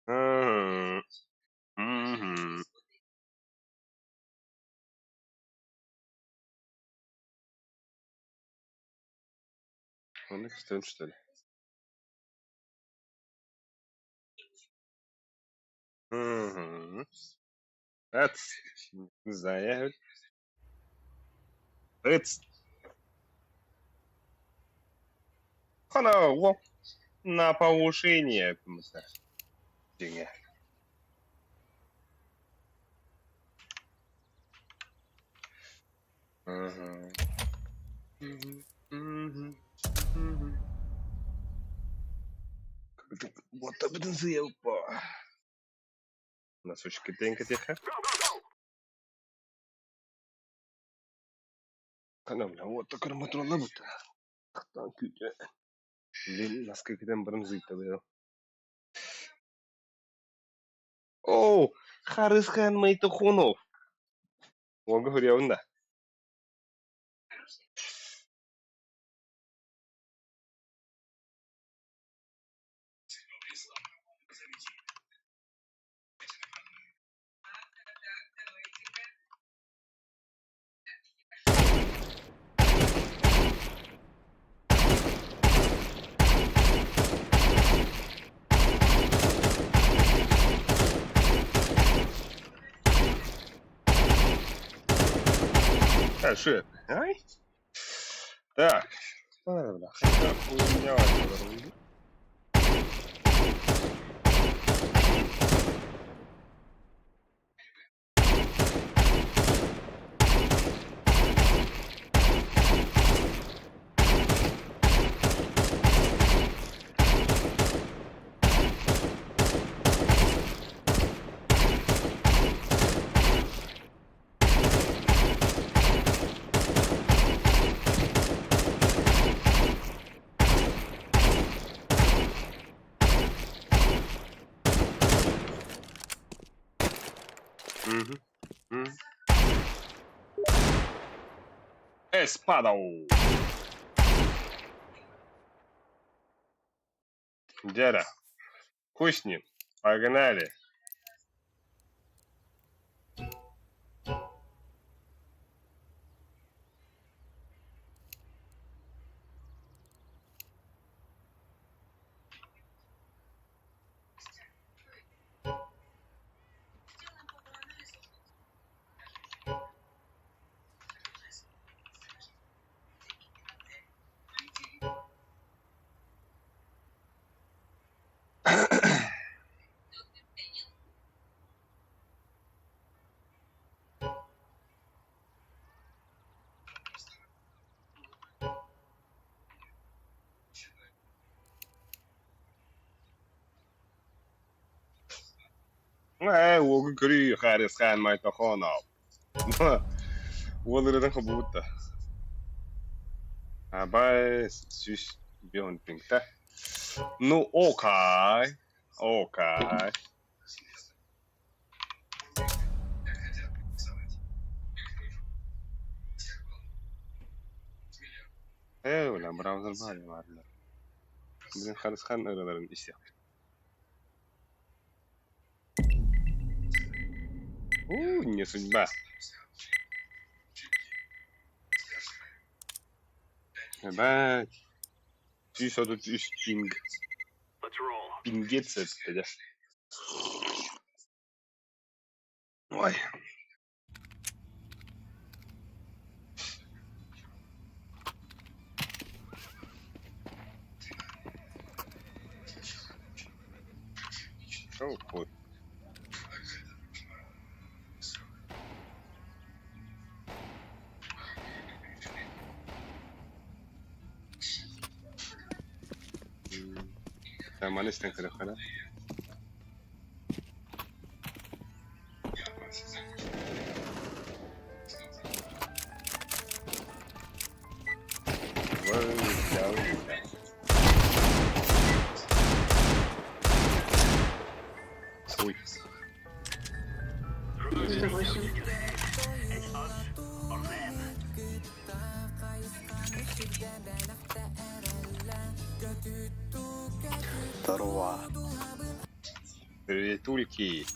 Мм, мгм. Он их что ли? Мгм. Заехать. Хана, на повышение. Дьиҥэ. Мгм. Мгм. Мгм. Буотабытын сыйаппа. Носочки тэнкэтиэхэ. Хана уотта көрмөтүраллабыт. Тахтаан күүтэ. Блин, наскы китен баран зыйтабы. Оо, Харысхан Майтохунов. Уолга суруйабын да? Хорошо. Ай. Так. Хотя хуйня. Мгм. М. Эспадау. Дядя, хуй с ним. Погнали. Ээ, уолгун көрүүй, Харысхан Майтохонов. Уол ырыатын хобуубут да. Абай 150 пингтэ. Ну, окей. Окей. Ээ, бля, браузер баар баарла. Блин, Харысхан ырыаларын истиэхпит. У, не судьба. Ебать. 133 пинг. Пингец это, Ой. Шо хуй? Маны истэн көрөххүнэ. Ой. 8. Здорово. Приветульки.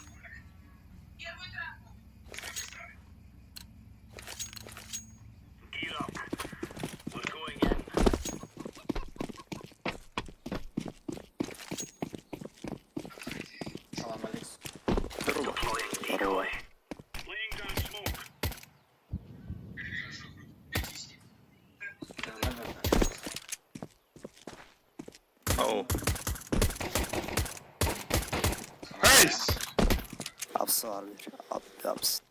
Салам алейкум. Здорово. Здорово. Ау. Айс! Апсы var bir. Ап, апс.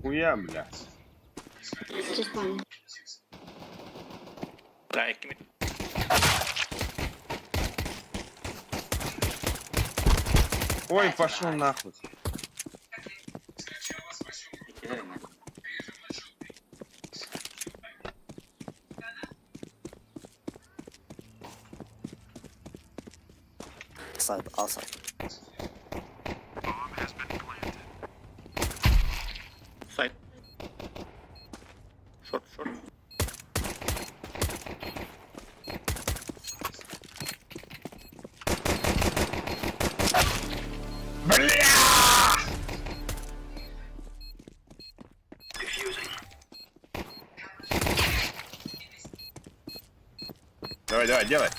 Хуя, блядь. Чесно. Да, кими. Ой, пошел нахуй. Иккилэр иннэ. Сайт, А сайт. Сайт. Шорт, шорт. Бля! Давай, давай, делай.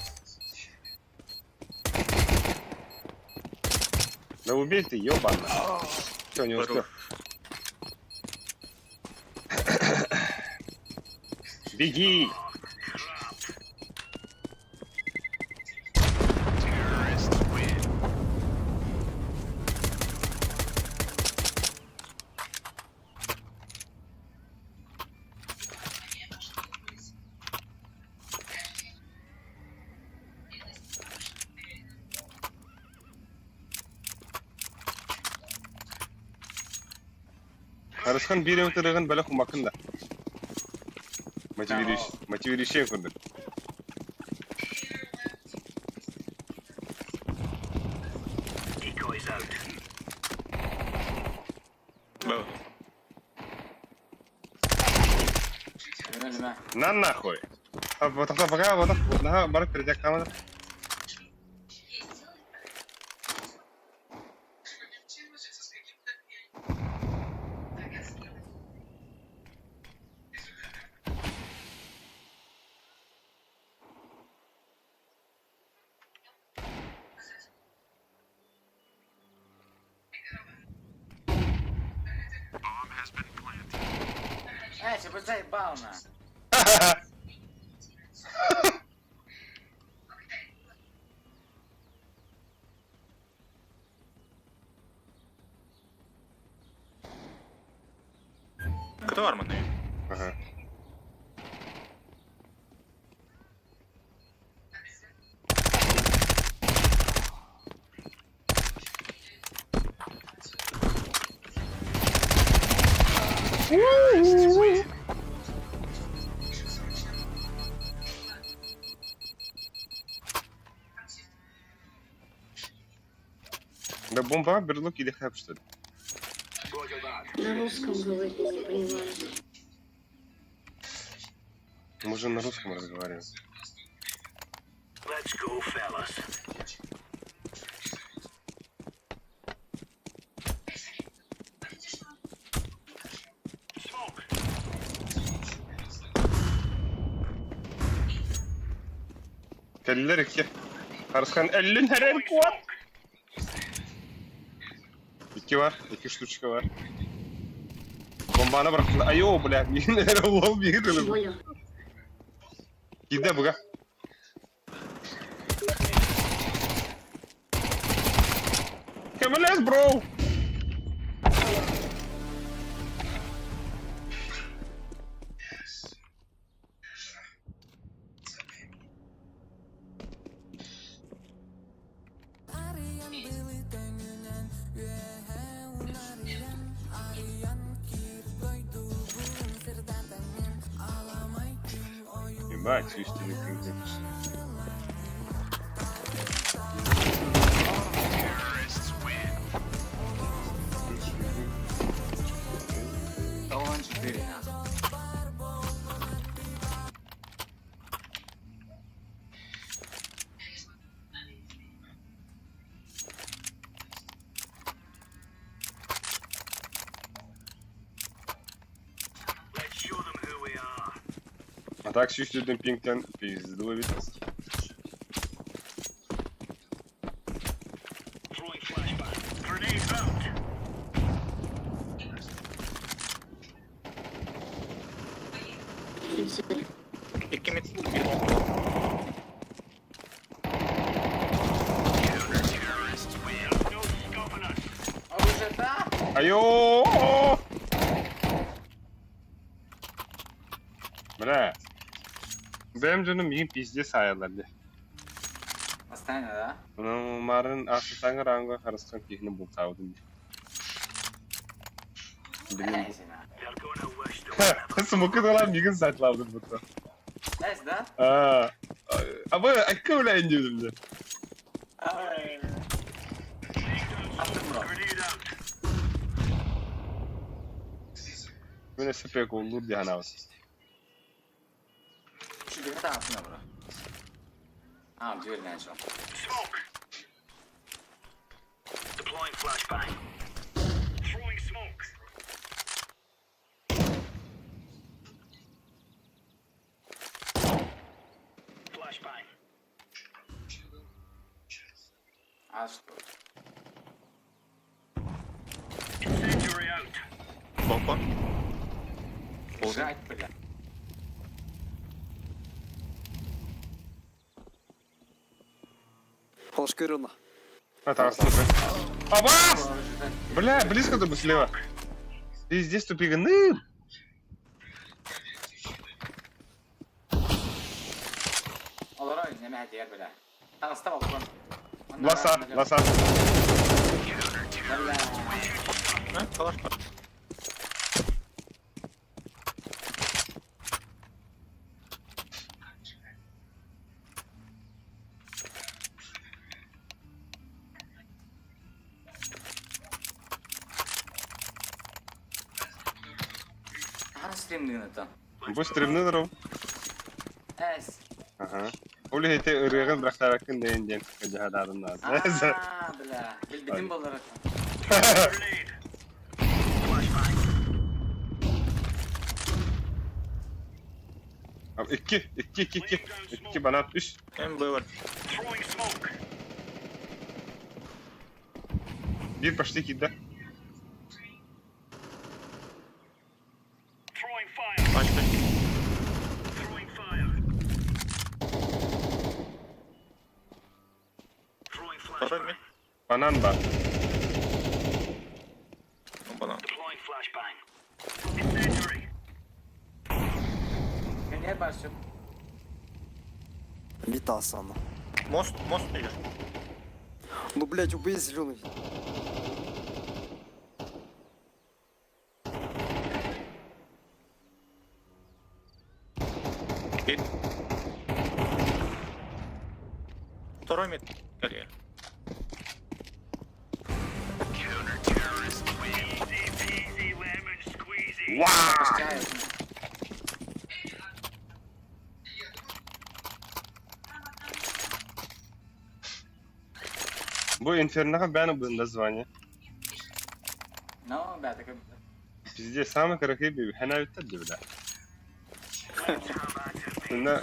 Да убей ты, ёбана. Всё, не успел. Беги! Арысхан биир ытырыгын бэлэх умакын да. Мотивирующий курдук. Б. Өлүмэ. На нахуй! А вот так пока вот так на барып передек камера. Эй, ты заебал на. Кто арманы? Ага. Да бомба берлук или хэп, что ли? На русском говорить не понимаю. Мы же на русском разговариваем. Кэллэр икки. Арысхан өллүн хэрэн куот. Икки бар, икки штучка бар. Бомбаны бырахтылар. Айо, бля, мин эрэ уол биир тылым. Боля. Киирдэ буга. Көмөлөс, бро! Ебать, свистели пиздец. Жири нахуй. А так сүүс пингтэн пиздуй эбит. Инсайд. Икки мид. Биир long. Оружие да? Айоо! Бля. Бэйэм дьонум миигин пиздец саайаллар дии. Постоянно, да? Ону марын ахсытааҥы ранга харысхан киһини бултаабытым дии. Билим Эйси, на. Смоку талаан миигин саайталаабытым бутта. Эйс, да? Аа, абы айка үлэйин диэбитим дии. Аттым бро. Мин өссө приколлуур дии санаабыт. Şu bir tarafına bro. А, дверь начал. А что? Балкон. Жать, бля. Флешка рына. А, таҕыста. Абас! Бля, близко ты слева. Пиздец тупиганы. Олорой, не мэ дьиэр, бля. Таҕыста балкон. Ласа, ласа. Бля. А, калаш бар. Ага, стримныны-то. Бу стримни доров. Эс. Ага. Ол хете ырыгын бирахтаракын дейин диэн жаһадаарын наада. А, бля. Билбитим болар. Икки, икки, икки, икки. Икки банат үс. Эм б бар. Биир почти киирдэ. Пачка. Второй мид. Банан бар. Ну, банан. Мен бар Мид Асана. Мост, мост идешь. Ну, блядь, убей зеленый. Мид. Второй мид. Скорее. Вау! Бу инферноҕа бэйэни бу название. Ну, бля, такой... Пиздец, самый кыракый би ханавиттар дии бля. На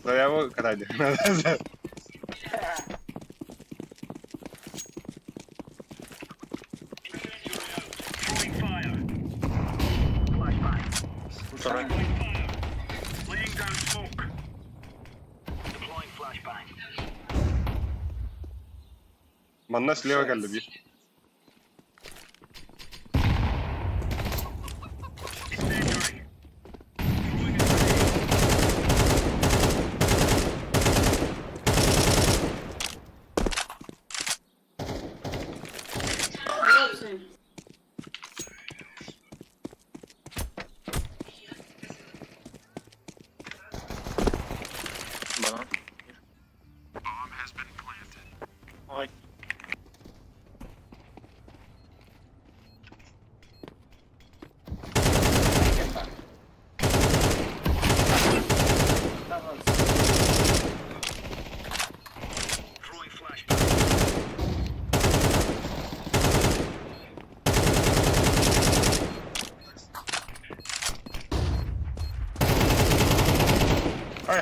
заяву катайды. Второй. Манна слева кэллэ биир. Хлопцы. Банан. Ой.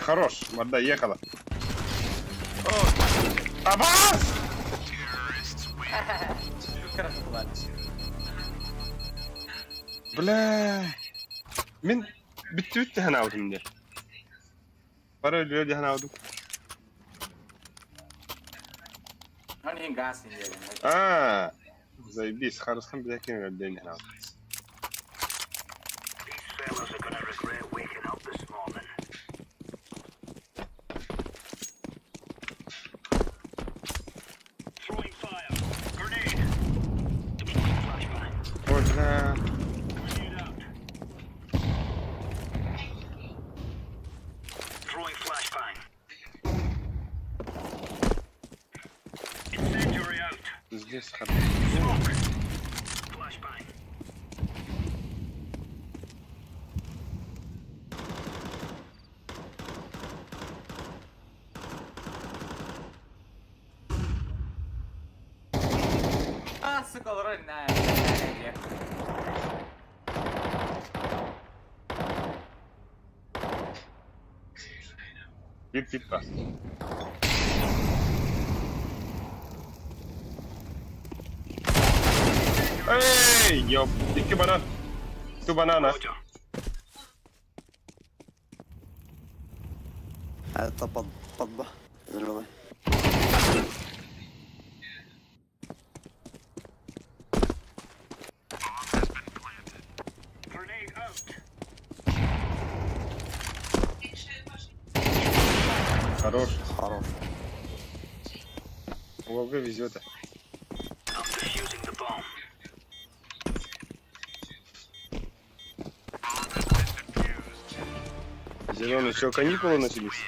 хорош, морда ехала. Абас! Бля! Мин бүттүбүт дэһэн аабытым дии. Бары өлүө дэһэн аабытым. Аа, заебись, харысхан билэ ким өлдүөн дэһэн аабытым. Ой, бля. Здесь хорошо. А, сука, олорор на. Бип-бип бас. Эй, ёп, икки банан. Two banana. Это под, под Б. Зеленый. Хорош. Хорош. Уолга везет. Зеленый, что, каникулы начались?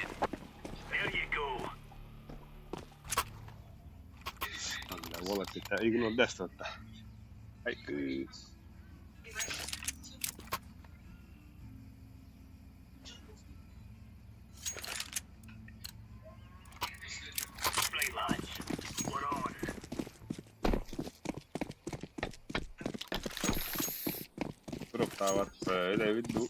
Бля, волок это игнор даст вот Ай, кыс. Туруктаабат эбит дуу.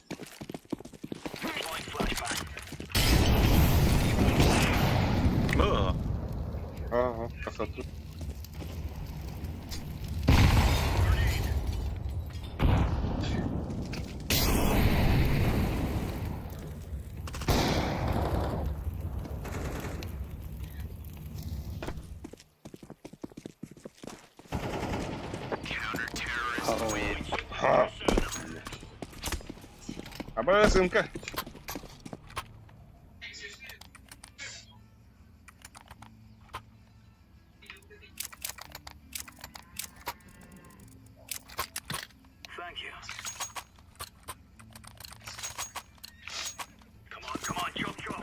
Б. Ага, красоту. Хорош. Ха. Аба, сынка.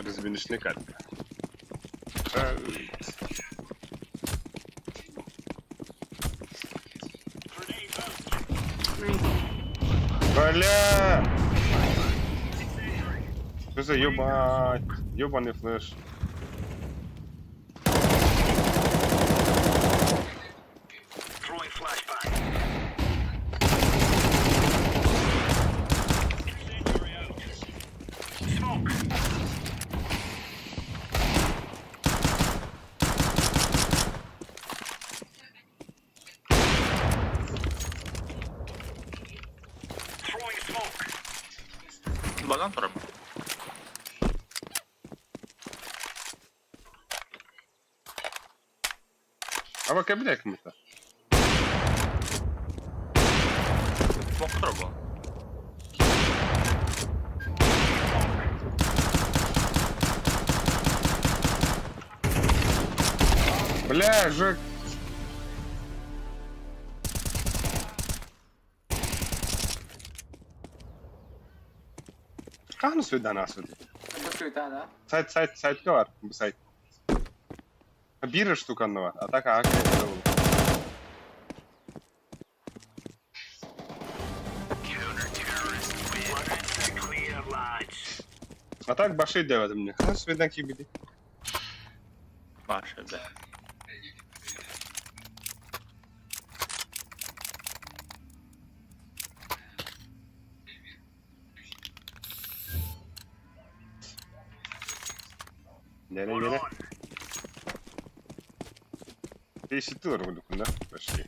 Разминочная катка. Бля! Что за ебать? Ебаный флеш. Банан турар. А вы бля кому-то? Смок турар буолан. Бля, Жек. Хаһан суйдаан аасыт? Бу суйта да? Сайт, сайт, сайтка бар, бу сайт. Биир штуканна бар, а так аак. А так баши деведим мне. Хаһан суйдан киирбитий? Маша, бля. Неле-неле. Десяти курдукунна почти.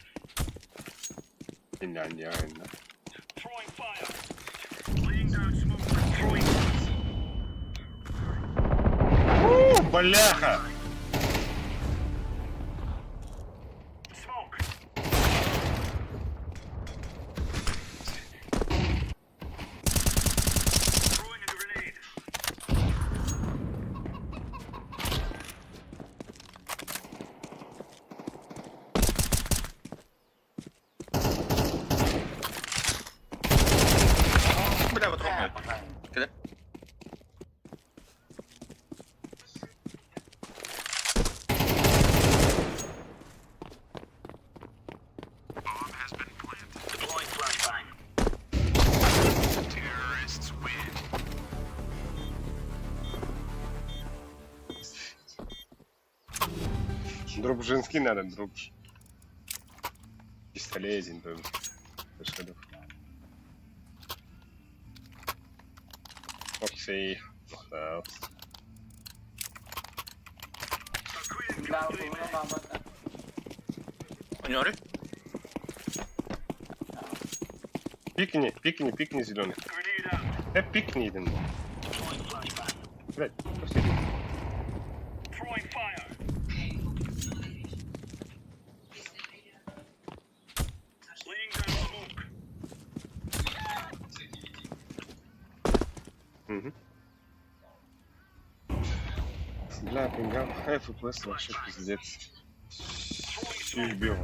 Инна. У, бляха! Бля, вот ровно. Кидай. Дроп женский надо, дроп. Пистолетин там. Расходов. Окей. Да. Оньори? Пикни, пикни, пикни зеленый. Пикни един. Блять, просто иди. Мгм. Бля, пингам, FPS вообще пиздец. Убил.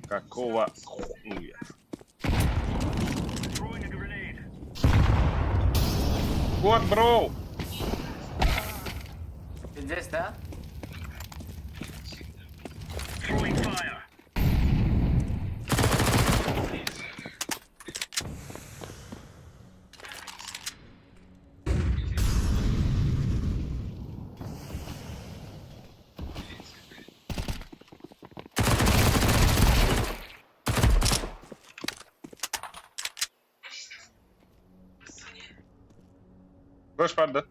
Какого хуя? Вот, бро! Здесь, да? Флеш пар, да?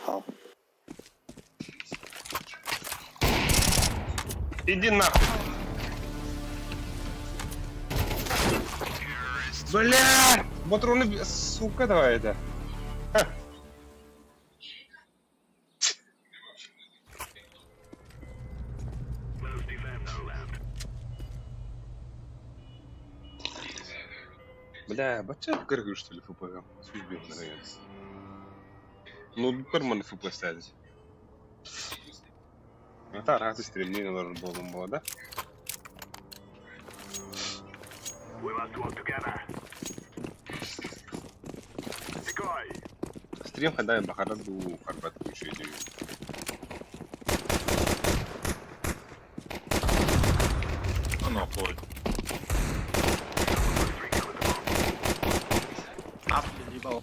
Хау. Иди нахуй. Бля! Патроны, сука, давай это. Ха. Бля, бача кыргыз, что ли, ФПГ? Судьбе, наверное. Ну, нормально ФП ставить. Это раз стрельни, наверное, было, да? Стрим когда я бахараду харбат еще иди. Ну, хуй. А, блин, ебал.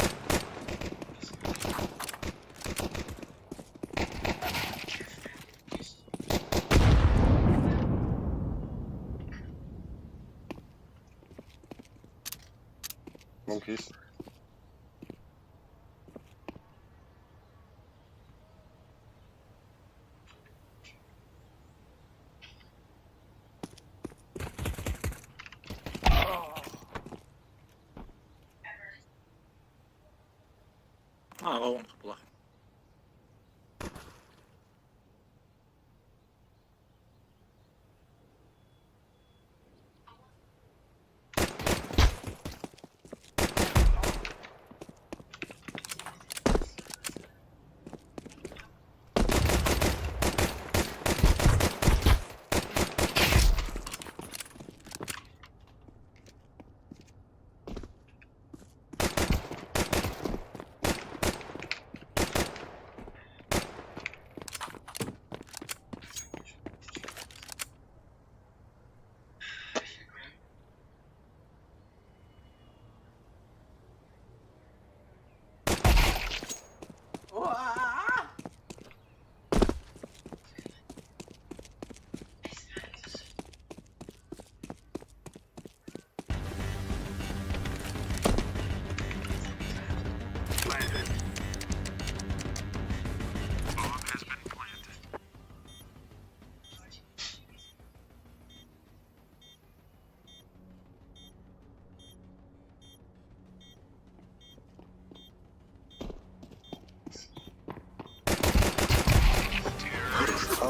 Лонг есть. А, лонг была.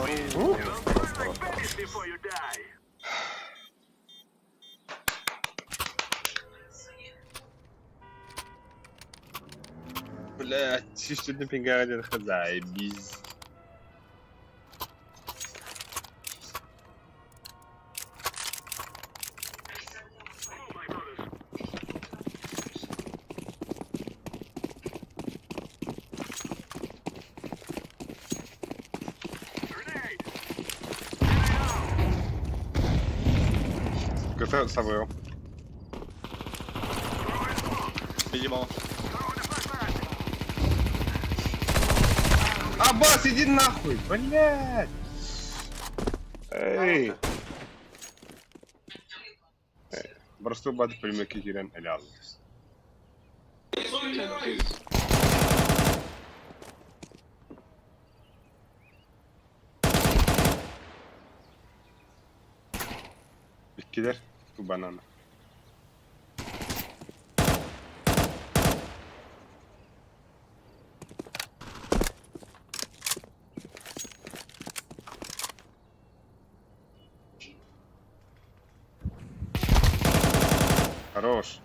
Хорош, хорош, хорош. Блядь, чисто пингадин заебись. Ката сабыам. Ебал. Аббас, иди нахуй, блядь! Эй! Боростуой бат пулеметки киирэн элэ аалла. Иккилэр банана. Хорош.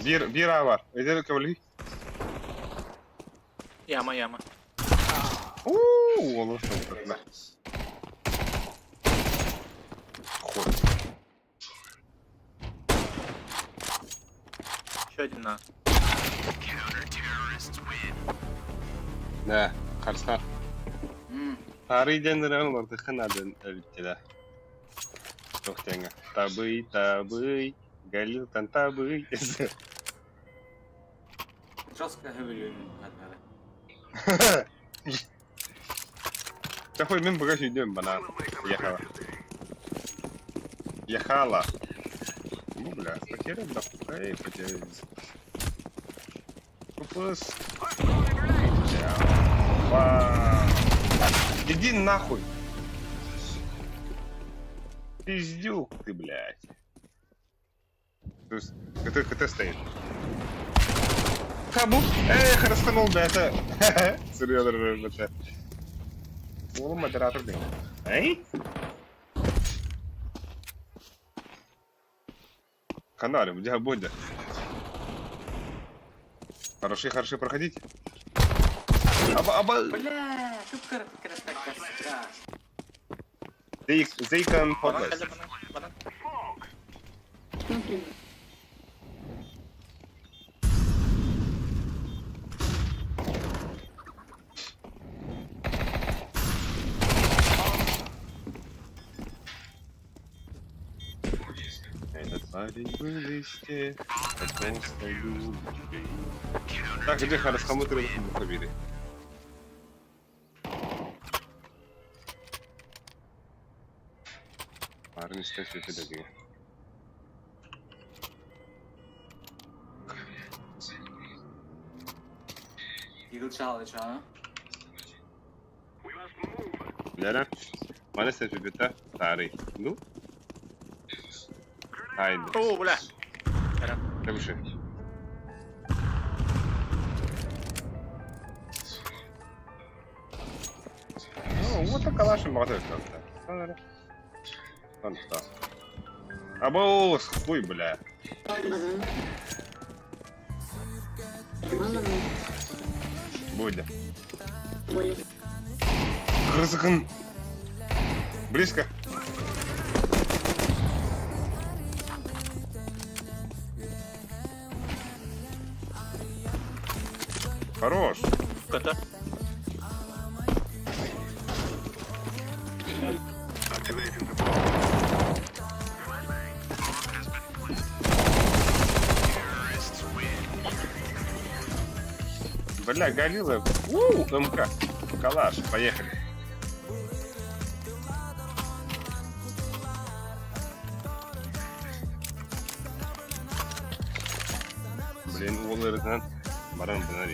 Биир, биир аа бар. Эдэр көмөлөһүй. Яма, яма. Уу, олус толкутна. Хуй. Еще один на. Да, харысхар. Таарый диэн ырыан олордухха наада эбиттэрэ. Туох диэҥҥэ табый, табый, Галилтан табый. Жестко говорю. Такой мин быга сүйдүм банан. Ехала. Ехала. Ну, бля, потерян, да, эй, потерян. Купус. Бля. Иди нахуй. Пиздюк ты, блядь. То есть, КТ, КТ стоит. Хабу. Эй, харастанул, да, это. Серьезно, это. Уолу модератор, блин. Эй? Канале, где Бодя? Хороши, хороши, проходите. Аба, аба. Бля, тут красота. They can Банан, podcast. банан, банан. Смотри. Этот парень был из тех, кто просто любит. Так, где Харасхамут и Барын истэ сүтэ Eagle Challenge, а? Лера, маны сәтүбүтэ таарый. Ну? Хайда. О, бля. Табышы. Ну, вот так калашым баға өтті. Антас. Абоос, хуй, бля. Банан. Банан. Бодя. Более. Крысыкын. Близко. Хорош. КТ. Бля, Галила. У, МК. Калаш, поехали. Блин, уол эрэтинэн баран бынар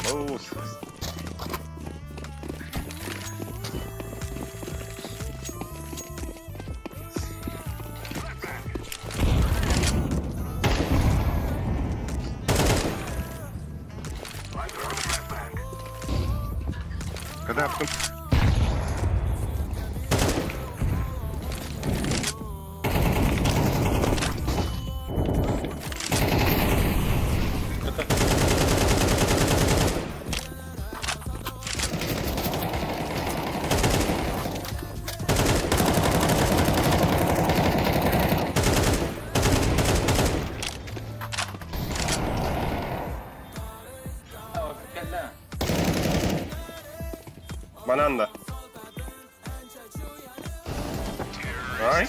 Абоос. Когда аптым. Банан да. Ай.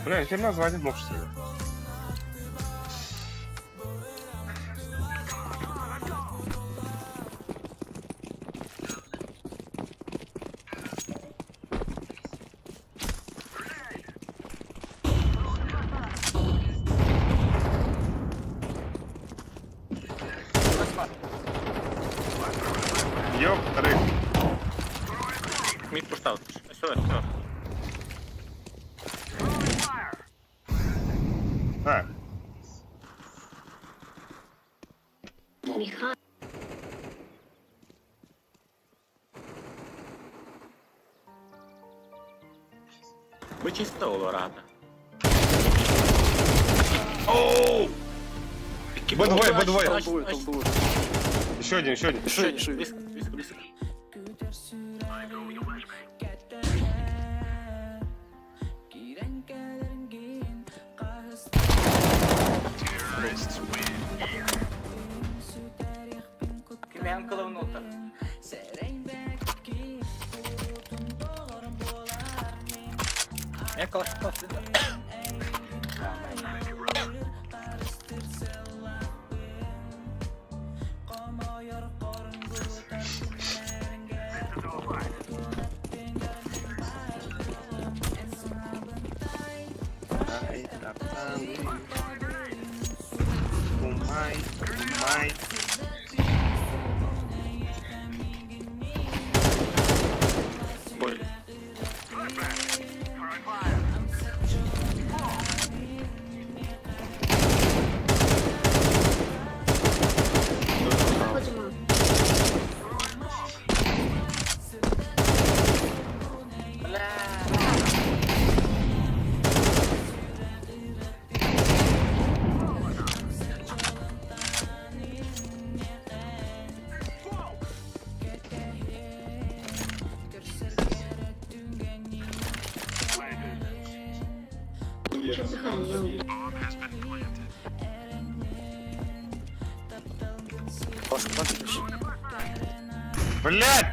Бля, теперь назвать можешь себе. Ёптры. Мид поставил. Все, все. А, Михаил. Вы чисто рада. Оу! Б2, Б2. Там двое, там двое. Еще один, еще один. Еще один, еще один. Близко, близко, близко. Я калаш. Умай, умай. Боль. Kocaman. Блять!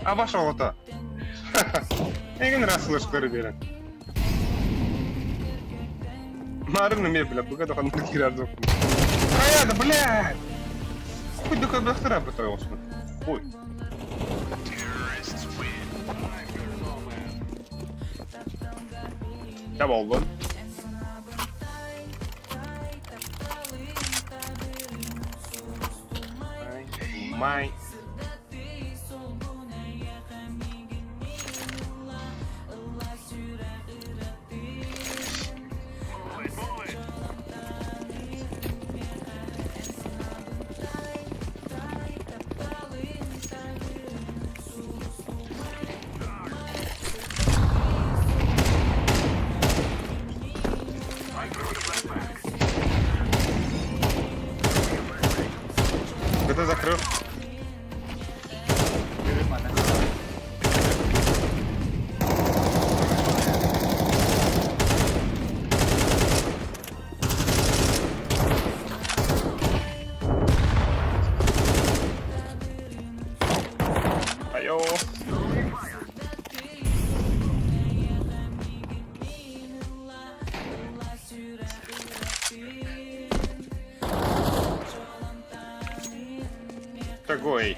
Обошел это. Эгин раз слышь, көрі Марын ме, бля, бұға доқан кирар жоқ. Каяды, блядь! Хуй дукай бахтыра бытой осман. Хуй. Я болдым. Май. ГТ закрыл. Айо. Такой.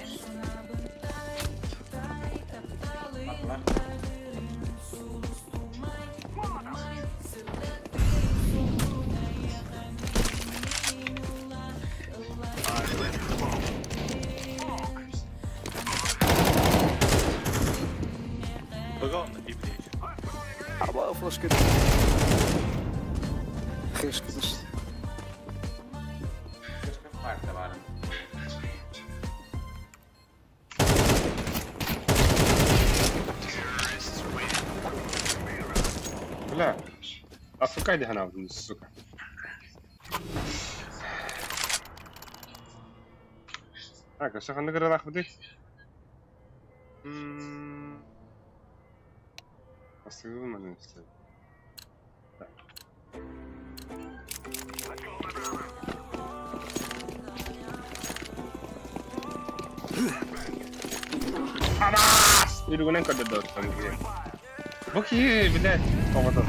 Флешка. Хэшка зашла. Флешка парта баар. Бля. А сука, иди она, сука. Так, өссө ханнык ырыалаахпытый? Асыгыбын манан Абаас! Үрүгүнэн көрдөрдө оттон Бу киһи, блядь, оҕото.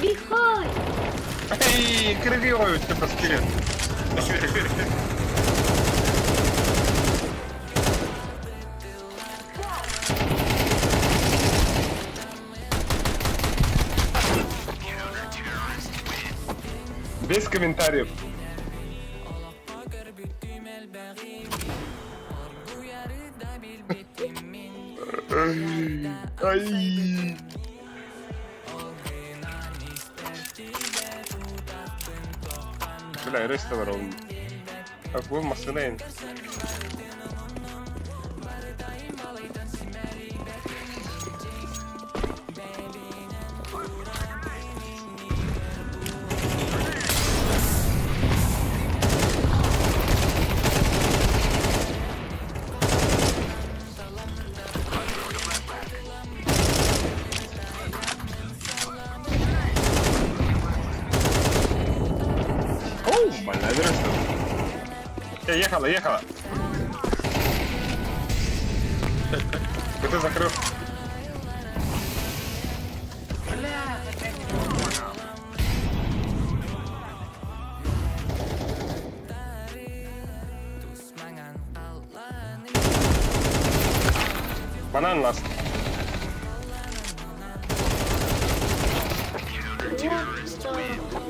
Бихой! Эй, кыргый оҕо паскирен. Без комментариев. Ай! Бля, рестовар он. Акул массына. Оу, больная Ехала, ехала. Ты закрыл. Банан ласт.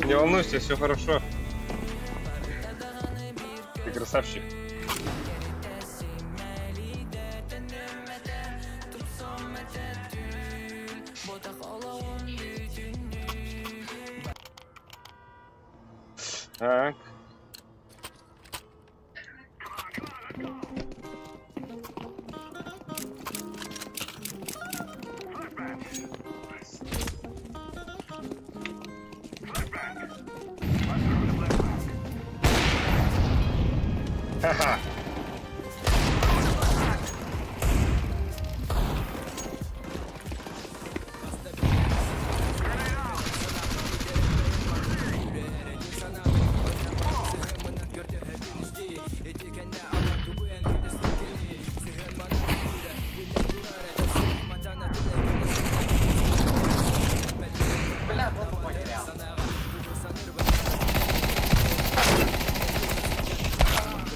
Не волнуйся, все хорошо. Ты красавчик. Так. Ха-ха. Бля, бомбу потерял.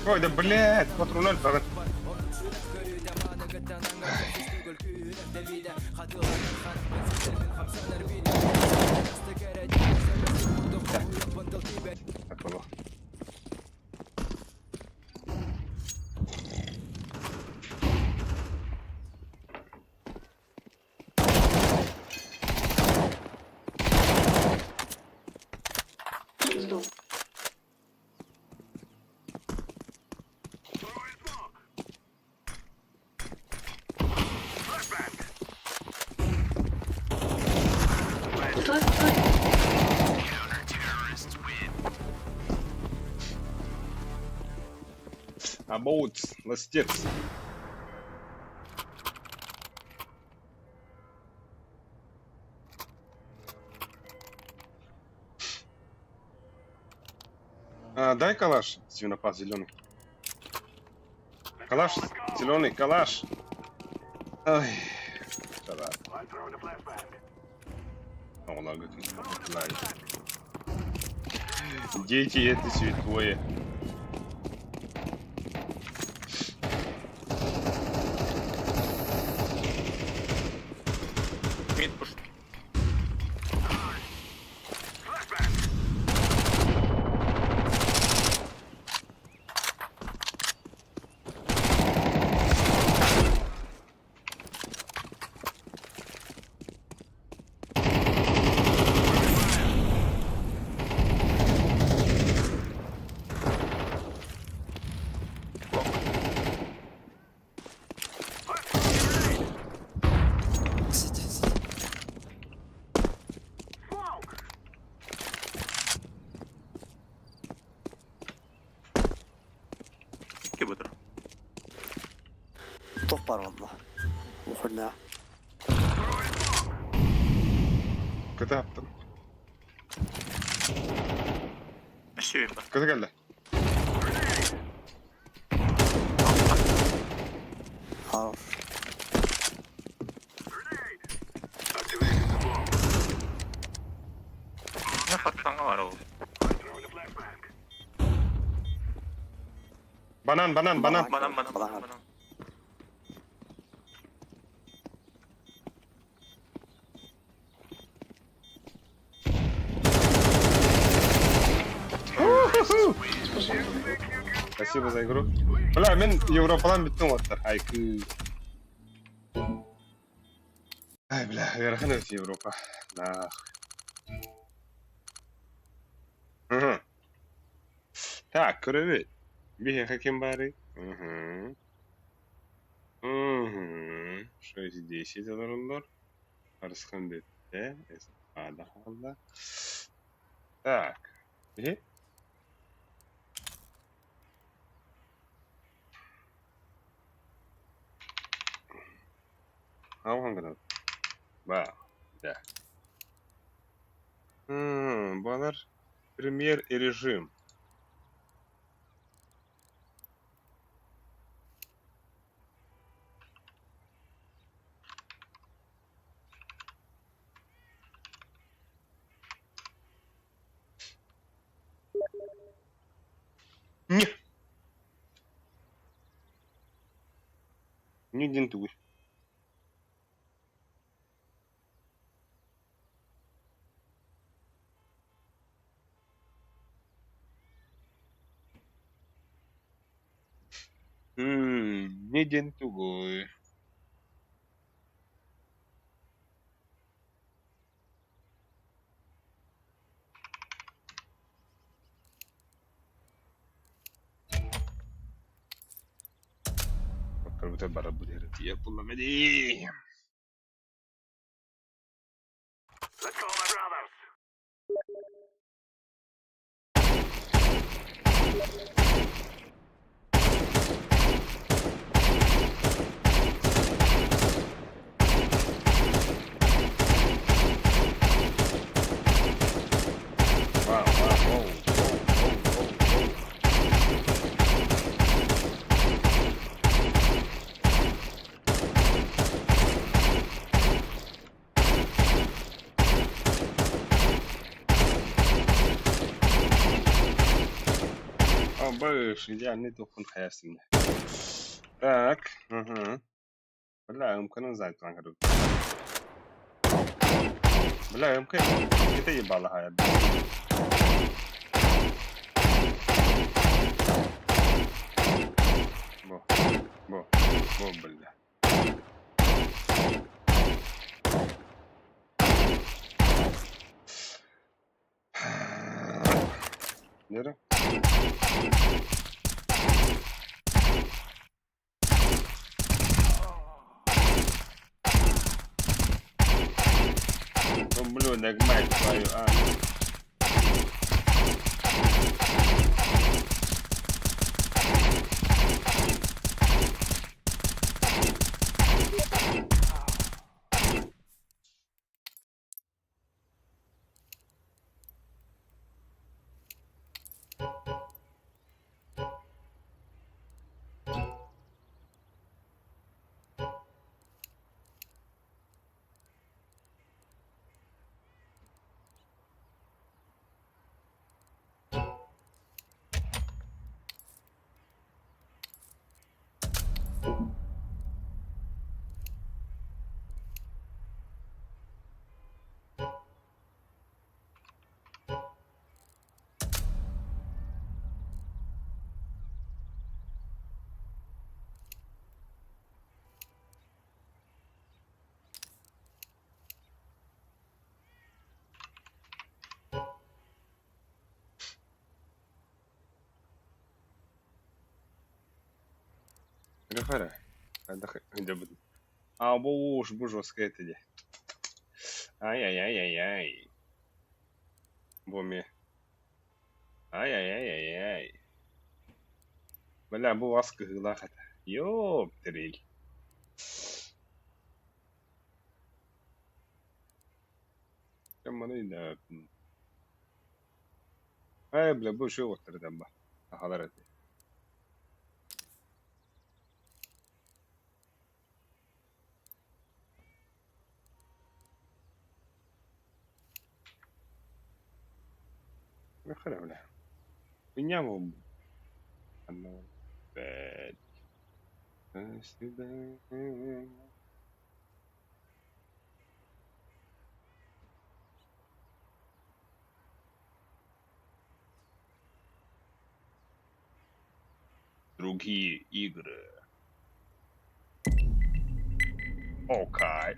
Ой, да блядь, патруль багат. Так, было. Сдох. Стой, стой. About ластец. А, дай калаш, свинопас зеленый. Калаш, зеленый, калаш. Ай, да. Дети, это святое. Мид пуш. бұтыр. Туох баар онно? Хуйня. Kötü yaptım. Өссө бар. Kötü geldi. Хорош. Не хаттаңа бар ол. Banan banan banan. Банан, банан, Банан. банан. Спасибо за игру. Бля, мен Европадан бүттүм оттар. Ай, кы. Ай, бля, ыарахан эбит Европа. Нах. Мгм. Так, көрөбүт. Биһиэхэ ким баарый? Мгм. Мгм. 6-10 олороллор. Арысхан бүттэ. Эспада хаалла. Так. Биһи? Аҕаһан гынан. Ба. Да. Балар премьер режим. Не. Не ден тугуй. Не ден тугуй. Факкар бара бу Yapılamadı. Wow, wow, whoa, whoa, whoa, whoa, whoa. О, быш, идеальный тухун хаясында. Так, угу. Бля, МК-ны знает, говорю. Бля, МК, это ебало хая. Бо, бо, бо, бля. Нера? Ублюдок, мать твою, а. Рефера. А, боже, боже, скайт иди. Ай-яй-яй-яй-яй. Боми. Ай-яй-яй-яй-яй. Бля, бу ас кыһыылаах этэ. Ёптэрил. Маны да Ай, бля, бу үчүгэй уоттар этэн ба. Сахалар этэ. Бля. Меня Другие игры. Окей.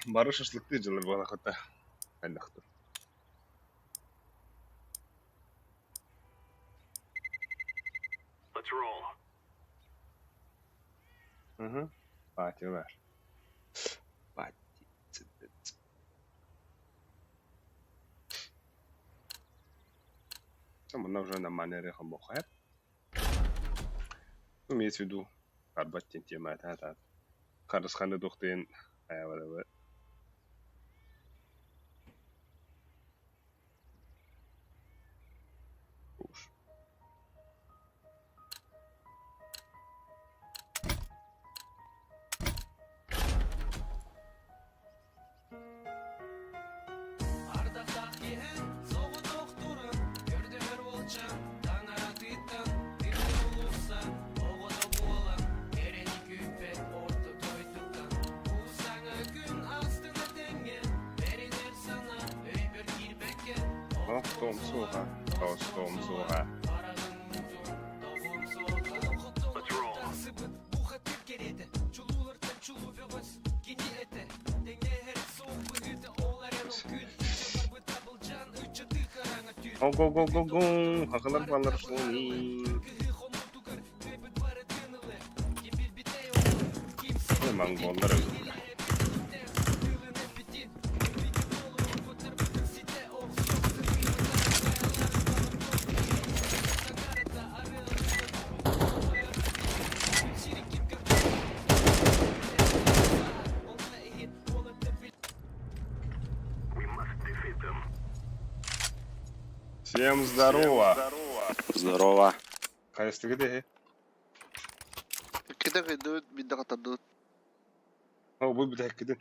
Бары шашлыкты дьылы буолахыта. Хайдахтыр. Угу. Патилар. Пати. Там уже на манере хамбохайр. Имеется в виду арбат тема та Харысханы дохтын аябарабы. Уж. Том суха, том суха. Го го го го го, хахалар балар шуни. Монголлар öldü. Всем здорово. Здорово. Хайастыгы Киде кыйдыбыт бидде катардыбыт. О, бу бит кидин.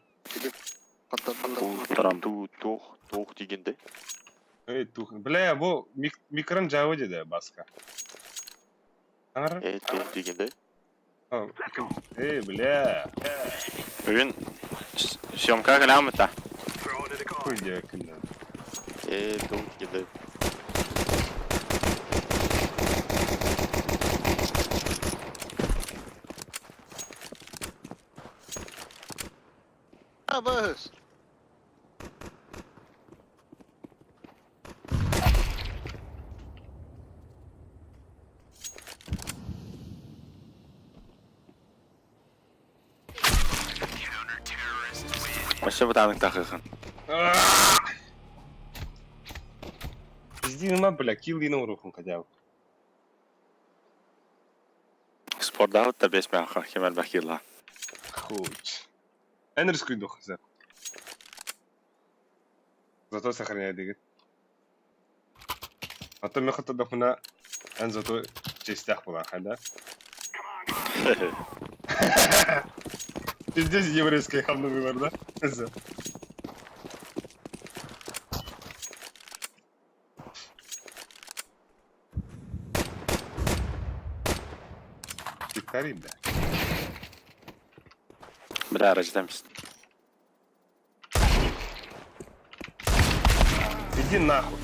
Катардыбыт. Тарам. Ту туох туох дигенде. Эй, тух. Бля, бу микрон жабы деди баска. Аңар? Э туох дигенде. Эй, бля. Бүгүн съемка кылаамыта. Хуй декин. Э туох дигенде. Абас. Вообще бытанык тахыхын. Пизди нема, бля, килл дин урухун хотя бы. Спорда бес мяха хемер бахила. Хуч. Энерскую дух за. Зато сохраняет деген. А то мехата дохуна эн зато честях была, да? Пиздец еврейская хамна выбор, да? За. Викторин, да. Бля, рождаемся. Иди нахуй.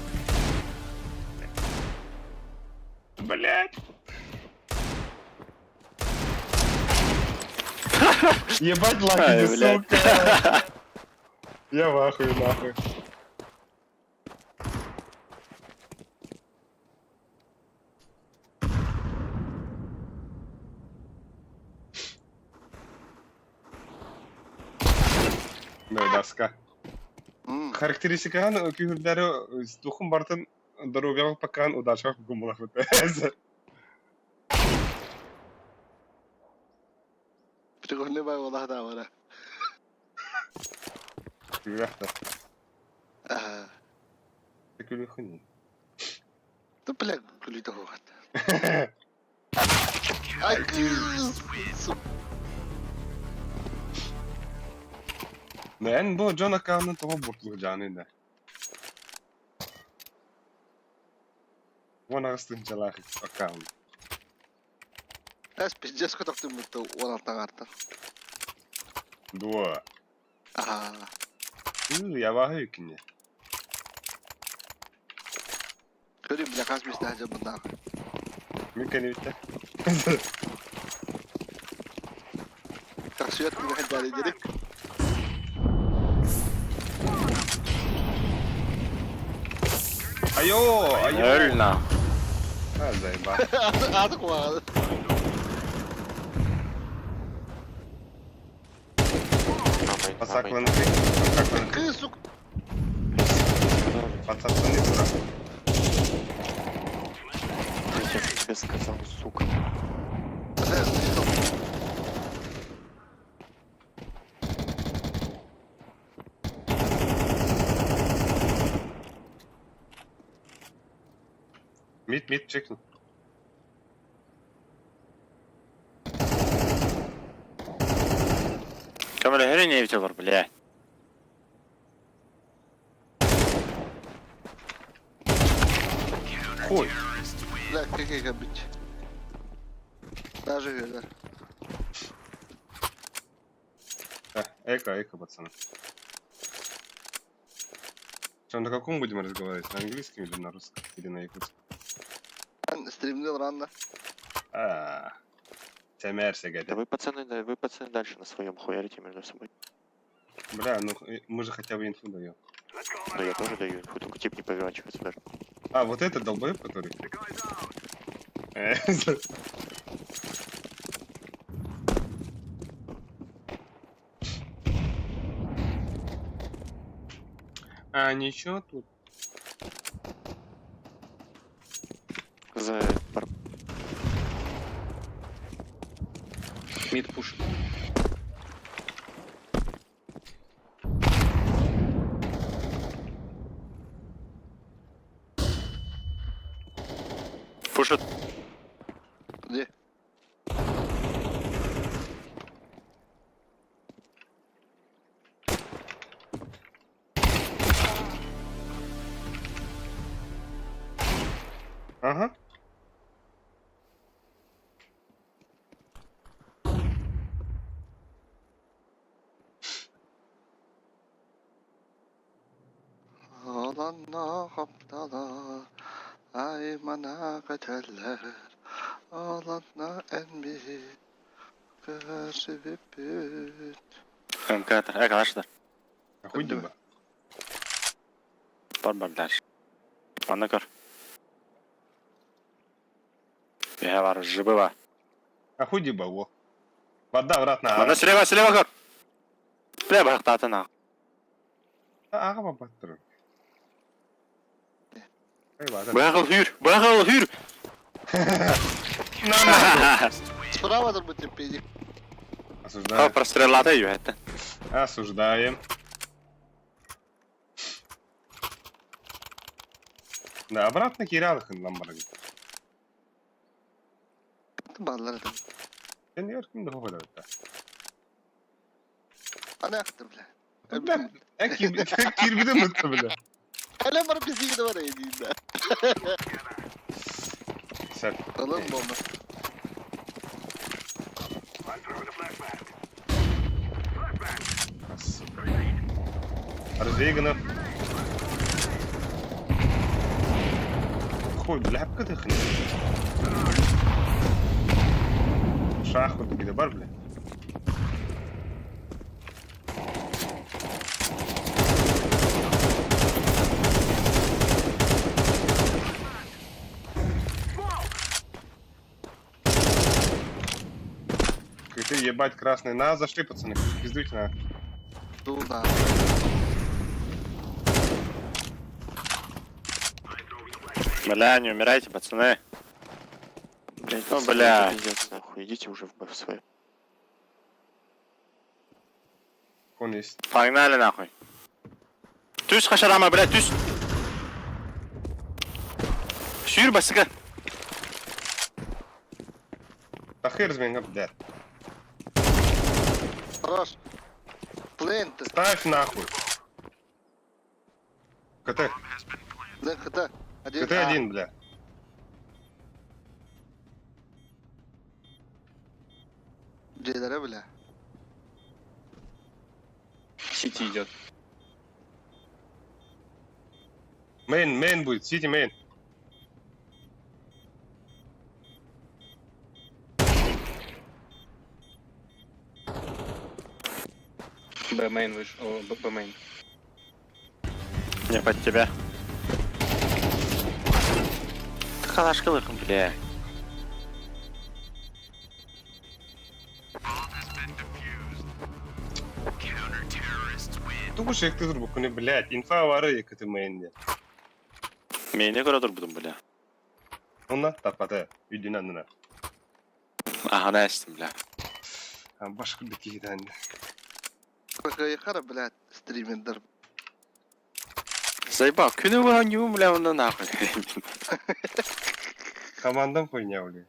Блять. Ебать лаки, сука. Я в ахуе нахуй. Ну, доска. Характеристикаҕын күүһүрдэри духун барытын доруобуйаҕын пакаан удачаҕа кугуммалахпыт. Прикольный бай буолаах даабара. Күлүөх да. Аа. Күлүөхүн. Ты бля күлүүтэ хугат. Ай кыыс. Эн бу дьон аккаунтун тоҕо буортулук дьааный да? 18 тыһыынчалаах аккаунт. Эс пиздец көтөхтүммүт 16 аҥаартан. Дуо. Аа. Ябаһы үкүнэ. Көрүм бля хас миэстэ сылдьарбыннаах. Мин кэнибиттэ. Таксият түгэһин баары дирик. Айо, айо. Өл на. А, заеба. Ааты куһаҕан. Пацакланы ты. Пацакланы. Кыыс сук. Пацакланы дура. Я же тебе сказал, сука. Бля, слышал. Мид, мид, чекни. Көмөлөһөр ини эбит олор, бля. Хуй. Бля, кeke бит. Даже үһүлэр. Эко, эко, пацаны. Что, на каком будем разговаривать? На английском или на русском? Или на якутском? Стримнил рано. А, Сэмэр Да вы, пацаны, да, вы, пацаны, дальше на своем хуярите между собой. Бля, ну мы же хотя бы инфу даем. Да я тоже даю инфу, только тип не поворачивается даже. А, вот этот долбоеб, который? А, ничего тут. За пар- Мид пушит. Пушит. Где? Ага. Аланна хаптала, аймана көтөллөр, аланна эн биһи көрсүбүппүт. МК эко дальше. А хуй дуба. Бар бар дальше. Манна көр. Я бар, жыбыва. А хуй диба, во. Вода обратно. Манна слева, слева көр. Бля, бахтаты на. Ага, бабаттыр. Эй, ладно. Бахал хүр, бахал хүр. На, на. Справа там будет педик. Осуждаем. Прострелата ее это. Осуждаем. Да, обратно кирядах ламбарга. Баллар это. Я не ким да хода это. Ана ахты бля. Бля, кирбиде мытты бля. Әле бар бизиги бар эйдин да. Сәп. Алын бомба. Сука. Разбей Хуй, бля, как ты Шах вот где бар, бля. Ты ебать красный. На, зашли, пацаны. Пиздуйте на. Дуна. Бля, не умирайте, пацаны. Блядь, Ну, пацаны, бля. это пиздец, нахуй. Идите уже в Б в свой. Он есть. Погнали нахуй. Түс хашарама, бля, түс. Сүүр басыка. Да хер с меня, блядь. Хорош. Плент. Ставь нахуй. КТ. Плент ХТ. Один. КТ-1, бля. Джейдера, бля. Сити идет. Мейн, мейн будет, сити мейн. Б мейн вышел. О, Б мейн. Не под тебя. Халашкалых, бля. Тугуш як ти зробив, не, блядь, інфа вари, КТ мейн, де. Мейне көрө турбутум, бля. Онна тапаты, үйден анына. Ага, настым, бля. Баш күрді кейден. Хара, блядь, стримендер. Заебал, күнү буһан бля, онда нахуй. Командам хуйня, бля.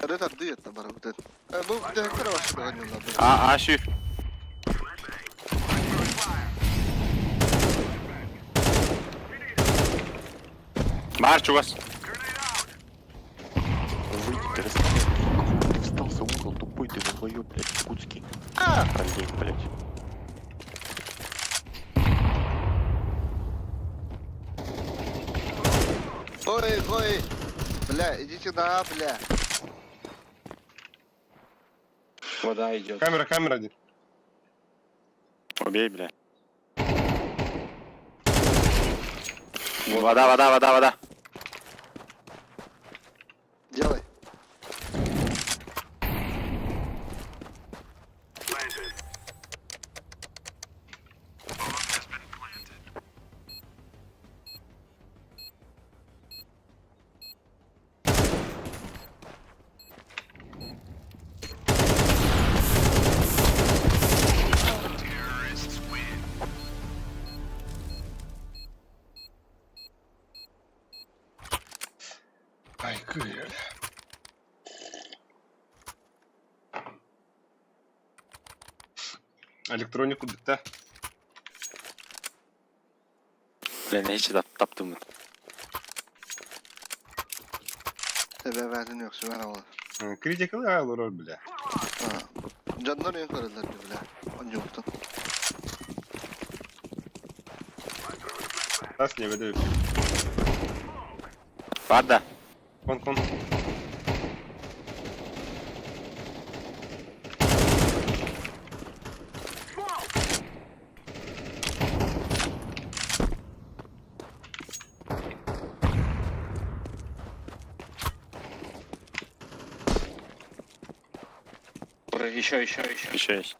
Это дыет, бара, вот это. Ну, ты хара вообще догонил, надо. А, а, сүүр. Бар чугас. Выйди, перестань. Какой ты встал за угол, тупой ты долбоёб, блядь, якутский. Олень, блядь. Ой, ой. Бля, идите на А, бля. Вода идет. Камера, камера один. Убей, бля. Вода, вода, вода, вода. Делай. Ай, кыр. Электронику бітті. Бля, нече таптым. Тебе verdin yok, süper olur. Критикал алыр, бля. Canlar yok öyle бля. Он yoktu. Нас не выдают. Бар да. Кон, кон. Еще, еще, еще. Еще есть.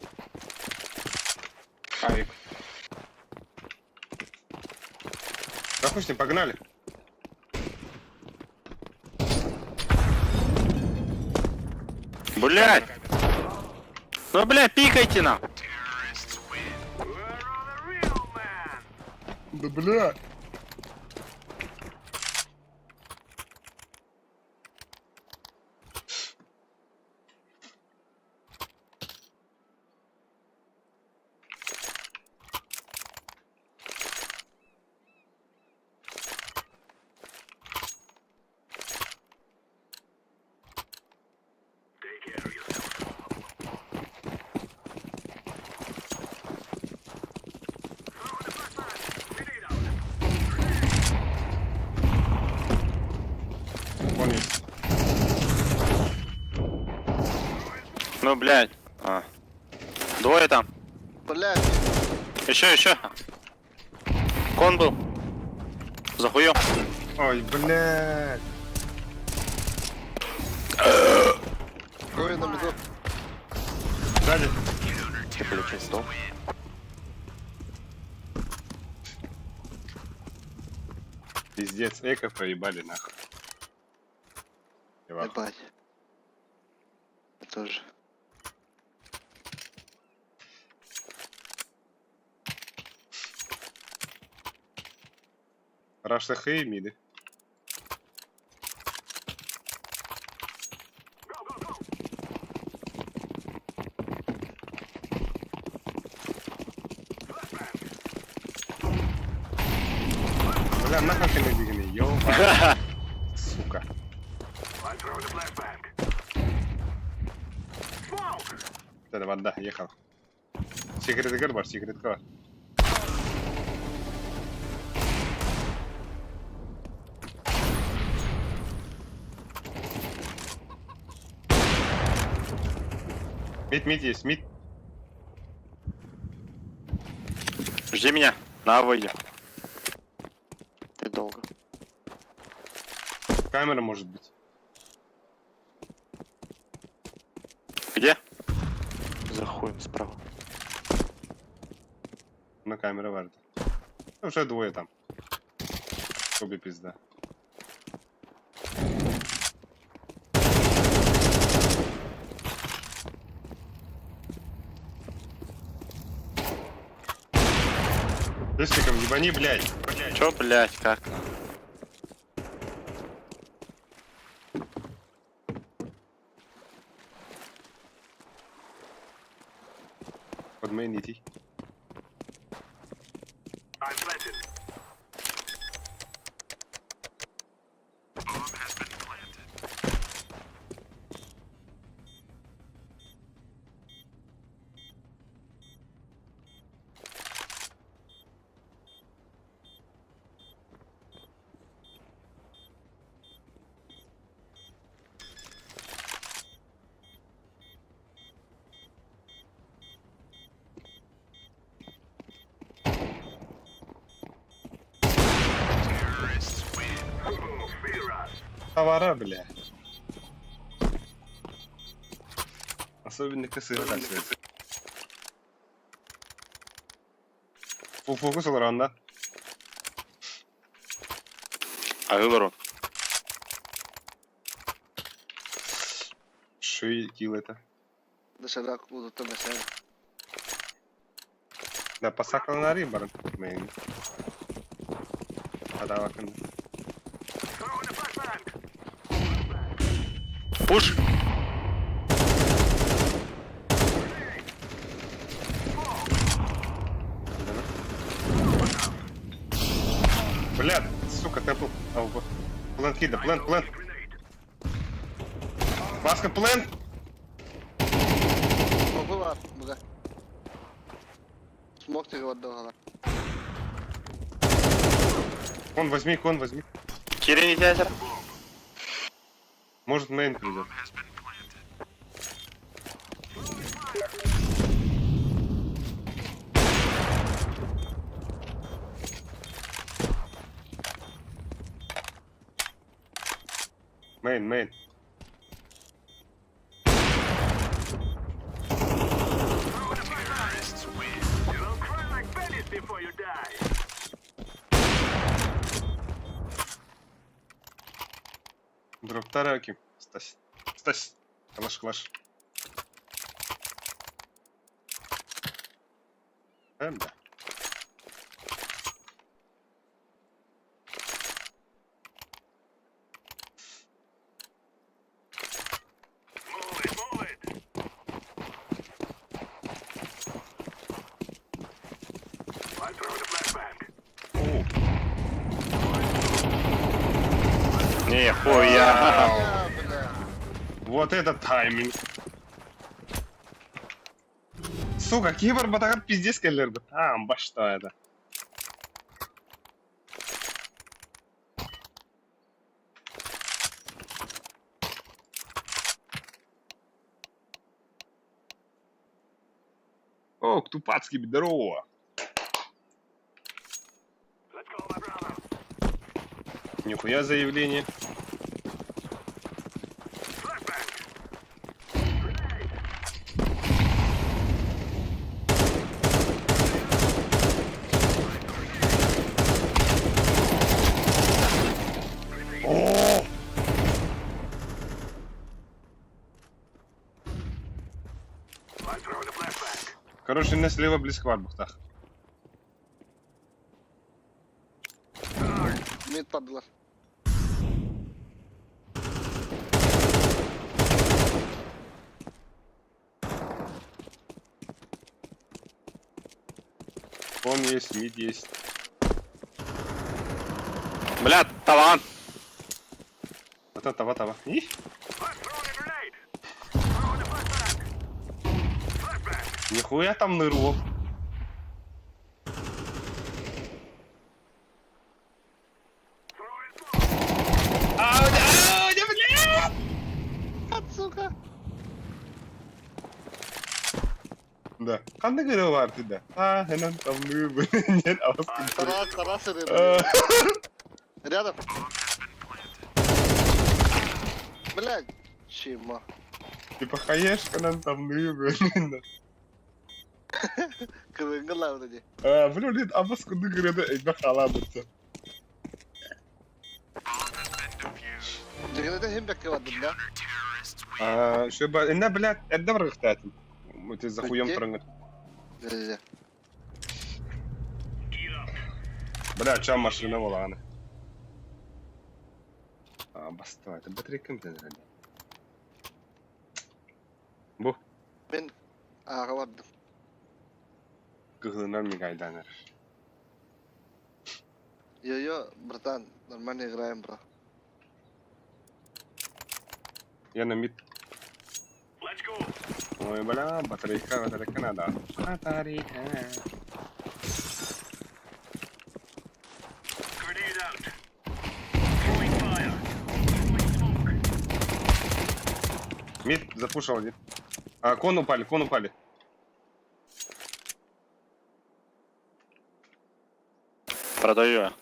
Авик. Да хуй с ним, погнали. Блядь! Ну, бля, пикайте на! Да бля. Вон есть. Ну, блядь. А. Двое там. Блядь, Еще, еще. Кон был. За хуем. Ой, блядь. ой, на миду. Сзади. Ты, блядь, что, сдох? Пиздец, эко проебали нахуй. Ебать. Я тоже. Рашахы и миды. Бля, нахуй ты набегни, ёба. Сука. Да, давай, да, ехал. Секретгар бар, секретка бар. Мид, мид есть, мид. Жди меня. На выйди. Ты долго. Камера может быть. Где? За хуем справа. На камера варит. Уже двое там. Обе пизда. Листиком ебани, блядь. Блядь. Чё, блядь, как? Под main идти. Товара, бля. Особенно косые так Фокус олар Агылору. Ши килл это. Доширак будут там mesela. Да, посакаланари бар. Мейн. Адавакын. Пуш! Бля, сука, темпл. А, вот. Плент кида, плент, плент. Маска, плент! Smoke'u var burada. Smoke teki var daha. Кон возьми, кон возьми. Кири не тятер. Может main придет. Main, main. Дроптара ким? Стась. Стась. Калаш, калаш. Да. Нихуя. Ya бля. Вот это тайминг. Сука, кибер батагар пиздец келлер Там, ба что это? О, Тупацкий, здорово. Нихуя заявление. Короче, не слева близко бар бухтах. Мид падлар. Он есть, мид есть. Бля, талант! Вот это, вот это. Их. Нихуя там нырок. А, бля! Сука. Да. Ханна говорил варты, да. А, хэнэн там ныбы. Нет, а вас Тарас, Тарас, рядом. Рядом. Блядь, чима. Типа хаеш, хэнэн там ныбы. Кывынгы лавры. А, блин, а вас куда говорят, это халабыца. Дегенде хим бекке бардым да. А, что бы, инна, блядь, это врыхтатым. Ты за хуем трангат. Дьэ. Бля, ча машина была, А, баста, это батарейка м Бу. Мен ага бардым. Кыһылынан мигайданыр. Йо-йо, братан, нормально играем, бро. Я на мид. Ой, бля, батарейка, батарейка надо. Батарейка. Мид запушил один. А, кон упали, кон упали. Продаю я.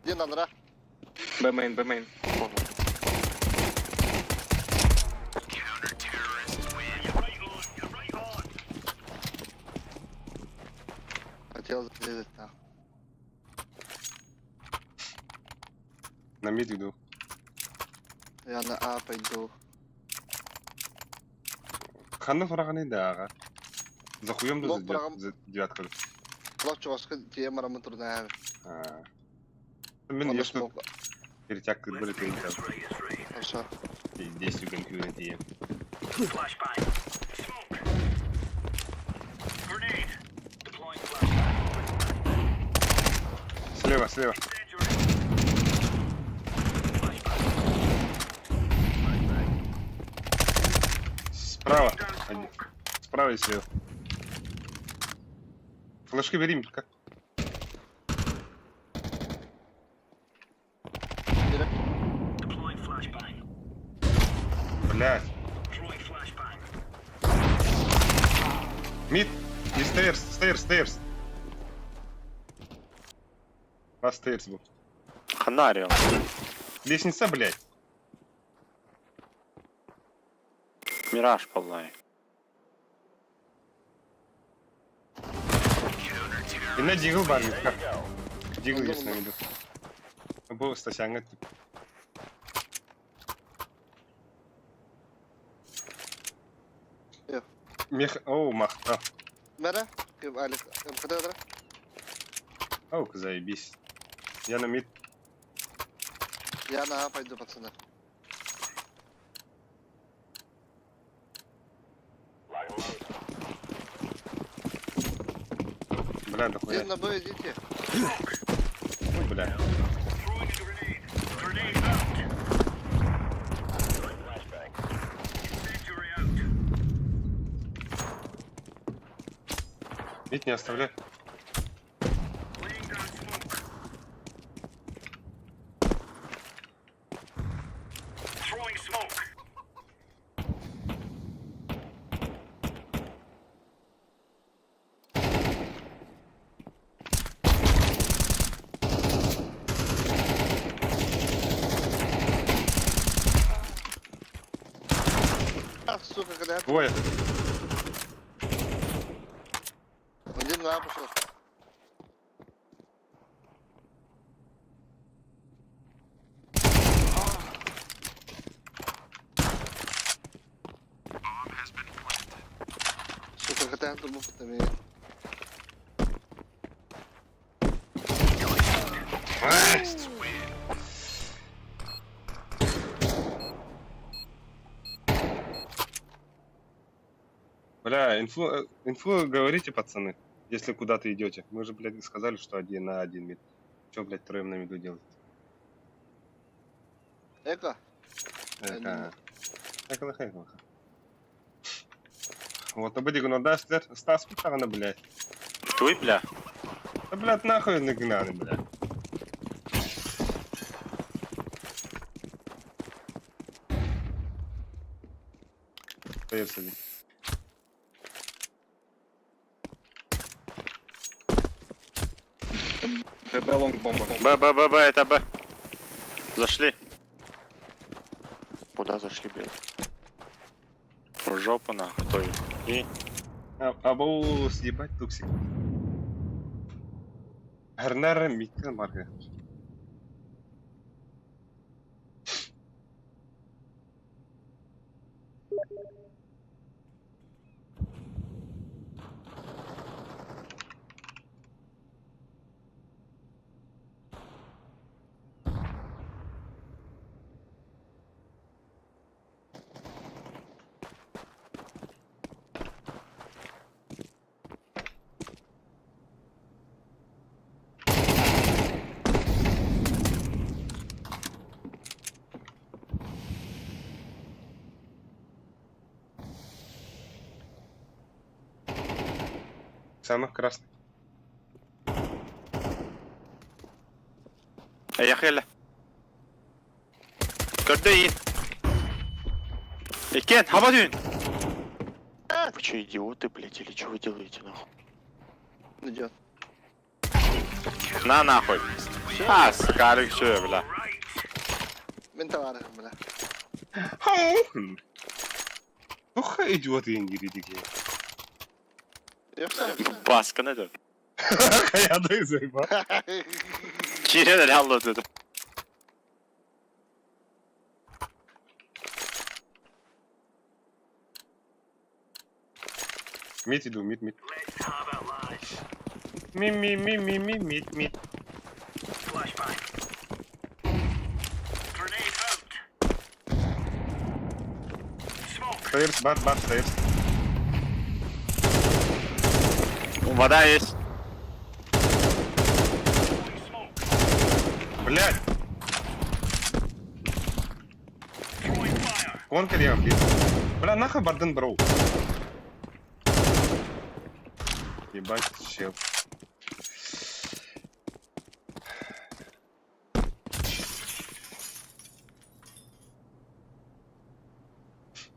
Дин анра. B main, B main. Хотел залезть на. На мид иду. Я на А пойду. Ханна фраганы да. За хуем Лок да фрагам. за девятка. Лох чугаска тие марамын турна. А. Мен ешті перетяг были перетяг. Хорошо. Здесь юген Слева, слева. Справа. Один. Справа и слева. Флешки бери, Митка. Бери. Блять. Mid. И stairs, stairs, stairs. Вас stairs был. Ханарил. Лестница, блядь. Мираж полный. И на Deagle бар, Митка. Deagle есть на миду. Бу Стасяңа тип. Йо. Мех... Оу, махта. Мера? Ким Алик? МКД дра? Оу, заебись. Я на мид. Я на А пойду, пацаны. Бля, дохуя. Дин на Б идите. Ой, бля. Мид не оставляй. Ах, сука, когда я... Двое. Один на А пошел. Кэтээн турбуппут эмиэ. Бля, инфу, инфу говорите, пацаны, если куда-то идете. Мы же, блядь, сказали, что один на один мид. Че, блядь, троем на миду делать? Эко. Это... Эко, Вот, обыди гнордастер, Стас, она, блядь. Туй, бля. Да, блядь, нахуй нагнаны, блядь. Остается один. Б long бомба. Б, Б, Б, Б, это Б. Зашли. Куда зашли, блядь? В жопу нахуй. Той. И. А, абоус, ебать, туксик. Herner Mikkel Marke. Самых красных. Поехали. Көрдө и. Иккен, хаба дүйін. Вы че, идиоты, блядь, или что вы делаете, нахуй? Идет. На нахуй. А, скарик все, бля. Мин товарищ, бля. Ух, идиот енгири Ёпта. Баскын это. Хайады заеба. Кирен реально dedi. Мид иду, мид, мид. Ми, ми, ми, ми, ми, мид, мид. Stairs, бар, бар, stairs. Вода есть. Блядь! Кон кальян, блин. Бля, нахуй бардын броу. Ебать, чел.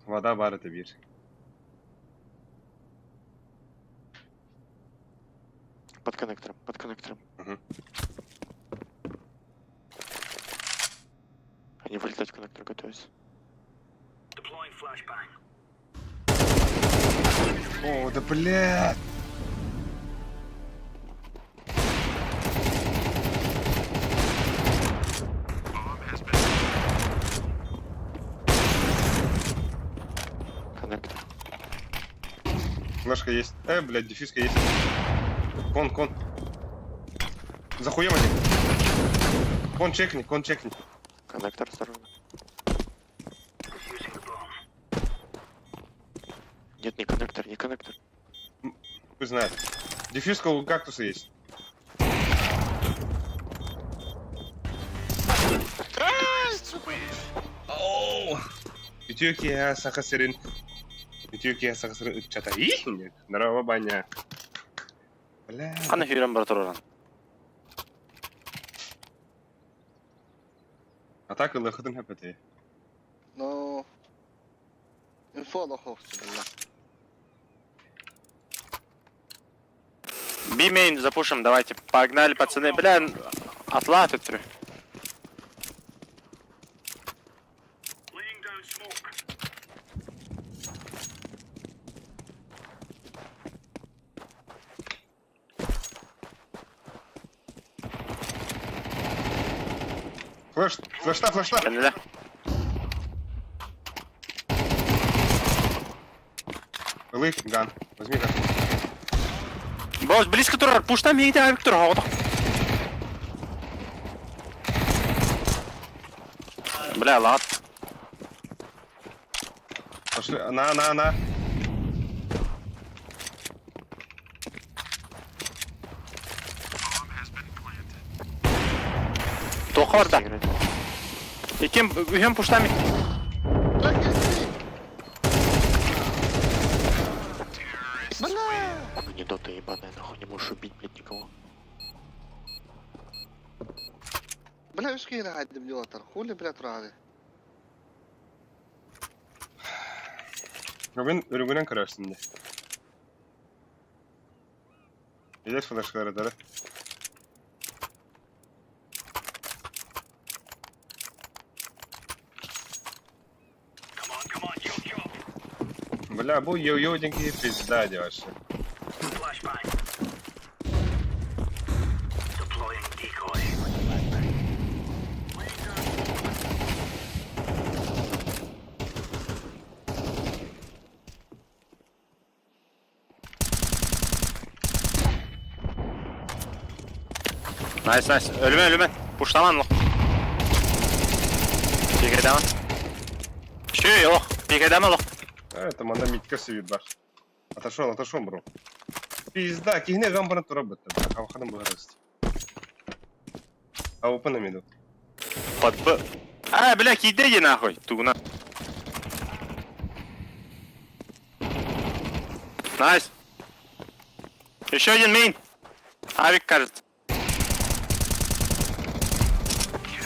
Вода бар это бир. Под коннектором, под коннектором. Мгм. Они вылетать в коннектор готовятся. О, да блядь! Коннектор. Флешка есть. Блядь, дефиска есть. Кон, кон. За хуем один. Кон чекни, кон чекни. Коннектор осторожно. Нет, не коннектор, не коннектор. Хуй знает. Дефиска у кактуса есть. Үтүө саха сирин. Үтүө саха сирин ыччата. Здорово, баня. Бля. Қаны хүйрен бар тұрған. Атака лыхытын хэпэти. Ну. Инфо лоховцы, бля. Би мейн запушим, давайте. Погнали, пацаны. Бля, атла тут. Флеш, флешта, флешта. Кәнеле. Лых, ган. Возьми карту. Босс, близко турар, пуштан миигитэ авик турар, оҕото. Бля, лаат. Пошли, на, на, на. Туохха барда? Икким, үһүөн пуштан мит. Бля, киси! Бля! Ну не дота ебаная, нахуй не можешь убить, блядь, никого. Бля, үс киһини хайдым дьолатар. Хули, бля, турары. Робин үрүҥүнэн көрөөсүн дии. Илэр флешкалары дары. Бля, бу йо-йо диэн киһи пизда дии вообще. Найс, найс. Өлүмэ, өлүмэ. Пуштаман лох. Пикэдама. Шүй, лох. Пикэдама лох. А, это манна Митька сидит бар. Отошел, отошел, бро. Пизда, киһини гамбаран тура бытта. Хавханым быһарыс. А на миду. Под Б. А, бля, кидай нахуй. Тугуна. Найс. Еще один мейн. Авик, кажется.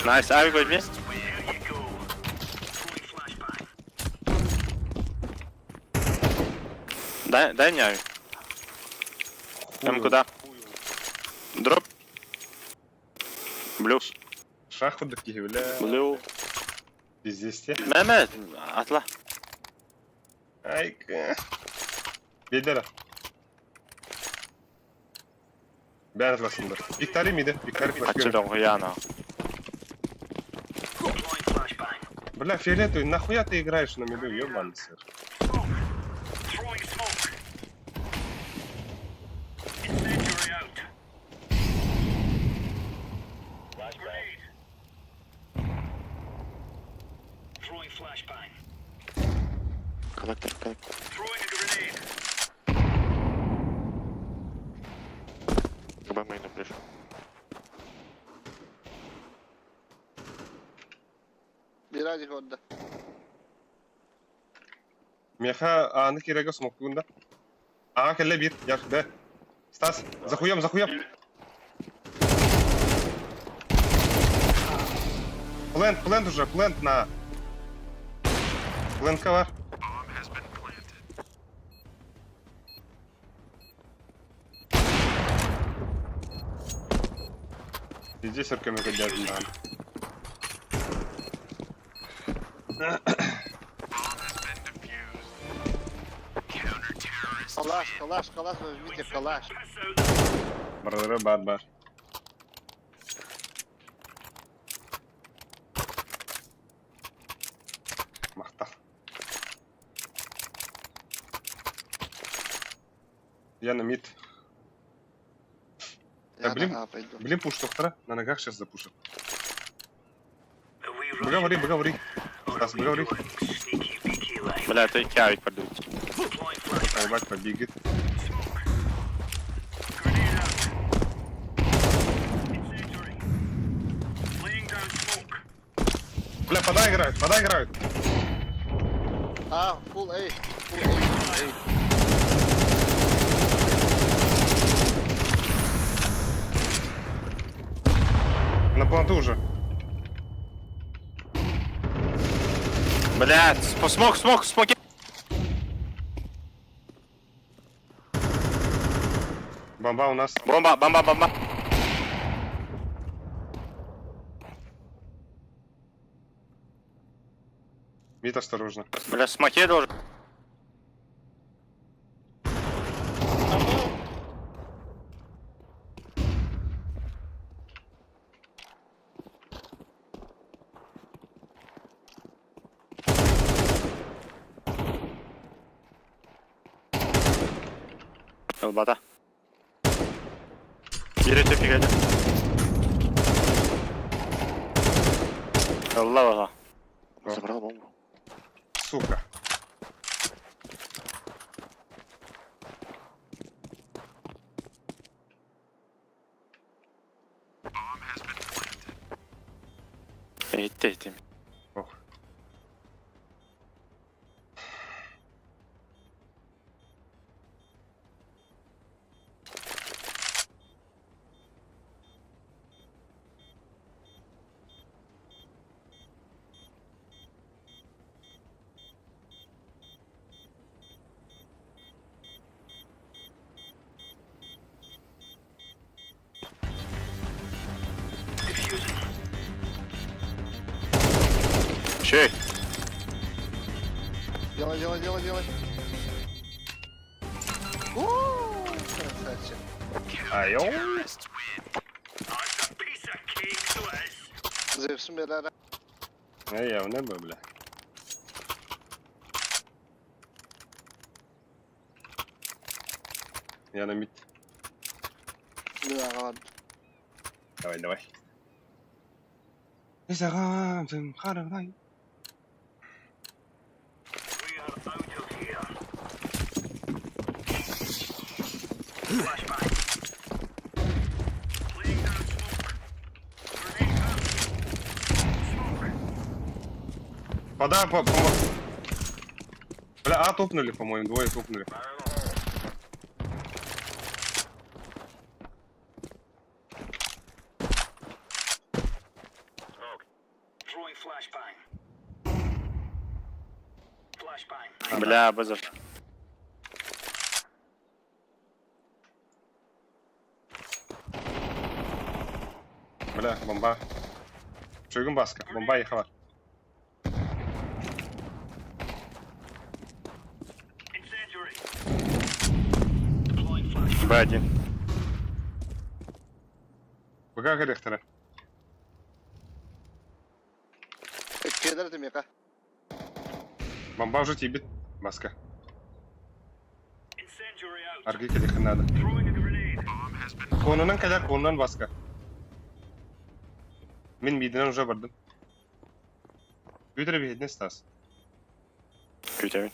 Найс, авик возьми. Дай, дай мне авик. Там куда? Дроп. Блю. Шаху киһи, бля. Блю. Пиздец те. Мэ, атла. Айка. Бедера. Бәрі атласыңдар. Виктори миді, Виктори флеш. Отсюда хуя нахуй. Бля, фиолетовый, нахуя ты играешь на миду, ёбаный сыр. Коннектор, коннектор. К Б мейну ближе. Биир көрдө. Меха ааны кирэгэ смоккугун да. Ага, кэллэ биир, яр, Б. Стас, захуем, захуем. Плент, плент уже, плент на. Плент бар. Здесь өркөмөгө дядин. Калаш, калаш, калаш, возьмите калаш. Бар, бар, бар. Махтал. Я на мид. Я блин. на А пойду. Блин, пуш доктора. На ногах сейчас запушит. Говори, говори. Стас, говори. Бля, это икки авик продают. Ебать, побегает. Бля, подай играют, подай играют. А, full A. Full A, full A. На планту уже. Бля, смок, смок, смоки. Бомба у нас. Бомба, бомба, бомба. Мид осторожно. Бля, смоке должен. Ылбата. Биир өтө кигэтэ. Ылла баҕа. Забрал бомбу. Сука. Иһиттэ иһиттим. Ох. Шей. Делай, делай, делай, делай. О, красавчик. Айо. Зевсим берер. Не, я в небо, бля. Я на мид. Мин аҕалан. Давай, давай. Пода, по, по... Бля, а топнули, по-моему, двое топнули. Бля, базар. Бля, бомба. Чугун баска, бомба ехала. Б1. БК корректора. Кедер демека. Бомба уже тебе. Баска. Аргы келех надо. Конунан кадar конунан баска. Мен мидинен уже бардым. Бүтүрө биһидне Стас. Күтәбин.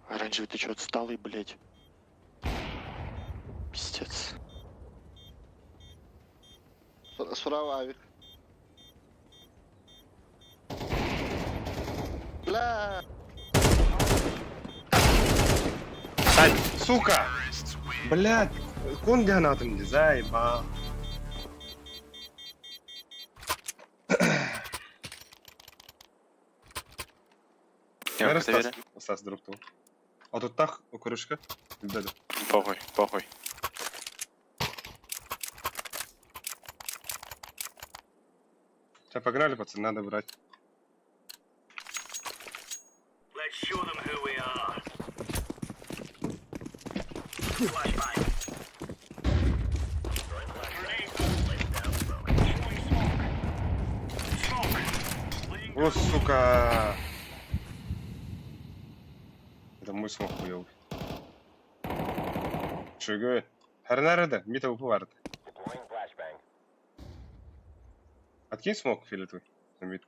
Оранжевый, ты чё, отсталый, блядь? Пиздец. Справа авик. Бля. Сай. Сука! Блядь, кон гранатом не заебал. Я Стас, Стас друг ту. А тут так, у крышка. Да, да. Похуй, похуй. Сейчас погнали, пацаны, надо брать. О, сука! Это мой смог хуёвый. Чего? Хер nerede? Мита упу vardı. Откинь смог фиолетовый на мид.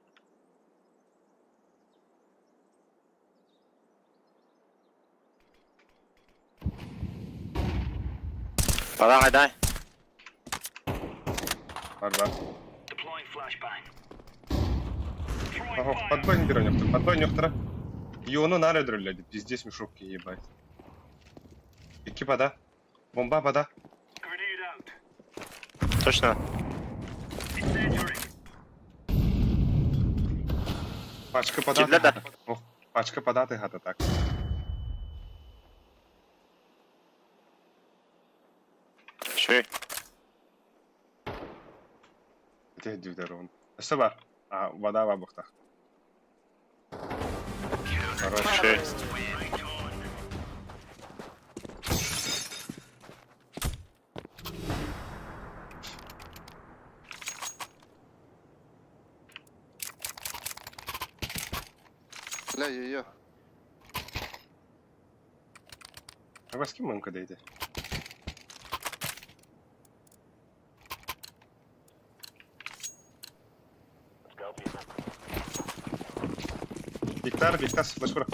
Пора, дай. Бар бар. Ага, подбой не беру некоторые, подбой некоторые. Иону на рыдру, пиздец мешок ебать. Экипа, да? Бомба, вода. Точно. Пачка податы. Кидле, да. Ох, пачка податы гата так. Шей. Где дюдерон? Что бар? А, вода в обухтах. Хорош. Шей. Бля, ее. А с кем МКД это? Виктор, Виктор, флеш бро.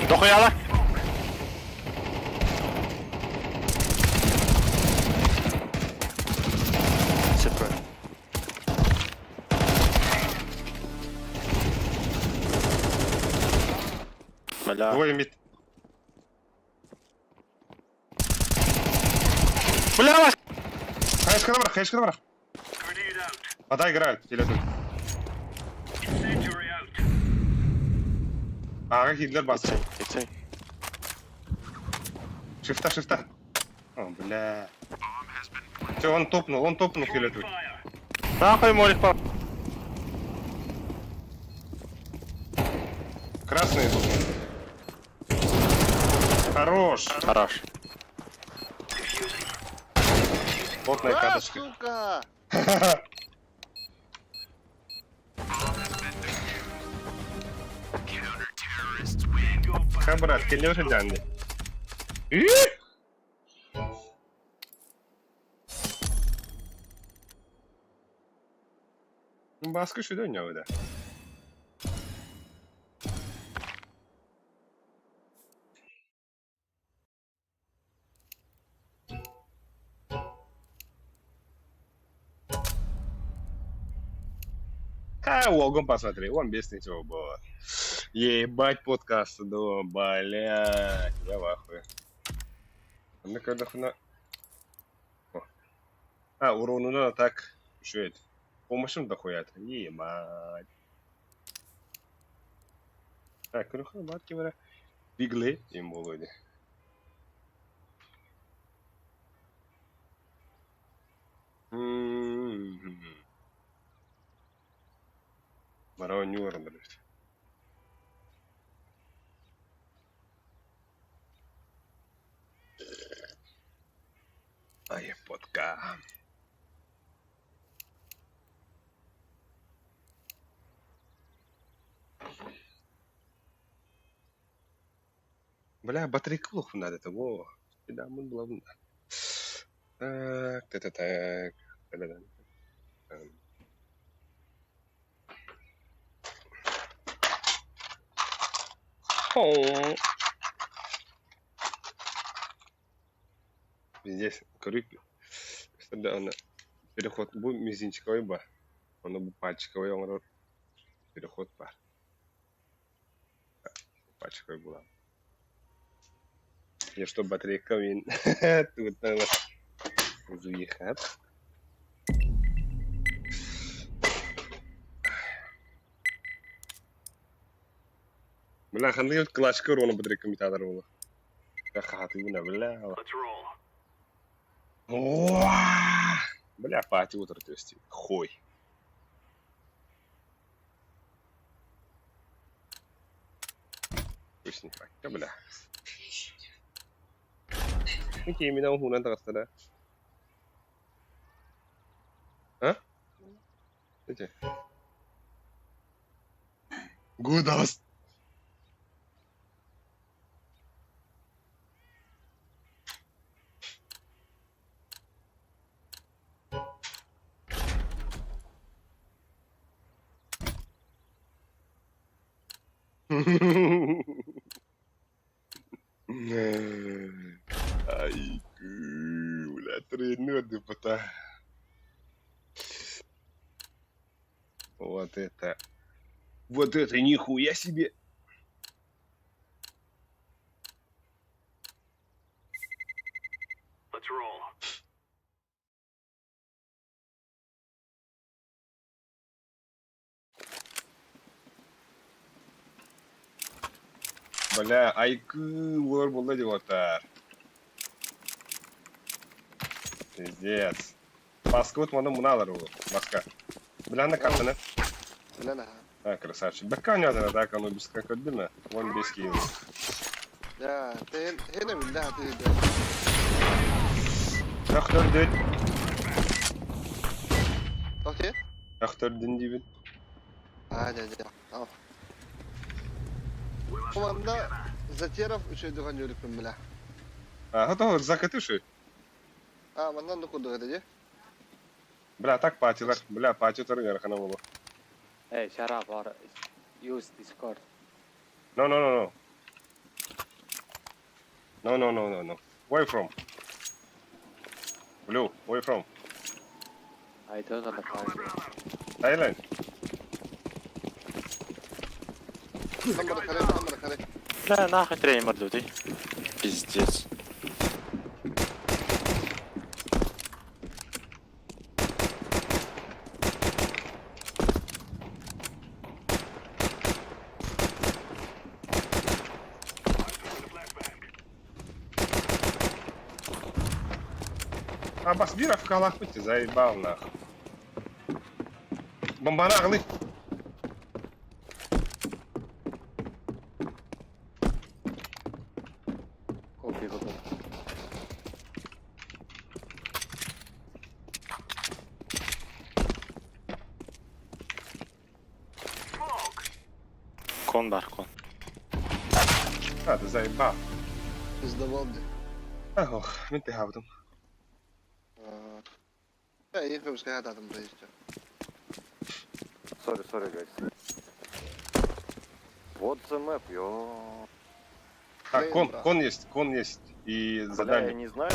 Дохуяла! Бля. Двое мид. Бля, вас! Хаешка бар, хаешка бар. Вода играют, или тут. Ага, Гитлер бас. Ицей. Шифта, шифта. О, бля. Все, он топнул фиолетовый. Нахуй молик пап. Красный идут. Хорош. Хорош. Плотная А, каточка. сука! Ха, брат, келлер жанды. Баскы шүдө ойнобу да. А, Уолгом посмотри, он без ничего было. Ебать подкаст, да, блядь, я в ахуе. Ну когда хуна... О. А, урону надо так, что это? Помощь дохуя это, ебать. Так, ну хуй, батки, бля. Биглы им Володя. М-м-м. Барон блядь. Ай, подка. Бля, батарейка плохо надо того. Да, мы главное. Так, так, так, так. О. Здесь крюк. Она переход бу мизинчиковый ба. Оно бу пальчиковый, он переход бар. Пальчиковый была. Я что, батарейка мин. Тут надо заехать. Бля, ханды клачка урона батарейка метадр было. Хаты бля, бля. Бля, пати утро, то есть, хуй. Пусть не факт, бля. Окей, меня ухуна да. А? Эти. Гудас. Ай, бля, тренер пота. Вот это. Вот это нихуя себе. Бля, айкы, олар болды деп отыр. Пиздец. Баска вот мана мыналар ол. Баска. Бля, на картаны. Бля, на. А, красавчик. Бакка ойнадыр, так, аны біз как өтті ме? 15 килл. Я, ты хена билля, ты. Ақтөрден. Окей. Ақтөрден дейбін. Аа дьэ дьэ ал. Манна Затеров үчүгэйдик оонньуур бля. А, готово, закатыши. А, манна оннук курдук этэ дии. Бля, так патилар. Бля, пати ыарахана буолуо. Hey, shut up or use Discord. No, no, no, no. No, no, no, no, no. Where you from? Blue, where you from? I don't understand you. Thailand. Номер харай, номер харай. Бля, нахуй тренер мордутый. Пиздец. А бас биир АФК-лаахпыт ты заебал нахуй. Бомбаны аҕалый. Copy, copy. Кон баар, кон. А, ты заебал. Пиздобол дии. Ох, мин тыаһаабытым. Э, их көмүскэ хатаатым да еще. Sorry, sorry, guys. What the map, ё. Так, кон, Блин, кон есть, кон есть. И Бля, я задание. не знаю.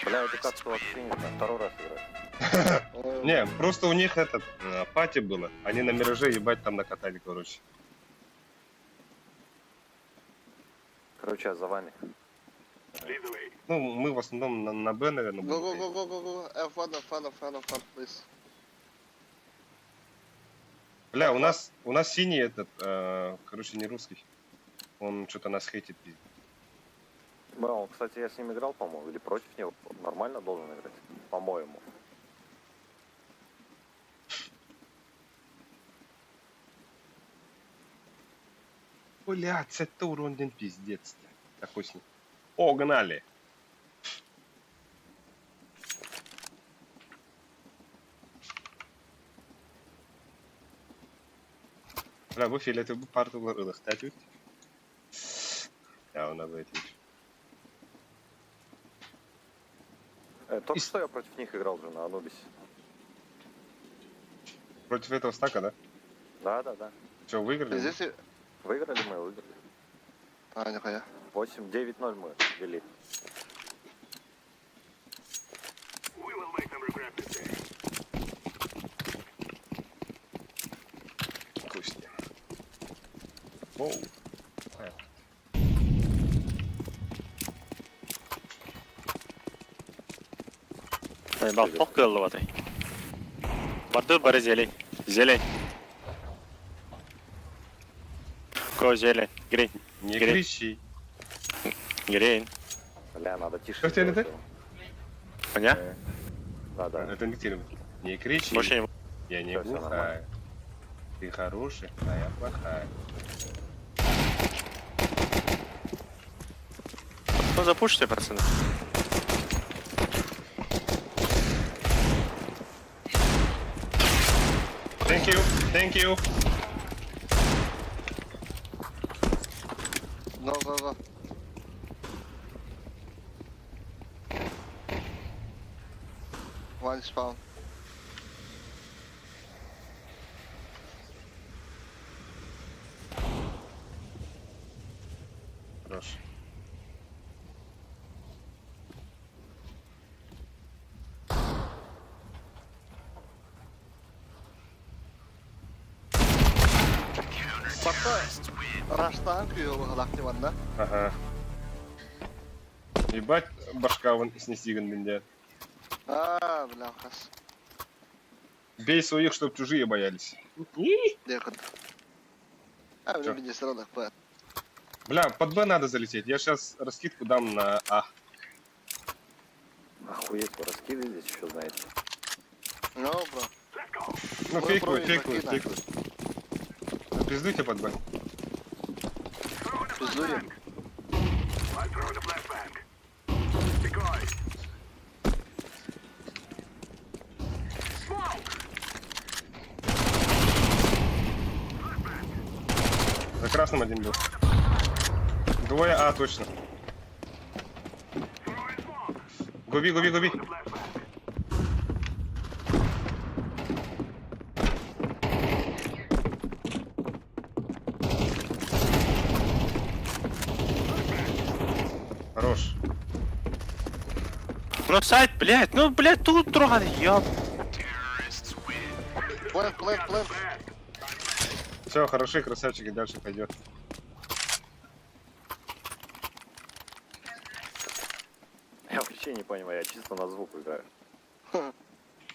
Бля, эту катку вообще не знаю. Второй раз играю. Ой, Не, просто у них этот, пати было. Они на мираже ебать там накатали, короче. Короче, я за вами. Ну, мы в основном на Б, наверное, Go, будем. go, go, go, go, go. F1, F1, F1, F1, please. Бля, у нас синий этот, короче, не русский. Он что-то нас хейтит, пиздец. Бля, он, кстати, я с ним играл, по-моему, или против него. Нормально должен играть, по-моему. Бля, это урон пиздец. Такой с ним. Погнали! Бля, бу фиолетовый партиялар ылыхта түт. Я она этим. Только что я против них играл же на Анубисе. Против этого стака, да? Да. Че, выиграли? Здесь и... Выиграли мы, выиграли. А, нихуя. 8-9-0 мы вели. Вкуснее. Воу. Заебал, тох кыллыбатай. Барды бары зелень. Зелень. Го зелень. Green. Не Green. кричи. Green. Бля, надо тише. Как тебе сделать это? его. Меня? Да, да. Это не термин. Не кричи. Больше не Я не Всё, всё глухая. Ты хороший, а я плохая. Ну запушите, пацаны. Thank you, thank you. Go, go, go. One spawn. Хорош. Раштан күйөө баҕалаах диванна. Ага. Ебать, башка вон снести гын А, бля, хас. Бей своих, чтоб чужие боялись. Декон. А, Чё? мне сразу П. Бля, под Б надо залететь. Я сейчас раскидку дам на А. Охуеть, вы раскиды здесь еще знаете. Ну, бро. Ну, Мы фейковый, про фейковый, игроки, фейковый. Пиздуйте под Б. Пиздуем. красным один был. Двое А точно. Губи, губи, губи. Хорош. Ну сайт, блядь, ну блядь, тут трогай, ёб. Плент, плент, плент. Все, хороши, красавчики, дальше пойдет. Я вообще не понимаю, я чисто на звук играю.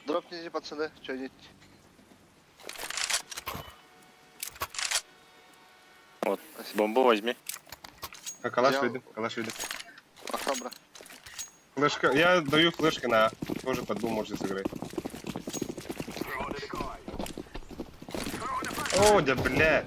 Дропните, пацаны, что-нибудь. Вот, бомбу возьми. А, калаш Я- видно, калаш видно. Ахабра. Флешка, я даю флешки на А. Тоже под бум можете сыграть. О, да бля.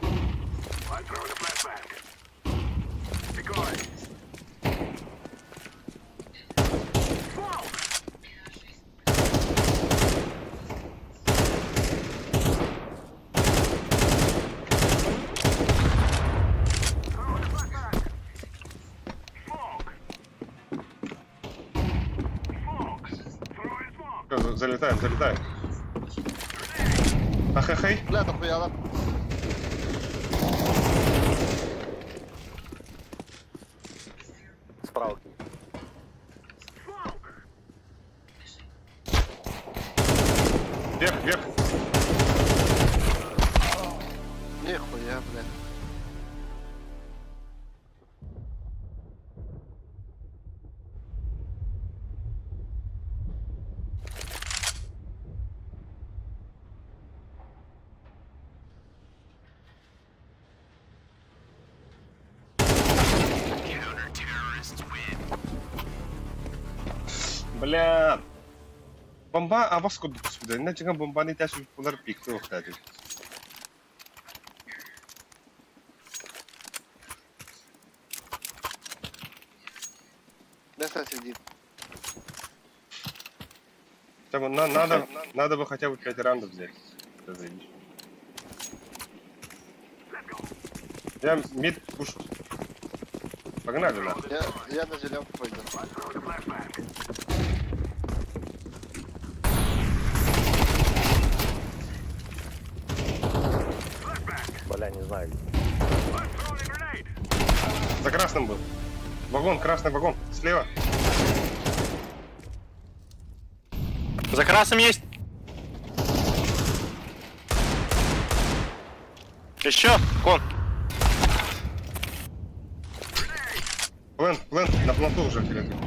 Всё, Залетаем, залетаем. Ахахай. Бля, дохуя да. Справа. Вверх, вверх. Нихуя, бля. Бля. Бомба, а вас куда сюда? Иначе бомба не тяжело полар пик, то кстати. Место сидит. Там, на, надо, надо бы хотя бы 5 раундов взять. Это заебись. Я мид пушу. Погнали, на. Я, я на зеленку пойду. Бля, не знаю. За красным был. Вагон, красный вагон. Слева. За красным есть. Еще, кон. Плент, плент, на планту уже фиолетовый.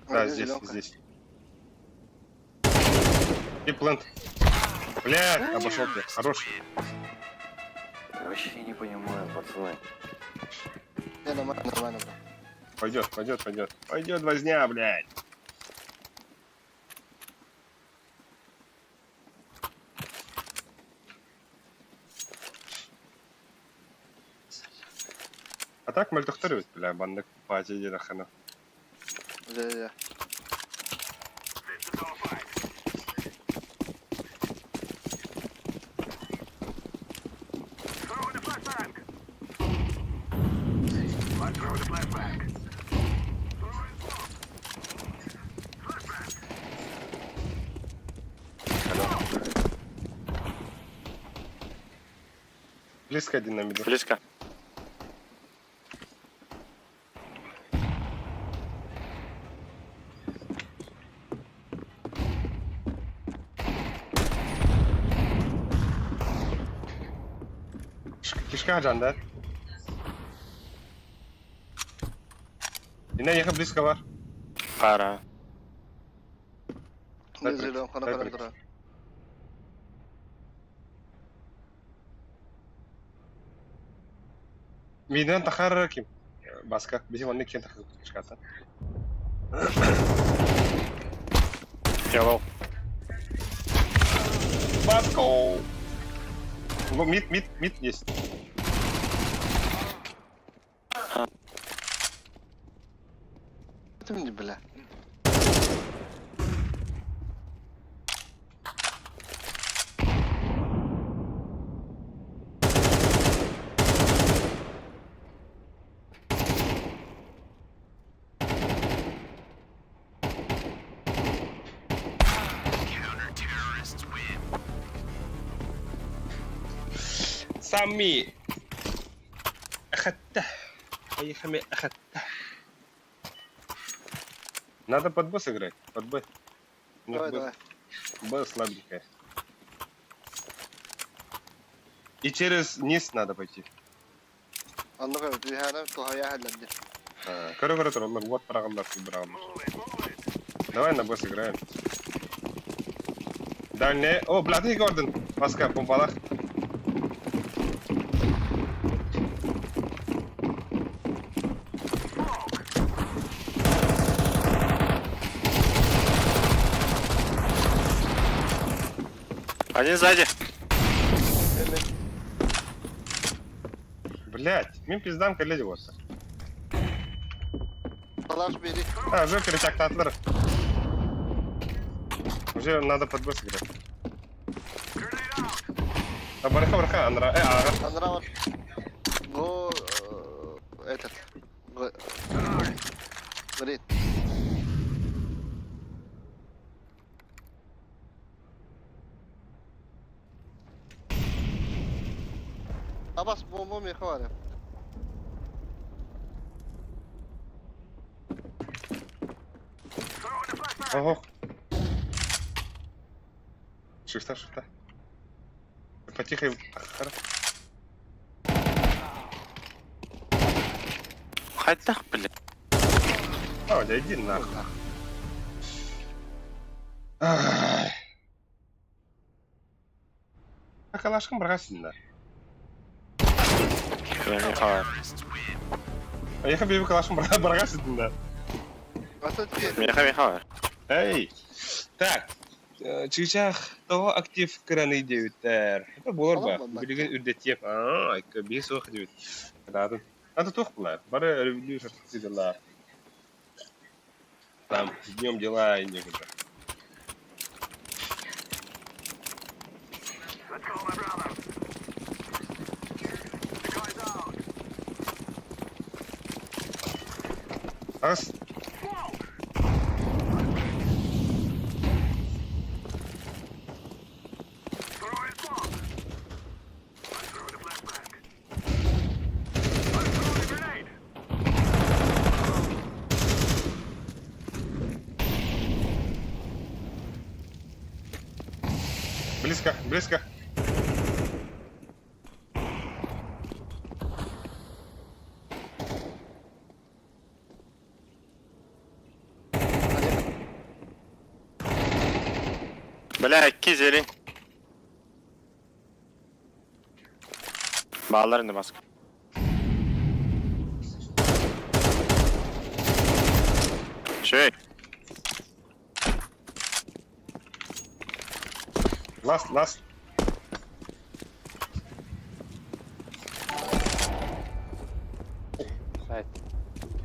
Да, Один здесь, зеленка. здесь. И плент. Блядь, обошел тебя. Хорош. Я вообще не понимаю, пацаны. Не, нормально, нормально, бля. Пойдет, пойдет, пойдет. Пойдет возня, блядь. А так мальтухтаривать, бля, баннык пати нахана. Да, да, да. Близко один на миду. Близко. Кишка жан, да? Yine yakın близко var. Пара. На Дай зеленку, на дай прыг. прыг. Midden taxar kim? Baska. Bizim onun kim taxar kishkata. Я лол. Баско! Ну, мид, мид, мид есть. Это мне, бля. Сами أخدته أي خمي أخدته. Надо под Б сыграть, под Б. У них Давай, Б, давай. Б слабенькая. И через низ надо пойти. Оннук эбит, үһээнэ туһайа иһэллэр дии. Көрө-көрө тураллар, уот быраҕаллар, сир быраҕаллар. Давай на Б сыграем. Дальняя. О, бля, ты Гордон. Маска, помпалах. Один сзади. Блять, мин пиздам коллеги вот. Балаш бири. А, уже перетяг Уже надо под Б сыграть. А, бараха, бараха, андра. Э, ага. Анара бар. Го этот. Горит. Абас бомба меха бар. Ого. Шифта, шифта. Потихо. Хайдах, блядь. А, да иди нахуй. Ай. Калашкын бырҕасын да. Меха. Аяха бейбі калашкын бырҕасын да. Меха, меха. Эй. Так. Чыычаах тоҕо актив кыраны диэбиттэр. Это буолар ба. Билигин үрдэтиэм. Аа, айка биһи суох диэбит. Кытаатын. Ата туох буолар. Бары ревью сыртсыдылар. Там днем дела и некуда. Ас. Близко, близко. Бля, кизели. Баалар инде маска. Шей. Last, last.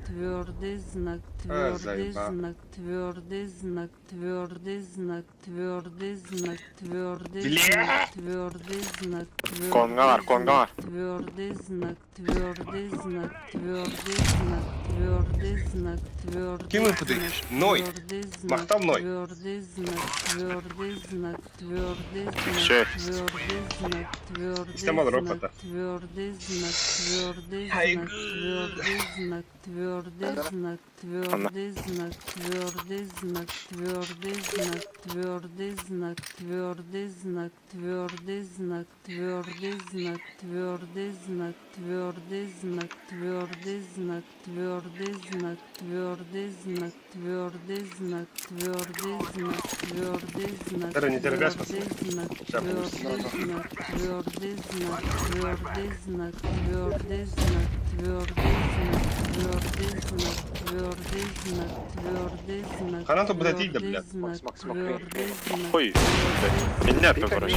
Твердый знак, А, твердый заебал. знак, твердый знак, твердый знак, твердый знак, твердый Бля! знак, твердый знак, твердый Конгалар, конгалар. твердый знак, твердый знак, твердый знак, твердый знак, твердый Кем выпадает? знак, Ной. твердый знак, Махтал Ной. твердый знак, твердый знак, твердый знак, Шей. твердый знак, твердый Истемал знак, робота. твердый знак, твердый Ай, знак, твердый знак, твердый знак, твердый знак, твердый знак, твердый знак, твердый знак, твердый знак, твердый знак, твердый знак, твердый знак, твердый знак, твердый знак, твердый знак, твердый знак, твердый знак, твердый знак, твердый знак, Тара, не торопясь, твердый пацаны. знак, Ща получится. твердый знак, твердый знак, твердый знак, твердый знак, твердый знак, твердый знак, твердый знак, твердый знак, Ханату бы дойти, да, твердый блядь. знак, Макс, Макс, Макс, твердый знак, Хуй. Меня ты, короче.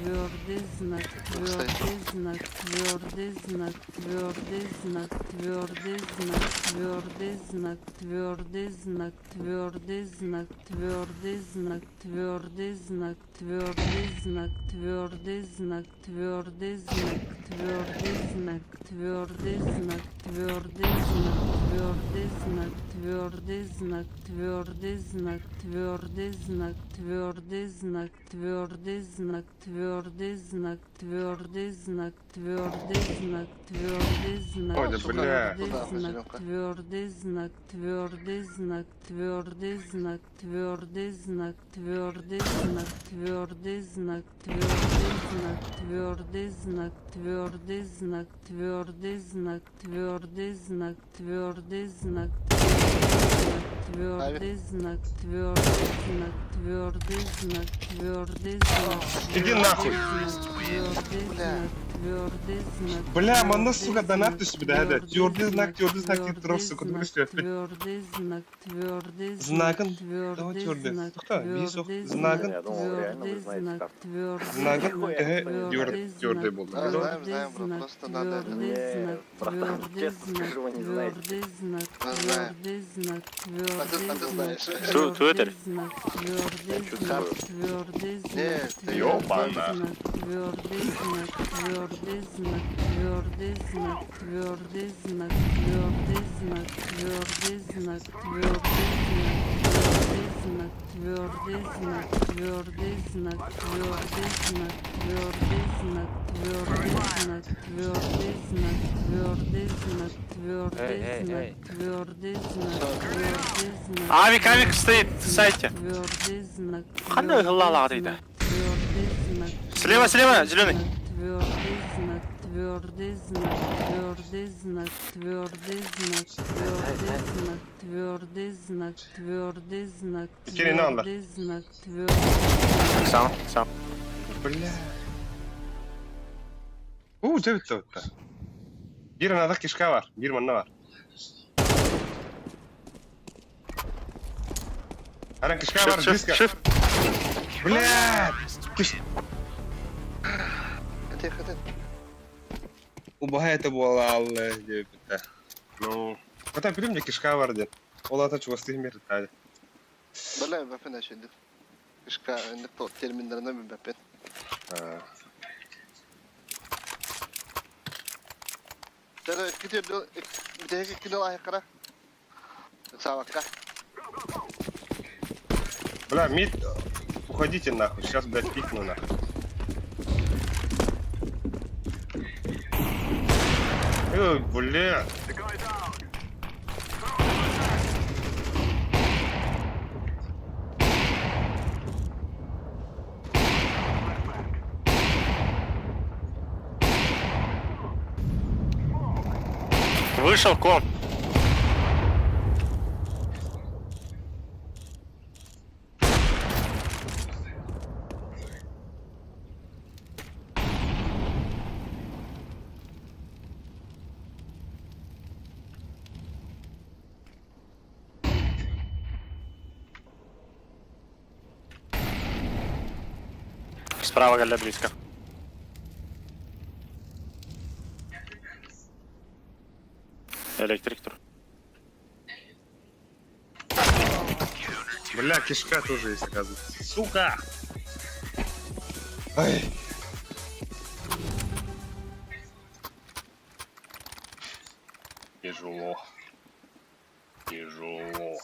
Твердый знак, твердый знак, твердый знак, твердый знак, твердый знак, твердый знак, твердый знак, твердый знак, твердый знак, твердый знак, твердый знак, твердый знак, твердый знак, твердый знак, твердый знак, твердый знак, твердый знак, твердый знак, твердый знак, твердый знак, твердый знак, твердый знак, твердый знак, твердый знак, твердый знак, твердый знак, Ой, да бля. твердый Куда, знак, зелёнка? твердый знак, твердый знак, твердый знак, твердый знак, твердый знак, твердый знак, твердый знак, твердый знак, твердый знак, твердый знак, твердый знак, твердый знак, твердый знак, твердый знак, твердый знак, твердый знак, Иди нахуй. твердый знак, твердый знак, Бля, манна, твердый сука, донат знак, себе, да, да. Твердый знак, твердый знак, твердый твердый, сука, знак, ты твердый знак, твердый знак, Знагын. Давай твердый твердый. знак, Тухта, бисох. твердый Знагын. Я думал, реально вы твердый знаете знак, карту. твердый Знагын. знак, Твердый, твердый был. Да, знаем, знаем, бро, знак, просто надо это. твердый Не, знак, братан, твердый честно знак, скажу, вы не знаете. твердый знак, Да, знаем. твердый знак, А ты, а твердый ты знак, знаешь. Ту- Твиттер. твердый знак, твердый Я знак, чувствую. твердый знак, Не, ты твердый Ёбана. знак, твердый знак, твердый знак, твердый знак, твердый знак, твердый знак, твердый знак, твердый знак, твердый знак, твердый знак, твердый знак, твердый знак, твердый знак, твердый знак, твердый знак, твердый Эй, эй, знак, эй. твердый знак, твердый знак, Авик, авик стоит в сайте. твердый знак, Хана гылала твердый дейді. знак, твердый знак, Слева, слева, зеленый. Твердый знак, твердый знак, твердый знак, твердый знак, твердый знак, твердый знак, твердый знак, Киринанда. твердый знак, твердый Сам, сам. Бля. Уу, дьэ бүттэ бүттэ. Биир анадах кишка бар, биир манна бар. Ана кишка бар, Shift, shift, близко. shift. Бля! Киш... Хотя, хотя. Убаһа это буола алла диэбиттэ. Ну, хата билим дьэ кишка бар диэн. Ол аата чугастыы мер таа. Бля, бәпен әшенді. Кишка, енді терминдеріне бәпен. Тәрі, кітер, бітегі кино айқара. Саваққа. Бля, мид, уходите нахуй, сейчас, блядь, пикну нахуй. Эй, бля. Вышел кон. Справа Галя близко. Электрик тур. Бля, кишка тоже есть, оказывается. Сука! Ай. Тяжело. Тяжело.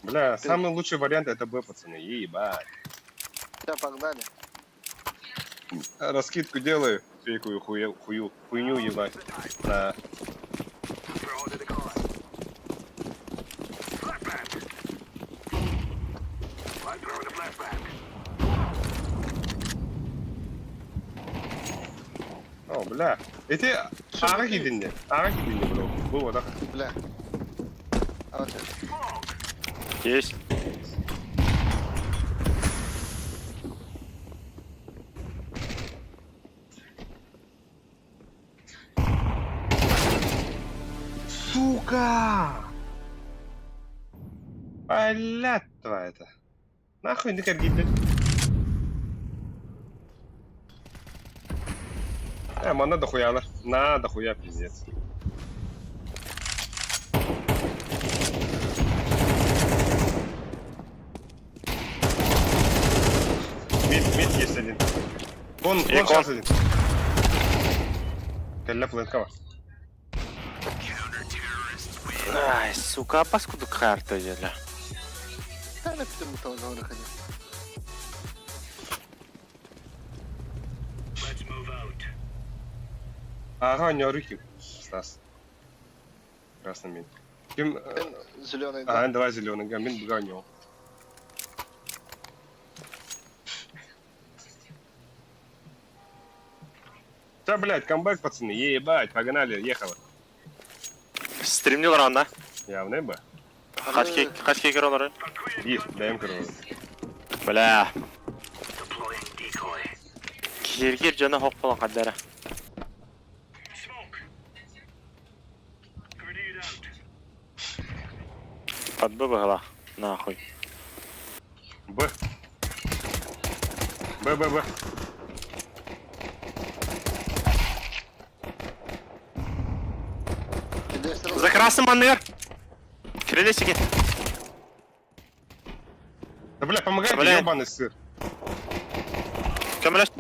Бля, самый лучший вариант это Б, пацаны. Ебать. Все, погнали. Раскидку делаю. Фейкую хую, хую, хуйню ебать. На. О, бля. Эти ара кидинде. Ара кидинде, бро. Бу вот так. Бля. А вот Есть. Сука! Блядь твоя это. Нахуй не как блядь. Манна дохуя, на дохуя, пиздец. Мид, мид есть один. Вон, вон Икон. сейчас один. Кэллэ плентка Ай, сука, паскуду карта дела. Ага, у него руки. Стас. Красный мин. Ким... Зеленый, да. А, давай зеленый, мин бганил. Да, блядь, камбэк, пацаны, ебать, погнали, ехала. Стримнил рана. Явно бы. Хас кикер олары. Их, даем короче. Бля. Киргир жана хоқ болан қаддара. Подбы бағала. Нахуй. Б. Б, Б, Б. За красным манер. Крылесики. Да, бля, помогайте, Бля. ебаный сыр. Көмөлөс.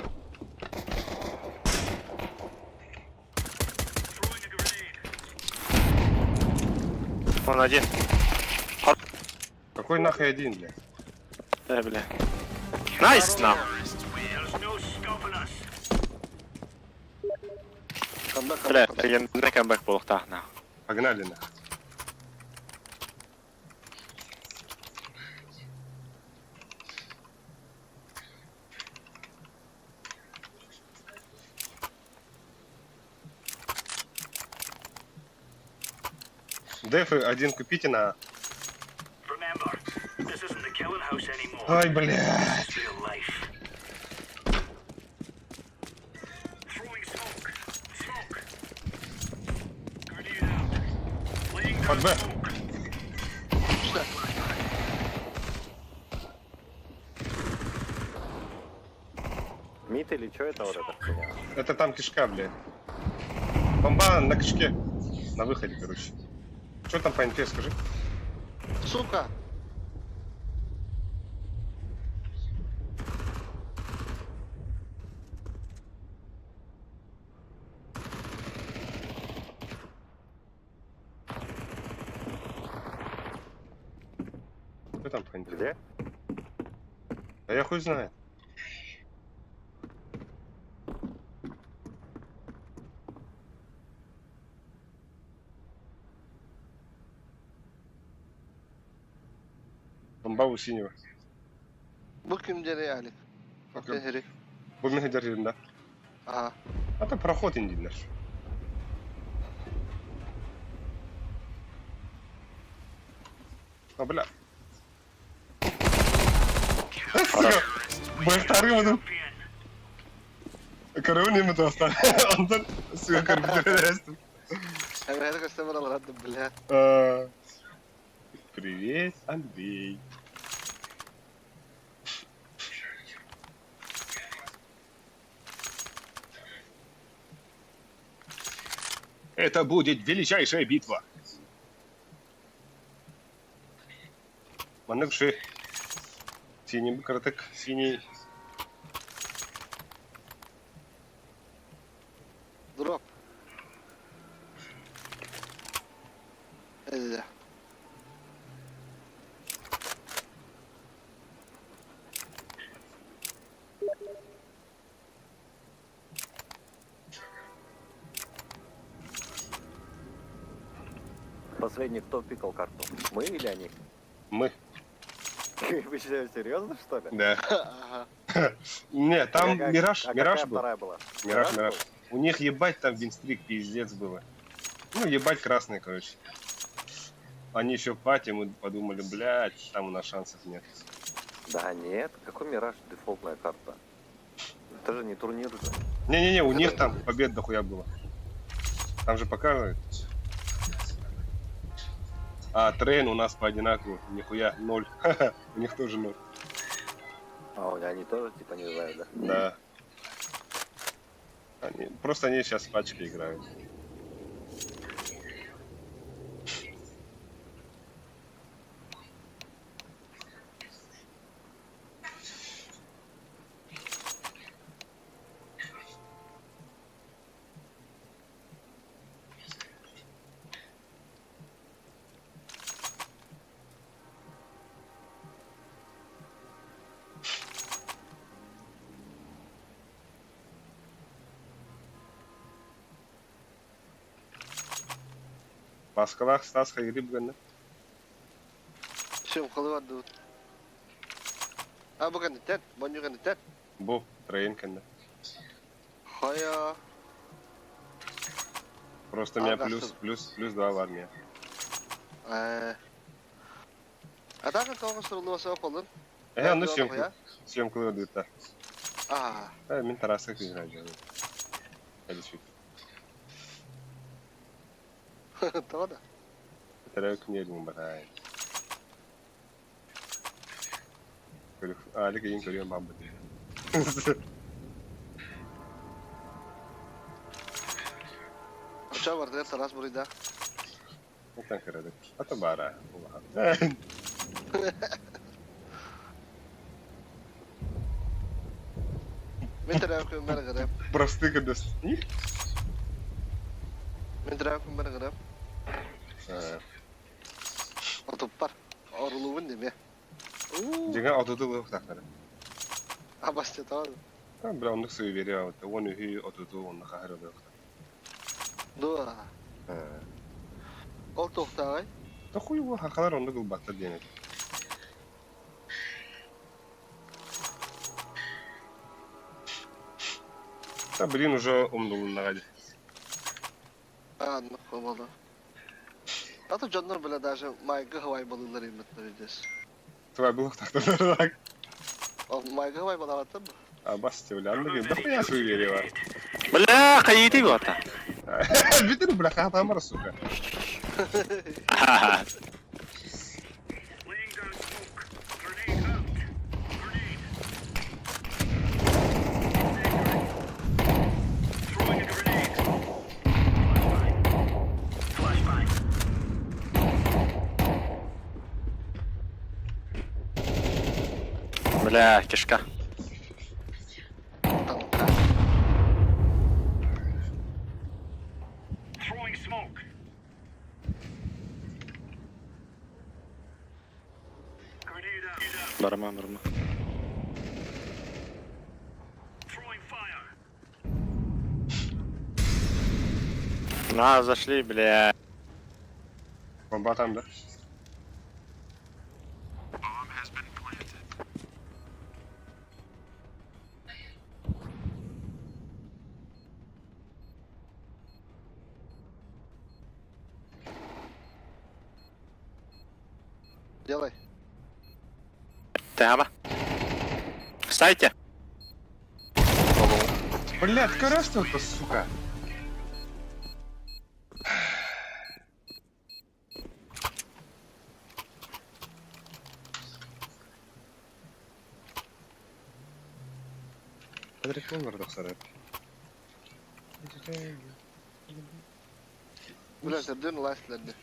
Он один. Какой нахуй один, бля? Э, бля. Nice, нахуй. Камбэк, Бля, камбэк. легендарный камбэк буолуохтаах нахуй. Погнали нахуй. Дефы один купите на... Ай, блядь. Под Б. Мид или что это вот это хуйня? Это там кишка, блядь. Бомба на кишке. На выходе, короче. Что там по инфе, скажи? Сука! Что там по инфе? Где? Да я хуй знает. Бомба у синего. Бу ким диэри Алик? Окей. Диэри. Бу мин держим, да? Ага. А то проход индилер. А, бля. Сука, бу вторым иду. Короче, мы то оставили. Антон, сука, компьютер. Это костюм ладно, бля. Привет, Андрей. Это будет величайшая битва. Маныкши. Синий краток, синий. Дроп. Эзя. Последний кто пикал карту? Мы или они? Мы. Вы что, серьезно, что ли? Да. Ага. Не, там Какая- Мираж, а Мираж какая был. вторая была? Мираж, Мираж. был? У них ебать там винстрик пиздец было. Ну, ебать красный, короче. Они еще в пати, мы подумали, блядь, там у нас шансов нет. Да нет, какой Мираж дефолтная карта? Это же не турнир же. Не-не-не, у них там побед дохуя было. Там же показывают. А train у нас по одинакову, нихуя, ноль. У них тоже ноль. А, они тоже типа не знают, да? Да. Они, просто они сейчас в пачке играют. Маскалаах Стас хайгыы бүгэннэ. Съемкалы бардыбыт. А бу кэнниттэн, бонньу кэнниттэн. Бу, трейн кэннэ. Хайа. Просто меня плюс, плюс, плюс два в армии. Э. А так тоҕо суруллуба суох буоллун? Э, ну съемку, съемку ыдыта. Аа. Э, мин Тараска кыыһыра дьону. Эдишит. Тоҕо да? Төрөө күнү барай. Алик ийин көрүөн бааммыт. Оччо бардыгар Тарас буруйдаах. Оттон кырадык. Ата баара улахан. Мин төрөөбүт күммэр ыҥырыам. Просты кырдыс. Мин төрөөбүт күммэр ыҥырыам. Отуппар. Орулуубун димиэ. Дьиҥэ отуту ылыахтаахтара. Абастетон. Бля, оннук суеверие уон үһү отуту уонна хаһар ылыахтаах. Дуо. Ол туохтааҕый? Да хуй его, хахалар оннук ылбаттар диэн этэ. Да блин, уже умнулуннаҕа дии. А, ну буолла. А то дьоннор бля даже майгы хавай балыылар имметтер здесь. Твоя булуохтаахтар Ол майгы хавай балаабаттар бу. А бас бля, анныгы дохуя суеверие Бля, хайыты буота. Бүтүн бля хаатамар сука. Бля, кишка. Танка. Барыма, барыма. На, зашли, бля. Бомба там, да? Делай. Тама. Встайте. Блядь, что это, сука? Патрик тохсарат. Бля, төрдүн лайфлерди.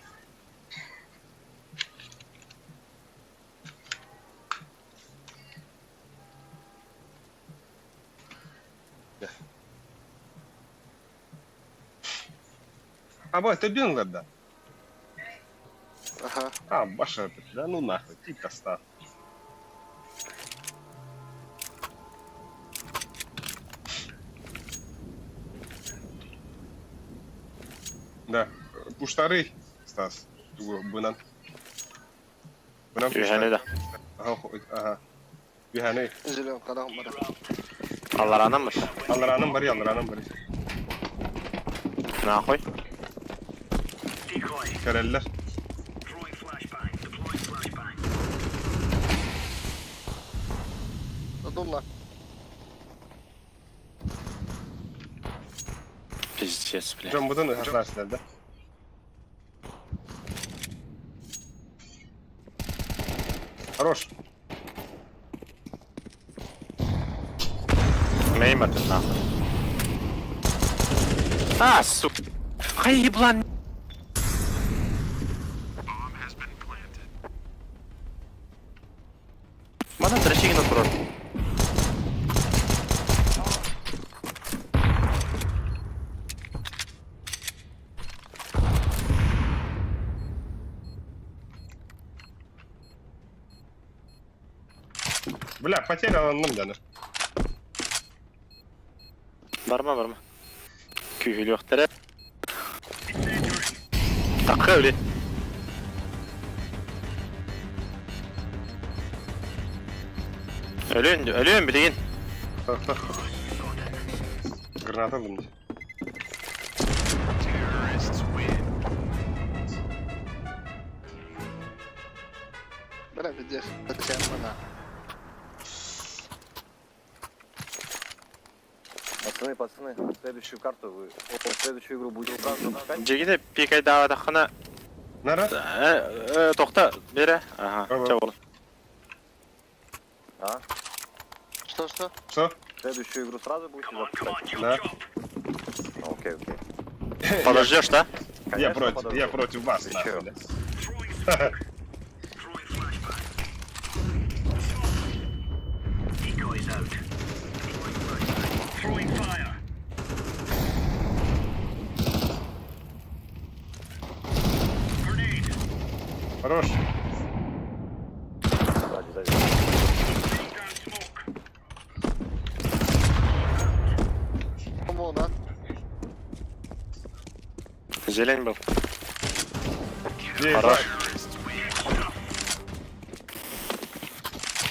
А, бой, ты бил, да? Ага. А, баша, да ну нахуй, ты коста. Да, пуштары, Стас, бынан. Бынан Үһәне да. Ага, ага. Үһәне. Зелен карагым бар. Алларанан mı? Алларанын бар, алларанын бар. Нахуй. Кәрәлләр. Думла. Пиздец, бля. Жон бұдан ыһатларсылар да. Хорош. Меймер ты нахуй. А, сука. Хай еблан. Мана трещигин турар. Бля, потеря алынным дәнір. Барма, барма. Күйілі өқтірі. Такка өле. Өлүөн, өлүөн билигин. Граната ыллым. Бля, пиздец. Это мана. Пацаны, пацаны, следующую карту вы... О, следующую игру будете сразу запускать? Дьигине пикайдаабатаххына Нара? тохта бере. Ага, чэ бол. А? Что, что? Что? Следующую игру сразу будете запускать? Да. Окей, окей. Подождешь, да? Я Конечно, против, подожду. я против вас, Ты нахуй, чё? да. Хорош. Сзади, сзади. Кому, да? Зелень был. Ей, Хорош.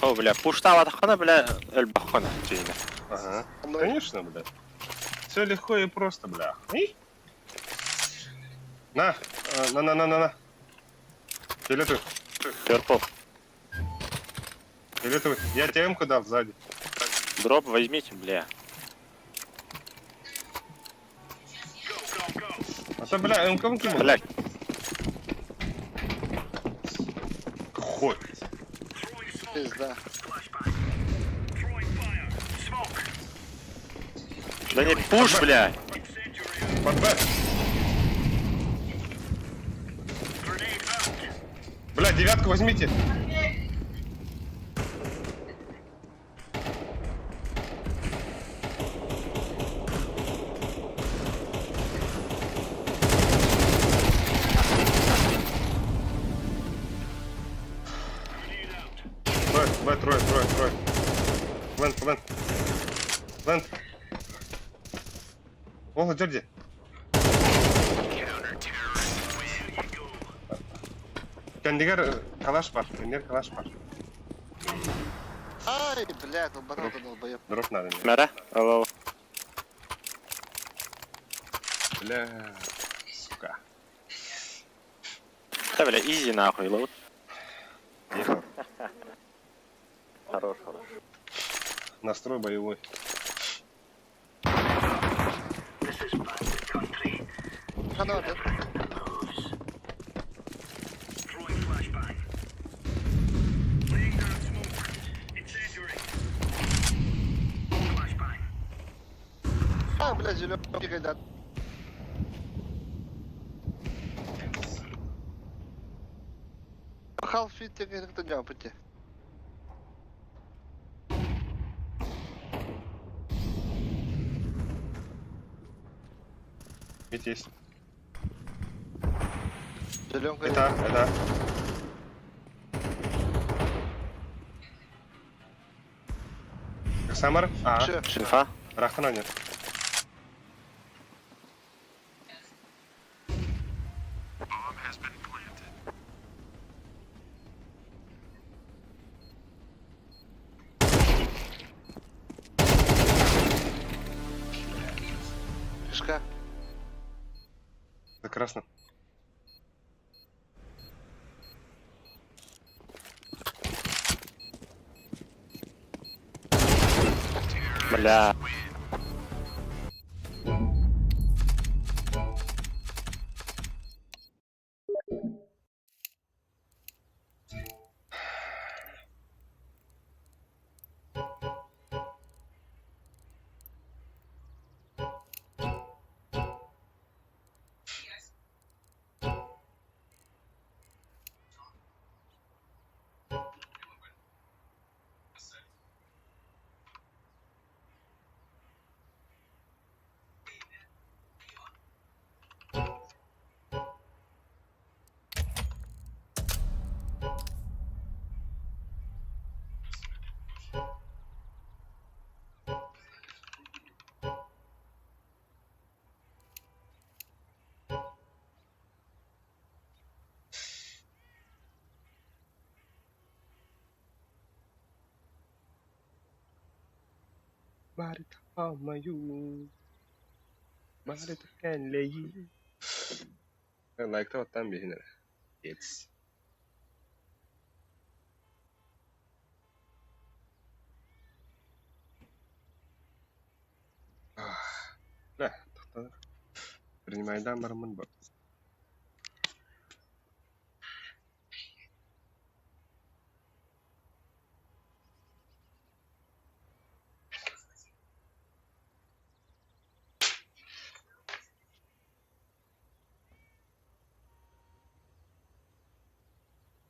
О, бля, пуштаабатаххына, бля, өлбөххүнэ дьигине. Ага. Конечно, бля. Все легко и просто, бля. И? На, на, на, на, на, на. Фиолетовый, Перпл. фиолетовый. Я тебе М-ку дал сзади. Дроп возьмите, бля. А то, бля, М-ку кинул. Бля, Хуй. Пизда. да не пуш, бля. Под Б. Бля, девятку возьмите. Б, Б, трое, трое, трое. Плент, плент. Плент. О, Джорди. Кандигар калаш бар, кандигар калаш бар. Ай, блядь, ну баран долбоеб. Дроп надо мне. Мэра, алло. Бля, сука. Да, бля, изи нахуй, лоут. Ехал. Хорош, хорош. Настрой боевой. Хана, да? А, блядь, зеленый да. Халфит кто не пути. Ведь есть. Зеленка. Это, это. Самар? А, Все. Инфа. Рахтана нет. Фишка. За красным. Бля. Бары таалмаю. Бары кэллэйи. Лайкта оттан биһин эрэ. It's. Да, Принимайдан бараммын бу.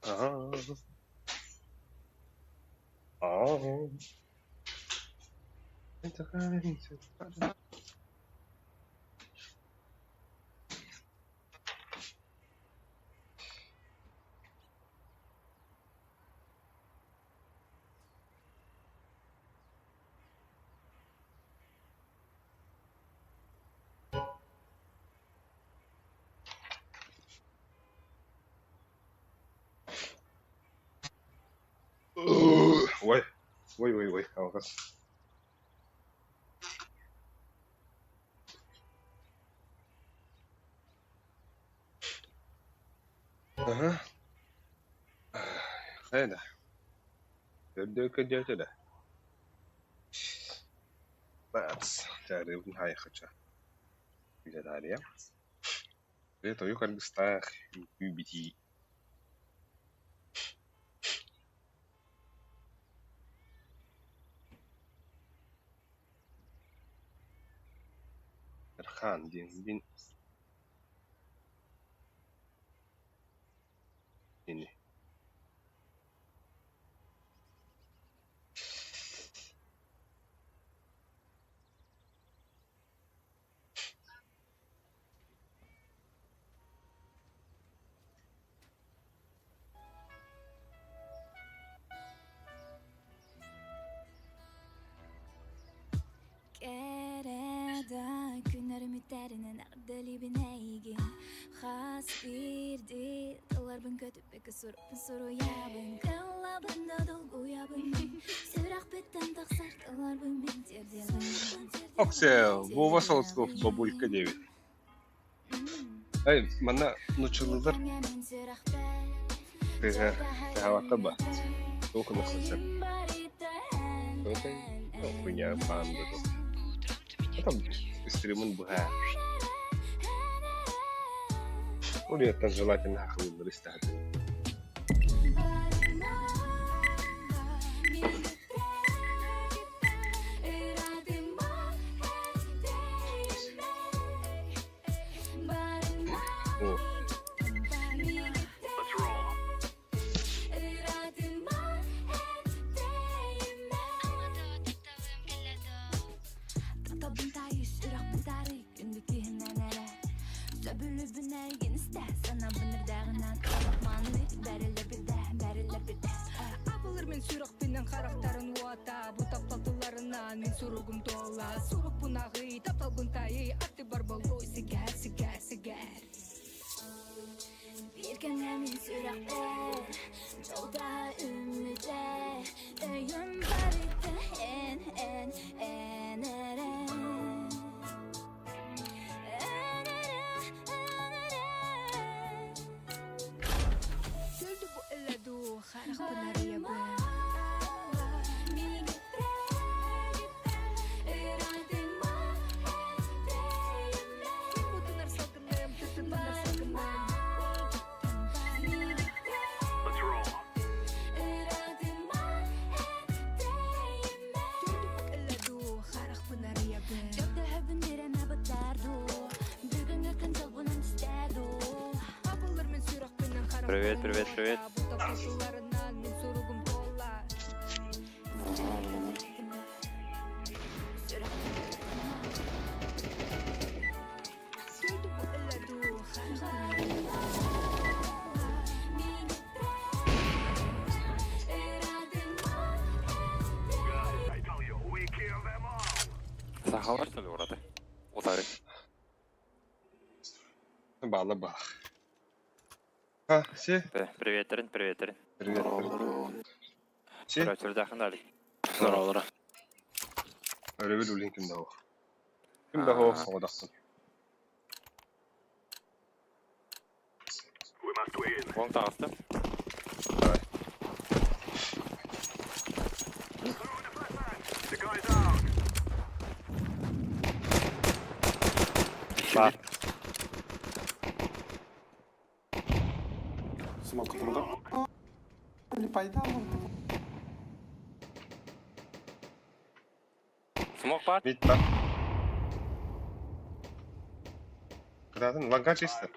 Аа. Аа. Ой, ой, ой, ой, алҕас. Аһа. Хайа да. Көрдөө көрдөөтө да. Бац. Чаарыбын хайхача. Билэ таарыйа. Дэ тойук аргыстаах үҥкүү битии. Эрхаан диэн мин ини. Кэрэ да күннэрим үттэринэн эҕэрдэлиибин эйигин Хас биирдии тылларбын көтүппэккэ сурукпун суруйабын Кыллабын да долгуйабын мин Сүрэхпиттэн тахсар тылларбын мин тиэрдиэҕим Оксел, Вова Солосков, бабулька диэбит. Эй, манна нуччалыылар тыаһа тыаһаабаттар ба? Туох гына сылдьар? Хуйня баанда дуо? Потом стримын быһа. Ол иһиттэн желательно хахылыыллары истэһэр. О, Абылыр мен сүрөхпүнэн харахтарын уота Бу таптал тылларынан мин суругум туола Сурукпун аҕый, тапталбын тайый Аттыбар боллуй сигэр, сигэр, сигэр Биир кэмҥэ мин сүрэхпэр дьолго үммүтэ Өйүм барыта эн, эн, эн эрэ Эн эрэ, эн эрэ Көлдү бу ылла дуу, харахпын арыйабын Мин бутунар салгыным, тытынар салгыным Көлдү бу ылла дуу, харахпын арыйабын Абылыр мен сүрэхпинэн Привет, харахтарын привет, привет. уота Бу таптал тылларынан мин суругум туола Көлдү бу ылла дуу, харахпын арыйабын Сахалар что ли ураты? Утары. Баала баала. А, все? Приветтерин, приветтерин. Привет. Все? Короче, вдохновили. Здорово, здорово. Өрөбүл үлүн ким да суох. Ким да суох соҕотохпун. Вон таҕыстым. Давай. Бар. Смок бар. Мид бар. Кытаатын ланга чисто.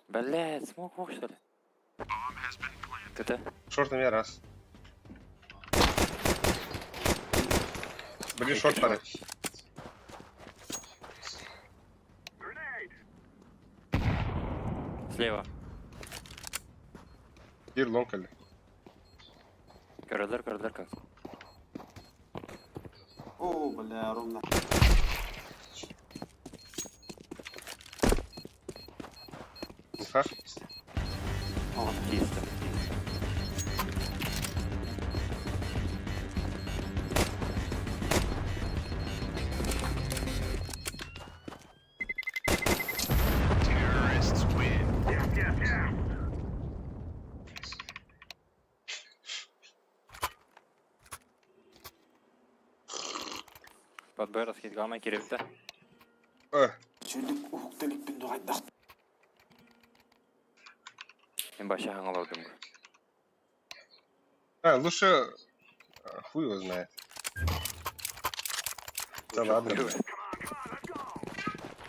Блядь, смок мог что ли? ТТ. Шорт у меня раз. Блин, шорт пары. Слева. Бир лонг или. Көрөлөр, көрөлөр как. О, бля, ровно. Инфа. Чисто. Под Б расхитгалмай кирибитэ. Э, Чүлүк уһукталикпин дугайдах. Мен баша хаңалаудым. А, лучше... Хуй его знает. Да ладно.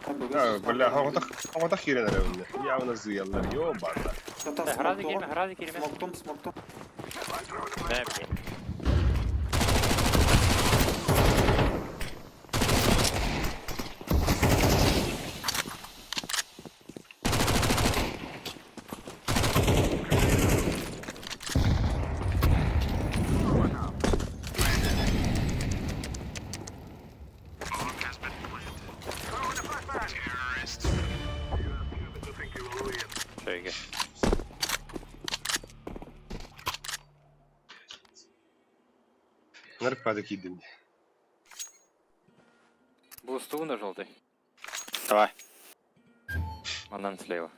А, бля, хавата хирен ревне. Явно зуяллар, ёбана. Харазы кирме, харазы кирме. Смоктум, смоктум. Не, блин. Шойге. Наркпады кидим. Бусту на желтый. Давай. Манан слева.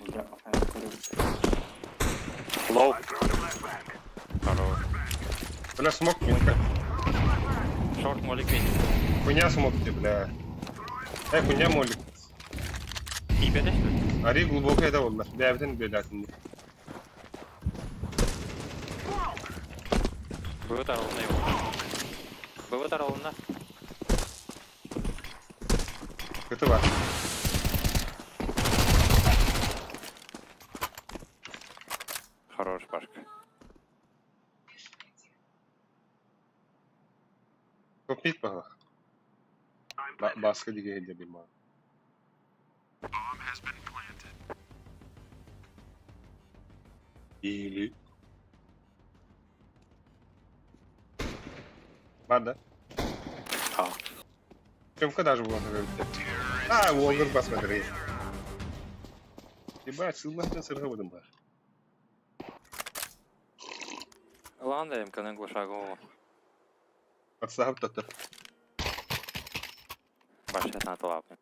Бля, Лоу. Хорош. Бля, смог минка. Шорт молик видит. Хуйня смог ты, бля. Эй, хуйня молик. Тибеде что ли? Ари глубокая да олар. Бля, бітін белятын. Бывает ровно его. Бывает ровно. Көтü бар. Хорош, Пашка. Топ мид баға. Баска диге хеде бima. Или... Бар да? А. Кемка даже было А, Уолгер посмотри. Ебать, сылмастан сырға будым бар. Ладно, МК глушагового. Подстав тата. Баша на лапы.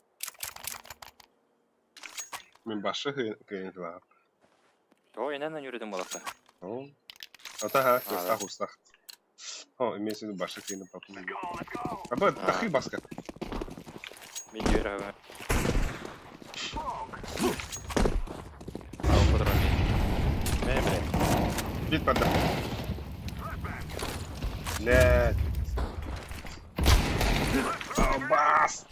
Мен башы кыйын кылап. Ой, не на юридым балакта. Ата ха, А, да. устах, устах. О, имеется в виду башы кыйын папа. Аба, тахы баска. Мен жібер Ау, подробнее. Не, блядь. Бит подда. Блядь. О, бас!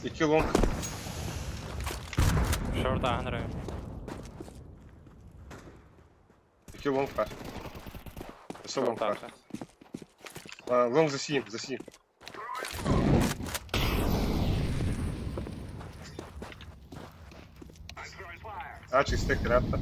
Ики лонг. Шорт ахныры. Ики лонг бар. Все лонг бар. А, лонг за синим, за синим. А, чистый кратко.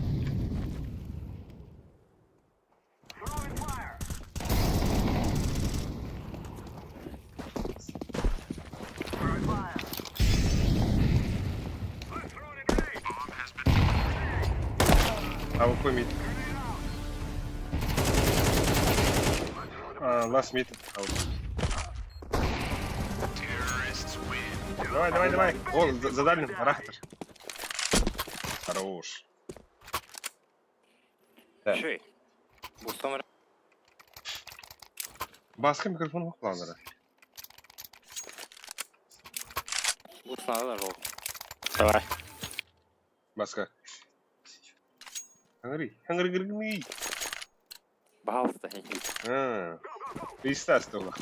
AWP mid. А, last mid. AWP. Давай, давай, давай. О, за дальним, рахтер. Хорош. Да. Шүй. Бустом Баска микрофон укланера. Бустан жол. Давай. Баска. Хангри, хангри, гри, Баалста. А. Пизда стол.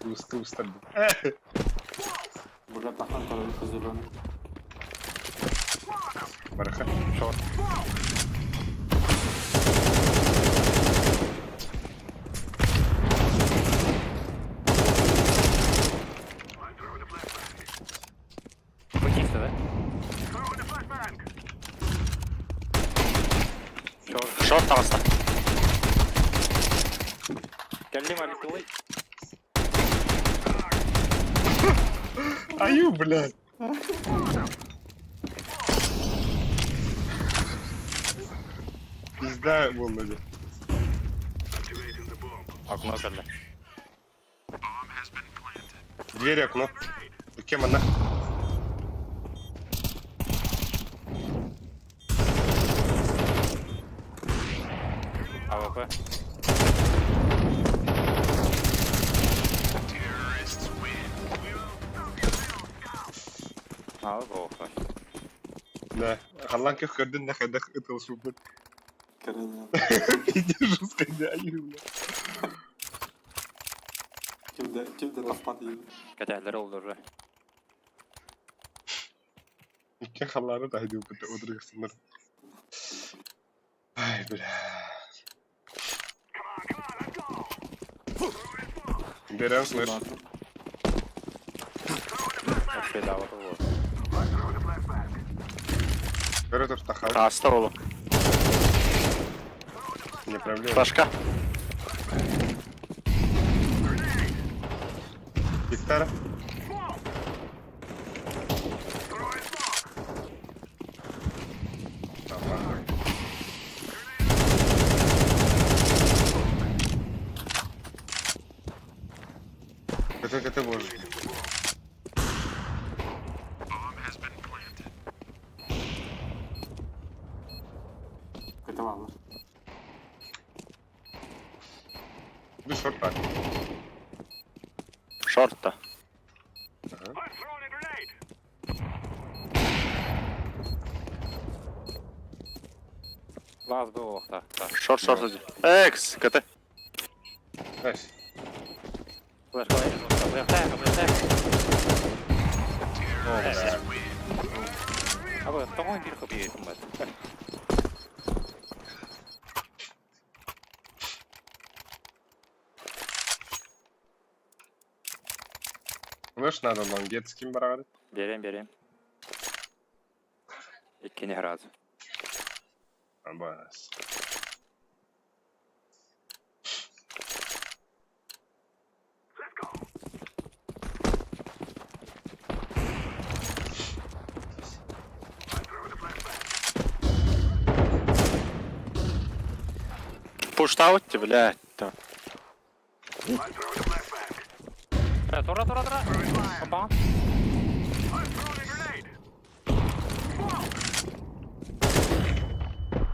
Уста, уста. Бля, пахан тоже зеленый. Бараха. Шорт. Выкинься, да? Шорт. Шорт таҕыста. Кэлли маликулы. Аю, блядь. Пизда буолла дии. Окно кэллэ. Дверь окно. Кем она? АВП. АВП. Да. Халлан көх көрдүн да хайдах ытылшуппут. Карина. Пиздец жестко, да, аю, блядь. Кимде, кимде лафпат иди. Кәтәләр oldu уже. Икки халланы да хайдыппыт отыргысыннар. Ай, бля. Берем слэш. Вообще да, вот вот. Бері тұр тахал. Ааста оҕолу. Не проблема. Флашка. Гитара. КТ, КТ, боже. Это мало. Ду шорт так. Шорт та. Ага. Лаз был, да, да. Шорт, шорт иди. Экс, КТ. Найс. Флешка, флешка, флешка. О, бля. Абы, тоҕо биир хобби бат. Знаешь, надо лонгетским брать. Берем, берем. Иккини сразу. Абас. Пуштаут, блядь. Там. Тура, тура, тура. Опа.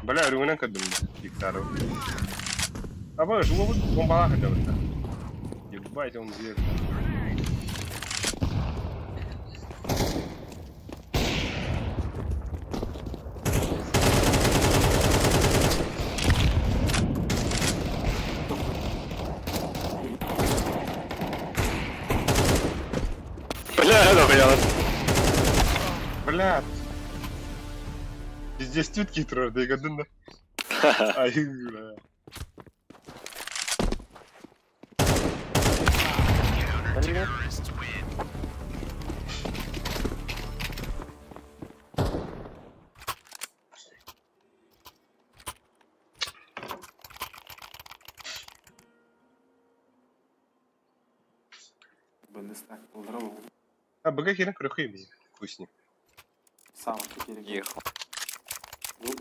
Бля, өрүҥүнэн көрдүм да, гектары. Аба, жуобут бомбалаах этэ бытта. Ебать, он зверь. Бля, дохуя. Бля. Пиздец, тютки турар дегендин да. Ай, бля. Бендестак, здорово. А, БГ херен крөхүй бей. Вкусник. Сам теперь. Ехал. Ну,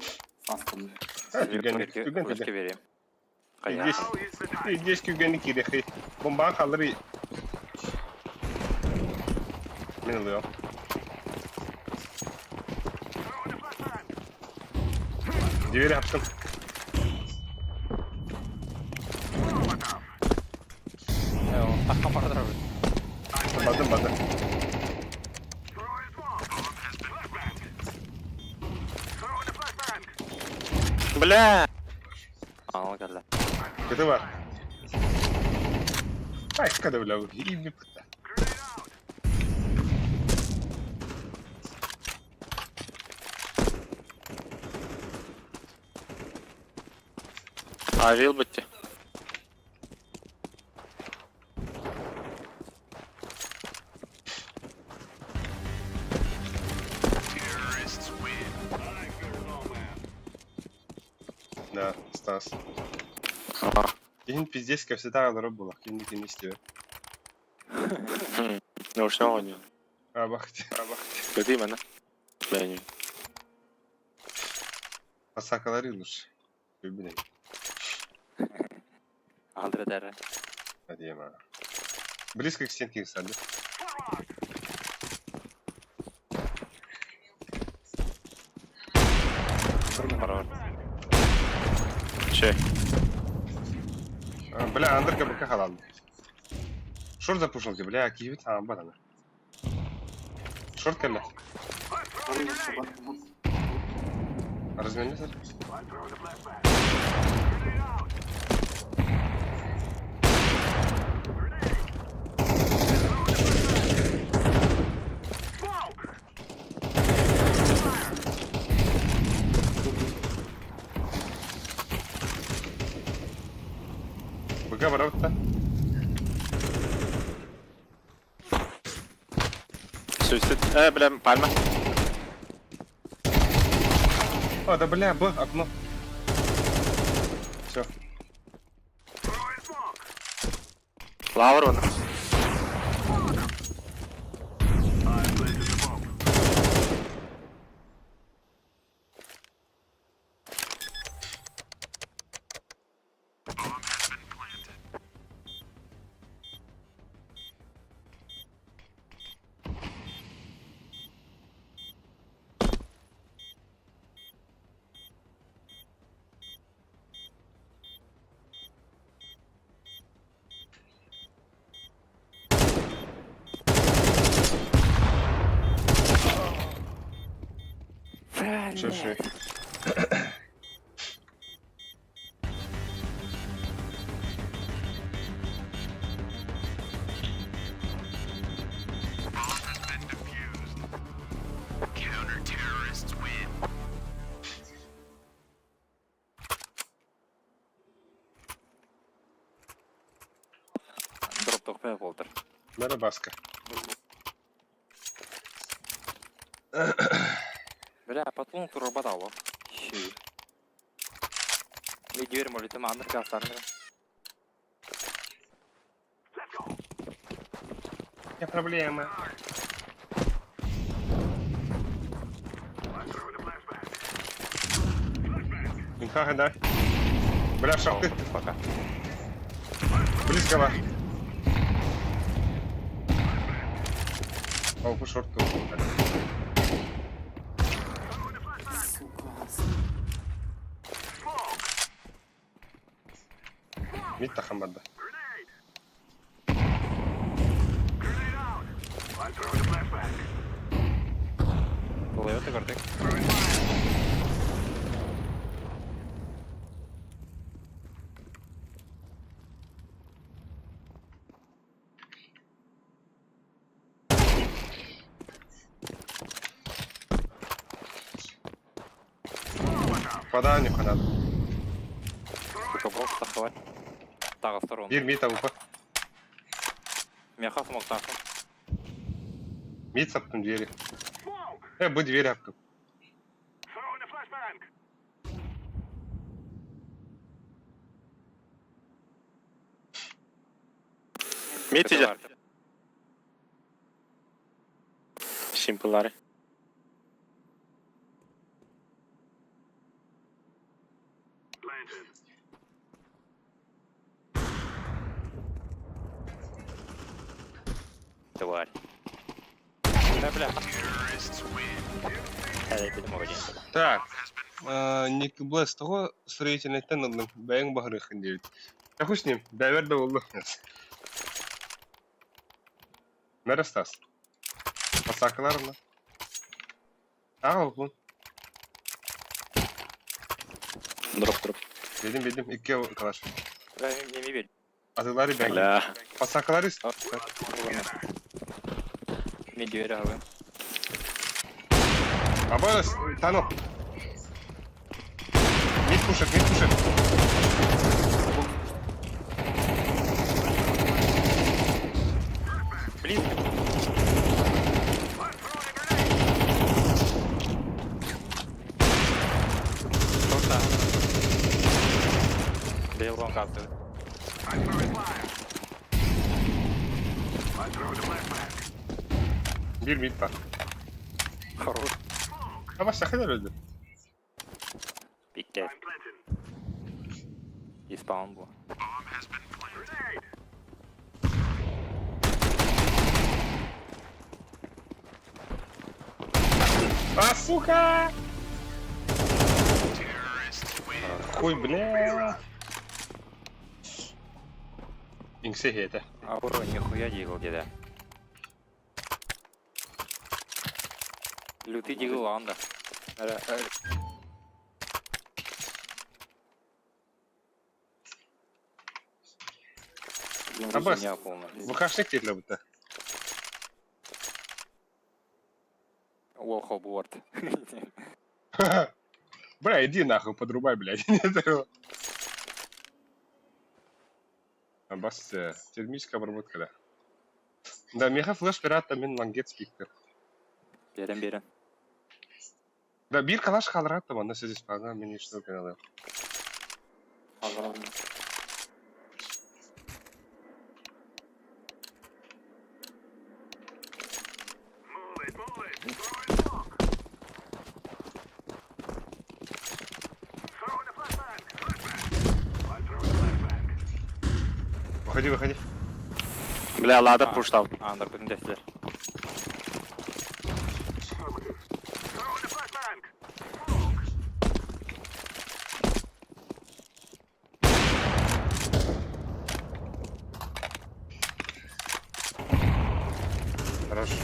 фастом. Түгэн, түгэн Флешка кэлэ. берем. Хайа. Здесь, здесь күгәни кирэхи. Бомбаҕа халлары. Мин ылыам. Двери аптым. Тахха бардар. Бардым, бардым. Бля! Ана кэллэ. Көтө бар. Ай, когда бля, и не пыта. Авил бітті. Да, Стас. Кихин пиздец, как всегда, олорор була. Ким ким истиbe. Наушник оонньуу. Абахти. Көтүй мана. Бля, Асакалары лучше. Любимый. Андре дәрі. Адема. Близко к стенке кстати. Бар. Че? А, Бля, Андерка БК халал. Шорт запушил тебе, бля, киевит, а, банана. Шорт кэллэ. Разменился? БК барабыта. Суицид. Э, бля, пальма. А, да бля, Б, окно. Все. Лавр он. Все, все. Дроп тоқпай болдыр. Надо баска. Бля, патлон турба дало. Щи. Мен дверь молитым, андыр кафтарны. Не проблема. Инха, да. Бля, шахты. Пока. Близко бар. О, по шорту. Сука. Мид тахамбада. Плывет и гордык. Вода не надо. Сука, бог тахват. Тағы сторон. Бир мид ауфа. Меха смог таху. Мид саптым двери. Э, бу двери аптым. Мид иде. Симплары. Бля. Эрэйбитим оҕо диэн буолла. Так, Ник Блэс тоҕо строительнайтан ыллыҥ? Бэйэҥ баһырыаххын диэбит. Хуй с ним, бэйэбэр да буолла. Мэр Стас. Басакылар ылла. Аҕа олбун. Дроп, дроп. Билим, билим, икки калаш. Неме бер. Атылары бәң. Бля. Басакылар ис. Мен дүйері алым. Абарас, тано. Мид пушит, мид пушит. Блин. Торта. Бейлон капты. Биир мид бар. Хорош. Абас сахалар өлдү. Бикте. Испаун бу. А, сука! Хуй, бля. Иҥсэ иһиэтэ. Аура нихуя дигл деді. Лютый дигл анда. Абас, ВХшник диэтилэр бутта. Уолхо борт. Бля, иди нахуй, подрубай, блядь. Абас, термическая обработка, да. Да, меха флеш пирата мен лангет спиктер. Берем, берем. Да, биир калаш хааларат манна сизиспаҕа мин что гыналым. Выходи, выходи. Бля, ладер пуштал. Андыр бүтін тестілер. Хорошо.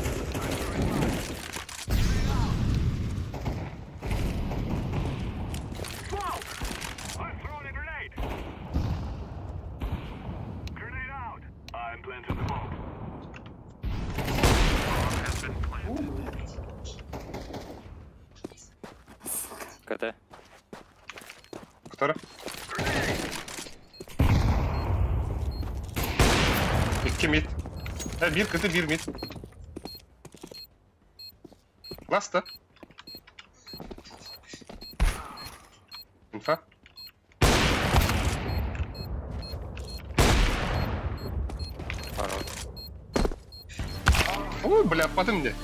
КТ. Который? Икки мид. Биир КТ, биир мид. Ласта. Инфа. Хорош. Ой, бля, потом где?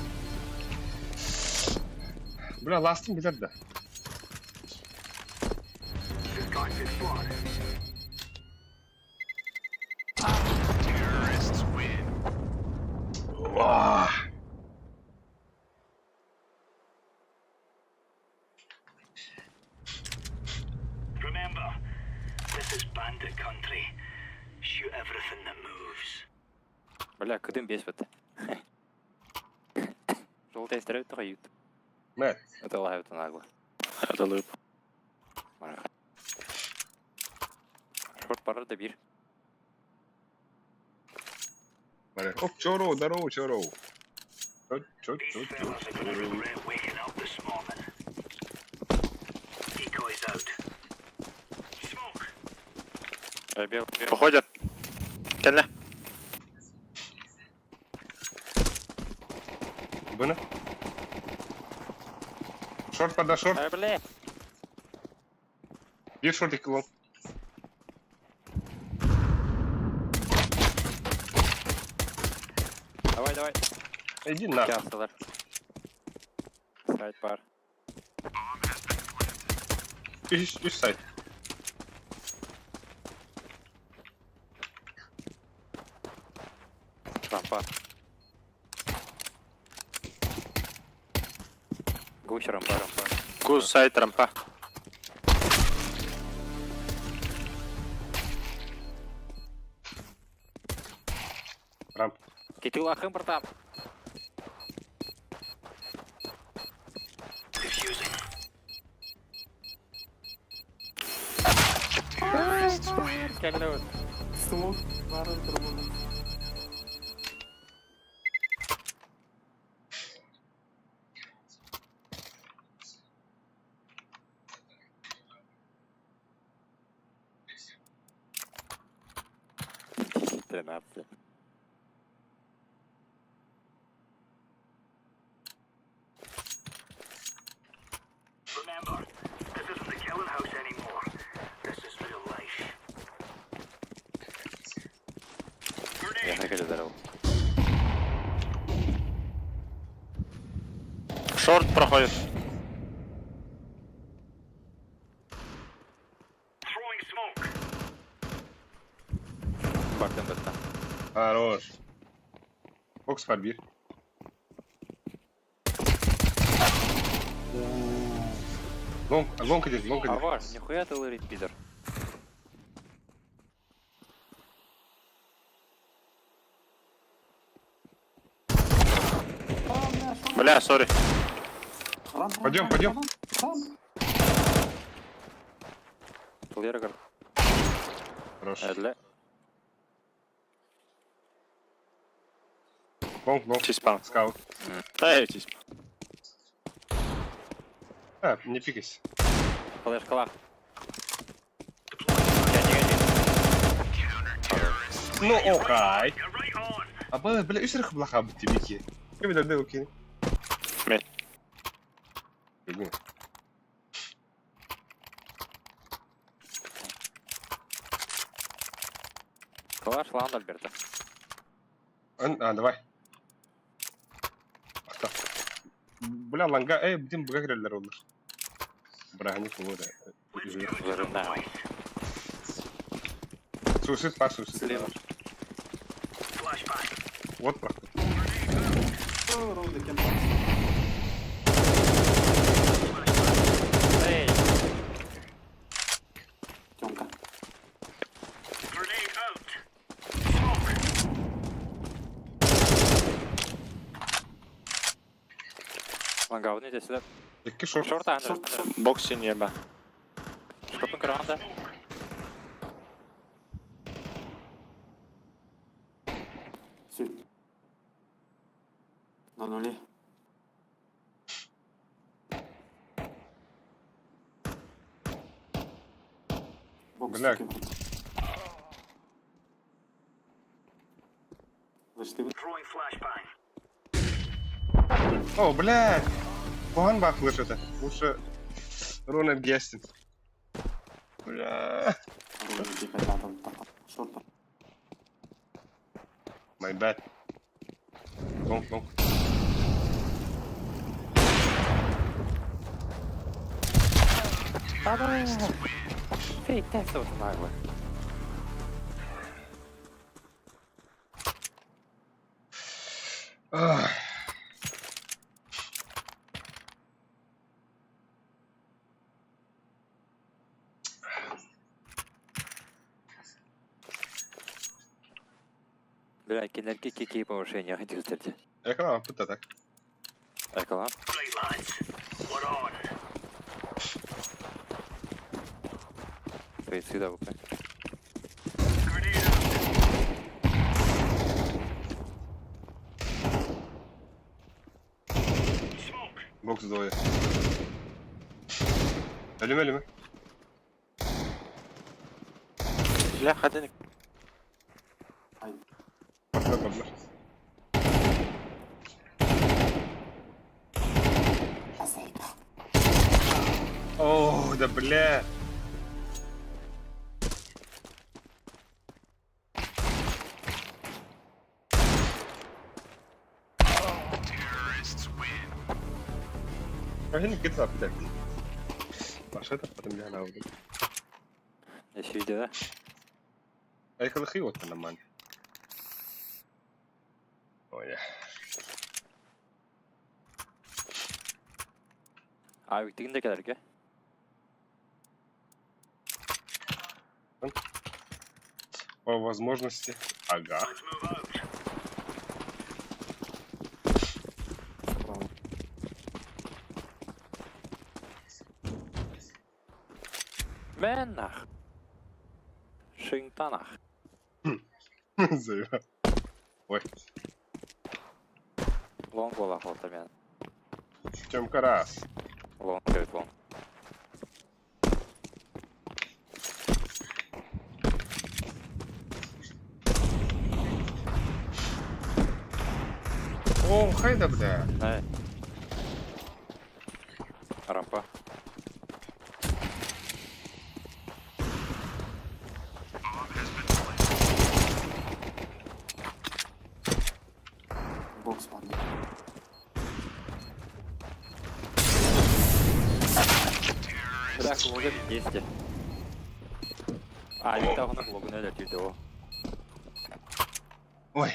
Бля, ластым билер да. Вау. Remember, this is bandit country. Shoot everything that moves. Бля, кыдым бес бітті. Жол тестірі өтті ғой ют. Мэт. Это лайв нагло. Это лып. Шорт барар да бир. Оп, чоро, здорово, чоро. Чо, чо, чо, These чо, fellas are gonna чо. regret waking up this morning. Decoys out. Smoke. Бел, бел. Походят. Кэллэ. Бына. Шорт пода шорт. Ай, бля. Биир шорт икки лонг. Давай, давай. Иди нахуй. Кястылар. Сайт бар. Үс, үс сайт. Рампа. Гусь рампа, рампа. Гус сайт рампа. Рамп. Китил ахым братан. Кэллэбит. Смок барын турбунун. 13. Remember, this isn't the killing house anymore. This is real life. Я хотел здорово. Шорт проходит. Throwing smoke. Бартын бітті. Хорош. Бокс var bir. Long, long один, long А один. ваш, нихуя ты лырит, пидор. Бля, сори. Рамп, Пойдем, рамп, пойдем. рамп, рамп. Лергар. Хорош. Эдле. Long, long. Чиспан. Скаут. Да, я чиспан. А, не пикайся. Флешкалах. Ну, окей. You're right on. А бля, бля, үс рых блаха бити бики. Кем это дел кин? Мен. Бегу. Калаш лан Альберта. А, давай. Ахта. Бля, ланга, эй, блин, бгагреллер олар. Бра, не кого да. Взрывная. Суицид, пар суицид. Слева. Flashbang. Вот проход. О, Ровно кем. Эй, Тёмка. Grenade out. Smoke. ланга, вот иди сюда. Икки шорт. Шорт, андер. Шорт, шорт. Боксе небо. Шкопын граната. Сүт. На нуле. Бокс Бля. таки, брат. Зашли вы. Throwing flashbang. О, блядь. Кухан бах лучше это. Лучше Рональд Гестин. Бля. Ровно тихо, да, там, там, шорта. My bad. Long, long. Фейк, текст нагло. Ах. Бля, кинерки кики повышение хотел кстати. Экран, пыта так. Эколан. Right, lads. We're on. Суицида ВП. Grenade out. Smoke. Бокс двое. Ölüm ölümü. Бля, один. Ай, Patlar patlar. а заебал. О, да бля. رايحين كده بتاكل عشان تقدم لها العودة Еще видео, да? هيك الخيوط لما Oh yeah. Авиктигин да кэлэргэ. По возможности. Ага. Мэн нах. Шинтанах. Заебал. Ой. Лонг буола холта мен. Тёмка раз. Лонг говорит лонг. О, хайда, бля. Эй. Рампа. Бокс падает. Бля, лога 200. А, Виктор, он логу не летит его. Ой.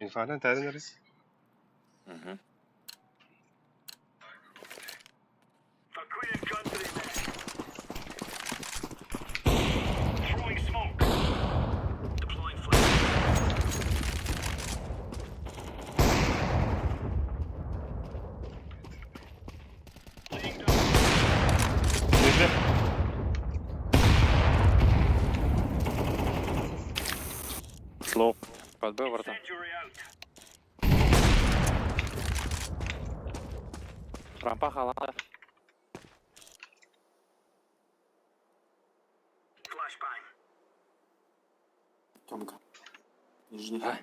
Инфанан тәрінеріз. Угу. For Queen and country, men. Throwing smoke. Deploying flashbang. Laying down. Нельзя. Слоу. Под Б, братан. Incendiary out. Рампа халата. Flashbang. Тёмка. Нижняя. А?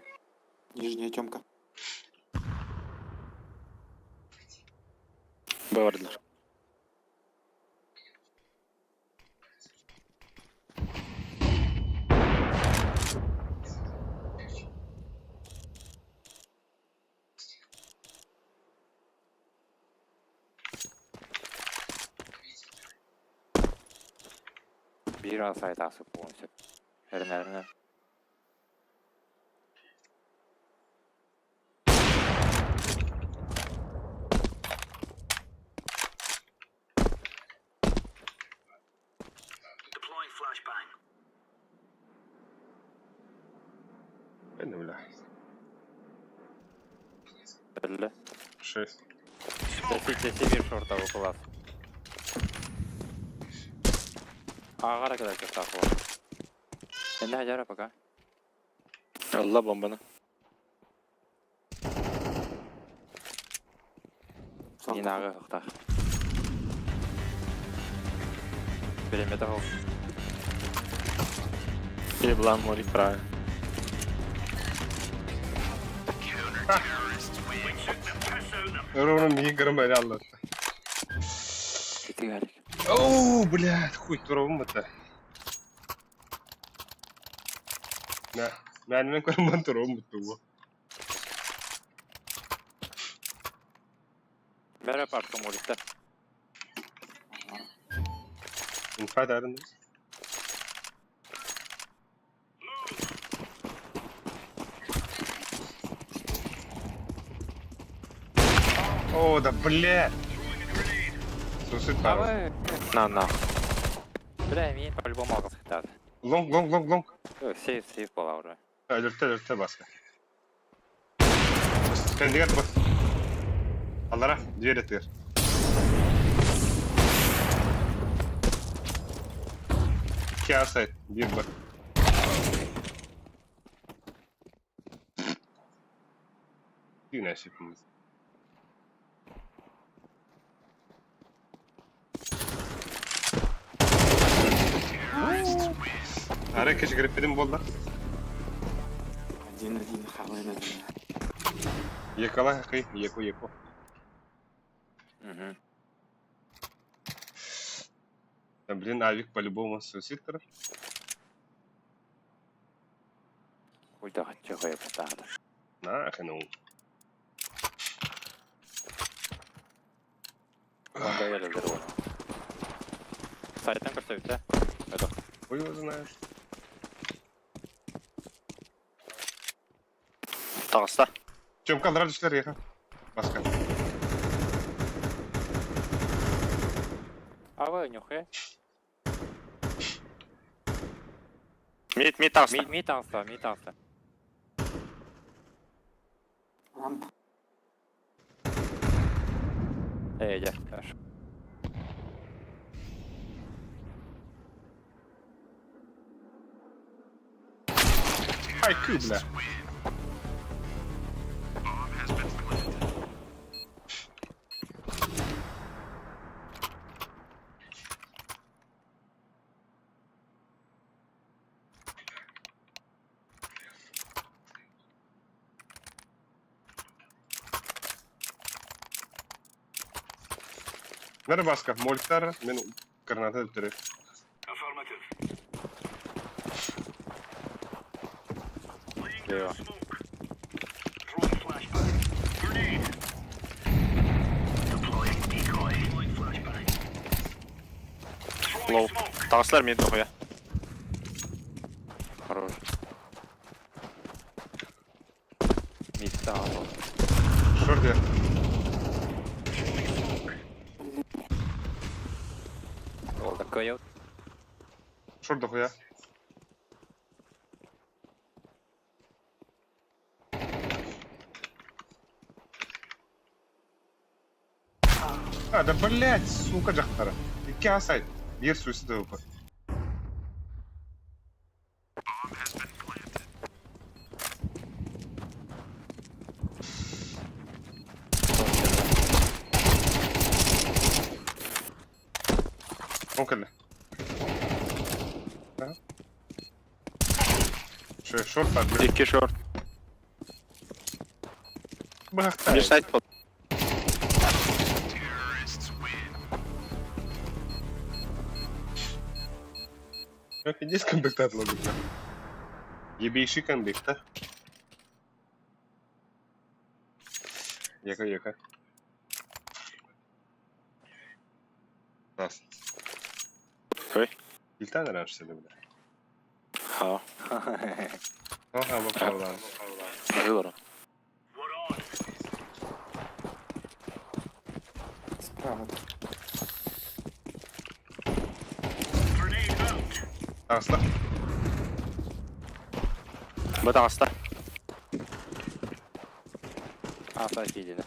Нижняя Тёмка. Б бардылар. Биир сайт асып полностью. Эрнерне. Deploying flashbang. Хайда, бля. Бля. Шесть. Десять бир шорта класс. Ағара kadar çok daha Sen de hacara пока. Алла бомбаны. Yine ağı hıqtaq. Беремете хол. Еблан мори правильно. We took the piss out of them. Ровно миги громарь аллатта. Ити гарик. Оу, блядь, хуй туровым это. На, мен көрмөн туровым буту. Бәрі парка моликта. Инфа дарын. О, да блядь. Сусыт пару. Давай. На, на. Бля, мен по-любому алғыс хытады. Лонг, лонг, лонг, лонг. Сейф, сейф была уже. Өлөртө, өлөртө баска. Кендигер бас. Аллара, дверь этер. Киасайт, бир бар. Ты насипмыз. Ара кеш гриппедим болды. Один-один, хавай на меня. Екала, кый, еку, еку. Угу. Да, блин, авик по-любому суицид короче. Ульда чего я потағды. Нахрен он. Онда елдер оны. Сайтан көрсөбүтэ. Это. Хуй его знает. Таҕыста. Тёмка, аллараа түстэр эйиэхэ. Баска. А вы нюхай. Мид, мид таҕыста. Мид, мид таҕыста, мид таҕыста. Рамп. Эй, дьэ, хорошо. Хайкы, бля. Нары баска, мольтар, мен граната өттөрү. Лево. Лоу. Таҕыстылар мид дохуя. Хорош. Мид таҕыста. Шорт я. Ол такой Шорт дохуя. А, да блять, сука, дьахтара. Икки асайт. Биир суицид ылбыт. Ол кэллэ. Шо, шорт баар, блядь. Икки шорт. Быһахтай. Биир сайт бол. Как здесь комбиктат логика? Ебейший комбикта. Ека, ека. Нас. Ой. Илтан раньше бля. Ха. Ага, бакалан. Выбор. Справа. Аста. Бу таҕыста. А, сидели.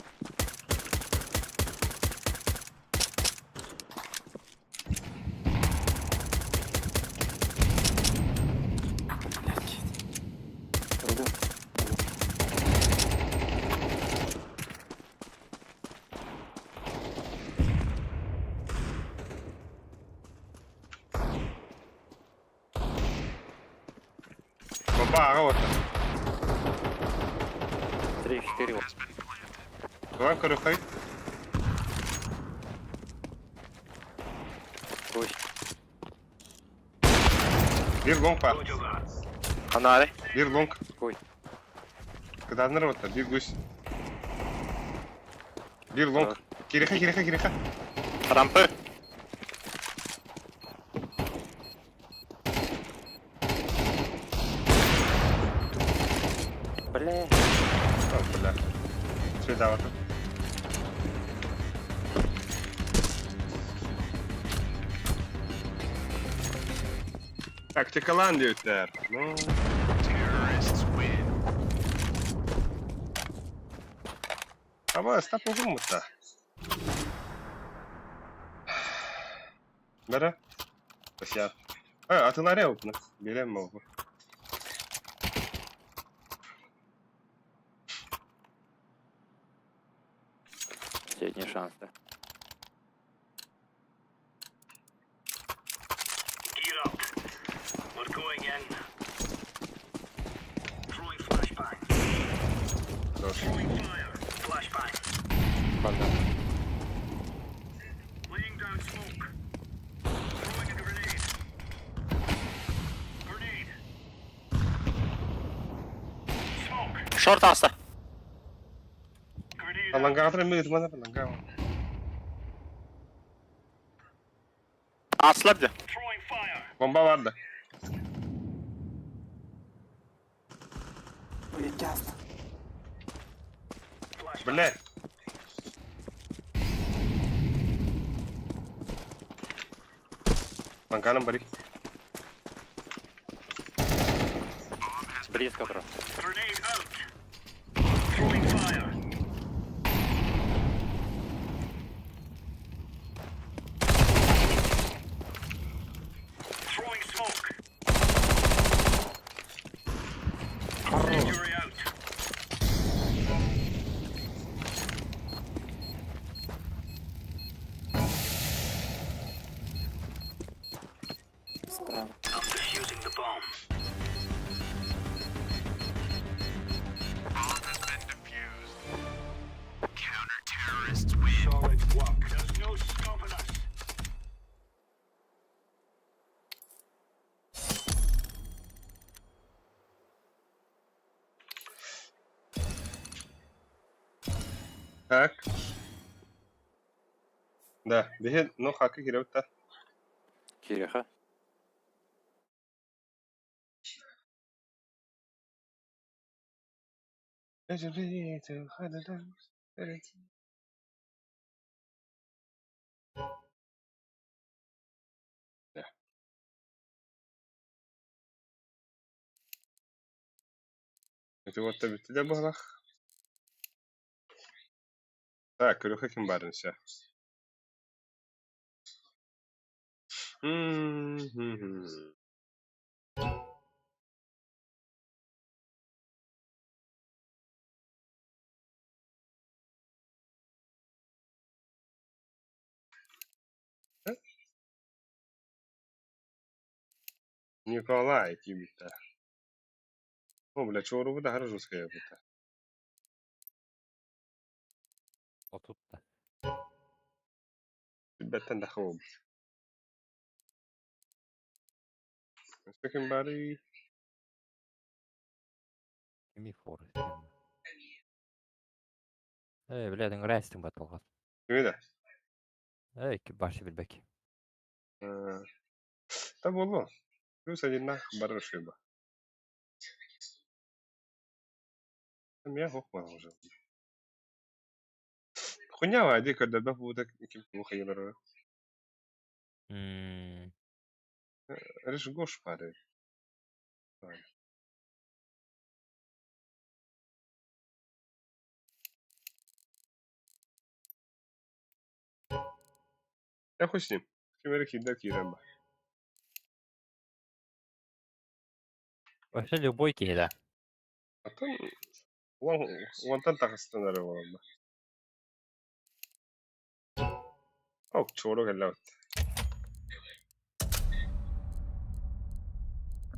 Рулю. Баба, ага, вот. 3-4. Давай, корюхай. Гусь. Биир лонг бар. Анаары. Биир лонг. Гусь. Кыданыр вот, биир гусь. Биир лонг. Кириха, кириха, кириха. Рампы. Бля. О, бля. Сюда вот. Тактикалан диэбиттэр. Ну, Аба, Остап угуммута. Бара. Ася. А, атыларе опна. Билем могу. Последний шанс, да. Хорош. Банда. Шорт таҕыста. Алангаатыр мы мана алангаа. Аслар дьэ. Бомба бар да. Часто. Блядь. Манканом бери. Близко, бро. Справа. Так. Да, биһи ну хакы кирэбит да. Кириха. Да. Это вот бүттү да буолах. Так, көрүөххэ ким баарын все. Николай кимитэ. О, бля, чоругу да жесткая бута. Отутта. Беттен да хобут. Ким бары? Кими Форест. Эй, блядь, ыңгырайстың баталгас. Кими да? Эй, башы билбек. Та боло. Плюс один нах барыр шиба. Меня хохма уже. Хуйня вайди, когда да будет ким хайылар. Реш гош пары. Я хуй с ним. Ким кида киреба. Вообще любой киһи Атын уонтан тахыстан эрэ буолла. Ок, чоро кэллэбит.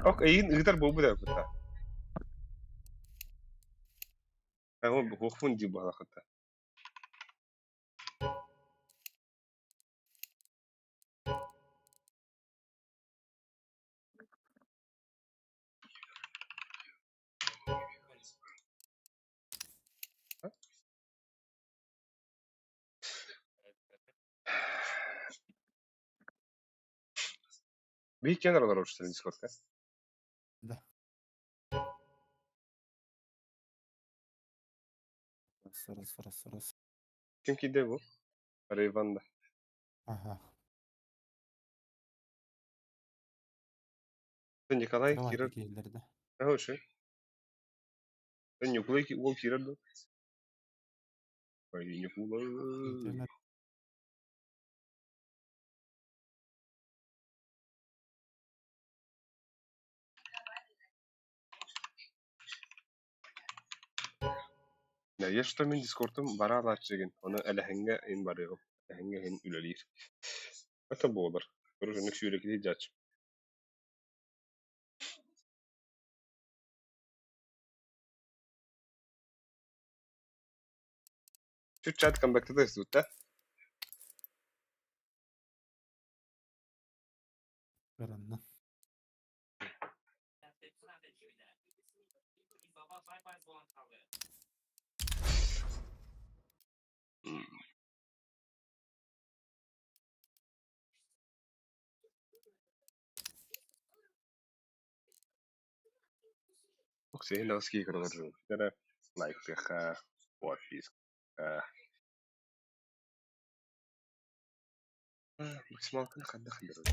Ок, эйин ыытар буолбут эбит. Аҕа хуохпун дии буолахыта. Биир киэн олорор Дискордка. Да. Раз, раз, раз, раз. Ким киирдэ бу? Рейван да. Ага. Николай Давай, киирэр. киирдилэр да. Хороший. Ньукулай уол киирэр да. Ой, Ньукулай. Интернет. Да, я что мин Дискордум бара алааччыгын, ону элэһэҥҥэ иһин барыаҕым, элэһэҥҥэ иһин үлэлиир. Это буолар. Көрүсүнүк сүүрэкилии дьач. Чуть-чат камбэктата истибит Баранна. Оксиһин көрөр лайктыахха, подписка. Максималканы хайдах берут?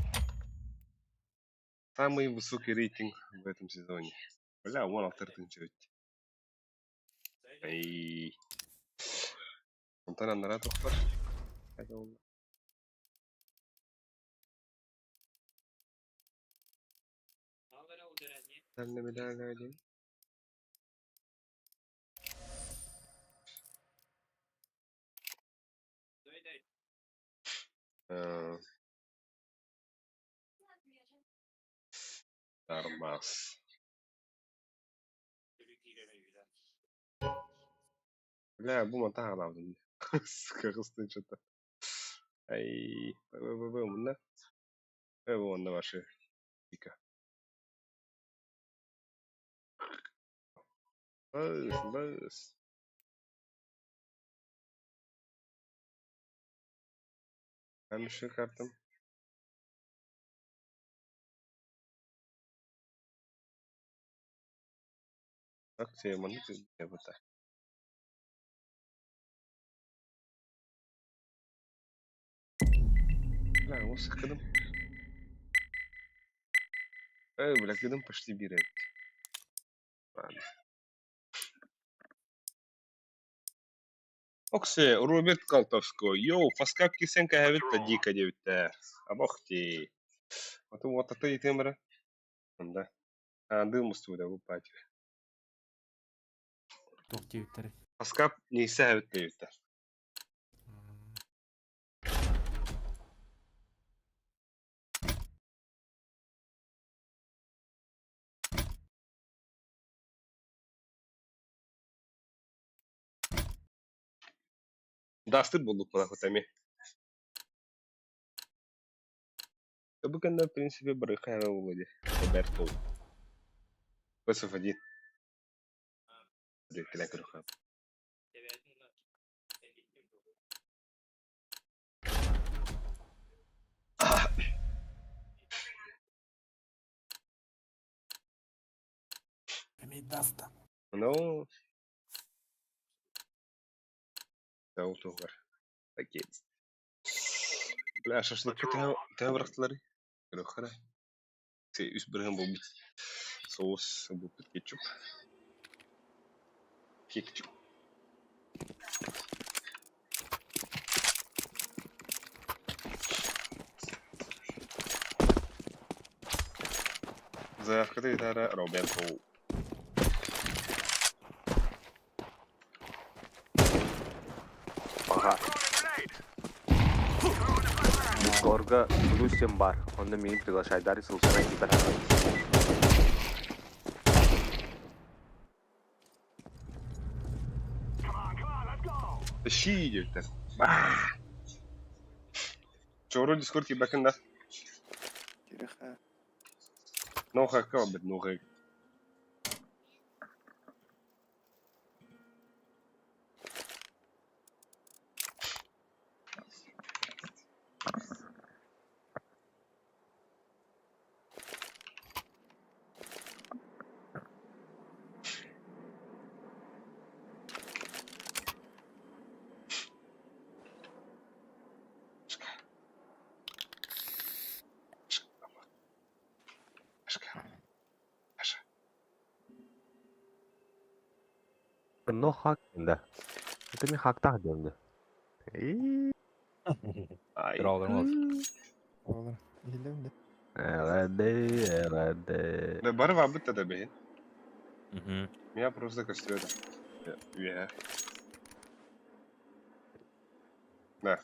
Самый высокий рейтинг в этом сезоне. Бля, вон алтыртынчы өттө. Эй. Онтон аннара тохтор. Нормас. Бля, бу мантан аҕалабын. Сука, кыстын что-то. Ай, б б мунна. Э, онно ваши. Дика. Бас, бас. Камешек картам. Акция маннык бута. Бля, осы кыдым. Эй, бля, кыдым почти берет. Ладно. Оксе, Роберт Колтовской. Йоу, фаскап кисен кәһәбит та дика дебиттер. Абохти. Аты вот аты итемре. Анда. Анды мустуда бу пати. Туох диэбиттэрий? Фаскап нейсе хәбит дебиттер. Дастыр болдук була хотами. Бу кэннэ, в принципе, барыха буолуо Роберто. ВСФ1. Кэлэн көрүөххэ. Эмиэ даста. Ну, туһугар. Окей. Бля, шашлыкка төһө бырахтылар? Көрүөххэ эрэ. Үс бырыһын буолбут. Соус буолбут кетчуп. Кетчуп. Заявката гитара Роберто. Ага. Дискордга плюс бар. Онда мени приглашайдары ссылканы кибер. Тащи диэбиттэр. Чору Дискорд киирбэккин да? Кириха. No хакка бит, no hack. Но хак да. Это ми хактах диэн Ай. Дроғдың Олар. Иһиллэбин да. Эҕэрдэ, эҕэрдэ. Да бары бабыт да бэһин. Меня просто костюм. Үөһэ. Да.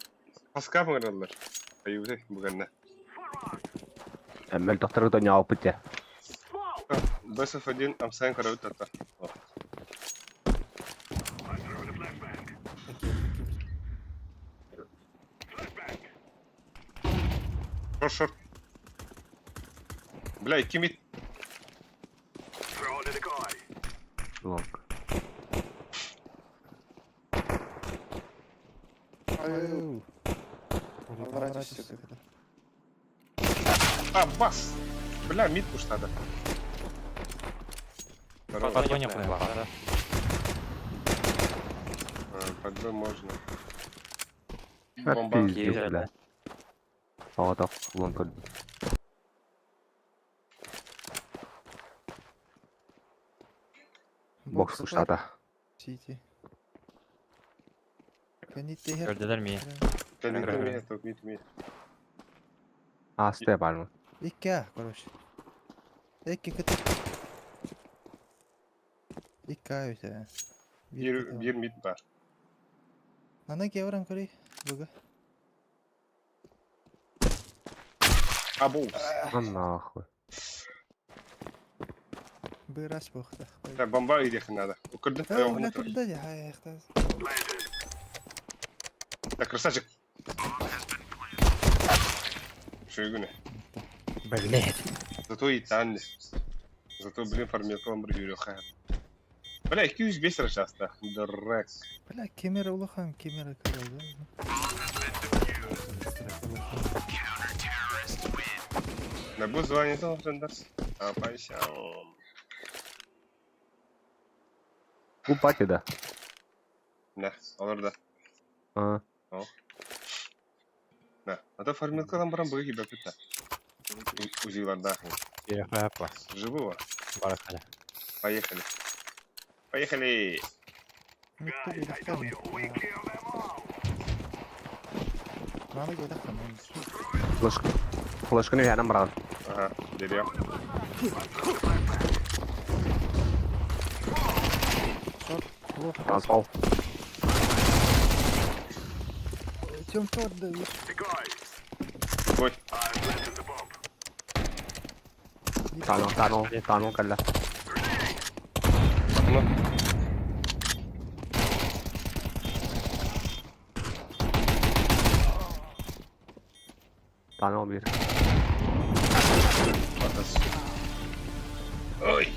Паскап ыҥыраллар. Айыбыты бүгэннэ. Эммел тохтору ньаалпыт дьэ. БСФ1 амсайын көрөбүт тата. Шорт, шорт. Бля, кимит. Лонг. Ай, Поворачивайся. А, бас! Бля, мид пуштады. Второй. Под не да. А, Под Б можно. Бомба. Пиздец, бля. Соҕотох булан көрдүм. Бокс устата. Сити. Кэнниттэн Көрдүлэр мии. Кэлин Көрө. миэ, топ мид мид. Ааста бармын. Икки А, короче. Икки кыт. Икки А өтө. Бир бир мид бар. Нана кевран көрей. Буга. Абу. А нахуй. Бырас бохта. Так, бомба идех надо. Укрды. Э, бля, туда я, эх, Так, красавчик. Шуйгуны. Блять. Зато и танни. Зато, блин, фармилком бир Бля, 205 часто. Дурак. Бля, камера улахан, камера көрөй. На бу звание должен дарс. А, пайсян. Бу пати да. Да, олар да. А. О. Да, а то фармилкалан баран быгы кибе питта. Узиларда. Перехапа. Живого. Барахали. Поехали. Поехали. Нана кэлэх Флешка. Флешканы үһэнэн баран. Ага, дерево. Ансол. Тем тот да. Ой. Тану, тану, тану кэллэ. Ну. Тану бир. Ой.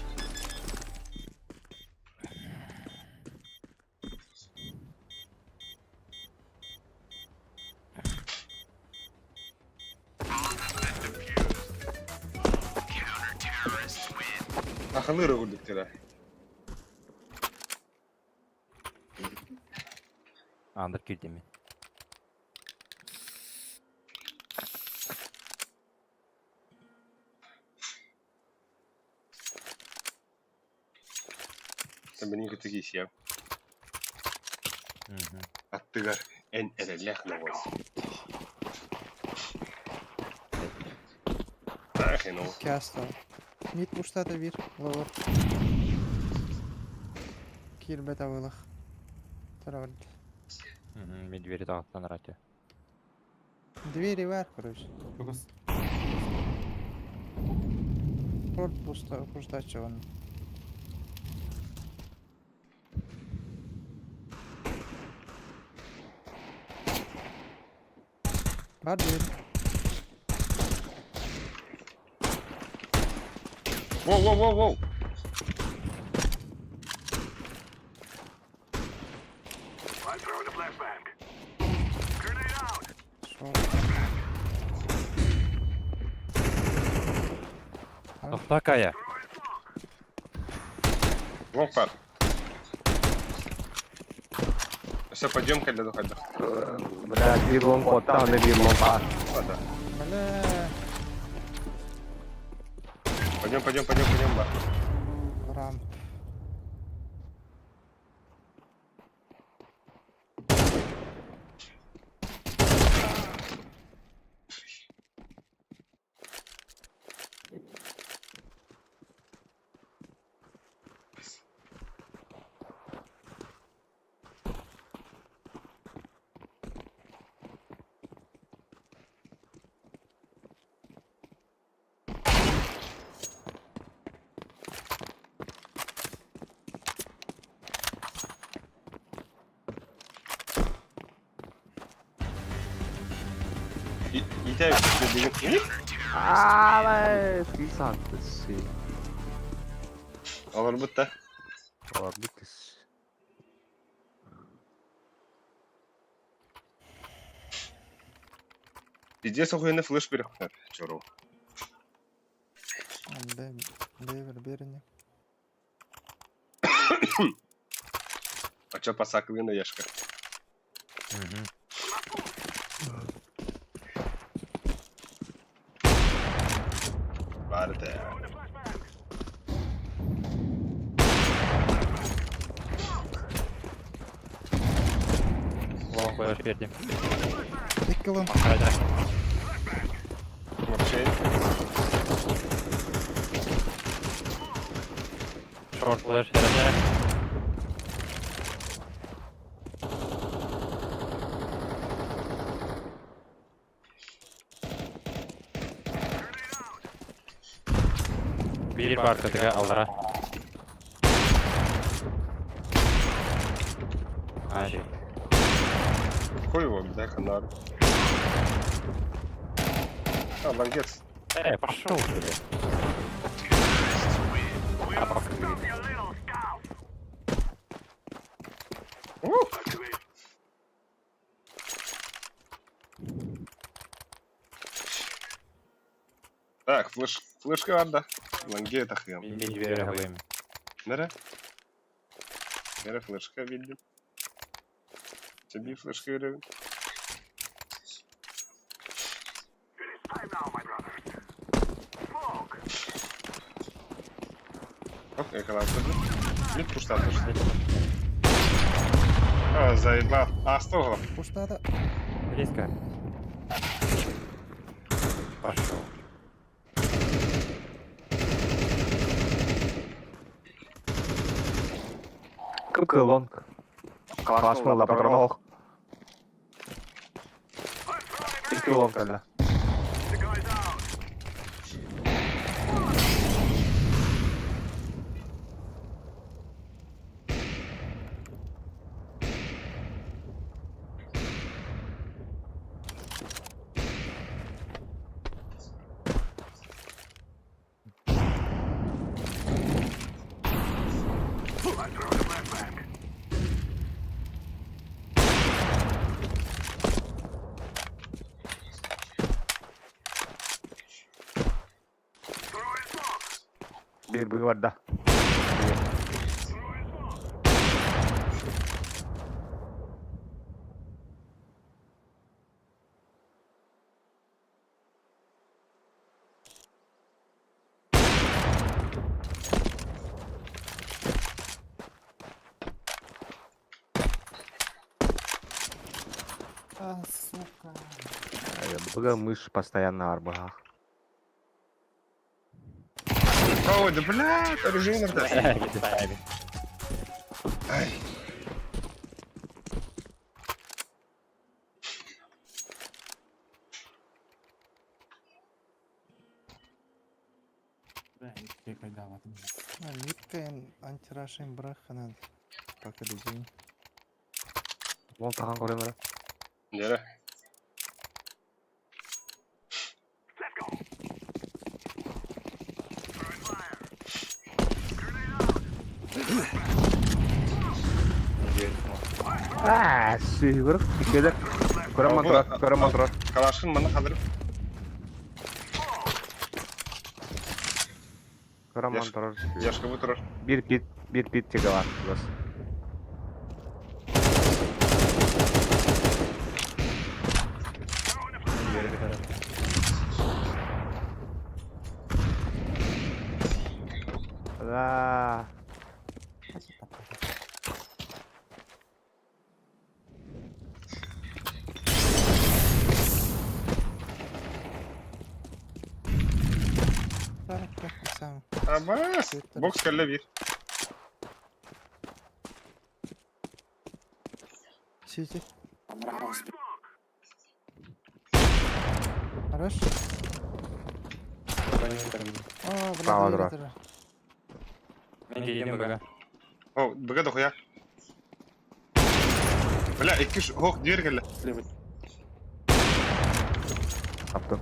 Ахалыры өлдіктері. Андыр кирди мен. Мен көтіге сиям. Аттыгар эн эрелях новос. Нахрен ол. Каста. Мит устата бир. Ловор. Кирбет авылах. Тарабар. Мен двери тағыттан рате. Двери бар, короче. Порт пусто, пустачеван. Бар дверь. Воу, воу, воу, воу. Тоқта кая. Лонг пар. Все, пойдем, когда дохода. Бля, бир лонг отта, не бир лонг а. Ладно. Бля. Пойдем, пойдем, пойдем, пойдем, бар. Рамп. Итәбез деген. Аа, сатты. Алар бітті. Алар бітті. Пиздец охуенный флеш перехват. Чуру. Б, Б, берни. А чё пасаклына ешка? Баар этэ. Лонг флеш бердим. Икки лонг. Хайда. Вообще. Шорт флеш берде. Биир паркатыга аллара. Ай. Хуй его, дай канар. А, лангец. Пошел, блядь. А, покрыли. Ух! Так, флеш, флешка анда. Ланге это хрен. Мин дверь говорим. Нера? Нера флешка видим. Тебе флешка видим. Оп, я канал Мид пушта пушта. А, заебал. А, что? Пуштада. Близко. Пошел. Кыкы лонг. Классно, да, патронох. Икки лонг, да. Биир быгы да. А, сука. Быгы мышь постоянно арбагах. Ой, да блядь, оружие надо. Ай. А, митка антирашим браханан. Пока людей. Лонг таган көрөм Нера? Аа, сүйгүр. Иккедер. Көрөм монтурар, көрөм монтурар. Калашын мана хадыр. Көрөм монтурар. Яшка бутырыр. Бир пит, бир пит тиге бар. Бас. Да. Так, так, сам. Абас. Бокс калла бир. Сити. Хорош. О, бля, Право, двери дура. тоже. Мен кидем бага. О, быга дохуя. Бля, икки хох дверь калла. Таптым.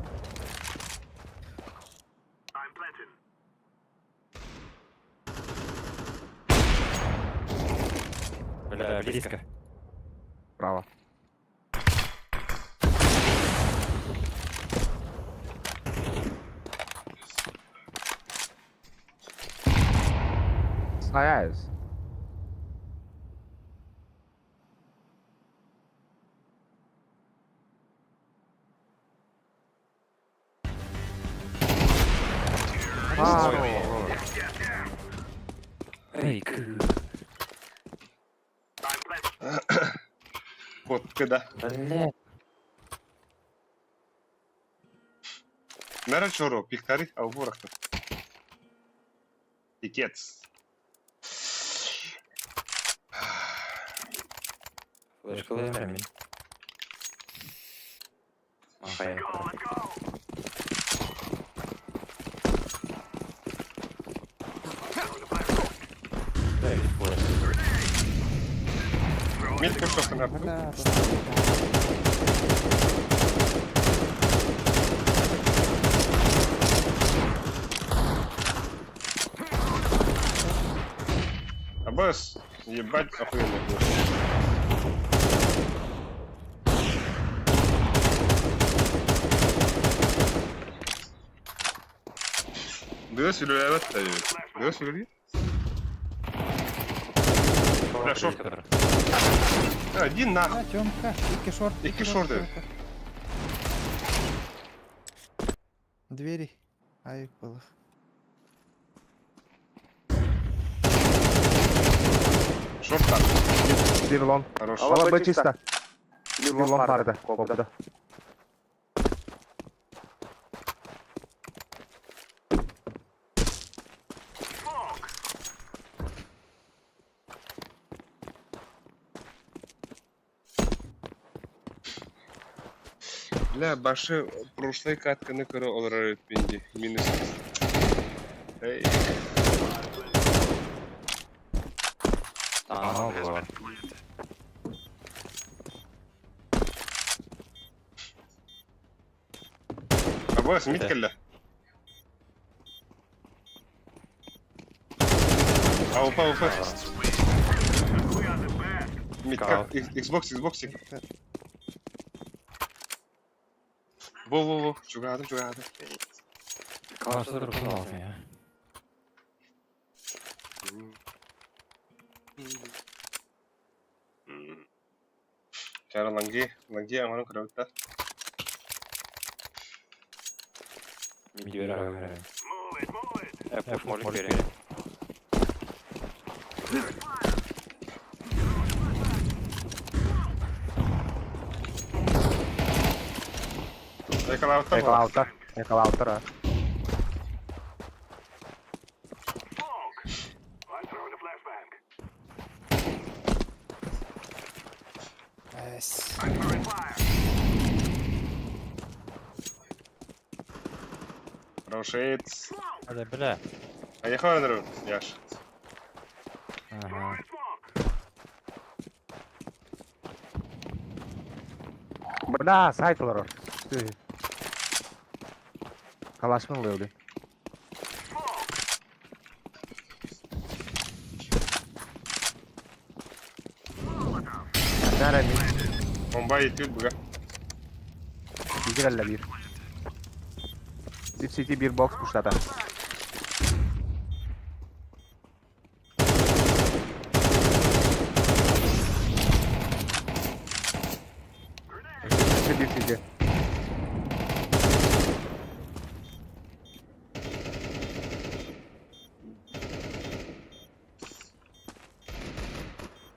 Бля, близко. Право. Саяйыз. Хорош. Эй, кы. Котка, да. Бля. Нара чоро, пихтари, а уборах-то. Пикец. Флешка лэм. Махай. Дай флеш. Мид пушок на Бля, Абас, ебать, охуенный пуш. Дөөс үлэлээбэт да эбит. Дөөс үлэлиир? Бля, шорт. Один нахуй. А, Тёмка, икки шорт. Икки шорт, да. Тёмка. Двери. Ай, было. Шорт там. Bir long. Хорош. Ала Б чисто. Bir long vardı. Koptu. Бля, башы прошлой катканы көрө олорор өтпенди. Минус. Эй. А, вот. Абас, мид келле. Аупа, аупа. Мид как? Xbox, Xbox. Во, во, во. Чугадым, чугадым. Класс, я. Чара ланги, ланги амарым көрөбүт да. Мидюра говорю. Я пуш молик берем. Экалауттар. Экалауттар. Экалауттар, а. Эс. Хорошец. Да, бля. А я хватит, Яш. Ага. Бля, сайт олорор. Калашмын ылыы Нара ми. Бомба етүт буга. Bir elle bir. Zip City bir box puşlata. Bir City.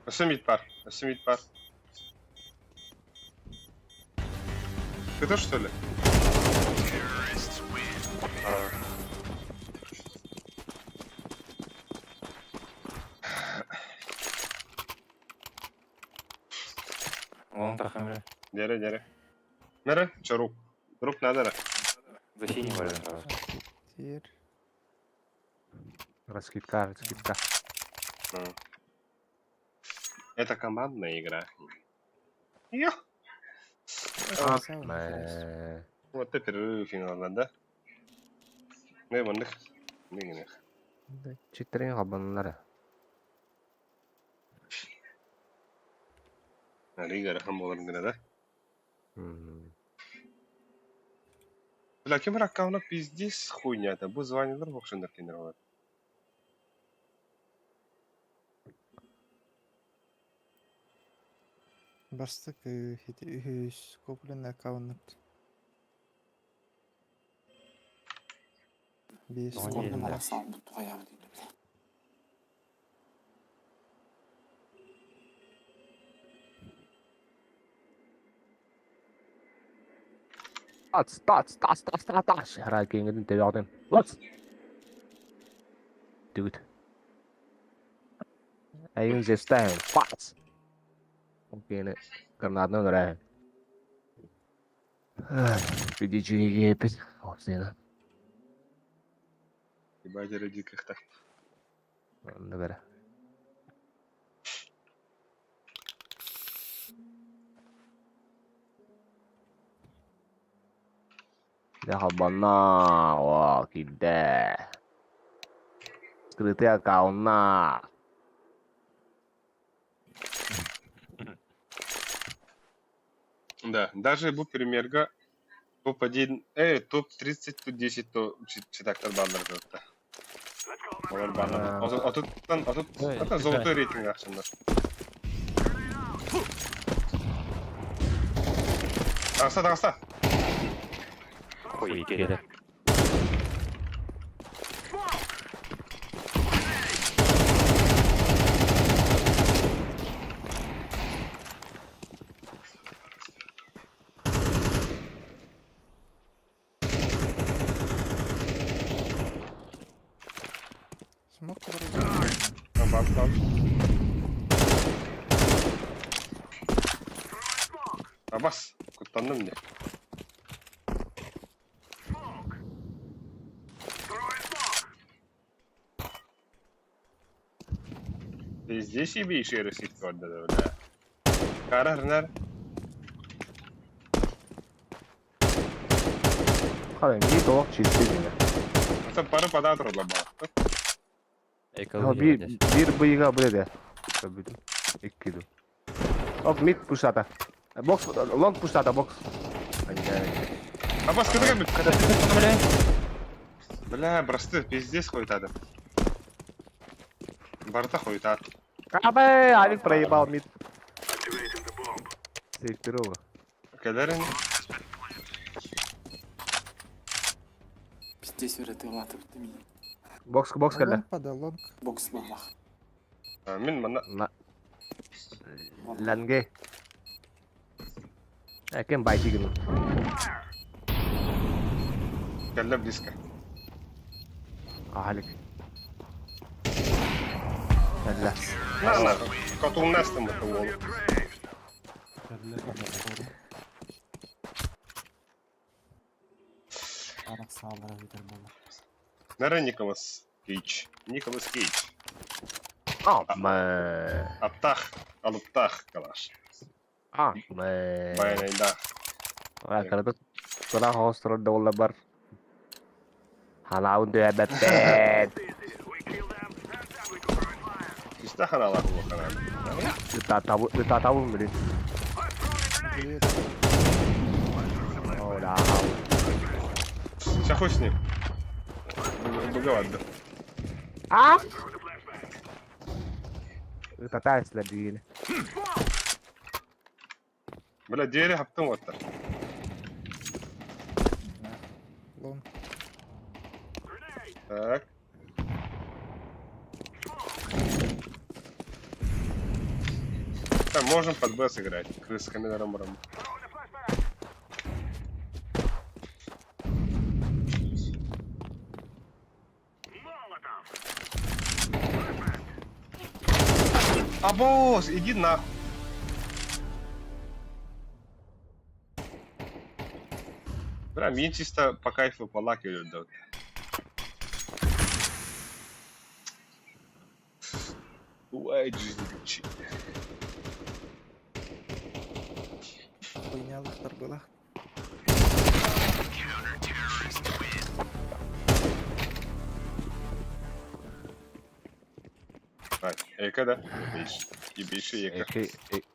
Өсө мид бар. Өсө мид бар. Ты тоже, что ли? Вон тахам, бля. Дере, дере. Нере, че рук? Рук надо, ра. За синим валим сразу. Тир. Раскидка, раскидка. Это командная игра. Йо! Мэ. Вот это перерыв финал, да? Не, вон их. Не, не. Читтерин хабаннары. Лига рахам боларын гына, да? Бля, кем аккаунта пиздец хуйня это. Бу званиялар бокшындар кендер болады. Бастык үхүс коплен аккаунт. Биэс. Тац, тац, тац, тац, тац, тац. Хара киҥҥитин төбөҕүтүн. Лац! Түгүт. Эйигин зестаһын. Пац! Киэни гранатынан өлөрөөһүн. Пидичиги Осына. Ебать, ради как-то. Оннук эрэ. Дьэ холбонно, оо киирдэ. Скрытый аккаунна. Да, даже бу примерга топ-1, топ-30, топ-10 то читактар бааллар кытта. Олор бааллар. Отуттан, отут, это золотой рейтинг ахсыннар. Таҕыста, таҕыста! Ой, киирдэ. Смог Бам, бам. Абас, куттанным не. Ты здесь ебейший рысит да, да. Карар, Харин биир толох чистый гинэ. Это пара податор лабал. Биир биир быйга биледе. Бүтүн. Икки ду. Оп мид пушата. Бокс лонг пушата бокс. Абас, кыдыга бит. Бля, бросты, пиздец хуйтады. Барта хуйтат. Абэ, Алик проебал мид. Сейф Кэлэрин. Пиздец өрө тыалаатыбыт мин. Бокс бокс кэллэ. Лонг пада, лонг. Бокс буоллах. Мин манна. Ланге. Кем байти гын. Кэллэ близко. Алик. Кэллэ. На, на, котулнастым это уол. Арах саалара бүтэр буолла. Наверное, Николас Кейдж. Николас Кейдж. Ама. Аптах, алыптах калаш. А, Баянайда. А, карата кара хостро долла бар. Ханаун дөбәппет. Иста ханалах буолла. Татабын билин. Привет. О, да. Сейчас хуй с ним. Быговат да. А? Татайсла диили. Бля, двери хаптым вот так. Лонг. Так. Так, можем под Б сыграть. Крысками на рамрам. А босс, иди нахуй. Бля, мне чисто по кайфу по лаке да. Ой, жизнь ключи. Хуйнялыктар была. Так, эко, да? Ебейший эко.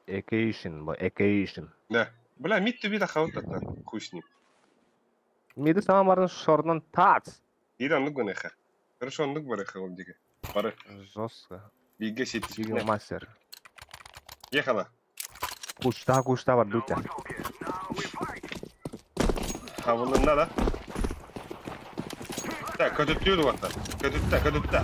Экейшн, экейшн. Да. Бля, мид туби да хаут это. Хуй с ним. Миди сама шорнан тац. Ира оннук гынеха. Хорошо, оннук барыха ол диге. Бары. Жестко. Биге сеть. Биге мастер. Ехала. Кушта, кушта бар дутя. Хавылынна да? Көтүттэ, көтүттүүр уоттар. Көтүттэ, көтүттэ.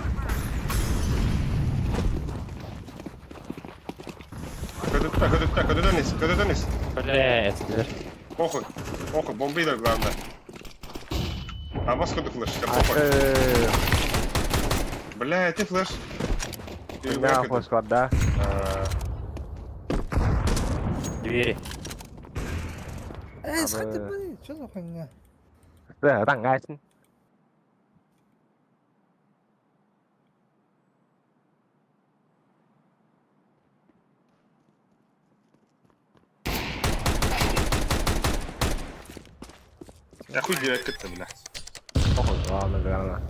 Көтүттэ, көтүттэ, көтүтэн ис, көтүтэн ис. Бля, эстилер. Похуй, похуй, бомби да главное. А вас куда флеш? Похуй. Бля, это флеш. Да, флеш, да. Двери. Эй, сходи, блин, что за хуйня? Да, таңгайсың. Я хуй делать это, бля. Похуй, главное, главное.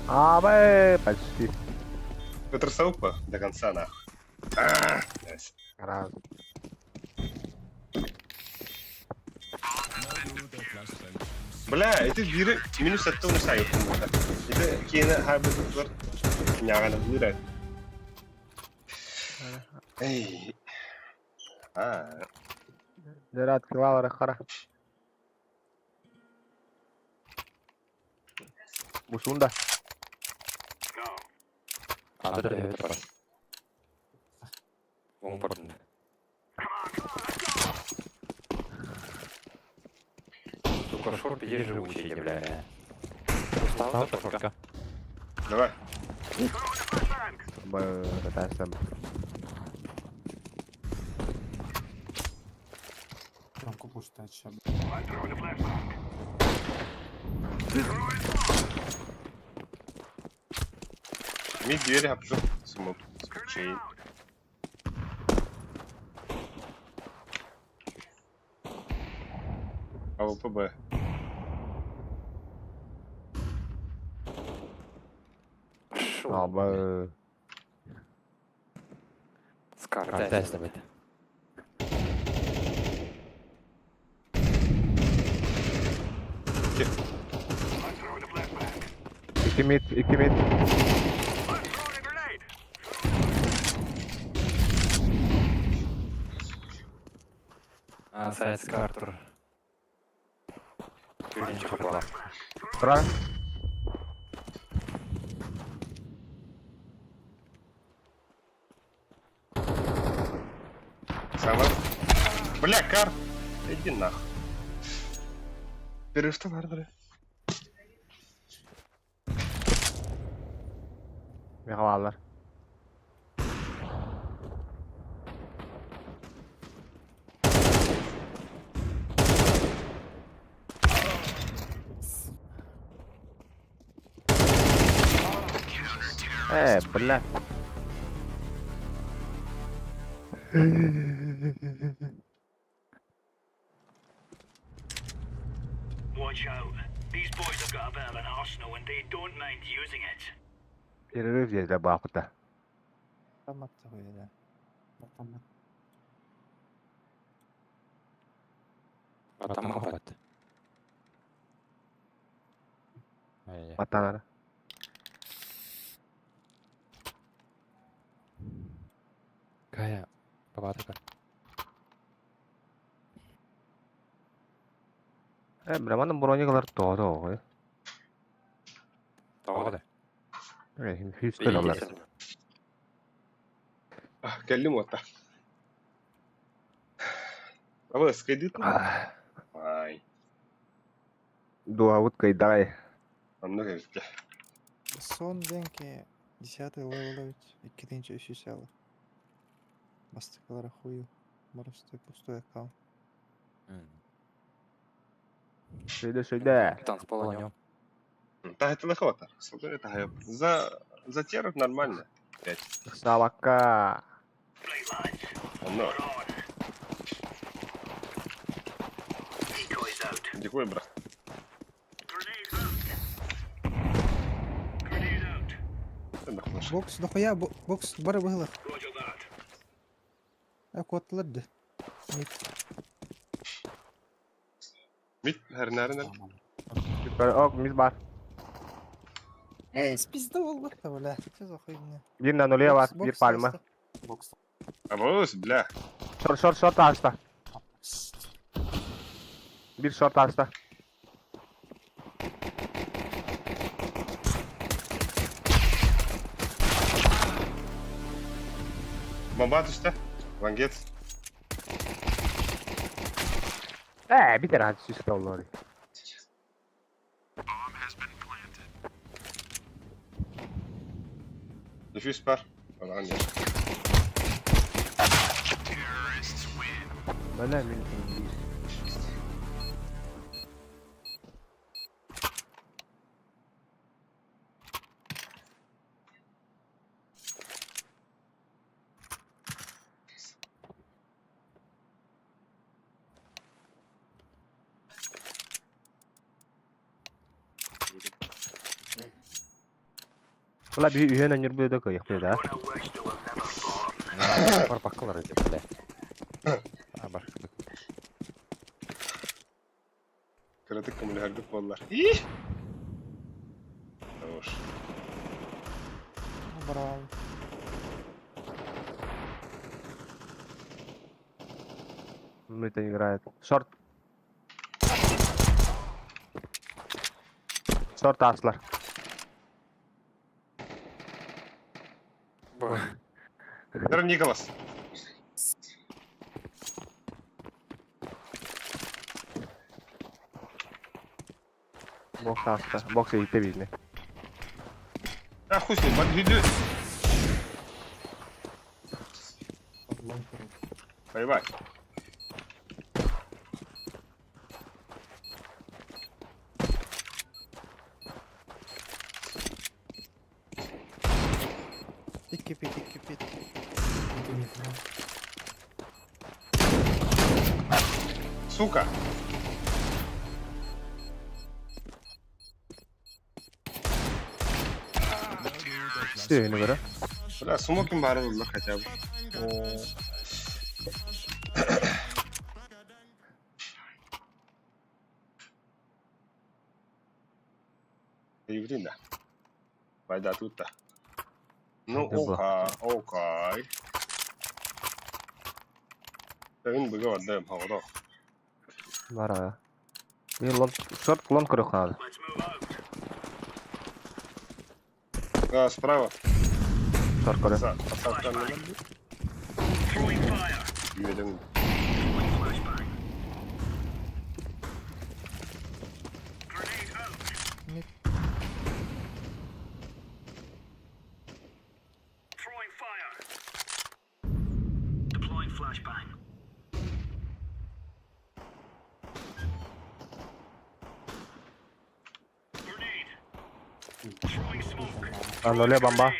А, б, почти. Петр Саупа до конца, нахуй. А, nice. Раз. Бля, это бири минус атты оны сайып. Это кейіні хайбы няғаны бұйрайды. Эй. А, Дөрат килалары қара. Бусунда. Аты да бар. Оң бұрын. Сука, шорт еле живучий, бля. Устал, шортка. давай. Б, тасам. Мид двери обжег. Смок. Чей. АВПБ. А, б. Скар, Карта эстебет. Iki mid, iki mid. А, сайт Скартер. Күрінчі қопала. Тұра. Сама. Бля, кар. Иди нахуй. Перерыв бля. Мехалалар. Э, бля. Watch out. These boys have got a bit of an arsenal and they don't mind using it. Перерыв здесь добавку-то. Там Атам қопат. Батанара. Кая, бабатыка. Э, бля, манын бронигалар тоғды оғы. Тоғыды. Э, хүйсті олар. Кәлім ота. А вы скайдит? Ай. Дуа уткай дай. А много везде. Сон деньги 10 левел 2 үсүс Бастыкалара хую. Просто пустой аккаунт. Сөйде, сөйде. Танцпола Да, это лохота. Смотри, это хайп. За за теров нормально. Пять. Савака. Но. Дикой, брат. Бокс дохуя, бокс бары быһылах. Э, котларды. Мид. Мид, хернәренен. Ок, мид бар. Эй, спизда болбатта, бля. Что за хуйня? Bir на нуле бар, Бокс, bir бокс, пальма. А бос, бля. Шорт, шорт, шорт ашта. Bir шорт ашта. Бомба түстэ. Вангец. Ээ, битер хат сүс доллары. Дефьюз бар. Анаҕын дьэ. Бля, мин биир. Бля, bir үһүөн өнүрбү да кыйык да. Бар баккалар эти, бля. А, бар. Кыратык көмөлөһөрбүт буоллар. Ih! Хорош. Браво. Ну это играет. Шорт. Шорт аслар. Здорово, Николас. Бокс аста. Бокс иһитте биирни. А хуй с ним, подведу. Воевать. Икки пит, икки пит. Сука. Сүйүнү көрө. Бля, смокинг бары булла хотя бы. Еврей, да. Вайда тут-то. Ну, Это было. окей, окей. Тэн быга отдаем, хаҕа. Бара. Bir лон шорт лон көрө хаал. А, справа. Шорт көрө. Пацан, там не надо. Едем. Мид. Лоле бомба.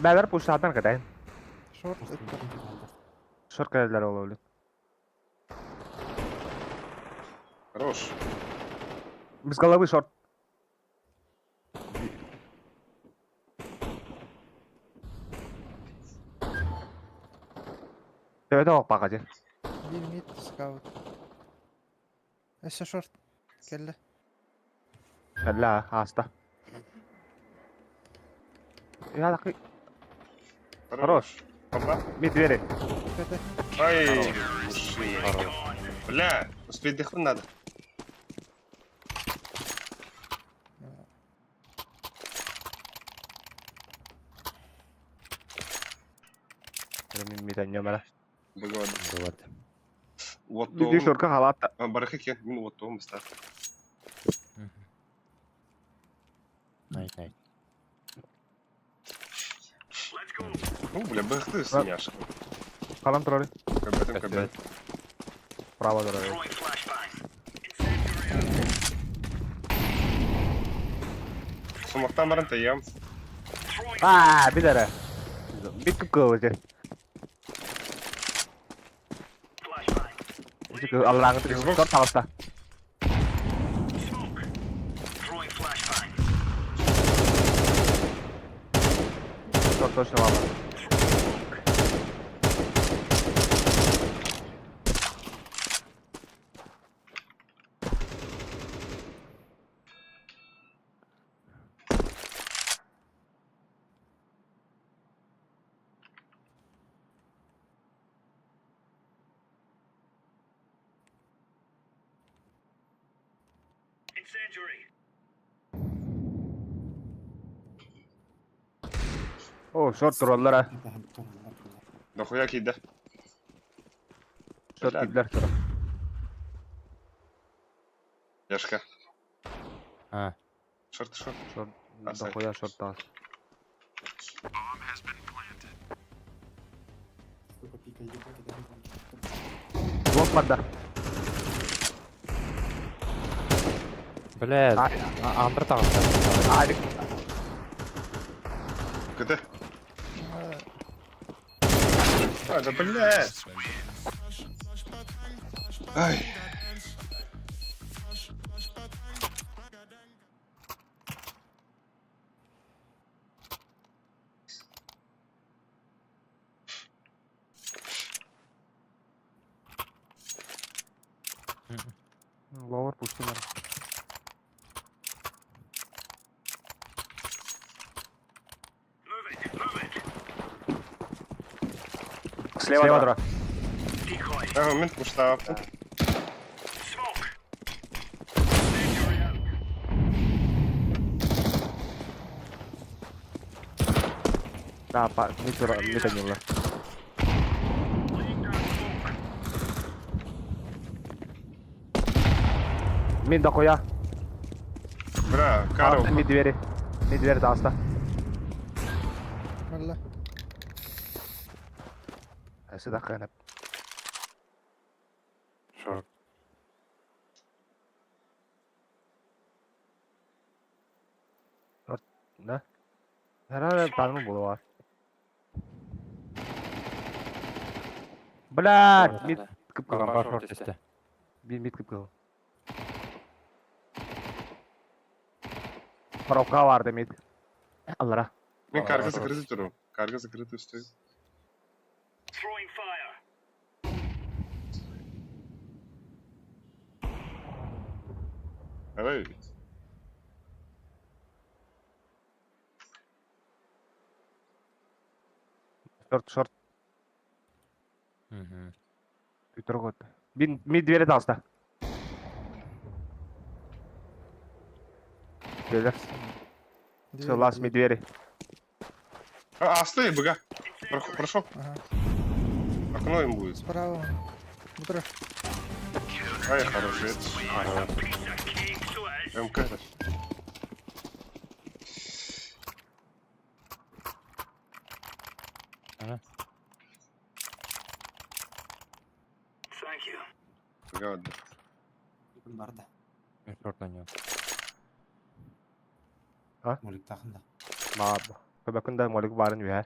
Бәлер пуштадан кәтәйін. Шорт это. Шорт кәлелер ол өлі. Хорош. Без головы шорт. Төбөтө оқ же. Бир мид скаут. Өссө шорт. Кэллэ. Кәллә, аста. Я такой. Хорош. Бомба. Мид двери. Көтө. Ай, мужчина. Бля, успеть дыхнуть надо. Мин мид нөмәрә. Быга Вот. Вот Биди шорка халатта. Барахы кен, мин вот том бастар. Найт, найт. Ну, бля, быхты синяшка. Калам турары. Кабетем, кабет. Право турары. Сумактан баран таям. А, бидәрә. Бит күп же. Аллаңы Xbox. шорт алста. Шорт точно мама. О, шорт тураллар а. Дохуя киирдэ. Шорт киирдилэр тура. Яшка. А. Шорт, шорт. Шорт. Дохуя шорт таас. Лох барда. Бля, андыр таҕыста. Авик. КТ. А, да блядь. Ай. Ловер пустунар. Слева, Слева дра. А, момент пуштааппын. Да, па, мид мид анньыллар. Мид дохуя. Бра, Карл. Мид двери. Мид двери тааста. Алла. Өссө да кыанап. Шорт. Да? Herhalde tanrı bulu var. Блядь, мид кып-кызыл. Бар шорт истэ. Мид мид кып-кызыл. Коробка бар мид. Аллара. Мен карга закрытый туру. Карга закрытый стоит. Давай. Шорт, шорт. Мгм. Бүтір Мид мид двери таста. Келер. Все, лast мид двери. А, стой, быга. Прошел. Ага. Окно им будет. Справа. Утро. Ай, хороший. МК. Ага. Быга отда. Барда. Шорт на нем. А? Молик тахында. Ма, көбөкүн да молик барын үһэ.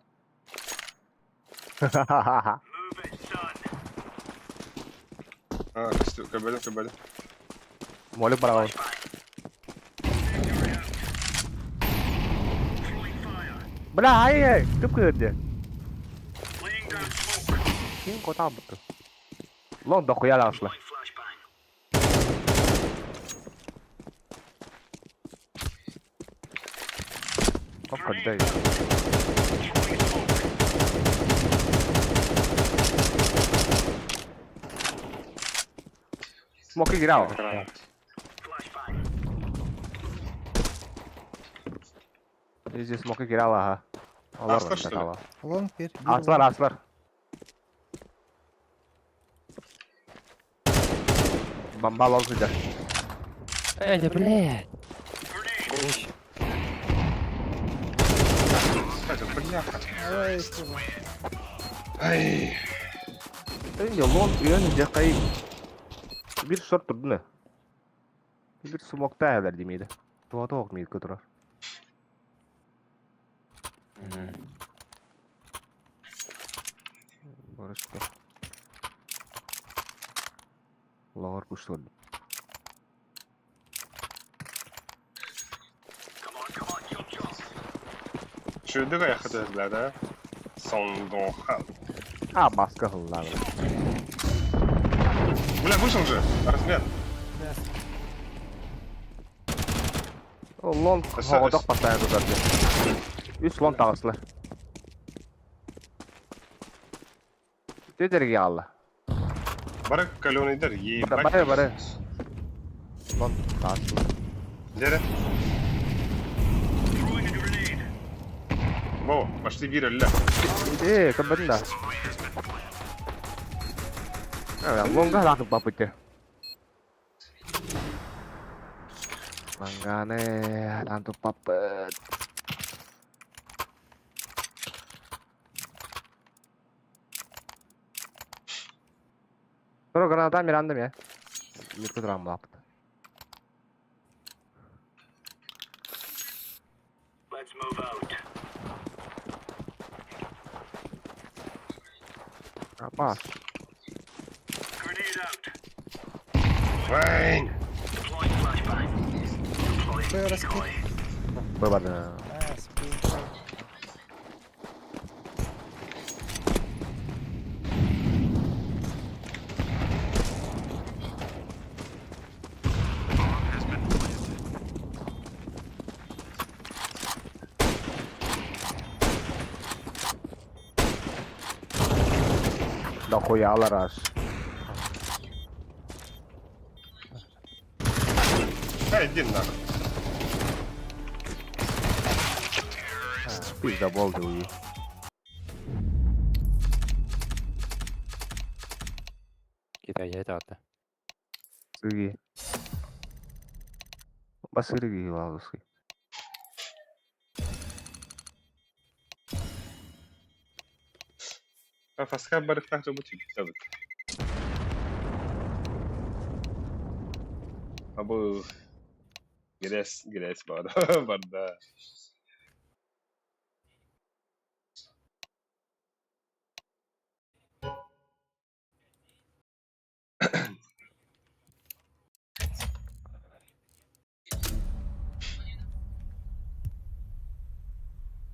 А, кабель, кабель. Молик барабан. Бля, ай, ай, кып кырды. Ким кота бутты. Лон дохуя ласлы. Оп, кырды. Смоки играл. Здесь смоки играл, ага. Олар Аслар, что ли? Лонг бир. Аслар, аслар. Бомба лонг сидят. Эй, да блядь. Это бляха. Ай, сука. Ай. Енді лонг үйәні жақай. Bir шорт тұрды не? Bir смокта әлер демейді. Туа тоқ мейді көтірар. Барышта. Лавар пуштырды. Шүрдігі аяққа бля, да? Сондоха. А, маска қылла. Бля, вышел же. Размер. Лонг хоғодақ бастайын тұтар. Үш лонг тағысылы. Төдерге алла. Бары каленый дар, ебать. Бары, бары. Лонг тағысылы. Дере. Во, пошли биир өллө. Ээ, көрбөтүм да. Лонга лаахып баппыт. Манганы туппаппыт. Тура граната Миранда ме. Мирку туран булаппыт. Let's move out. Апа. Grenade out. Вайн! Deploying flashbang. Deploying Б раскид. decoy. Быбарды. А, спи. Дохуя раз. Да иди нахуй. Пиздобол ты уи. Китай это. Сыги. Басырги лавуски. Фаска барыктах жобу чүгүтөбүт. Абы грязь, грязь бар. Барда.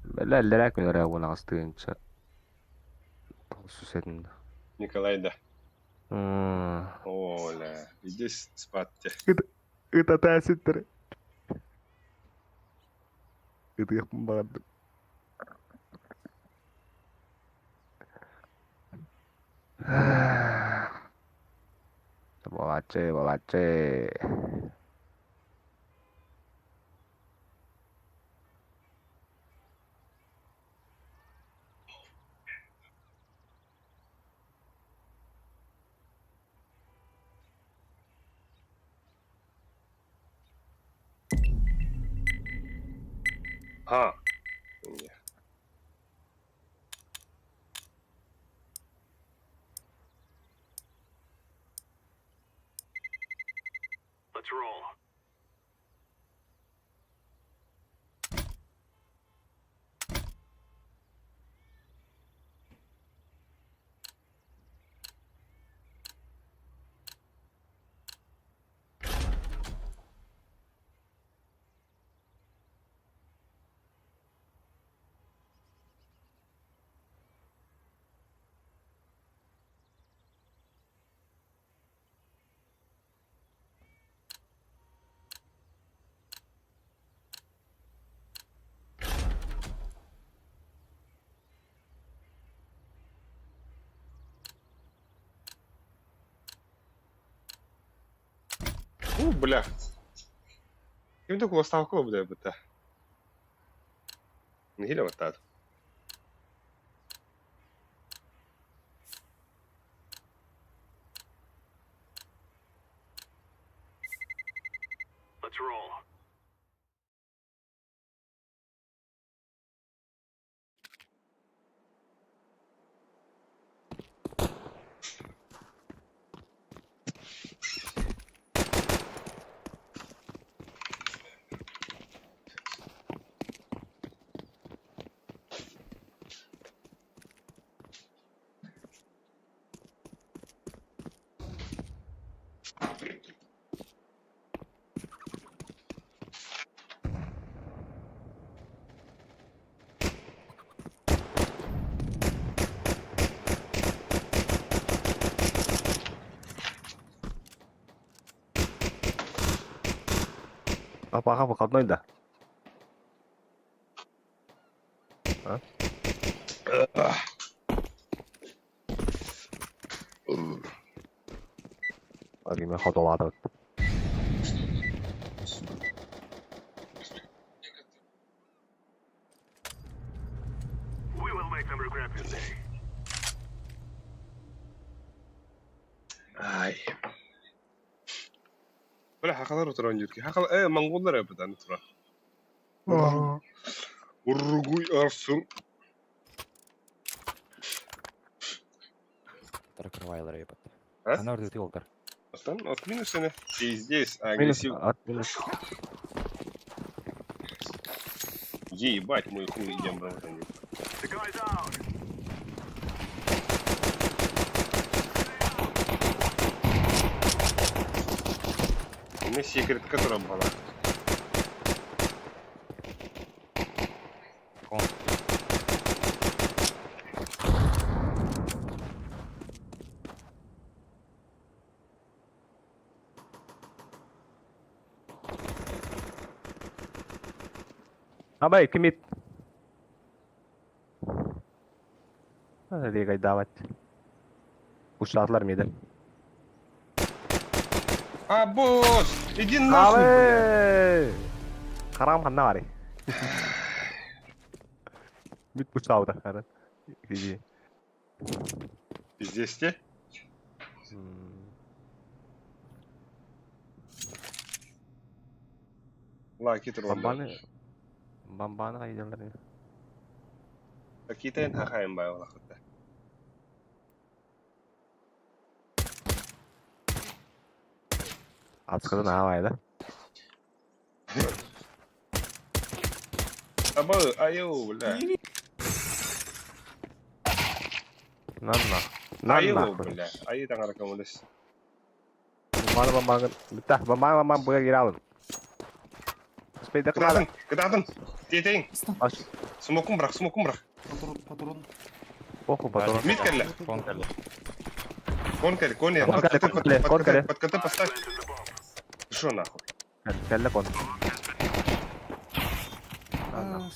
Бэлэ күнэрэ уон астыынча. Сусетин. Николай да. М. Оля, иди спать. Это тәситтер. Это барды. Болачы, болачы. А. Let's roll. У, бля. Ким да куло бля быта. Нехиле баттаад. Let's roll. Апаға выходной да. А? Ариме ходолады. Бля, хахалар утуран дьүрки. Хахал, монголлар эбитан тура. Уругуй арсын. Тракрывайлар ебать. А? Она ордыты олдар. Оттон от минус эне. Пиздец, Минус, агрессив. от минус. Ебать, мой хуй идем, брат. Мы секрет, который была. Абай, кимит. Легай давать. Ушатлар миде. А, босс! Иди нахуй, бля! Абай! Харам ханна бари. Бүт пушауда харан. Иди. Здесь те? Лаки тролли. Бомбаны. Бомбаны кайдалар. Какие-то хахаем бай олахытта. Атқыдан абай да. Аба, айо, бля. Нан на. Нан Айо, нахуй. бля. Айы таңара комулес. Бомбаны бомбаны. Битта, бомбаны бомбаны буга кире алын. Спейде кылады. Кытаатын, кытаатын. Тетең. Аш. Смокун бырақ, смокун бырақ. Патрон, патрон. Похуй патрон. Мид кэллэ. Кон кэллэ. Кон кэллэ, кон я. Кон Под кэллэ, КТ, кон кэллэ, под кон КТ, кэллэ. под КТ поставь. Ты шо нахуй? Кэллэ кон. Нан нахуй.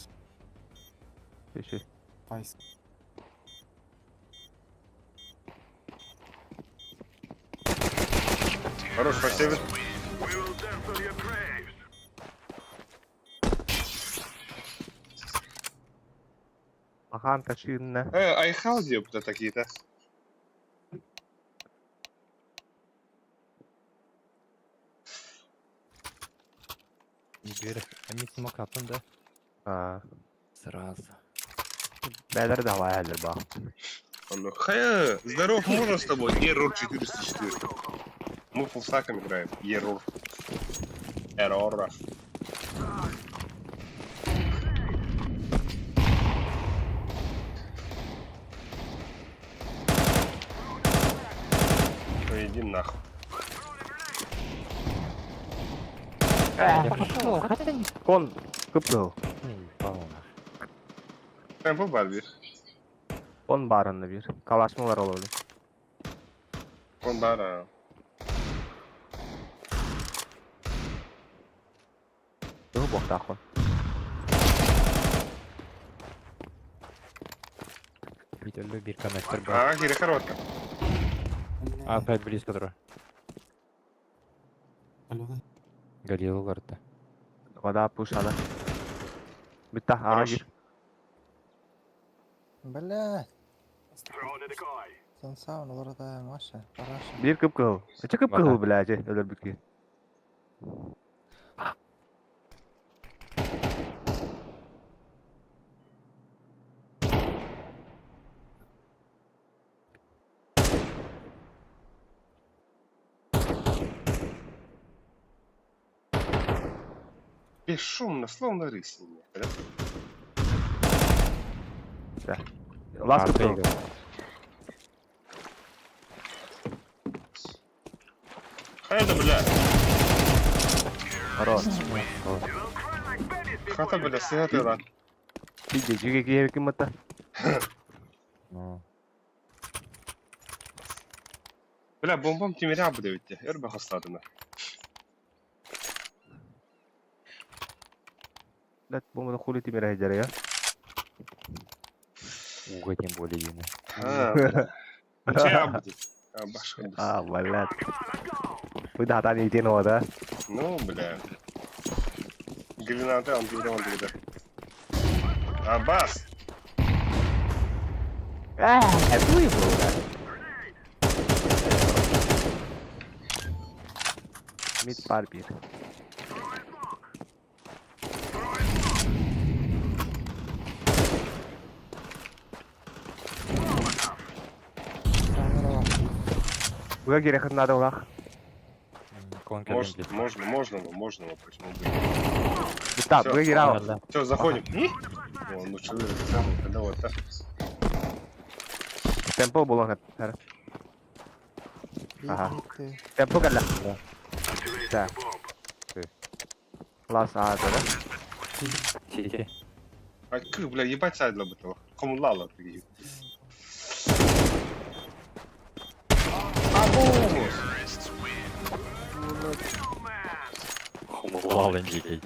Иши. Пайс. Хорош, спасибо. Ахан ташинна. Айхал ёпта такие-то. Бир. Они смог атын да. А. Сразу. Бәлер давай әлер ба. Он, Хэ, здоров, можно с тобой? Error 404. Мы фулстаком играем. Error. Эррор. Ну иди нахуй. Кон кыпкыл. Темпо бар бир. Кон барынны бир. Калашмалар олы. Кон бар. а. Туһу бохта кон. Бит бир коннектор бар. А, кире хорватка. А, опять близко тура. Галилу барда. Вода пушада. Битта, ага Хорош. гир. Бля. Сансаун, оларда Маша, Параша. Бир кыпкыл. Эче кыпкыл, блядь, өлөр битки. Бесшумно, словно рысь. Да? Да. Лас кыпкыл. Хайда, бля. Хорош. Хата, бля, сыгаты рад. Иди, жиге кие ким мата. Бля, бомбам тимиря буде ведь. Эрба хастадына. Блядь, бомбаны хули тимиря хеджер я. Уга тем более ему. А, бля. Чая будет. А, башка. А, блядь. Вы да, там не да? Ну, бля. Гранаты, он он бля. Аббас! А, это выебал, блядь. Мид бар бир. Быга кирэхин надо улах. Можно, можно, можно, можно, почему бы. Да, быга кирау. Все, заходим. О, ну что, когда вот так. Темпо булан Ага. Темпо кэллэ. Да. Лас а, да. Сити. А как, бля, ебать сайдла бы того. Кому лала такие. Абус! Лалын дейді.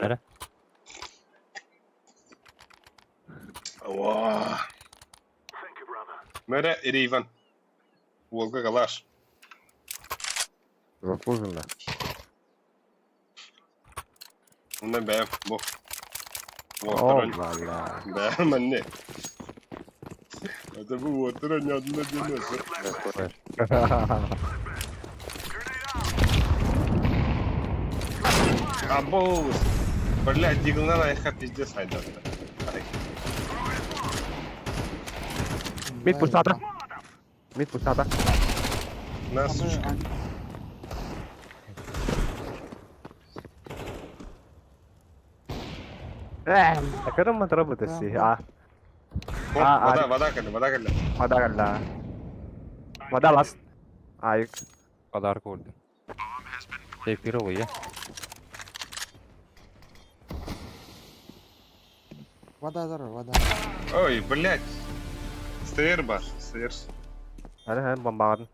Бәрі? О! Мэра Риван. Волга Галаш. Заслуженно. Онна бэм, бо. О, бля. Бэм, манне. Это был вот не одна одна Абоус! Блядь, дигл на их пиздец айда. Мид пустата. Мид пустата. На, сучка. Акырым работасы. А. Вода, вода кэллэ, вода кэллэ. Вода кэллэ. Вода лас. Айык. Подарок oldu. Тейпировый, я. Вода, здорово, вода. Ой, блядь. Стейр бар, стейр. Аны һәм бомбаҕын.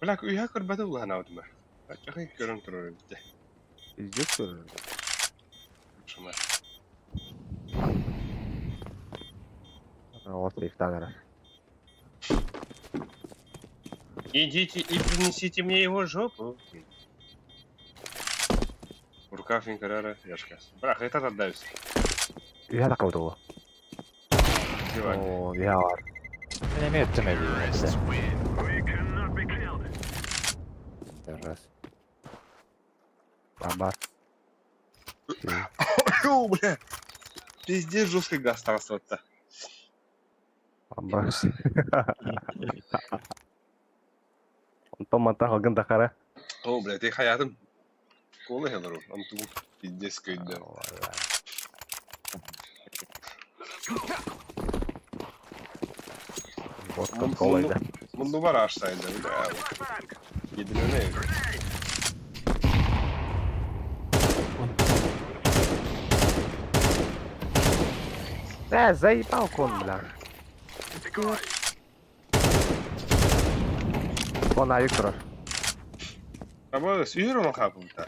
Бля, үйә көрбәтә улахан аудыма. Ачахай көрөн турар бит. Пиздец көрөр. Шума. Вот сейфтан Идите и принесите мне его жопу. Рукав инкарара яшка. Брах, это отдаюсь. Үйә да калды ол. О, үйә бар. Мен эме өттім әлі. Раз. Баба. О, бля. Пиздец жесткий газ тарасываться. Баба. Онтон мантан халгын тахара. О, бля, ты хаятым. Колы хелеру. Анту пиздец көйдө. Водка колайда. Мунду бар ашсайды, бля. Едине. Э, заебал кон, бля. Кон айык турар. Аба, сүйөр оны хапымта.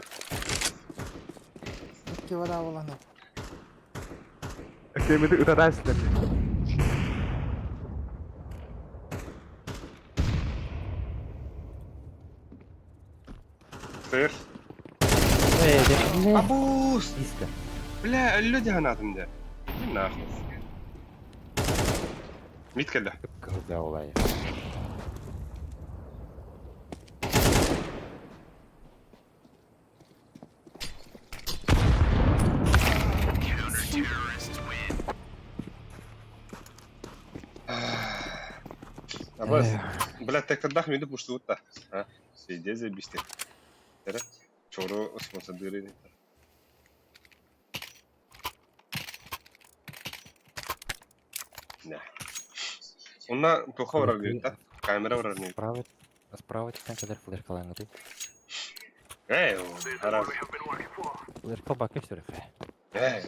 Икки вода буланы. Кемеди ытатайсың. Стейр. Абус! Бля, люди ханатым де. Нахуй. Мит кэллэ. Кылда олай. Абас, бля, тектардах миди пуштубут да. А, сиде заебисти. Эре, чору спонсордыры. Да. Онна тоха барар да? Камера барар не. Справа, справа тиктен кадar флешкалаңы Эй, харас. Флешка бакы все Эй.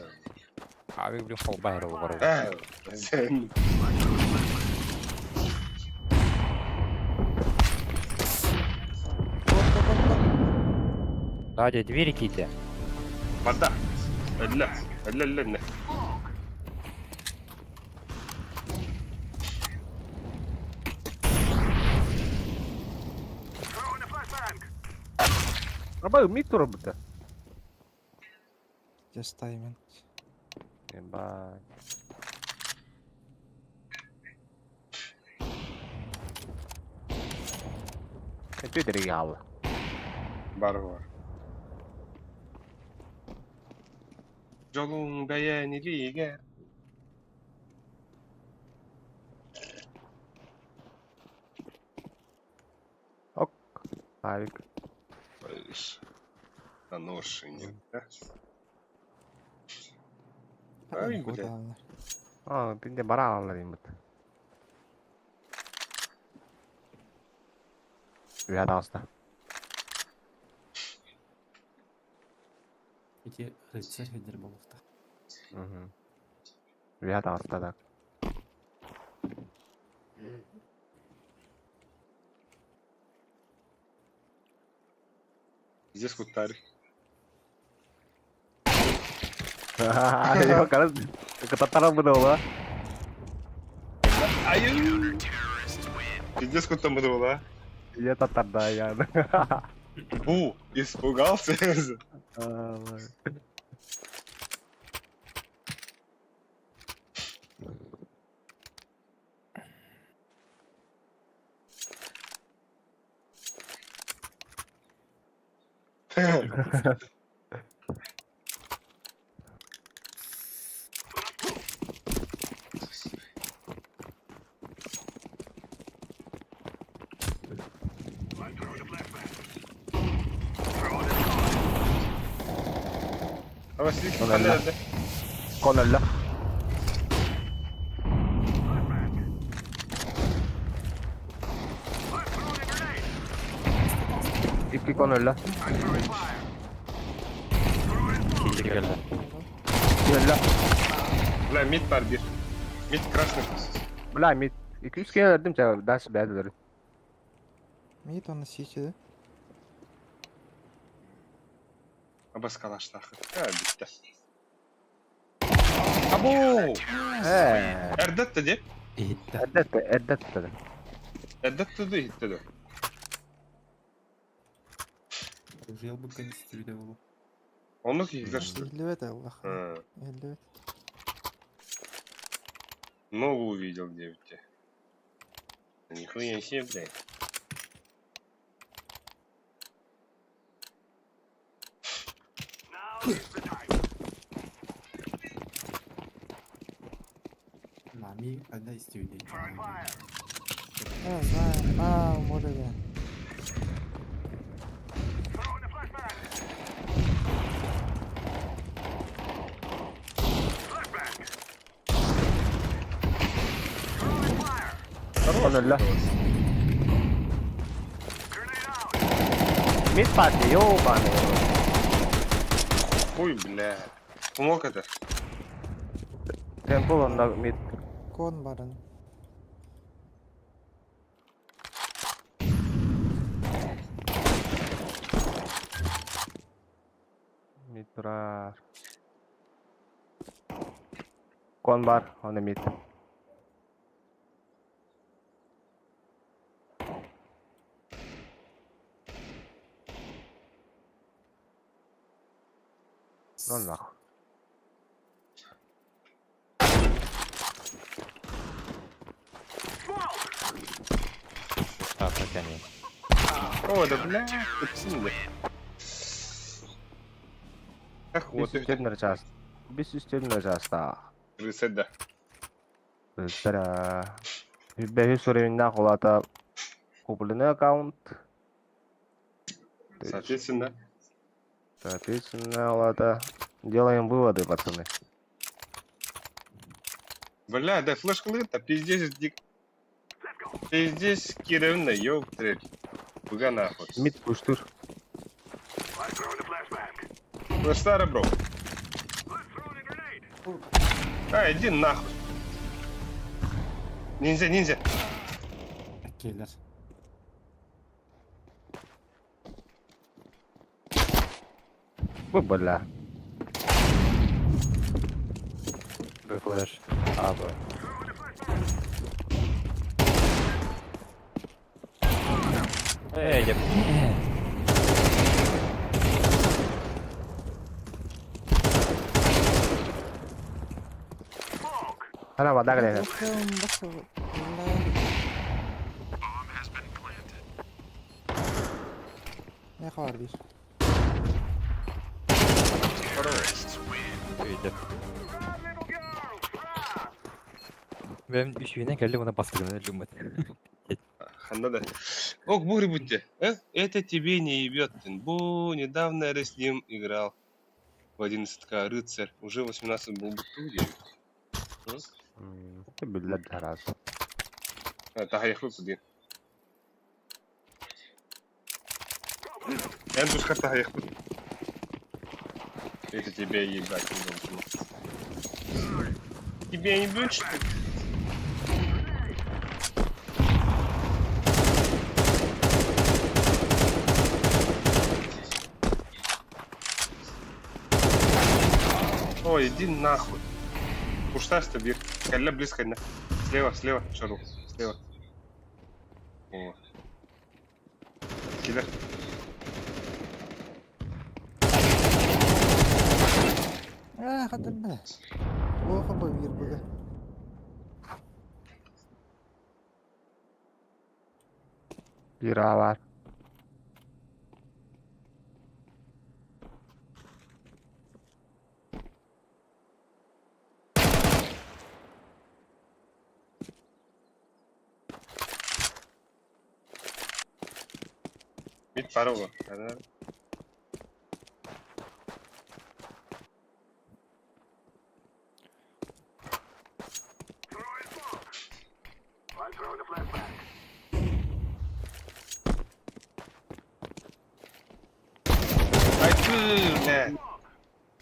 Abi блин холбайр бар. Эй. Дядя, двери ките. Вода. Ля, ля, ля, ля. Аба, мид турар быта. Just timing. Ебать. Өтө хаалла. Бар бар. Дьолуҥ бэйэн илиигэ. Ок. Авик. На нож нет, да? Ай, бля. А, пинде бара алалар имбит. Үйә таҕыста. Ити рыцарь хедер болуохта. Үйә таҕыста да. Здесь куттар. Йо, карас кытаттаран бу да Ай! Пиздец куттан буду а? Я татарда я. Бу, испугался. А Василий Конолла. Конолла. Икки конолла. Сити келді. Конолла. Бля, мид бар бир. Мид красный. Бля, мид. Икки үс келердим ча дальше бәдилер. Мид он сити, да? Абаскалаштахы. А, битте. Абу! Э. Эрдетті де? Эрдетте, эрдетте. Эрдетті де, хитті де. Жил бы конституция болу. Оны кигдер. Елбет Аллах. Елбет. Ногу увидел, девять. Нихуя себе, блядь. Нами одна из людей. А, знаю. А, море, да. Конолла. Мид падли, ёбаный. Хуй, бля. Помог это? Темпл онда мид. Кон барын. Мид турар. Кон бар, оны мид. Ну нахуй. Так, протяни. О, да бля, пацаны. Ах, вот Бис үстелин час. Бис үстелин часта. Рыцарь, да. Быстро. Бэхи суровинна холата купленный аккаунт. Соответственно. Соответственно, ладно. Делаем выводы, пацаны. Бля, да флешка лыта, пиздец, дик. Пиздец, киревна, ёб трель. Буга нахуй. Мид пуштур. Флештара, бро. А, иди нахуй. Ниндзя, ниндзя. Келер. Бу бля. Б флеш. А, Б. Эй, я... Ана вода глядя. Не хабар бир. Өйдөп. Бэм үсүүнэн кэллим уна бастыгынан өллүм Ханна да. Ох, бури будьте. Э? Это тебе не ебет. Бу, недавно я с ним играл. В 11к рыцарь. Уже 18 был бы Биллэр араас. Таһайахпыт диэн. Эн тускар таһайахпыт. Это тебе ебать не должно. Тебе не будет, что ли? Ой, иди нахуй. Куштасты бир. Кэллэ близко. Слева, слева, шару. Слева. О. Киллер. Аа, хатырба. Плохо бы бир быга. Бир А бар. Мид парова. Ай, бля.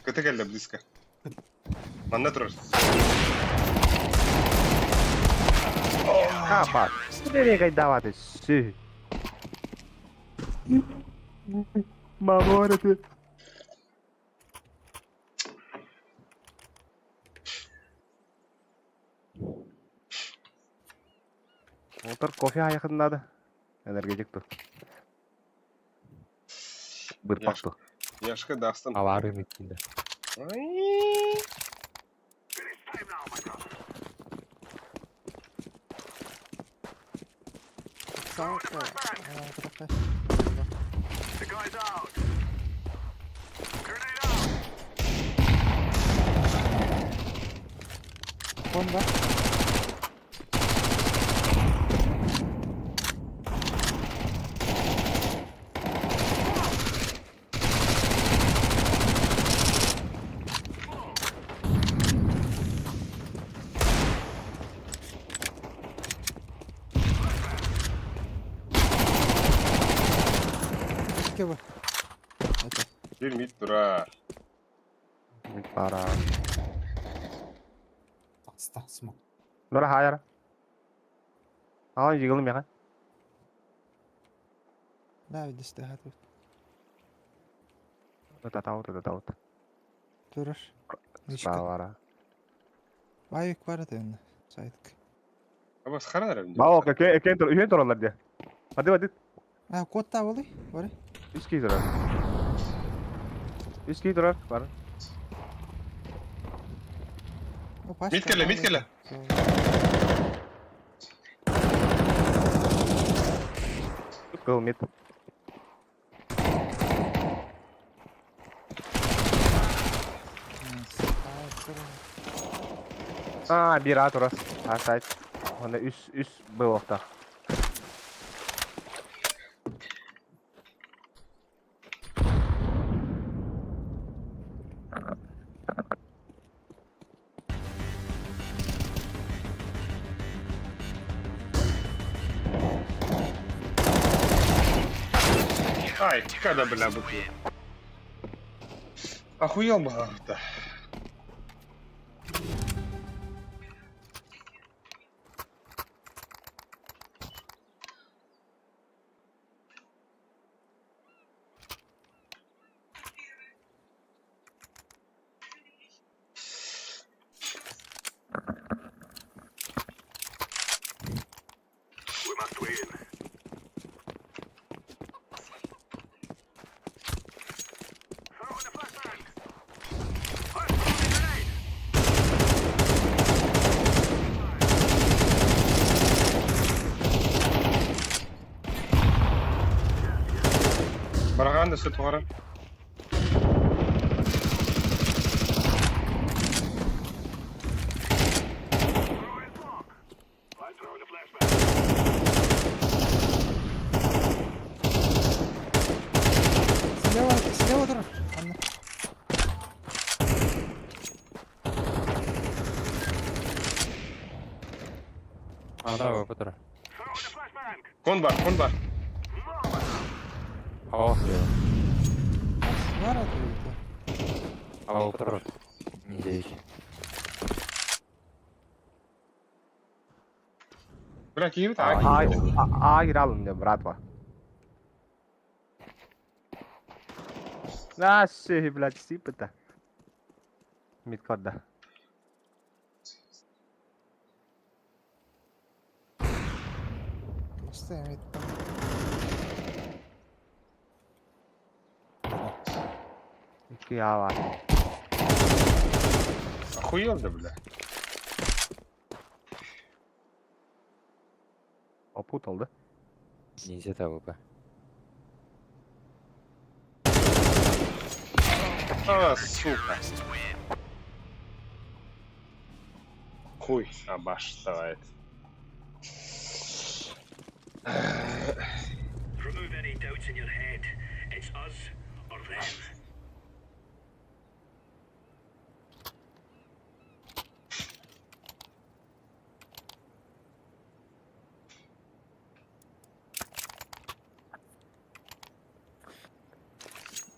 КТ кэллэ близко. Манна турар. Хапа. Бери кайдаваты. Сü. Мамора ты. Отыр кофе айқын надо. Энергетик ту. Бырпак ту. Яшка дастан. Алары миккинде. Салка. Аа, Бомба. Икки бу. Это. Бир мид турар. Пара. Таста смок. Нора хайара. Алан жигылым яга. Да, видишь, да, тут. Татаут, татаут. Турар. Справа. Байык бар это сайтк. Абас хара Бао, какие экен тур, үйен туралар де. Hadi hadi. А, код та болый? Бары. Үс кей турар. Үс кей турар, бар. Мид кэллэ, мид кэллэ. Кыл мид. А, бир А турар. А сайт. Оны үс үс был охта. Ай, когда, бля, быку. Охуел бы, да. Барахан да сытыгара. Слева, слева тұр. Анна. Ана бұтыр. Кон бар, кон бар. О, Бар это это. ау бұтыр. Не дейік. Бля, киевит, А, а, а, а, играл мне, братва. Наши, блядь, сипы-то. Мидкорда. Просто Икки А бар. Охуел да, бля. Опутал, да? Нельзя того, ба. А, сука. Хуй, обаштывает. Remove any doubts in your head. It's us or them.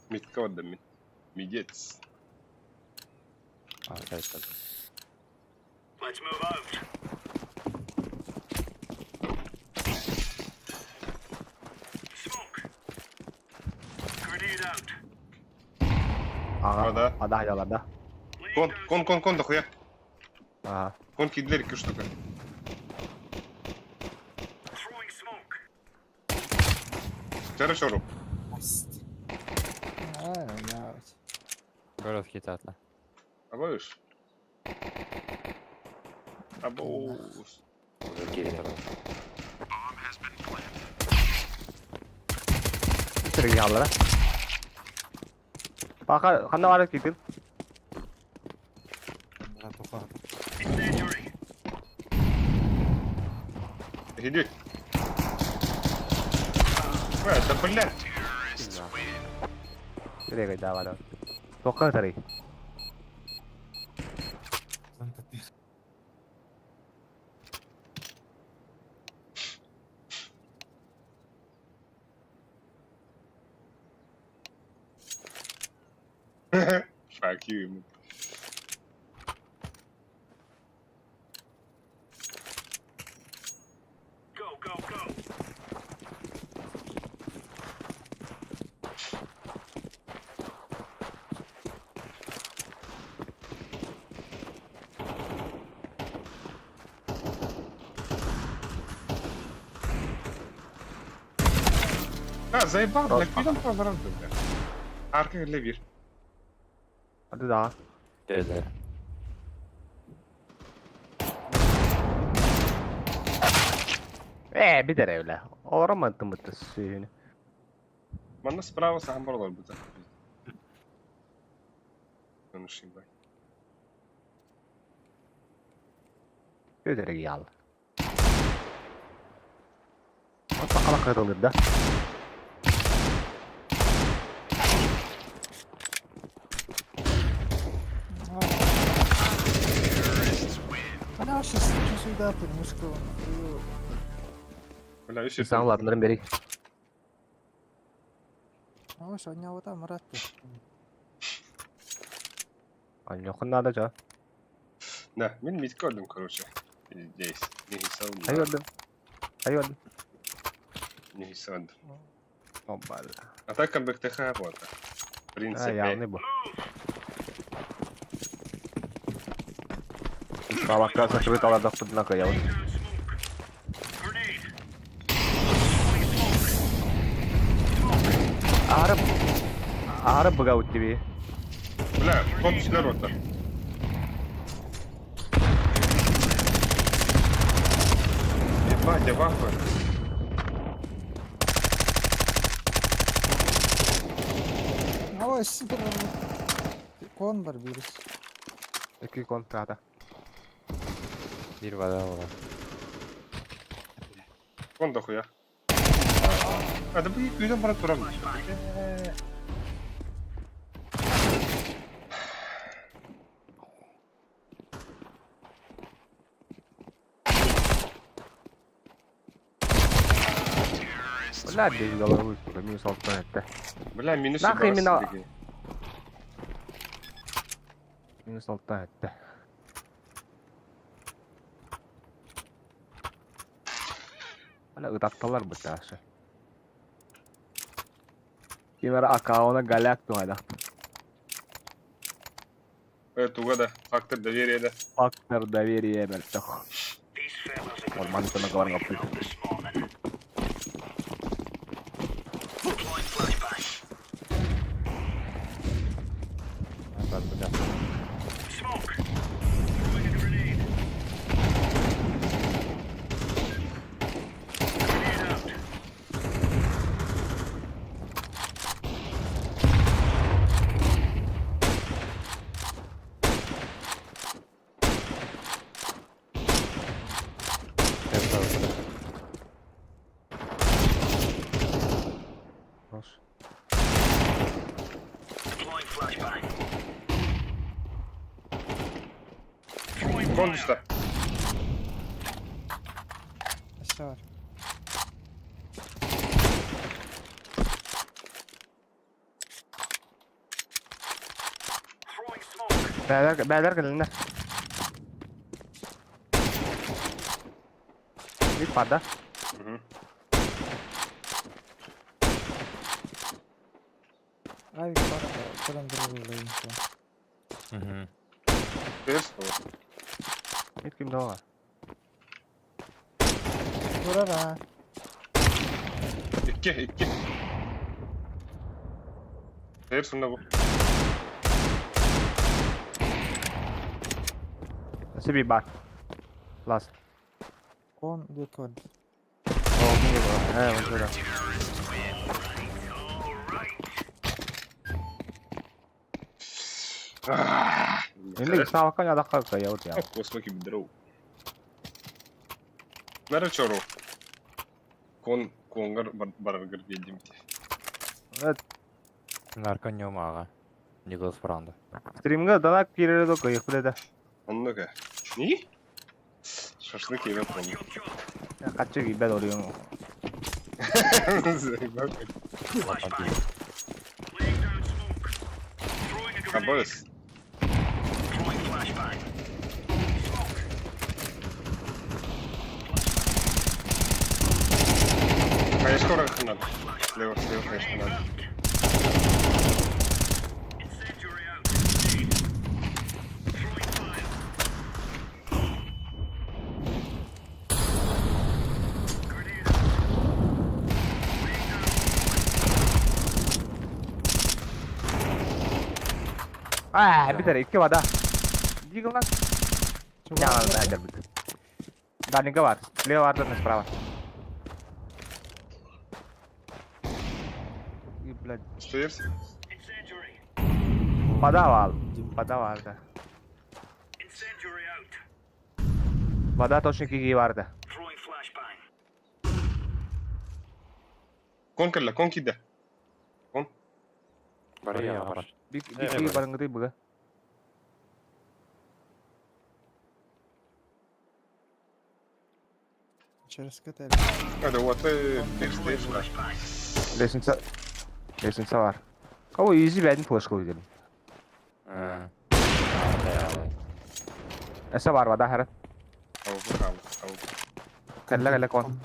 Мидкод, да, мидец. А, сайт так. Let's move out. Smoke. Grenade out. Ага. да. А, да, да, да. Кон, кон, кон, кон, дохуя. Ага. Кон кидлер, екі штука. Throwing smoke. Хорошо, рук. А, блядь. Город хитатла. Абыш. Абус. Уже киллер. Сергей Баха, ханна бар китин. Братуха. Incendiary. Иди. Бля, да блядь. Сергей, давай, давай. Тоққа тарый. Fuck you ему. Go, go, go. А, заебал, блядь, пидом поворот, блядь. Арка левир. Hadi daha. Киллер. Э, битер öyle. Орамадым быты сүйүнү. Манна справа сам барлар быта. Конuşayım bak. Өдөрү ял. Ата кала кырылыр да. Она сейчас сюда подмышку. Бля, еще Саңларынарын бери. Ой, сегодня вот там рад. Аньохун надо жа. Да, мен мид көрдüm, короче. Здесь. Не Айордым. Айордым. Не сад. Обала. А так как БКТХ вот. В принципе. Явный был. Справа закрыта ладах однако я вот. Араб. Араб бгаут тебе. Бля, кон сюда рота. Ебать, я в ахуе. Ой, супер. Кон бар вирус. Икки кон тата. Bir vada var. Кон дохуя. А, да үйден барып турамын. Бля, без головы, сука, минус алты это. Бля, минус Нахуй ебаться, именно- прикинь. Минус алты это. Бля, ытатталар быташы. Кимер аккаунта голяк туһайда. Туга да, фактор доверия да. Фактор доверия мөлтөх. Орман көмө говорын капты. Хорош. Кон түстэ. Өссө бар. Бәлер, бәлер кэлиннэ. Bir pada. Мгм. Авик бар, көрөн турулуйун. Угу. Терс болот. Ким дала. Турар а. Икки, икки. Терс онда бу. Себе бар. Лас. Кон диэки бар. О, мне было. Вот сюда. Инник саакка ядакка кая вот я. Космоки бедроу. Нара чору. Кон конгар бараргар дедимти. Нарко нем ага. Николас Франда. Стримга дана кирere до кайык биледе. Оннука. Не? Шашлык ебет помню. Качы кийбет олуйун. Абыс. Конечно, скоро надо. Слева, слева, конечно, надо. Аа, битер икки вода. Дигл нас. Я надо бит. Дальника бар. Слева бар, да справа. И, блядь, Стоишь? подавал. Подавал, да. Вода точно киги барды. Кон кэллэ, кон киирдэ. Кон. Барыйа бар. Би би барыңгыты буга. Через КТ. Это вот ты стоишь, да. Лестница. Лестница бар. Кого изи бәдин флешка уйдым. Эсе бар вода хара. Ау, ау, ау. Кэллэ кэллэ кон.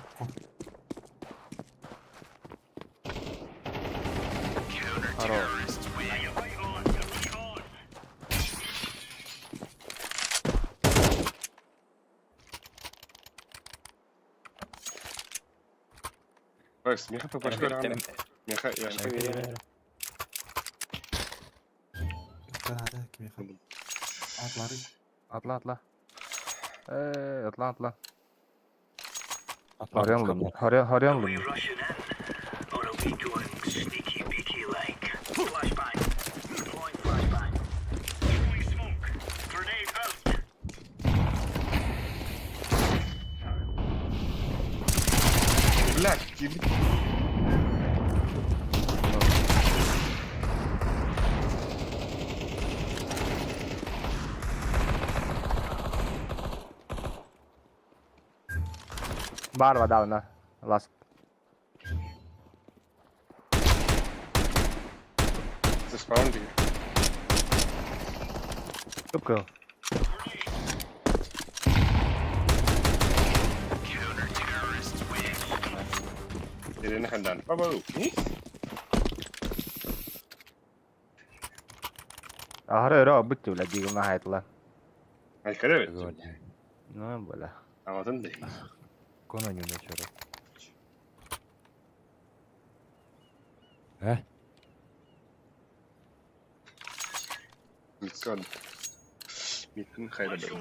Хоро. Бэкс, меха папашка рано. Меха, я Канада кимиха. Атлары. Атла атла. Э, атла атла. Хорьон лым. Хорьон хорьон лым. Бля, киирбит. Бар вода она. Ласт. Заспаун деген. Тупкал. Ирина Хандан. Бабау. Аһары өрө бут бля дигимна хайтла. Ай көрөбүт. Ну, бля. Ағатын дей. Коно не начало. Э? Миккон. Миккон хайда бер.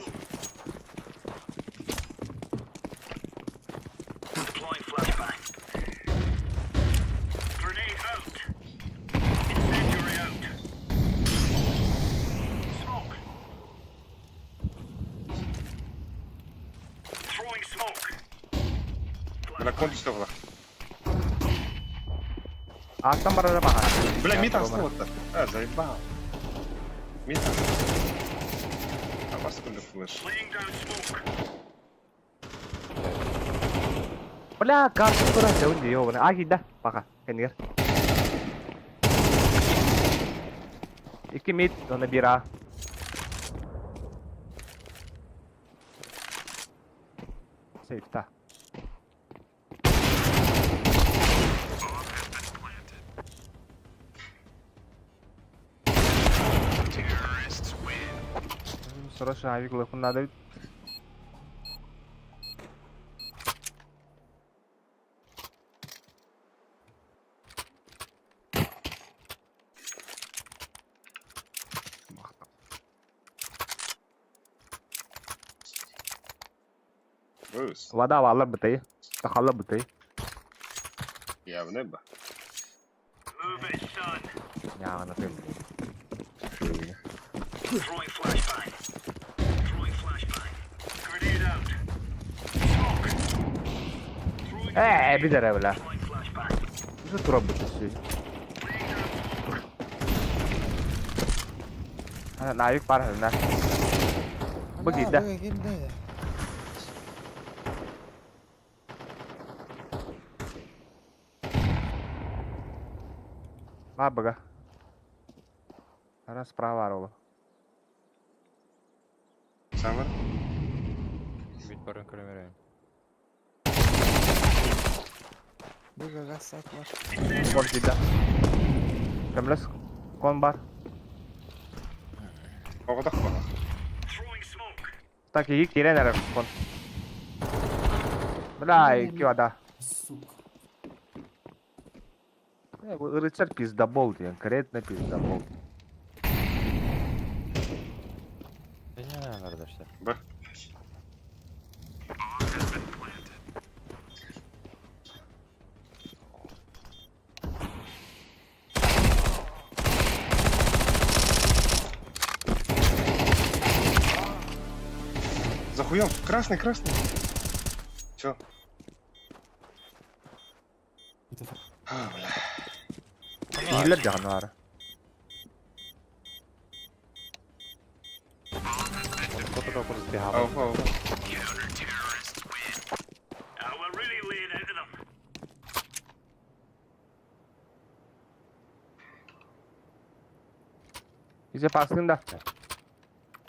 Бля, кончится была. Аттан барара баха. Бля, мид астыл-то. А, заебал. Мид А вас куда флеш? Бля, карту кура сеун ёбаный. А кида, баха. Кенигер. Икки мид, оны бира. Сейфта. Срочно авик лыхун надо. Bruce. Вода валар бытый. Тахалла бытый. Явно ба. Яғына тым. Э, бидере бля. Что тура бытый? Навик пар хна. Бу киирдэ. Киирдэ. Бабага. Она справа рола. Самар. Мид барын көрөмөрөйүн. Быга гасак бар. Кон киирдэ. Кемлес кон бар. Оғдақ ба. Так, иги киирэн эрэр кон. Бля, икки вода. Сука. Э, бу рыцарь пиздобол диэн, конкретно пиздобол. Не, нардашта. Ба. За хуем. Красный, красный. Чё? А, бля. Иилер дьаҕанаар. Ау, ау. Изе пасын да.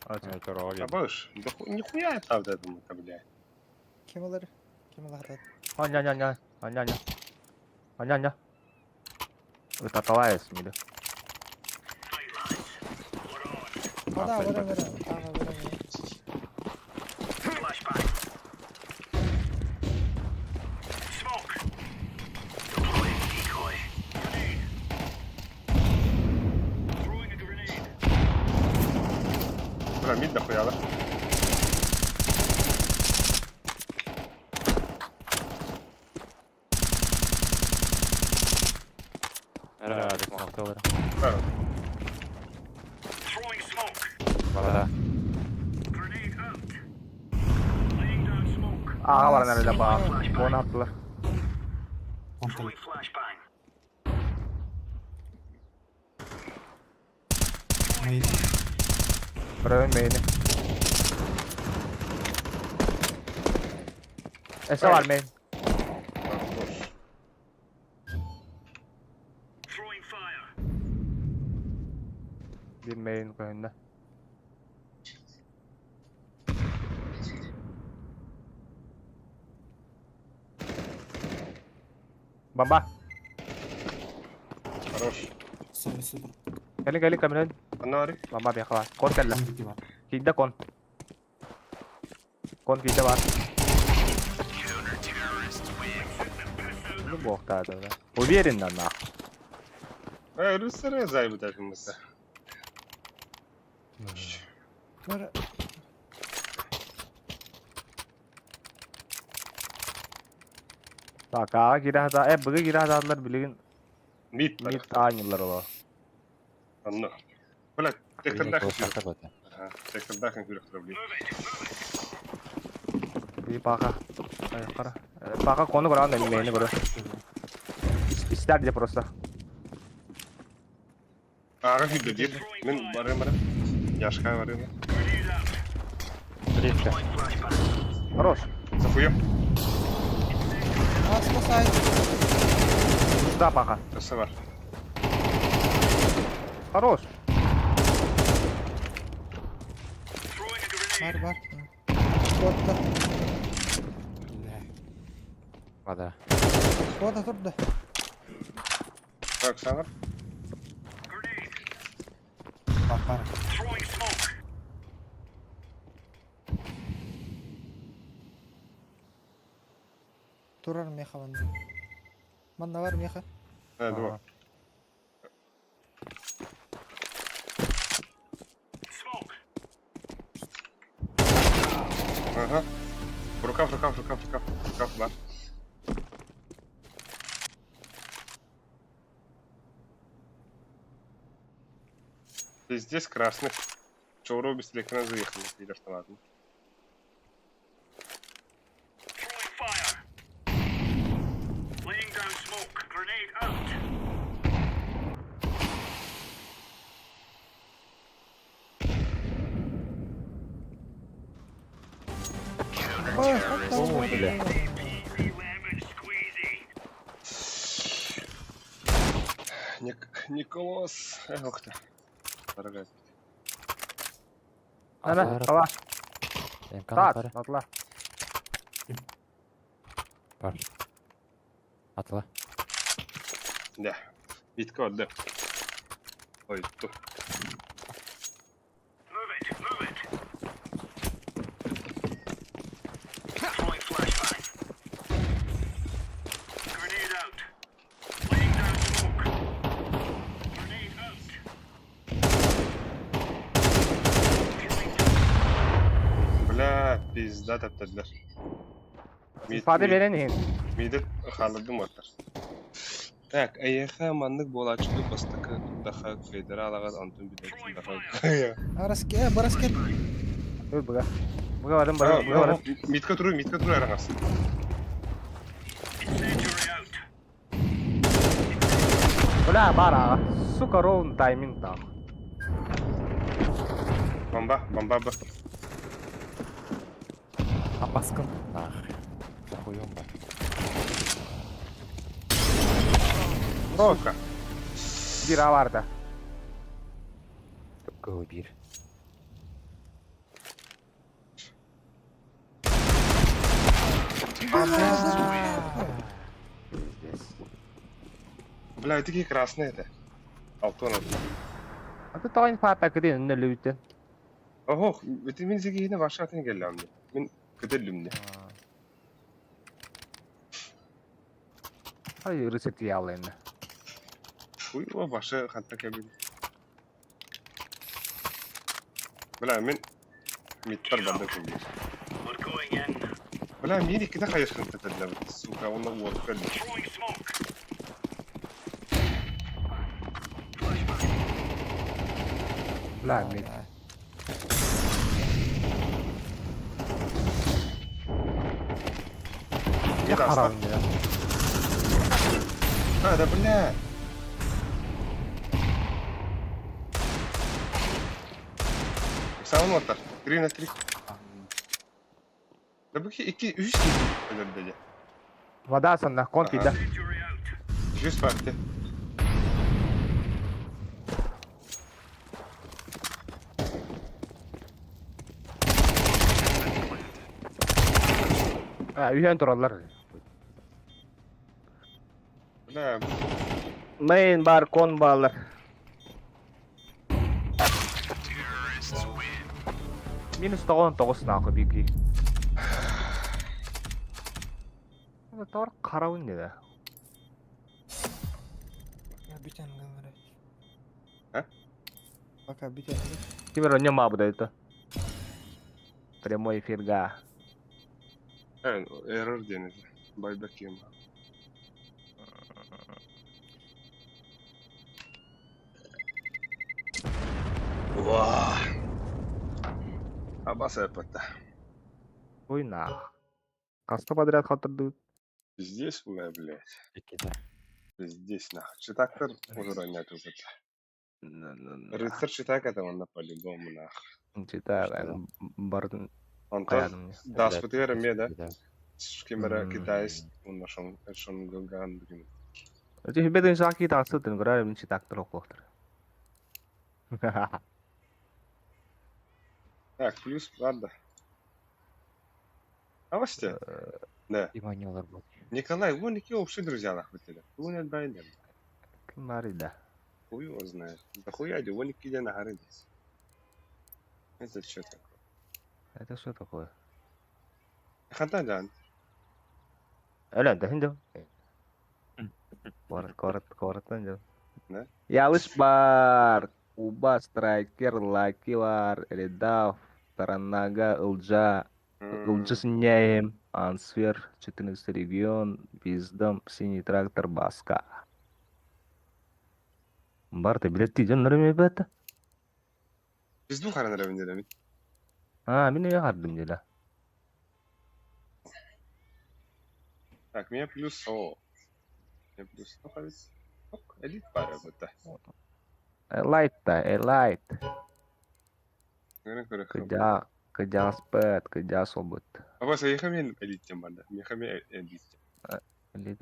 Абыш, да нихуя это вот этому это, бля. Ким алар? Ким алар? Аня, аня, аня, аня, аня. Аня, аня. Ытаталайс миди. Вода, вода, вода. Ага, вода, вода. Бля, мид дохуя, да? Ара, Да. Вода. Аға баран эрэлэ баа. Буона аттылар. Контол. Мейн. Бравен мейни. Эсэ бар мейн. Bir main көһүннэ. Бомба. Хорош. Сори, супер. Кэлин кэлин камеран. Аннары. Бомба биэхэ бар. Кон кэллэ. Кон дики бар. Киирдэ кон. Кон киирдэ бар. Ну буохтаата да. Уверенно нах. Русера зайбыт әкімізді. Бар. Так, аға кире хата, э, быгы кире хатаалар билигин Мид бар. мид аанньылар оло. Анны. Бля, сектордахын Тахса бота. Ага, сектордахын күрөктөр блин. Би бака. Ай, кара. Бака кону көрөн, мен мени көрө. Истер де просто. Ага күйдө бир. Мен барым барым. Яшка барым. Третья. Хорош. Захуем. А, спасай. Да, бака. Өсө бар. Хорош. Бар, бар. Куотта. Бля. Вода. Куотта турда. Так, саңар. Бар, бар. Турар меха ванна. Манна бар меха. Э, два. Ага. Рукав, рукав, рукав, рукав, рукав, бар. Здесь красных. Чоуру без электрона заехал, или автоматом. Ой, Бля. Ник Николас. Эх, ух ты. Дорогая. Ана, ала. Эмкан Тат, атары. атла. Бар. Атыла. Да. Витка отда. Ой, ту. Бля, пизда таптадылар. İfade veren иһин. Миди халыдым оттар. Так, аяха маннык буолааччы бастакы турдаха кыйдыра алагат онтун билетин даха. Араске, бараске. Ой, быга. Быга барым, барым, быга барым. Митка туру, митка туру араңас. Бля, бар ага. Сука, ровно тайминг там. Бомба, бомба б. А баскын. Нах. Захуем ба. Сука. Бир аварда. Көбі бир. Пиздец. Бля, такие красные это. Алтон. А ты тайын фата кыдын үннө лүйтен. Ого, это мин зигине башка атын келлем. Мин көтөлүм не. Ай, рецепт ялын. Хуй, о, башы хатта кебин. Бля, мин миттар барды күнде. Бля, мин икките хайышкын тетеллер, сука, оны уот көлдү. Бля, мид. Мид аста. Харам я. А, да бля! Саҕан уоттар. 3 на 3. Да бу икки үс киһи өлөрдө дьэ. Вода санна, кон киирдэ. Үс партия. А, үһүөн тураллар. Бля, Мейн бар, кон баалар. Минус 99 нахуй беги. Тор қарауын деді. Пока бүтэн гыннары. А? Пока бүтэн. Теперь он не мабы это. Прямой эфир га. Эррор диэн этэ. Байбаким. Уа! Абаса эппэтэ. Ой нах. Хаста подряд хаттырдыбыт. Здесь, бля, блядь. Здесь, нахуй. Читактор уже ронять уже. Рыцарь читак это он на по-любому, нахуй. Читак, бардын. Онтон даспытыгар эмиэ да. Ким эрэ китаец уонна шон шонган бүгүн. Беден саки тахсытын көрөр мин читактор окуохтар. Так, плюс, ладно. А Вася? Да. Иванёлар был. Николай, вон какие общие друзья нахуй тебе. Хуй не отдай Ким да. Хуй его знает. Да хуя, вон какие на горы здесь. Это что такое? Это что такое? Хантадан. Өлөн да хинде. Корот, корот, коротан жо. Да? Ялыш бар. Уба, Страйкер, Лакилар, Редав, Таранага, Ылджа, Ылджа Синяем, Ансфер, 14 регион, Виздом, Синий трактор, Баска. Бар, ты, блядь, ты дьон бета? Пизду харанар эбин А, мин я хардым дела. Так, меня плюс О. Меня плюс ну хавит. Элит пара быта. Элайт та, элайт. Көрө көрө. Кыдя, кыдя спэт, кыдя событ. Абаса ехамен элит тем банда. Мехаме элит. Элит,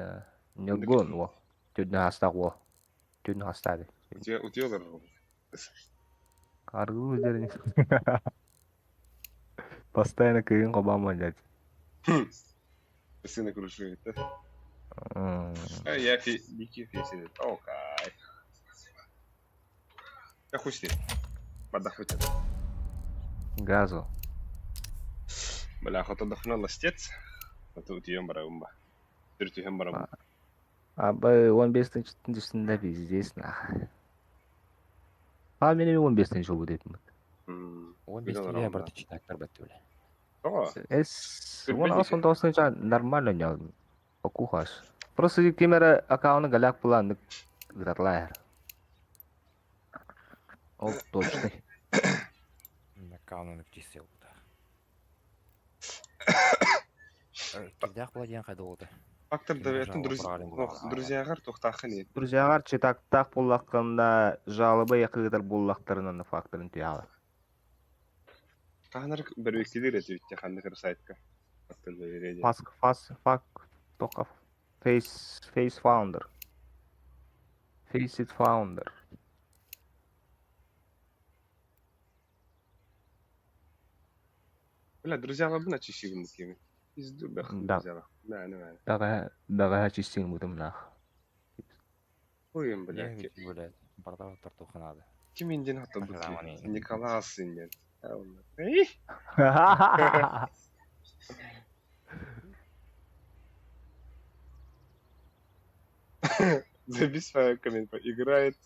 Ньогон, во. Түднө хастак, во. Түднө хастады. Утелар. Аргы дерин. Постоянно кыйын кобаман дядь. Сына крушит, да? А я фи дикий фи О, кайф. Я хуй с ним. Отдохнуть. Газу. Бля, хоть отдохнул ластец. А то утьем бараумба. Түртүһэн барам. Абы 15 түсінде пиздец нах. А мен 15 жыл деп. 15 я брат читактар баттылы. Эс, он ас он тосын нормально не покухаш. Просто кемера аккаунт галяк план гратлайер. Ол точный. Аккаунт птицы да. Кидах владен хайдолды. Фактор доверия друзьягар тухтахын. Друзьягар читактах буллакканда жалобы якыгытар буллактарынан факторын түйалы. Каханар бербектилер этибитте ханнык сайтка. Фактор доверия. Фас фас фак тока фейс фейс фаундер. Face it founder. Бля, друзья бына чишигин кеми. Пизду бэх, Да. друзья. Да, не знаю. Дага дага чистин бутым нах. Хуем, бля. Блядь, бардава тортуханады. Ким индин хатта бу? Николас индин. Эй! Забей свой коммент. Играет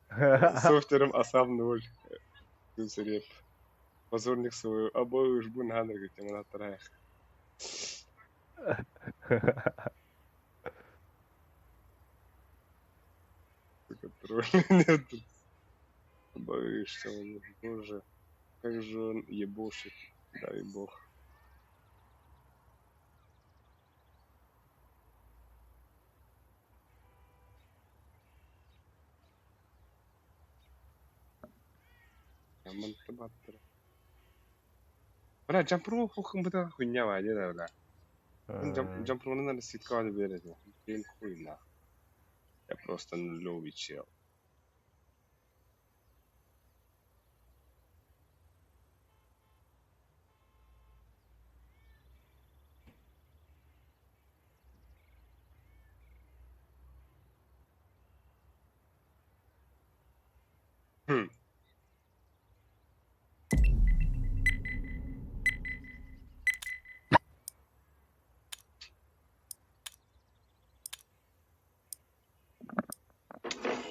софтером Асам 0. Плюс реп. Позорник свою обоих жбу на говорит, на траях. Сука, тролль. Нет. Боишься он, боже. Как же он ебошит, дай бог. Бля, джампру хухым быта хуйня ваня да, бля. Джампру надо ситка берет. Блин, хуй нах. Я просто нулевый чел. Хм.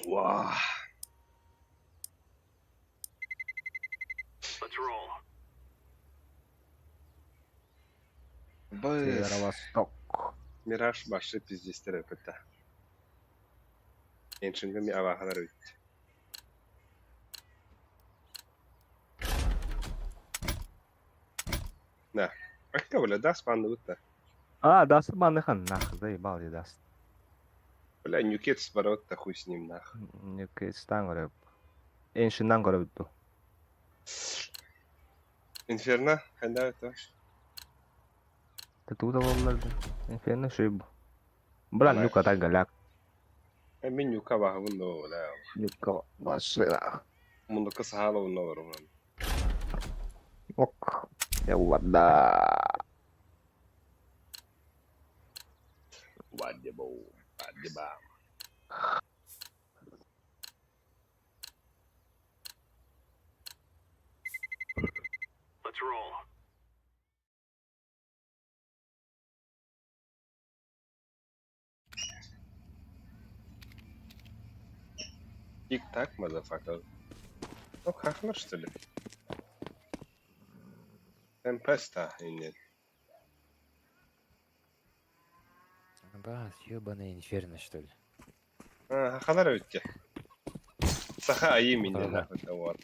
Вау. Let's roll. Быс. Северо-восток. Мираж башы пиздестер өпөтө. Эншингами авахалар үт. На. А бля, даст панды утта. А, даст банныхан, нах, заебал я даст. Бля, нюкет барот хуй с ним нах. Нюкетстан көрөп. Эншиннан көрөп Инферно, ханда это. Ты тут оллар. Инферно шиб. Бля, нюка так голяк. Э, мен нюка бахыбын но, бля. Нюка башына. Мундука сахала унно бар унан. Ок. Яллада. Вадибу, вадиба. Let's roll. Тик-так, мазафака. Ну, хахнар, что ли? Темпеста, или Бас, ебаный инферно, что ли? А, хахалар өтте. Саха айы мине нахуй вот.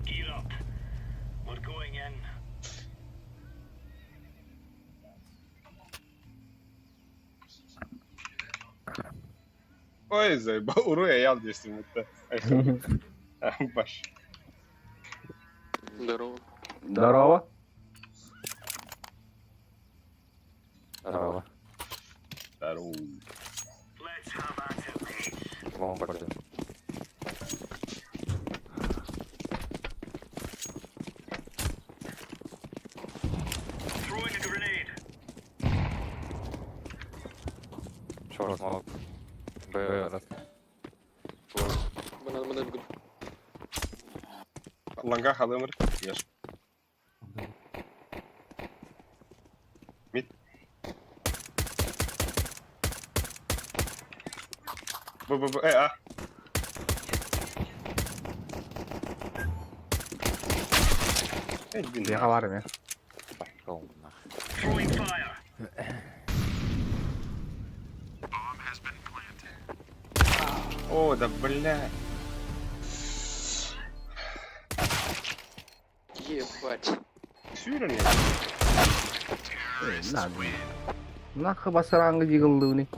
Gear up. We're going in. Ой, заебал, уруя ял действует. Баш. Здорово. Здорово. Здорово. Здорово. Let's have at it, mates. Ломбард. Throwing a grenade. Шорт, смолк. Б, раз. Банан, банан, гуд. Ланга халымыр. Еш. Мид. Б, Б, Б, э, А. Эй, блин. Бега бар ме. Пошел нах. Throwing fire. О, да бля. Ебать. Сюря нет? Нахы басараңы жигылдыны.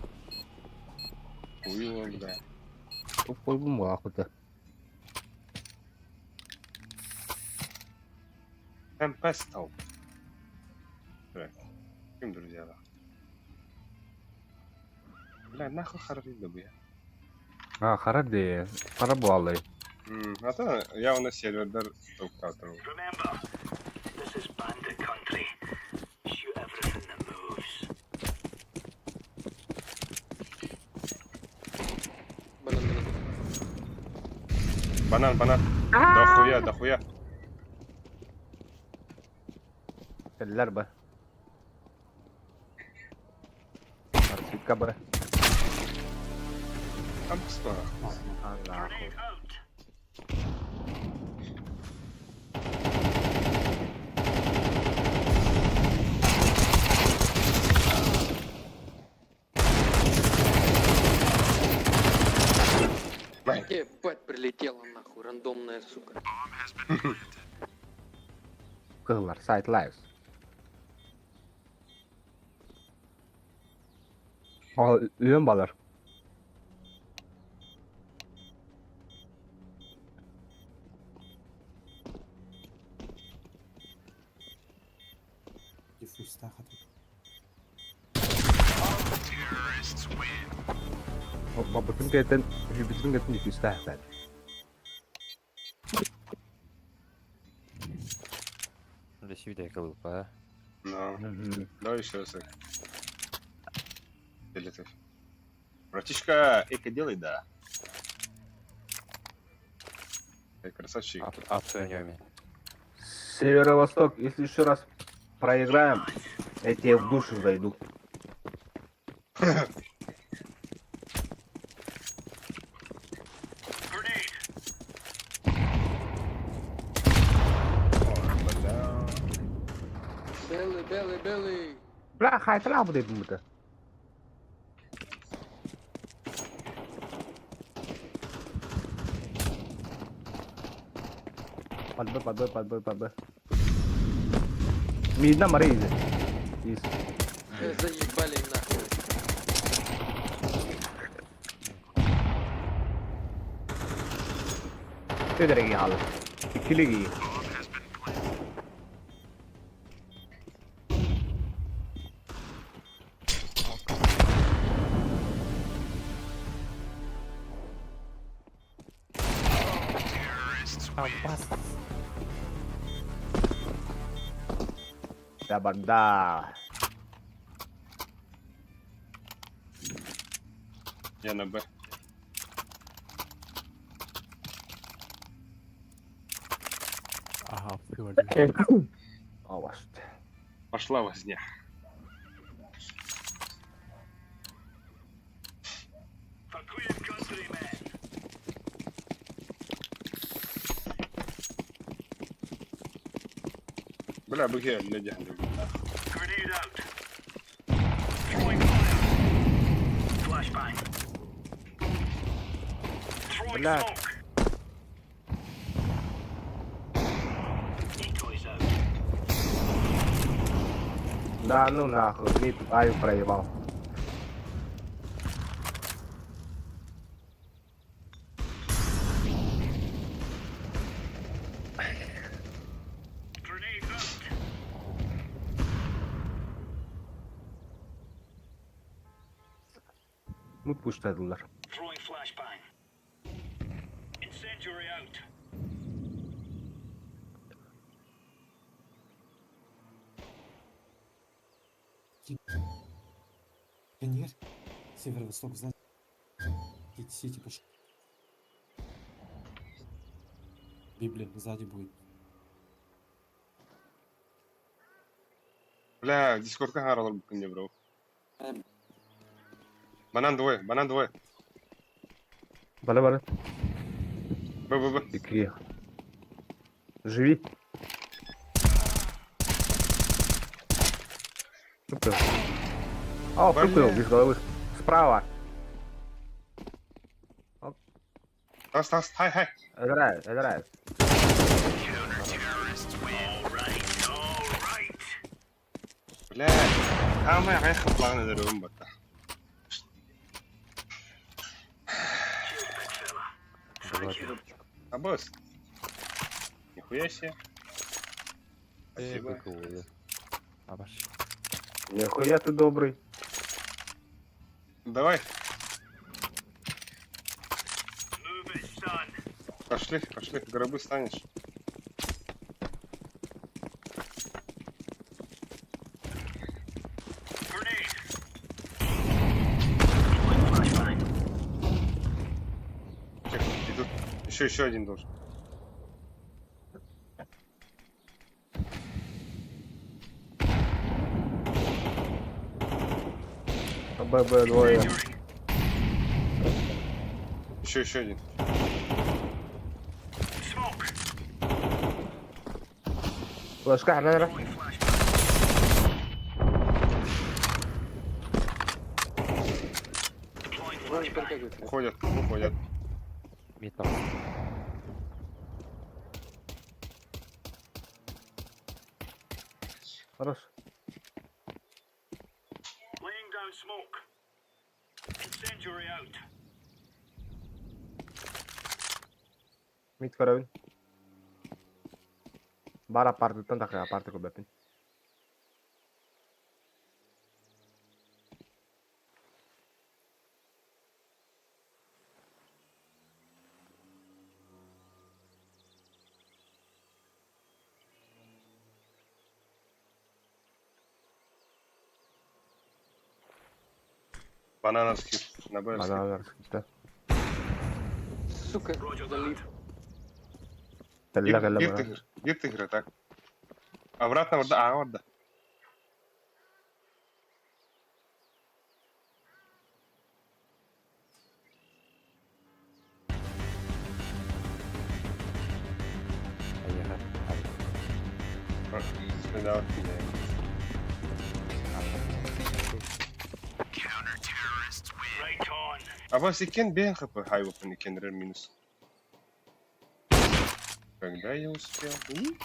Хуй бля. Тупой бумагу-то. Tempestal. Так, кем друзья? Бля, нахуй харарыйда бу я. А, хара дии. Хара буоллай. А то явно сервердар толкатор. Remember, this is bandit country. Shoot everything that moves. Банан, банан. Банан, банан. Дохуя, дохуя. Кэллэр ба. Арсикка ба. Там что? Нахуй. Ебать, прилетела нахуй, рандомная сука. Кыһыллар, сайт lives. Ол үйөн балар. Диффуз тахат. Бабытын кэтэн, бүтүн кэтэн диффүстээхтэр. Для себя колупа. Ну, давай еще раз. Или ты? Братишка, эко делай, да. Эй, красавчик. Оцениваем. Северо-восток, если еще раз проиграем, я тебе в душу зайду. Белый, белый, белый. Бля, хайтра будет будто. Подбой, подбой, подбой, подбой. Мидна Мариза. Из. Заебали нахуй. Тедерги хал. Килиги. Ампас. Да банда. Я на Б. Ага, О, ваш. Пошла возня. For Queen and country, men. Бля, быги, блядь, Grenade out. Throwing fire. Flashbang. Throwing Бля. smoke. Decoys out. Да ну нахуй, мид аю проебал. Grenade out. Мут пуштадылар. Throwing flashbang. Incendiary out. Пионер. Северо-восток, сзади. Сити пошел. Библия сзади будет. Бля, дискордка харалар бүкінде, бро. Банан двое, банан двое. Бала бала. Б, Б, Б. Икри. Живи. Супер. О, прыгнул без головы. Справа. Тас, тас, хай, хай. Играет, играет. Бля, хамай аяқ планы дөрөм бата. А босс. Нихуя себе. Спасибо. Абаш. Нихуя ты добрый. Давай. Пошли, пошли, гробы станешь. Тихо, идут. Еще, еще один должен. Б, Б, двое. Еще, еще один. Флешка, наверное. Уходят, уходят. Мид там. Хорош. Мид көрөбүн. Бар апартыттан тақы апарты көбөпүн. Банановский. На Б. Банан да. Сука, залип. Кэллэ кэллэ Бир банан. тыгыр. Бир тыгыр, так. Обратно орда, а орда. Поехали. Сюда. А вас и кен бен хп хай вот он кен минус. Когда я успел? И?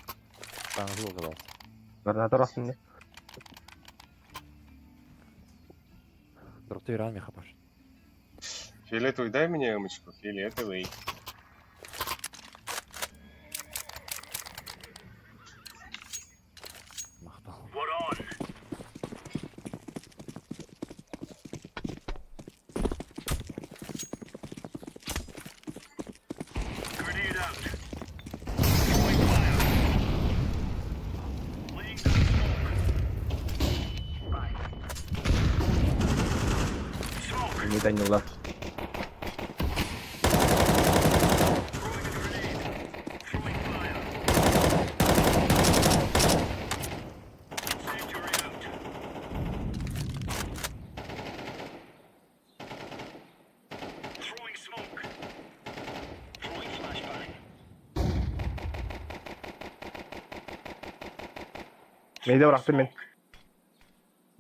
Там жил был. Граната ростын. Друг ты ран хапаш. Фиолетовый, дай мне эмочку. Фиолетовый. Не Данила. Мейде бырахтым мен.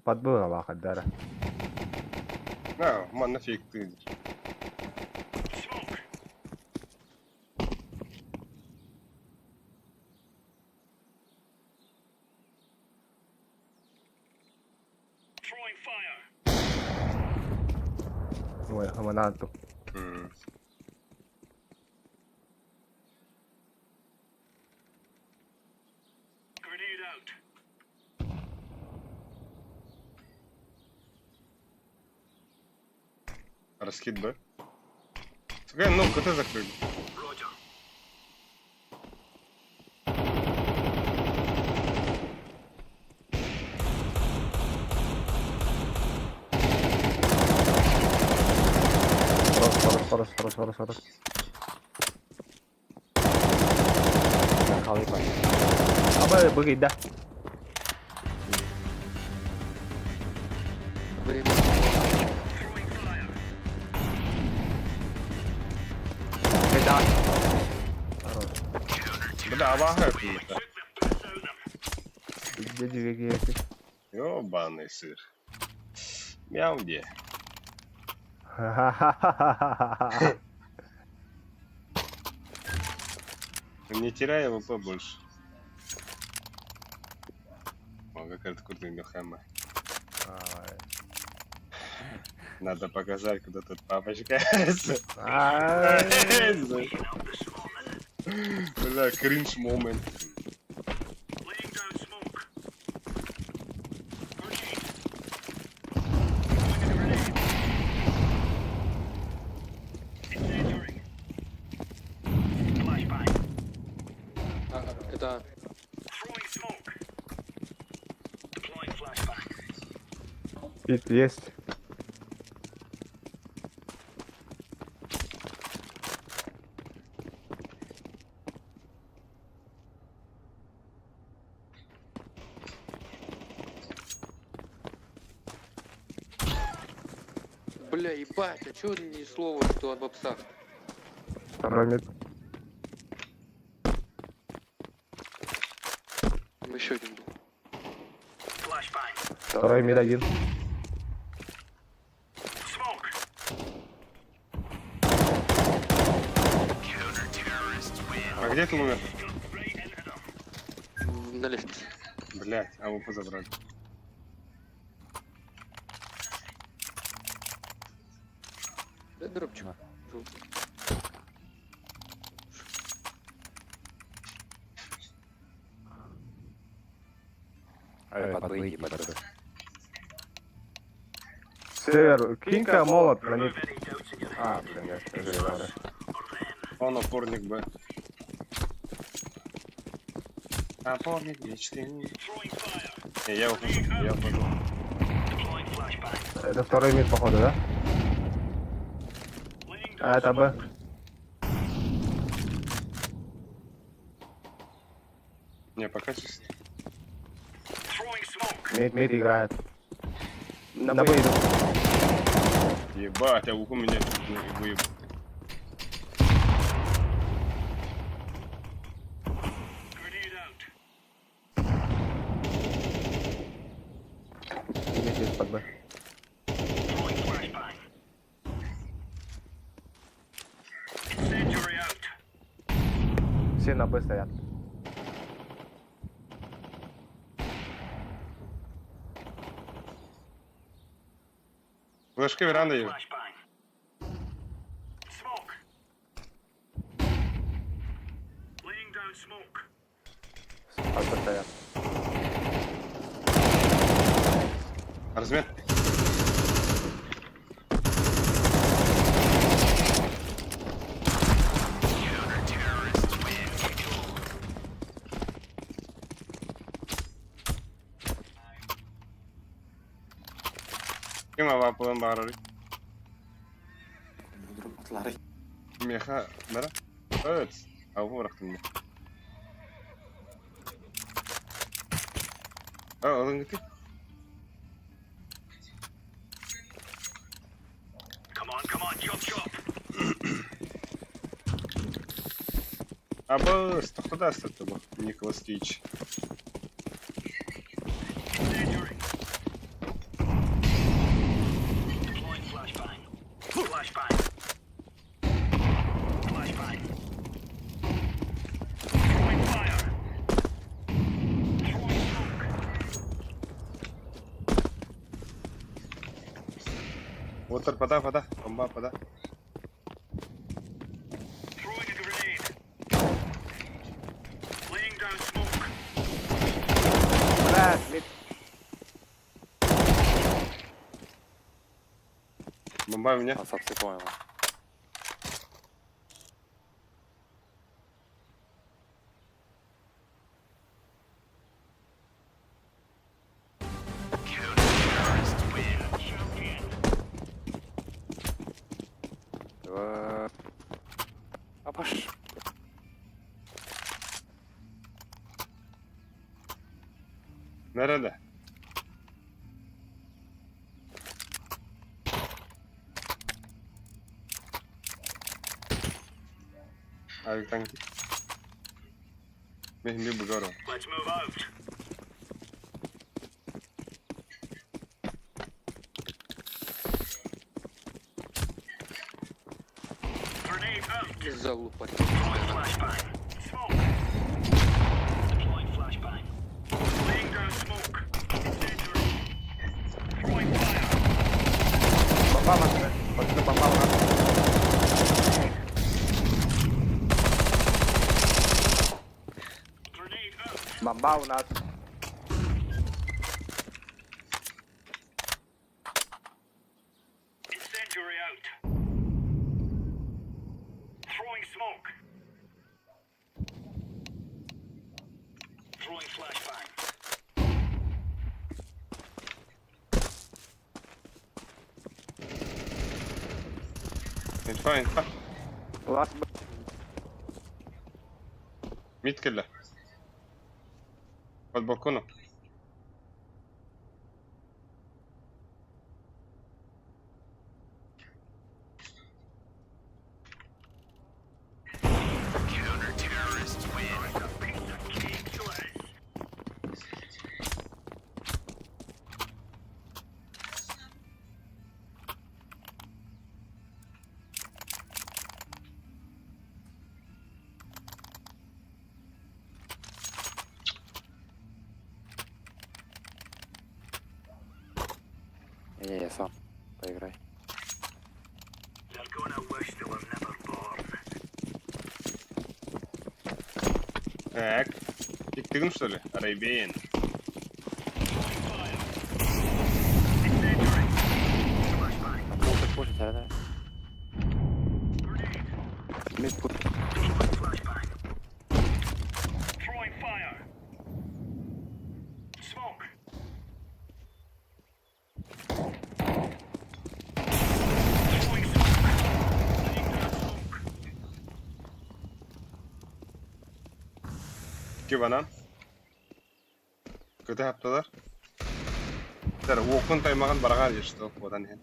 Подбыл алаха дара. На, ман нафиг ты. Ой, хаманату. М. Раскид Б. Сука, ну, КТ закрыли. Хорош, хорош, хорош, хорош, хорош, хорош. Халый паш. Аба быгыйда. Время. Да. Бля, авага это. Где двигается? Ёбаный сыр. Мяу где? Ха-ха-ха-ха-ха. Не теряй АВП больше. О, как это круто Милхама. Надо показать, куда тут папочка. Бля, кринж момент. Пит есть. Бля, ебать, а чё ни слова, что он в псах? Второй мид. Там еще один был. Второй мид один. А где ты умер? На лестнице. Блять, АВП забрали. Дай дропчик. Желтый. Эй, подвыйди, подвыйди. Север, кинь-ка молот на них. А, блин, я уже ладно. Он опорник Б. Опорник мечты. Не, я ухожу, я ухожу. Это второй мид, походу, да? А, это Б. Не, пока чисто. Мид, мид играет. На Б идут. Ебать, а уху меня чуть не выеб. Мид есть под Б. Все на Б стоят. Флешки веранда есть. Под Б стоят. Размен. Ким АВП барыр? Меха, бара? Evet. АВП bıraktım ben. Aa, alın gitti. Абы, тоқтада астырты бұл, Николас Кейдж. Отыр, пода, пода, бомба, пода. Блядь, мид. Бомба меня. Асап, ты понял. Два. А пош. Nerede? Ayaktan git. Benim bir bugaro. Залупа. Бомба, пацаны. Пацаны, бомба у нас. Бомба у нас. Инфа, инфа. Лас Мид кэллэ. Под балконом. Не, я сам. Поиграй. Так. Тиктигин, что ли? Райбейн. Кушать, кушать, да, да. Мид пуш. Икки банан. Көтө хаптылар. Тэр уокун таймагын барагаар что куотан иһэн.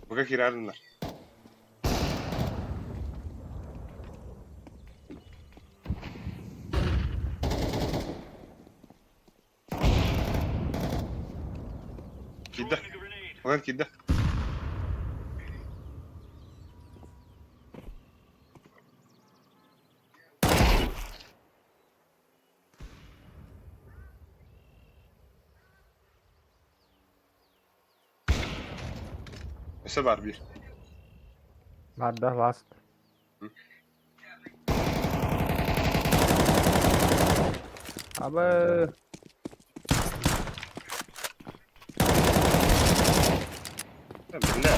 Бука киираарыннар. Киирдэ. Уган киирдэ. Өссө баар биир. Барда last. Абы. Бля.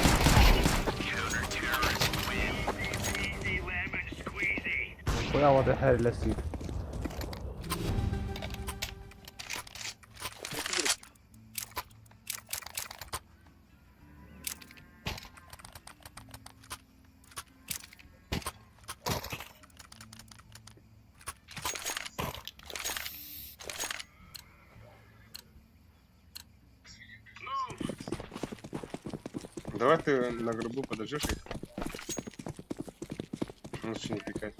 Куя воды хәрләсит. Давай ты на гробу подождешь их. Лучше не пикать.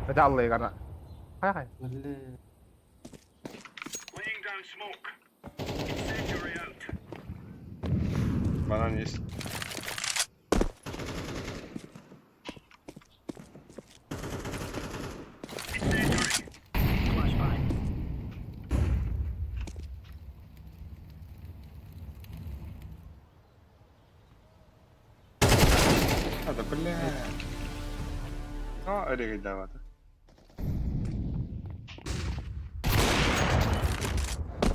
Это Алла Игорна. Хай хай. Бля. Банан есть. А, да бля. А, регайдавата.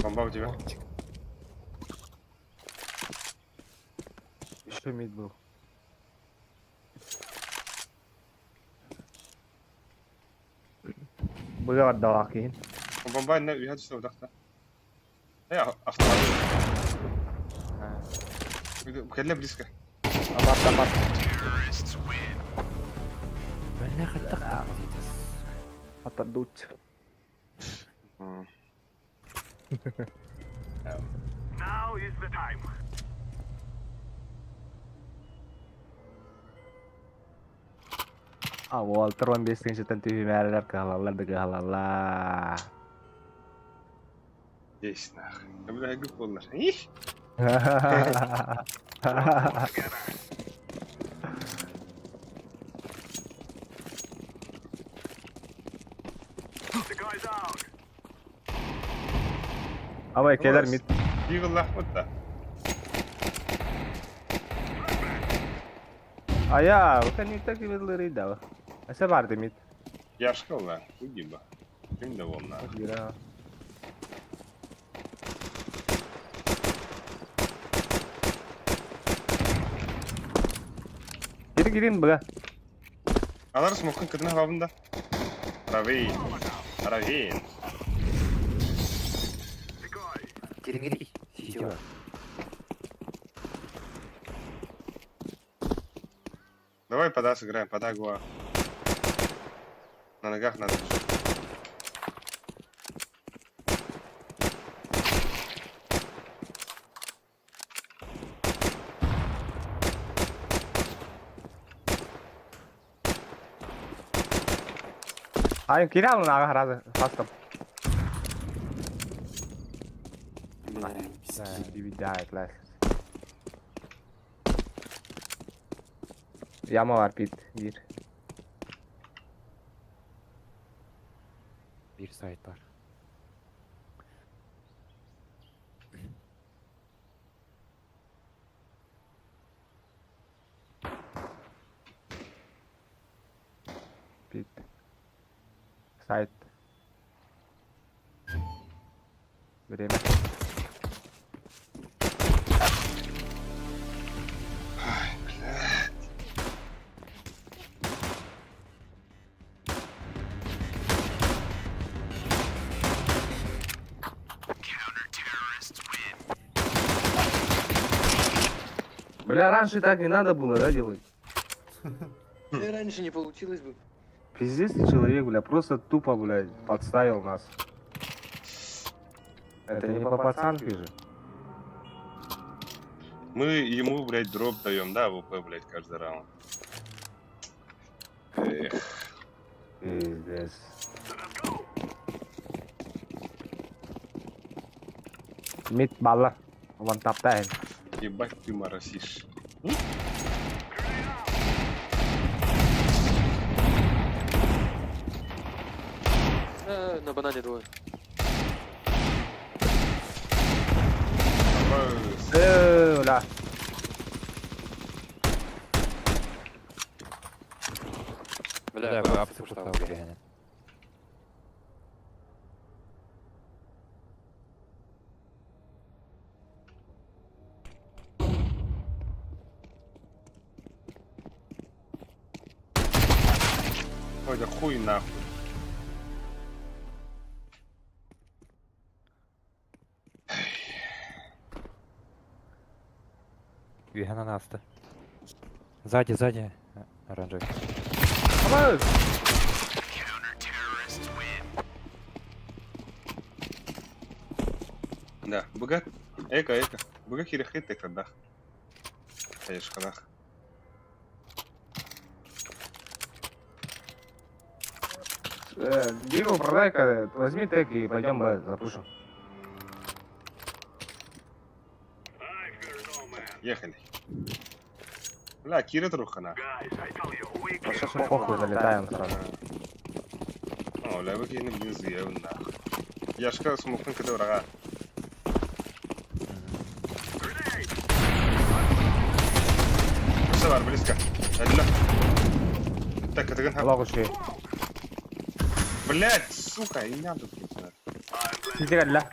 Бомба у тебя. Еще мид был. Быга отдала кин. Бомба не уйхадышта удахта. Я автомат. Кэллэ близко. Абат абат. Бля, хоть Отдадут. Now is the time. А, Уолтер 15 түһүмээрилэр кыһалаллар да кыһалаллар. Есть нахуй. Да бля, гүп боллар. Их! The guy's out. Абай кэлэр мид. Дигл лахмат да. Ая, вот они так и выдлыры да. Эсе барды мид. Яшка ола, угиба. Ким да волна. Бира. Кири кирин быга. Алар смокын кытына хабында. Равин. Равин. Кирингири. Сити бар. Давай пода сыграем, пода гуа. На ногах надо бежать. Айын кире алын аға разы. Бастым. Бибидайт лас. Яма бар бит bir. Bir site бар. Бит. Сайт. Время. Ай, блядь. Бля, раньше так не надо было, да, делать? Да раньше не получилось бы. Пиздец ты человек, бля, просто тупо, блядь, подставил нас. Это не по пацанке же. Мы ему, блядь, дроп даем, да, ВП, блядь, каждый раунд. Эх. Пиздец. Мид балла. Вон таптайм. Ебать ты моросишь. На банане двое. Бля. Бля, Бля, апсы апсы куштал, куштал, бля. бля. Ой, да хуй нахуй. Үйханан асты. Сзади, сзади. Оранжевый. Да, быга. Эка, эка. Быга хирехит эка, да. Конечно, Диму продай-ка, возьми тег и пойдем Б запушим. Ехали. Бля, Кира Трухана. А сейчас похуй, залетаем сразу. О, бля, выкину блин, зъел, нахуй. Яшка смокын кыды врага. Все, бар, близко. Одна. Так, это ган. Логуши. Блять, сука, и надо, блядь. Сидели, ля.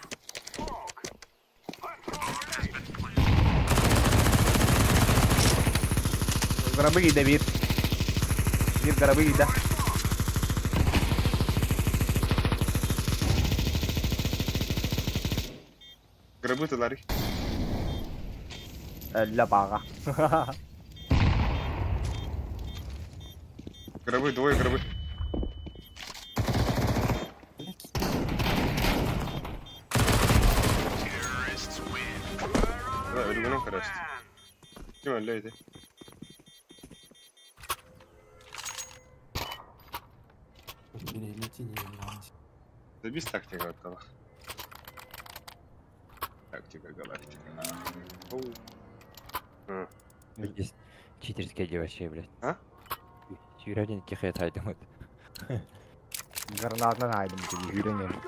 Гробы Давид. Вид гробы, да. Гробы ты, Ларри. Ля бага. Гробы, двое гробы. Да, өлгөнөн карашты. Ким өллөйдү? Перелети, не вернись. Забись тактика оттала. Тактика галактика. Оу. А. Здесь читерские вообще, блядь. А? Сюрядин кихет айдымыт. Гранатны айдым үйренем.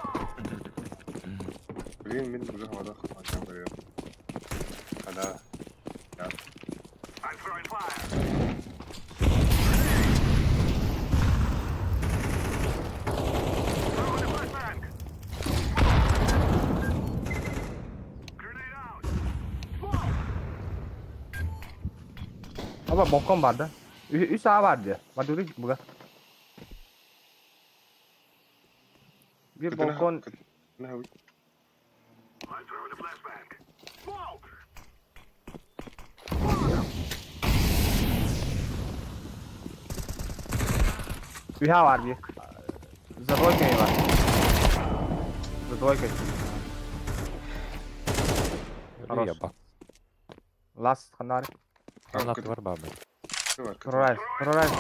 Блин, мен уже вода хватает. Когда? Да. Аба бокон бар да. Үс А бар diye. Maduri buga. Bir balkon. Üha var bir. За двойкой var. За двойкой. Хорош. Ласт ханар. Гранаты бар бабы. Прорайз, прорайз.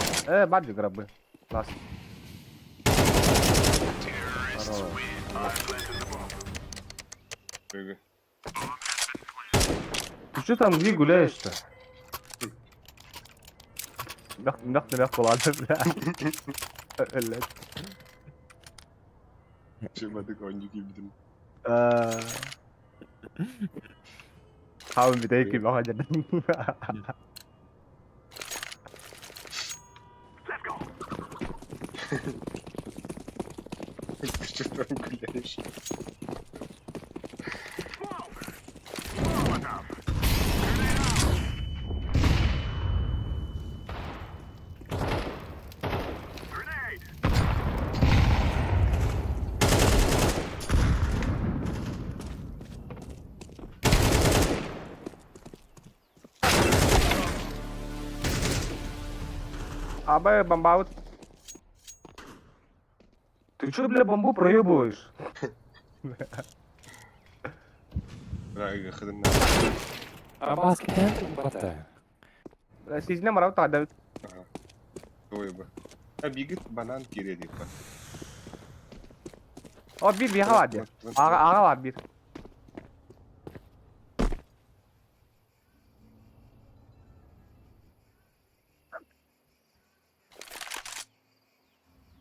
Бар гробы. Ласт. Хорош. Ты что там где гуляешь-то? Мях, мях, ладно, бля. Блядь. Чематык онньук киирбитим. Хаун бүтэй ким аха дьэн. Ты что там гуляешь? Абы бомба. Ты чё, бля, бомбу проебываешь? Сизне марау тада. Ой, бы. А бигит банан кире дип. О, bir bir var diye. Ağa ağa var bir.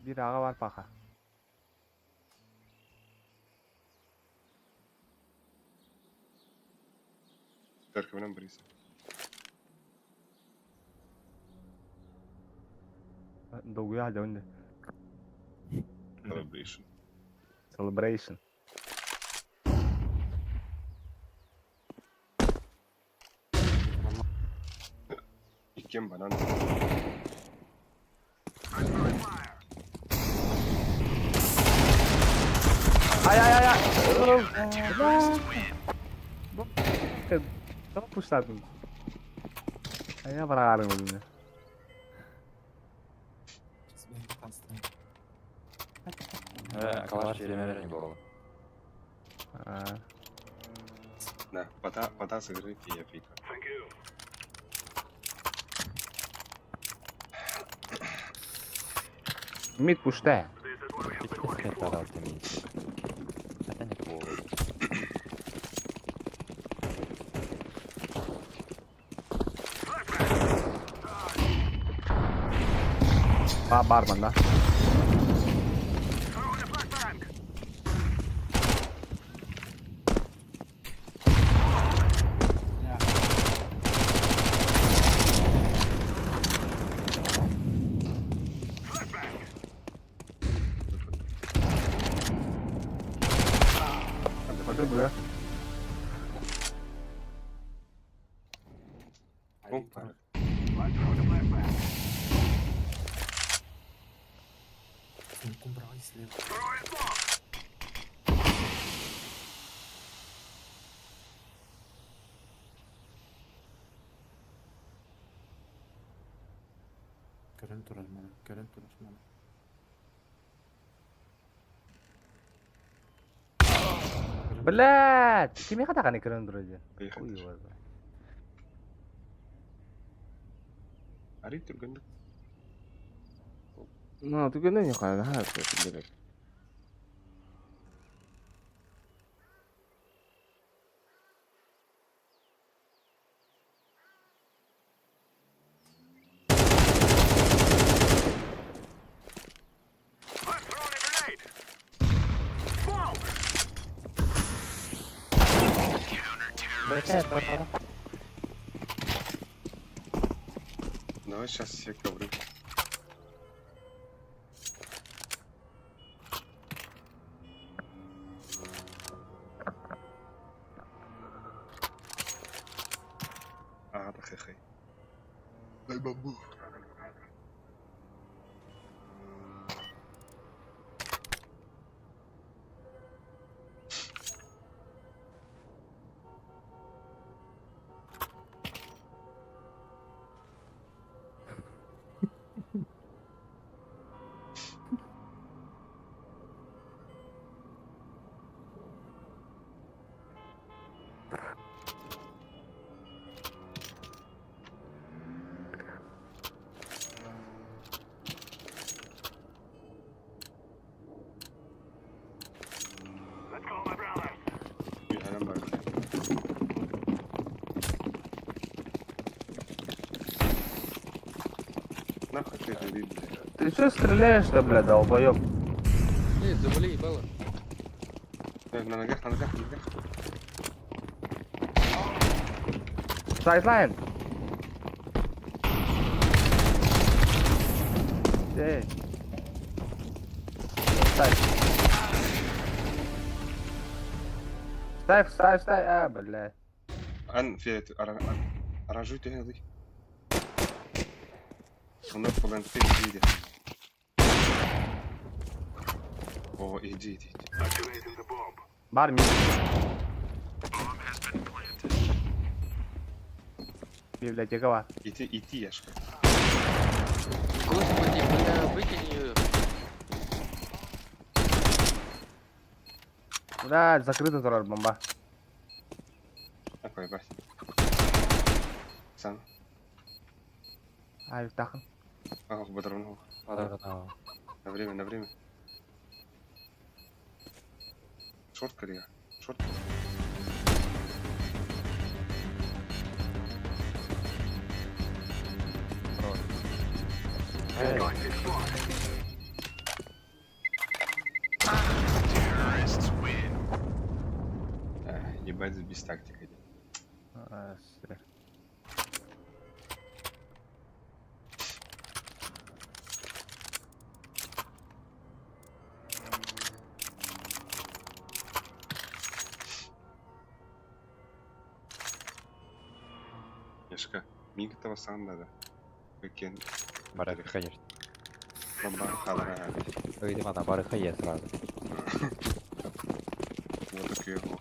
Bir ağa var paka. Церковь бриса. Долгуя дönde. Celebration. Celebration. Иккен банан. Ay ay ay ay. Пуштадым. А я бараарым өзүнө. Калаш жеремелер не было. На, пота, пота сыграйте, я пика. Мид пуште. Ба барман да. Бля. Опа. Сумком брали слева. Көрөн турар мана, көрөн турар мана. Блядь, кими хатаганы көрөн турар же. Ой, ой. Арый түргөндүк. Ну, түгөнө не хаа, хаа, керек. Давай сейчас все ковры. А, да хе-хе. Дай бамбу. Түһэрэн барда. Нахуй ты это видишь? Ты что стреляешь-то, бля, долбоёб? Эй, завали ебало. На ногах, на ногах, на ногах. Sideline. Эй. Ставь. Ставь, ставь, ставь. А, бля. Ан, фе, аражуй ты, ты. Он планты иди. О, иди, иди. Бар ми. Библиотека бар. Иди, иди, Яшка. Господи, бля, выкинь ее. Бля, закрыта турар бомба. Такой, бать. Сам. Ай, тахын. Ах, батрон. Патрон. На время, на время. Шорт корея. Шорт. Ебать, без тактика. А, сэр. Яшка, миг этого сам надо. Какие Барыха, конечно. бомба халара. Видимо, на барыха есть сразу. Вот такие ох.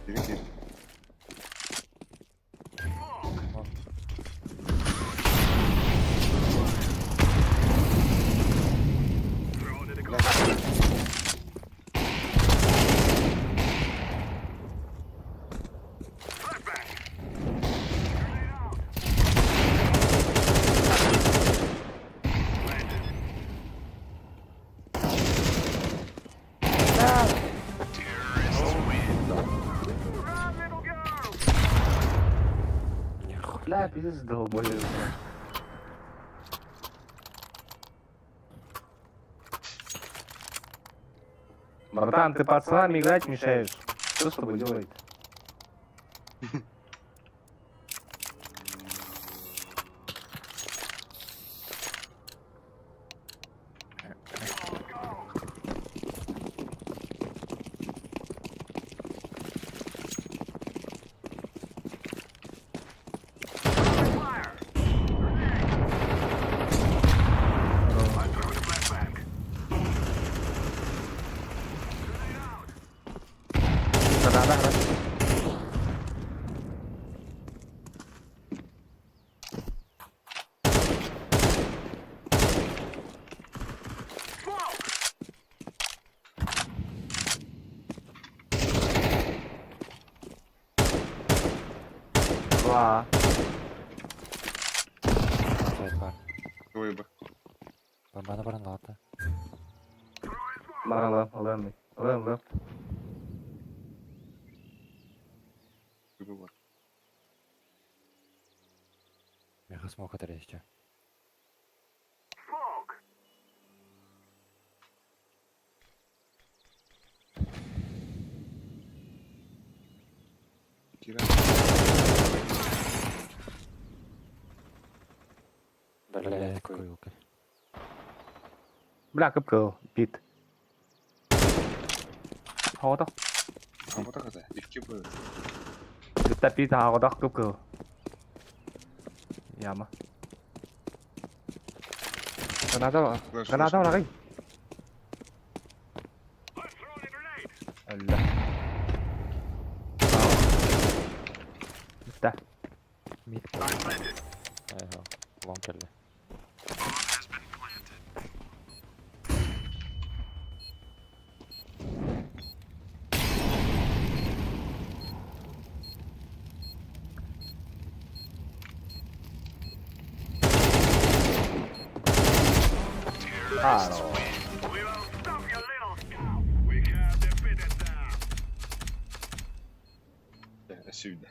Бери, бери. Бля, пиздец долбоёб. Братан, ты пацанам играть мешаешь. Что с тобой делать? Да, да, да. Два. Сайт бар. Ой, бы. Бомбаны баран лата. Баран, алам, алам, алам. Выбор. Меха смог отрезать. Кира. Бля, Бля, такой. какой. Бля, кып-кыл, пит. Хаҕытах. Хаҕытах это, икки б. Бүттэ пит хаҕытах кып-кыл. Яма. Граната, граната барагый. Өллө. Бүттэ. Мид. Лонг кэллэ. Харо. Сюда.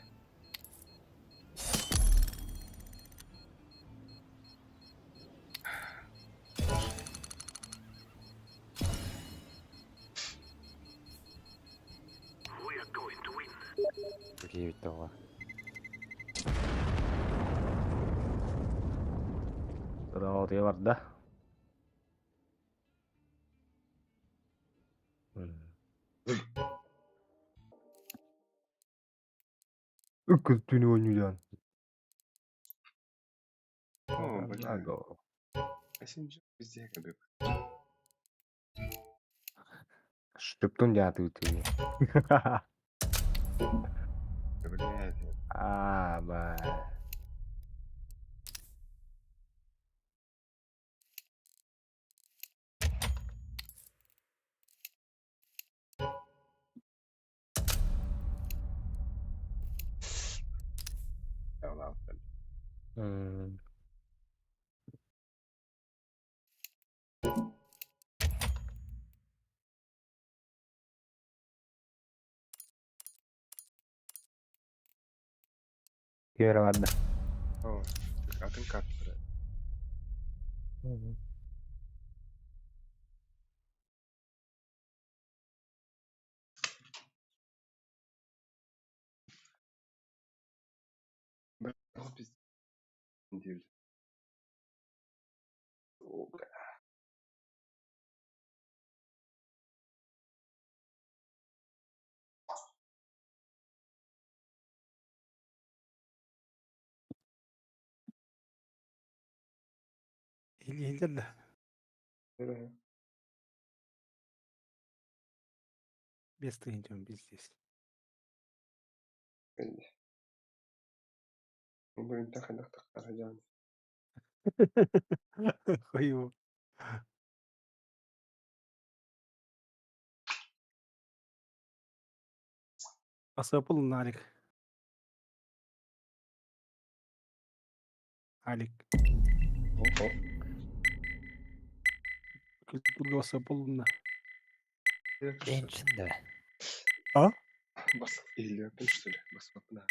Киевит тоҕо. Здорово, барда. Үккүс түнү ойнуйдан. О, бля. SMG везде как бы. Штыптун дятыы ты. Блядь. А, бай. Киэрэ барда. О, атын карта. Бля, пиздец. Сука. Илиилэр да. Без тыһыынча здесь. Блин, так так так Хуево. Асапыл Нарик. Алик. Опа. Культурга асапыл Энчин да. А? Бас или опять что ли? Бас на.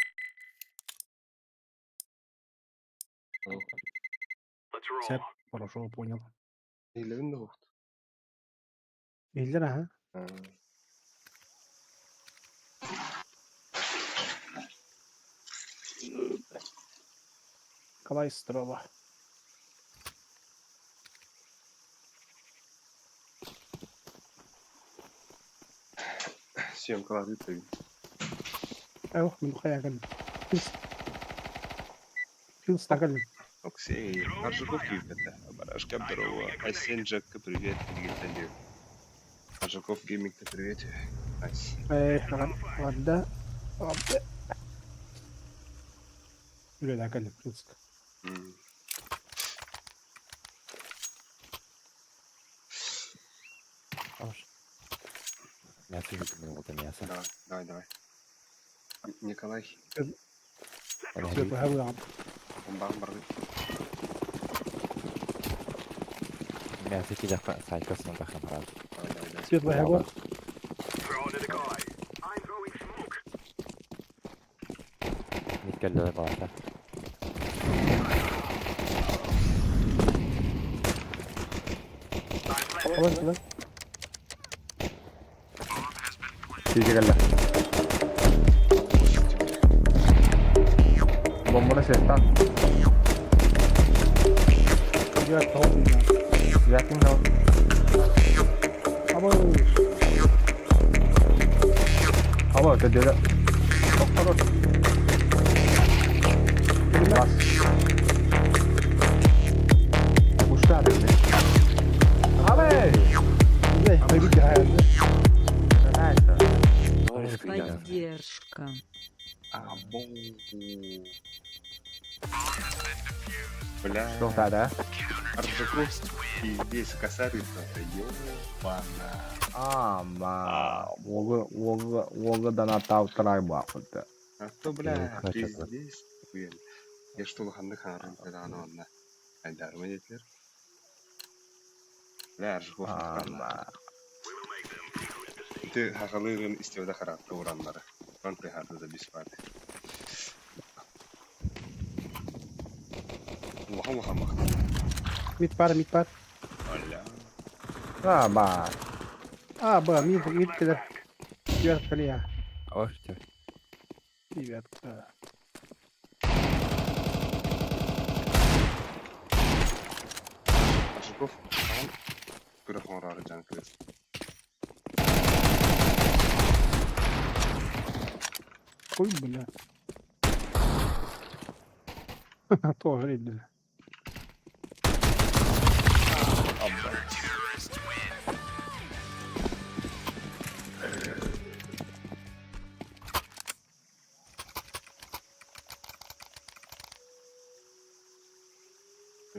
Сеп, хорошо, понял. Или он Илер, ага. Николай Строва. Съемка ладно. Ох, мен хайаган. Фил стагалин. Оксей, Аржаков это. Барашка, здорово. Айсен Джекка, привет. Дигитали. Аржаков гейминг, привет. Найс. Ладно. Ладно. Үле да кэллим, Филск. Мясо видно, вот мясо. Давай, давай, давай. Николай. Мясо кидах сайкасын да хамрат. Светлая гора. Миткеллер барда. Алан, алан. Тизи кэллэ. Бомбаны сестан. Я толком. Якин дал. Абы. Алло, это деда. Хорош. Бас. Ушта, блядь. Абы! Поддержка. Бля. Что, да, да? Аржаков пиздец, косарь, ёбана. Ама, оғы, оғы, оғы донаттап бақыты. А то, бля, Качество. пиздец. Хуен. Я что, лоханды ханрын пайданы онна. Айдарма детлер. Бля, Аржаков Ама. Ты хахалырын истевде харатты ураннары. Ван ты да бисмати. Улахан улахан бак. Мид бар, мид бар. Аля. Ама. А, Б, мид, мид кедер. Девятка ли я? Оште. Девятка. Аржаков, хан. Күрә хонрары жан кырыс. Хуй, бля. Тоже видно.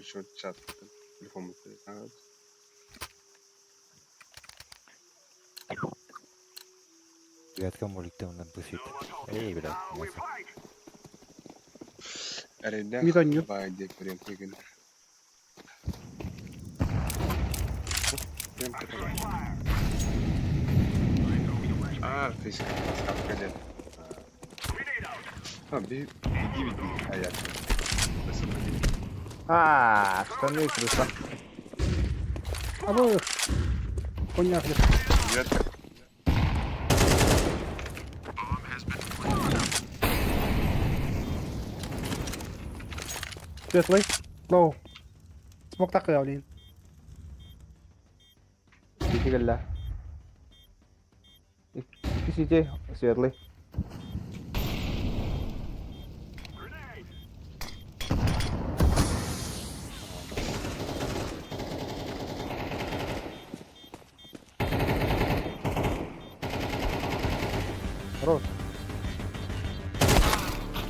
Еще чат телефон Девятка может там нам пусит. Эй, блядь. мясо. Эрейдэх Мид онньу. бай деп прям деген. Прям такой. А, ты сказал, А, би, иди, иди, а я. А, штаны крыса. Абы. Коняк. Девятка. Светлый. Лоу. Смок так блин. Дигелле. Кисите, светлый. Хорош.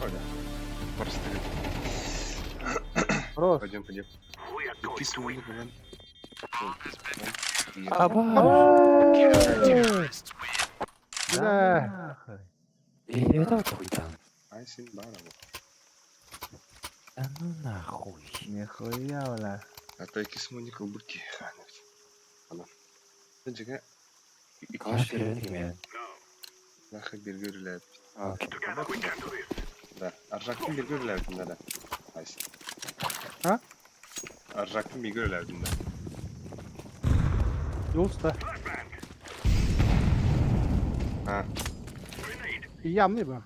Оля. Просто. Хорош. Пойдем, пойдем. Кис Да. Эй, это хуй там. Айсин барабу. Да ну нахуй. Нихуя, бля. А то кис моник убыки. Ана. Жига. Каш керен Нахы биргүрләп. Окей. Да. Аржактын биргүрләп да. Айсин. А? Аржактын биргүрләп да. Юлста. А. Ямный ба.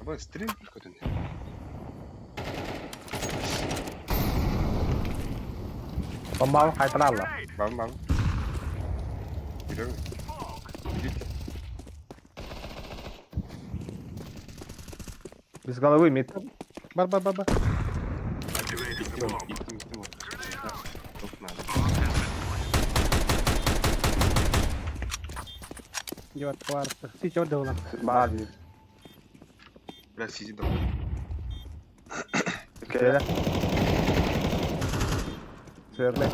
Аба стрим көтөн. Бомбалы қайтаралла. Бам бам. Yürü. Yürü. Без головы мид. Бар, бар, бар, бар. Gittim gittim gittim. Çok надо. Девятка бар. Сити отдала. Бар. Бля, сиди дома. Светлый. Светлый.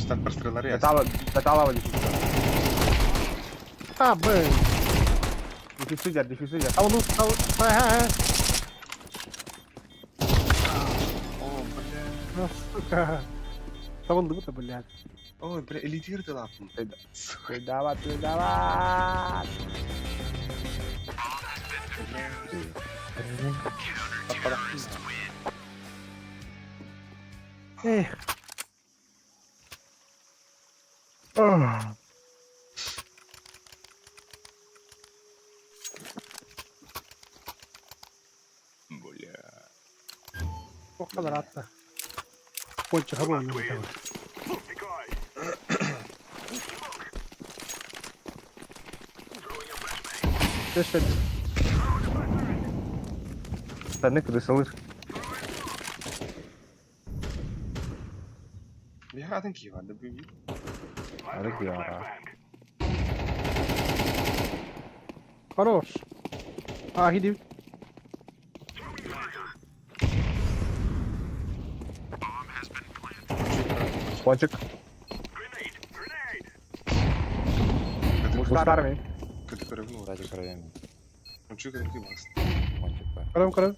Штат простреллары я. Металла, металлова дефицит. А, Б. Дефицит, дефицит. А он устал. Ага. О, бля. Ну, сука. Табылды бу блядь. Ой, бля, элитир ты лапын. Давай, давай. Эх. Бля. О kadar attı. Пончика буолла. Тэшет. Та не крысалыр. Бихатын киһи да би. Ары киара. Хорош. А, иди. Пончик. Мустарми. Кыты көрөбүн. Ради көрөбүн. Ончу көрөбүн бас. Пончик бар. Көрөм, көрөм.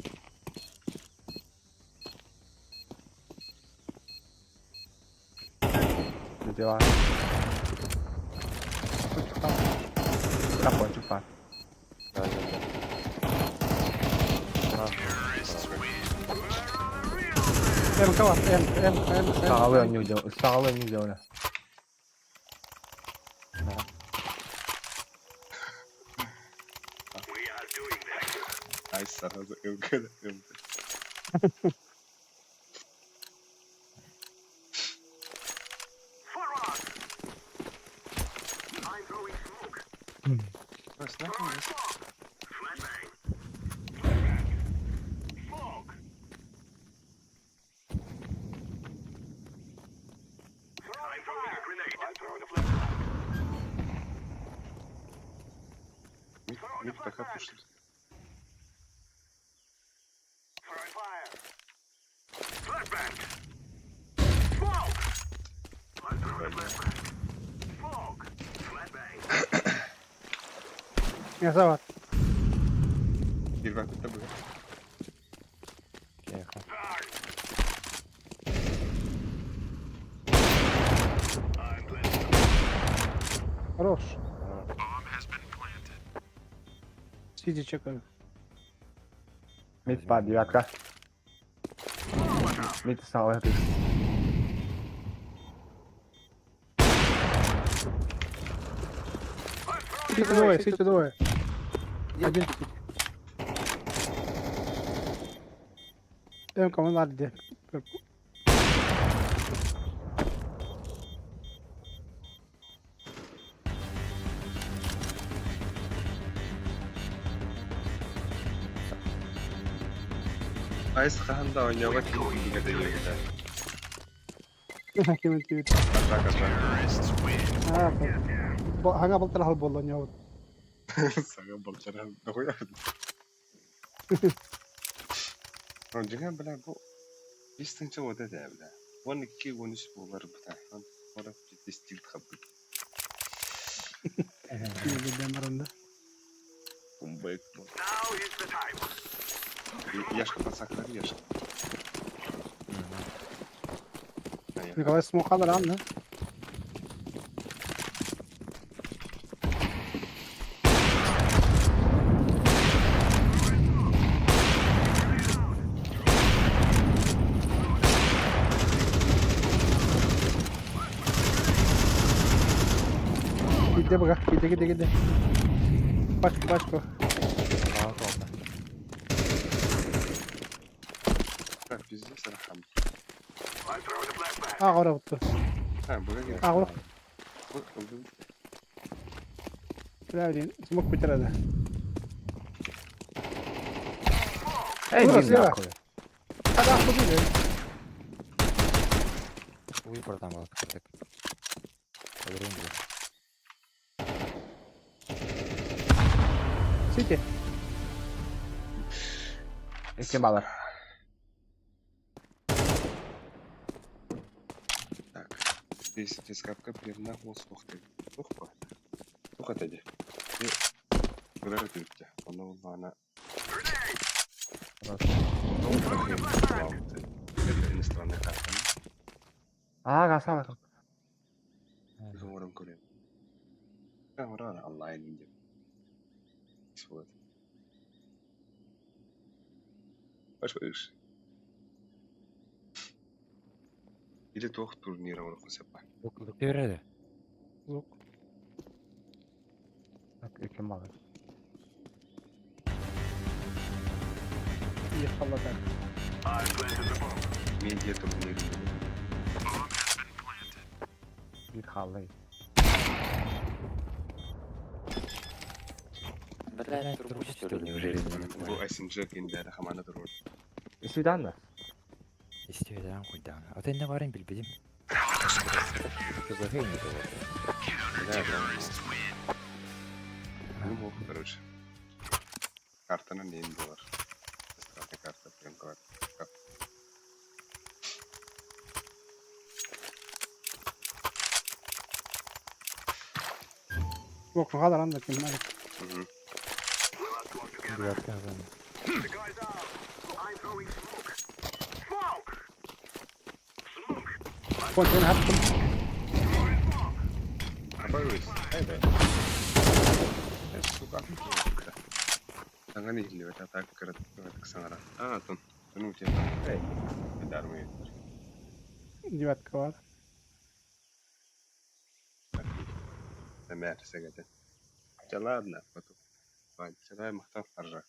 Дела. Да, пончик бар. Да, да, да. МК бар, М, М, М, М. Сағалы не удел, сағалы не удел. Ай, сразу МК да МК. Бас, нахуй, бас. Мид, мид пока пушит. Мясо бар. Bir bak da bu. Тихо. Хорош. Сиди, чекаю. Мид бар, девятка. Мид сағалы ты. Сити двое, сити двое. Один сити. МК, он надо. Айс ханда ойнауға ким кимге де Ким ким. Атака, атака. А, ханга балтар хал болла не Сага балчара нахуя. Жига, бля, бу бистинче вот это, бля. Вон ки вон иш булар бта. Ора стиль хабы. Маранда. Кумбек. Яшка подсакар, яшка. Николай смокалар анна. Gitti bak, gitti gitti gitti. Başka başka. Так, пиздец, рахам. А, ора бутtu. А, буга А, ора. Бля, смок bitirdi. Эй, Ура, не слева. нахуй. Hadi atla değil. Уй, братан, был так. Подруги. Сити. Эки балар. Так, здесь скапка примерно успохты. Тухпа. Тух это Куда ты? Она она. Это иностранная карта. А, гасала. Говорим көрем. Камера онлайн деп. Вот. Баш Или туох турнира оны қосапа. Лук береді. Лук. Эки балар. Ехала так. Медиа турнир. Биир хааллай. Бля, трубу что ли, неужели? Бу SNG киндері хамана турur. Свиданна. Истиэдээн куйдаан. Ата инне барын билбитим. КЗХ не было. Да, да. Ну, короче. Картаны нейін болар. Страшная карта, прям карта. Yok kadar anlatayım hadi. Мгм. Девятка зона. Кончен hattım. Абаюсь. Ай, да. Сука. Саңа нихилибет атак кырат саңара. А, тон. Ну, у тебя. Эй. Дармы. Девятка var. Мэр сегете. Да ладно, потом. Давай махтав аржак.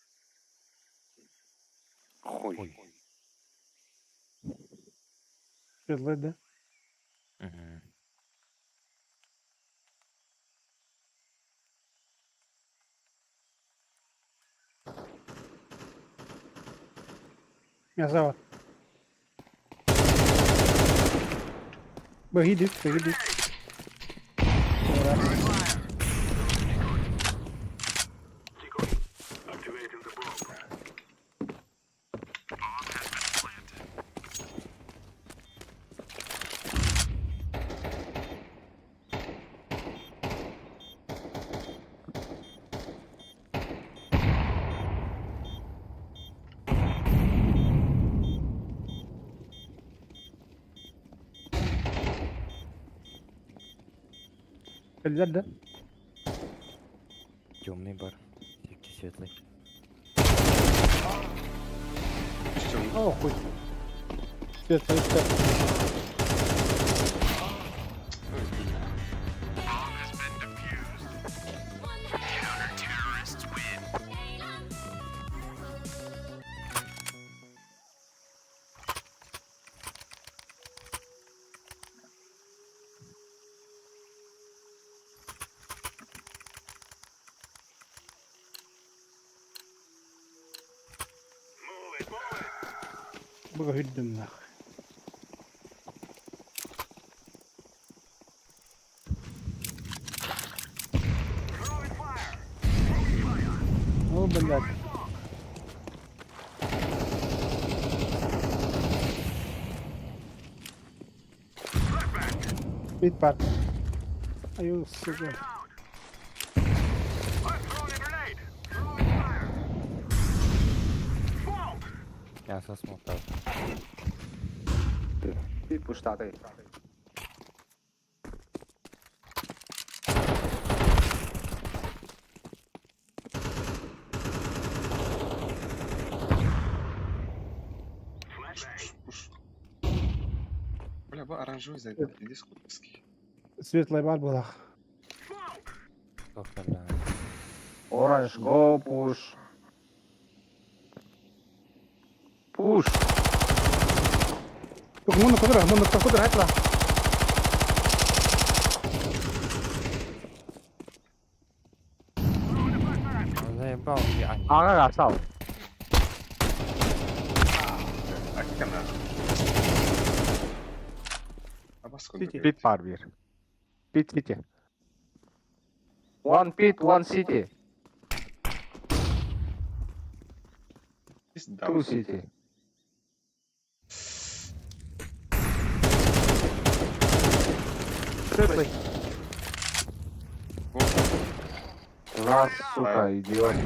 Хуй. Светлый, да? Мгм. Мясо var. Богидит, богидит. Эльзар, да? Темный бар. Всякий светлый. О, хуй. Светлый, светлый. Богидим нахуй. О, блядь. Бит парк. Аю, сука. Мясо смотал. Пит пуштаты. Бля, бу оранжевый зайдет. Иди скотский. Светлый бар была. Оранж, go, push. Push. Муну кудра, муну кудра, айтла. Заебал я. Ага, асал. Аккана. Абас Pit var bir. Pit city. One pit, one city. Two city. Светлый. Раз, сука, идиот.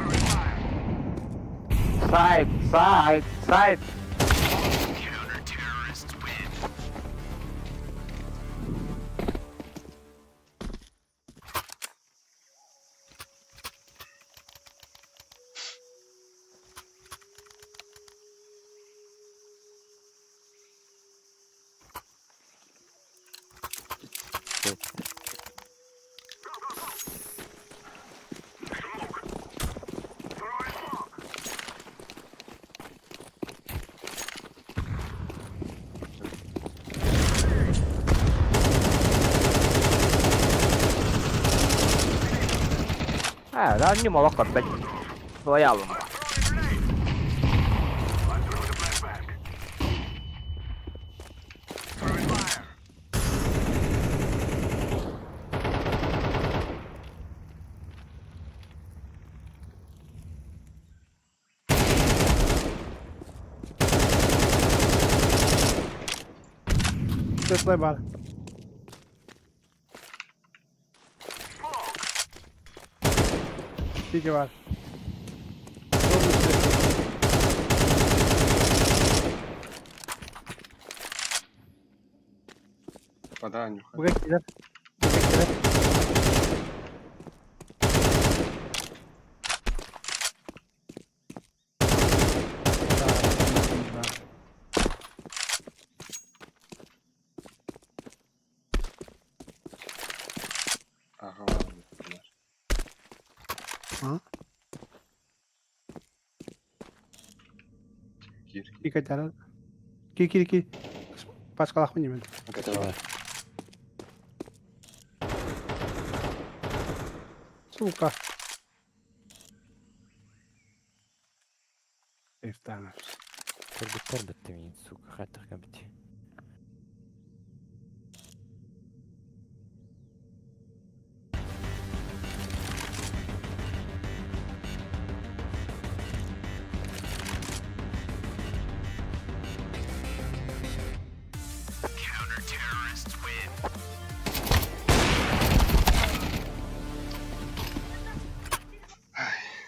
Сайд, сайд, сайд. А, ранним олох көрбөт. Сылайалым. Светлый бар. Сити бар. Вода нюхай. Буга килер. Буга килер. Ага, ладно, например. А? Кир. Кикатара. Ки ки ки. Пачкалах минимум. Давай. Сука. Ифтанов. Көрбүттэр бітті миин, сука, хаттах кәбіт.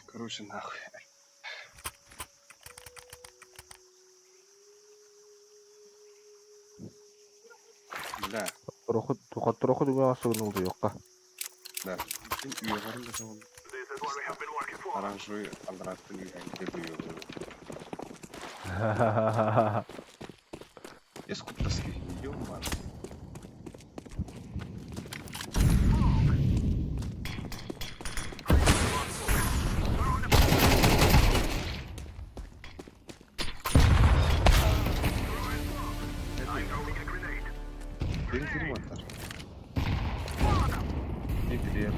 Короче, нахуй. Бля, Троху дүгөн асыгын улду йокка. да. Үйгәрін де ол. Оранжевый алраттын үйгәрінде бүйі. Я скуптаски. Ё-моё. Bir film atar. Bir film.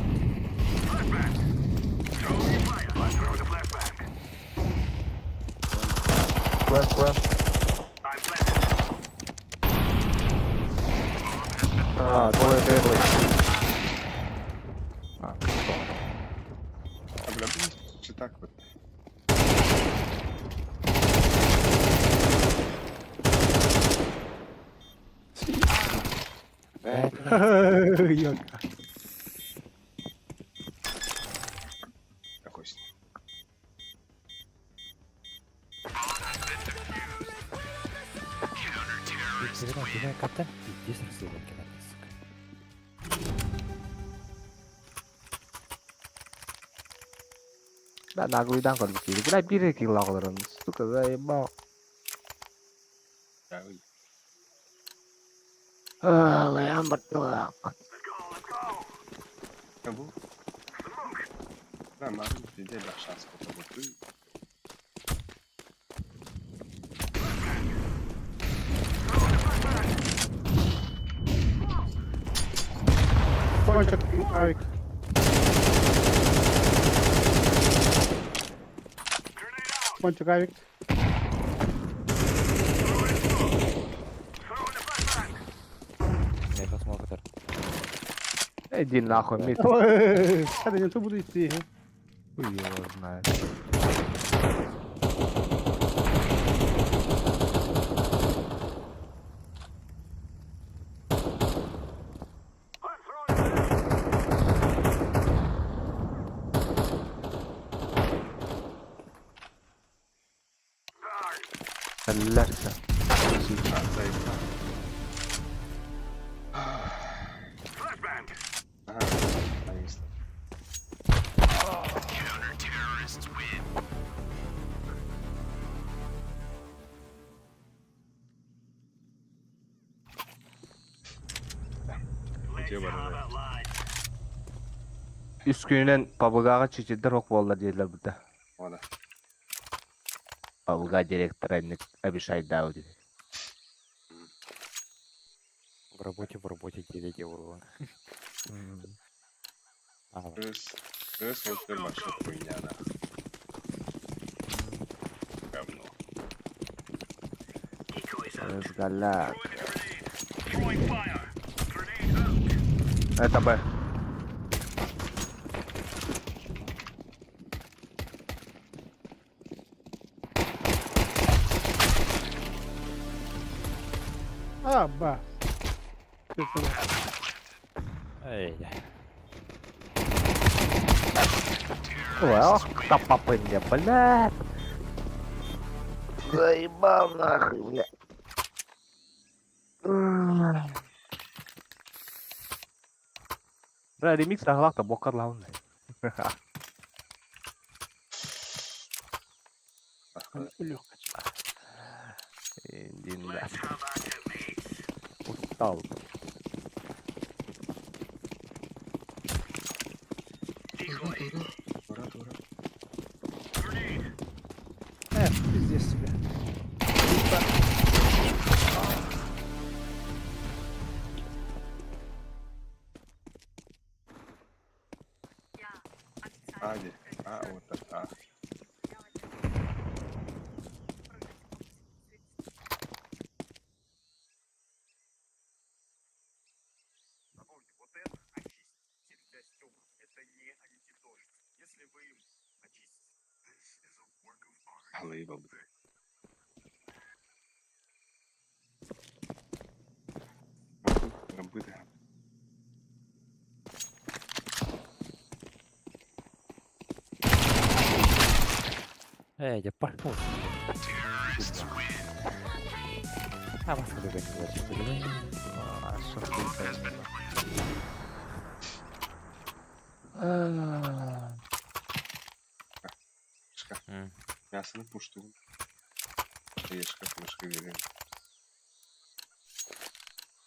Куэн, куэн. А, двое, двое. А, А бля, чи так вот. Йока. Какой с ним? Кирен, катта, пиздец рассылок кирен, сука. Да, наглыйдан көрбүт киһи. Бля, бир килл алырын. Сука, заебал. Да, ой. Лайан баттылак. Кого? Да, надо везде шанс попробовать. Кончик авик. Кончик авик. Меха смокатар. Иди нахуй, мид. Сейчас я не буду идти. Хуй его знает. Лерся. А, заебал. Ага, повисло. Где вооружение? Үс күнүнэн пабыгаға чечедер ок буолла диэлэр буда. Ода. Пабыга директора обещай дау диди. В работе, 9 евро. А, Плюс. Кыыс вот вообще хуйня нахуй. Говно. Разгаляк. Это Б. А, ба. Эй, Ой, ох, тапапынья, блядь. Заебал нахуй, блядь. Бля, ремикс аглакта бокар лауны. Иди Устал. Ура, ура. Эх, пиздец тебе. А, где? А, вот так, А. Алыба, блядь. Работа. Эй, я пошел. А, вас когда не А, что ты Шкаф. Мясо на пушту. Ешка, мышка, верим.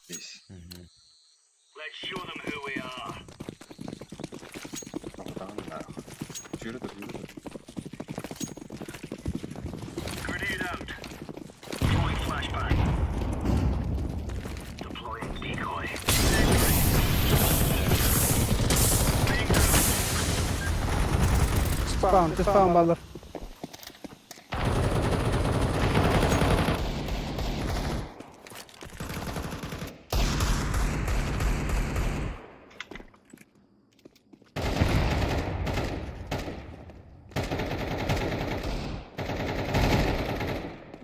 Здесь. Там, нахуй. Чё это, чё это? Спаун, ты спаун, баллар.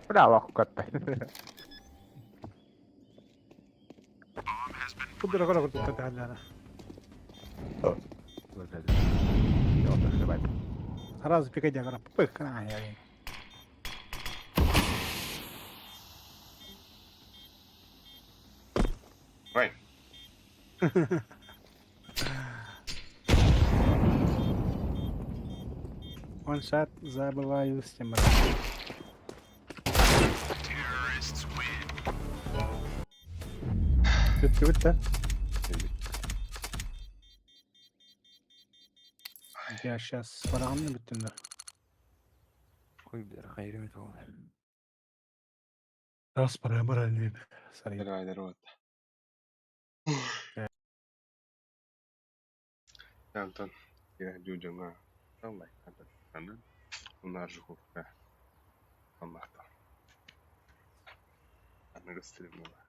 Бля, лоху каттай. Кудра кора курдук таһаллана. Сразу пикать агара. Пых на я. Вань. Ваншат забываю с тем. Бүттү Я сейчас барамны бүттүм да. Хуй, бля, хайрым это он. Раз пора баран Сори. Давай, здорово. Антон, я людям на у нас же хупка. Амахта. Аныгы стримнула.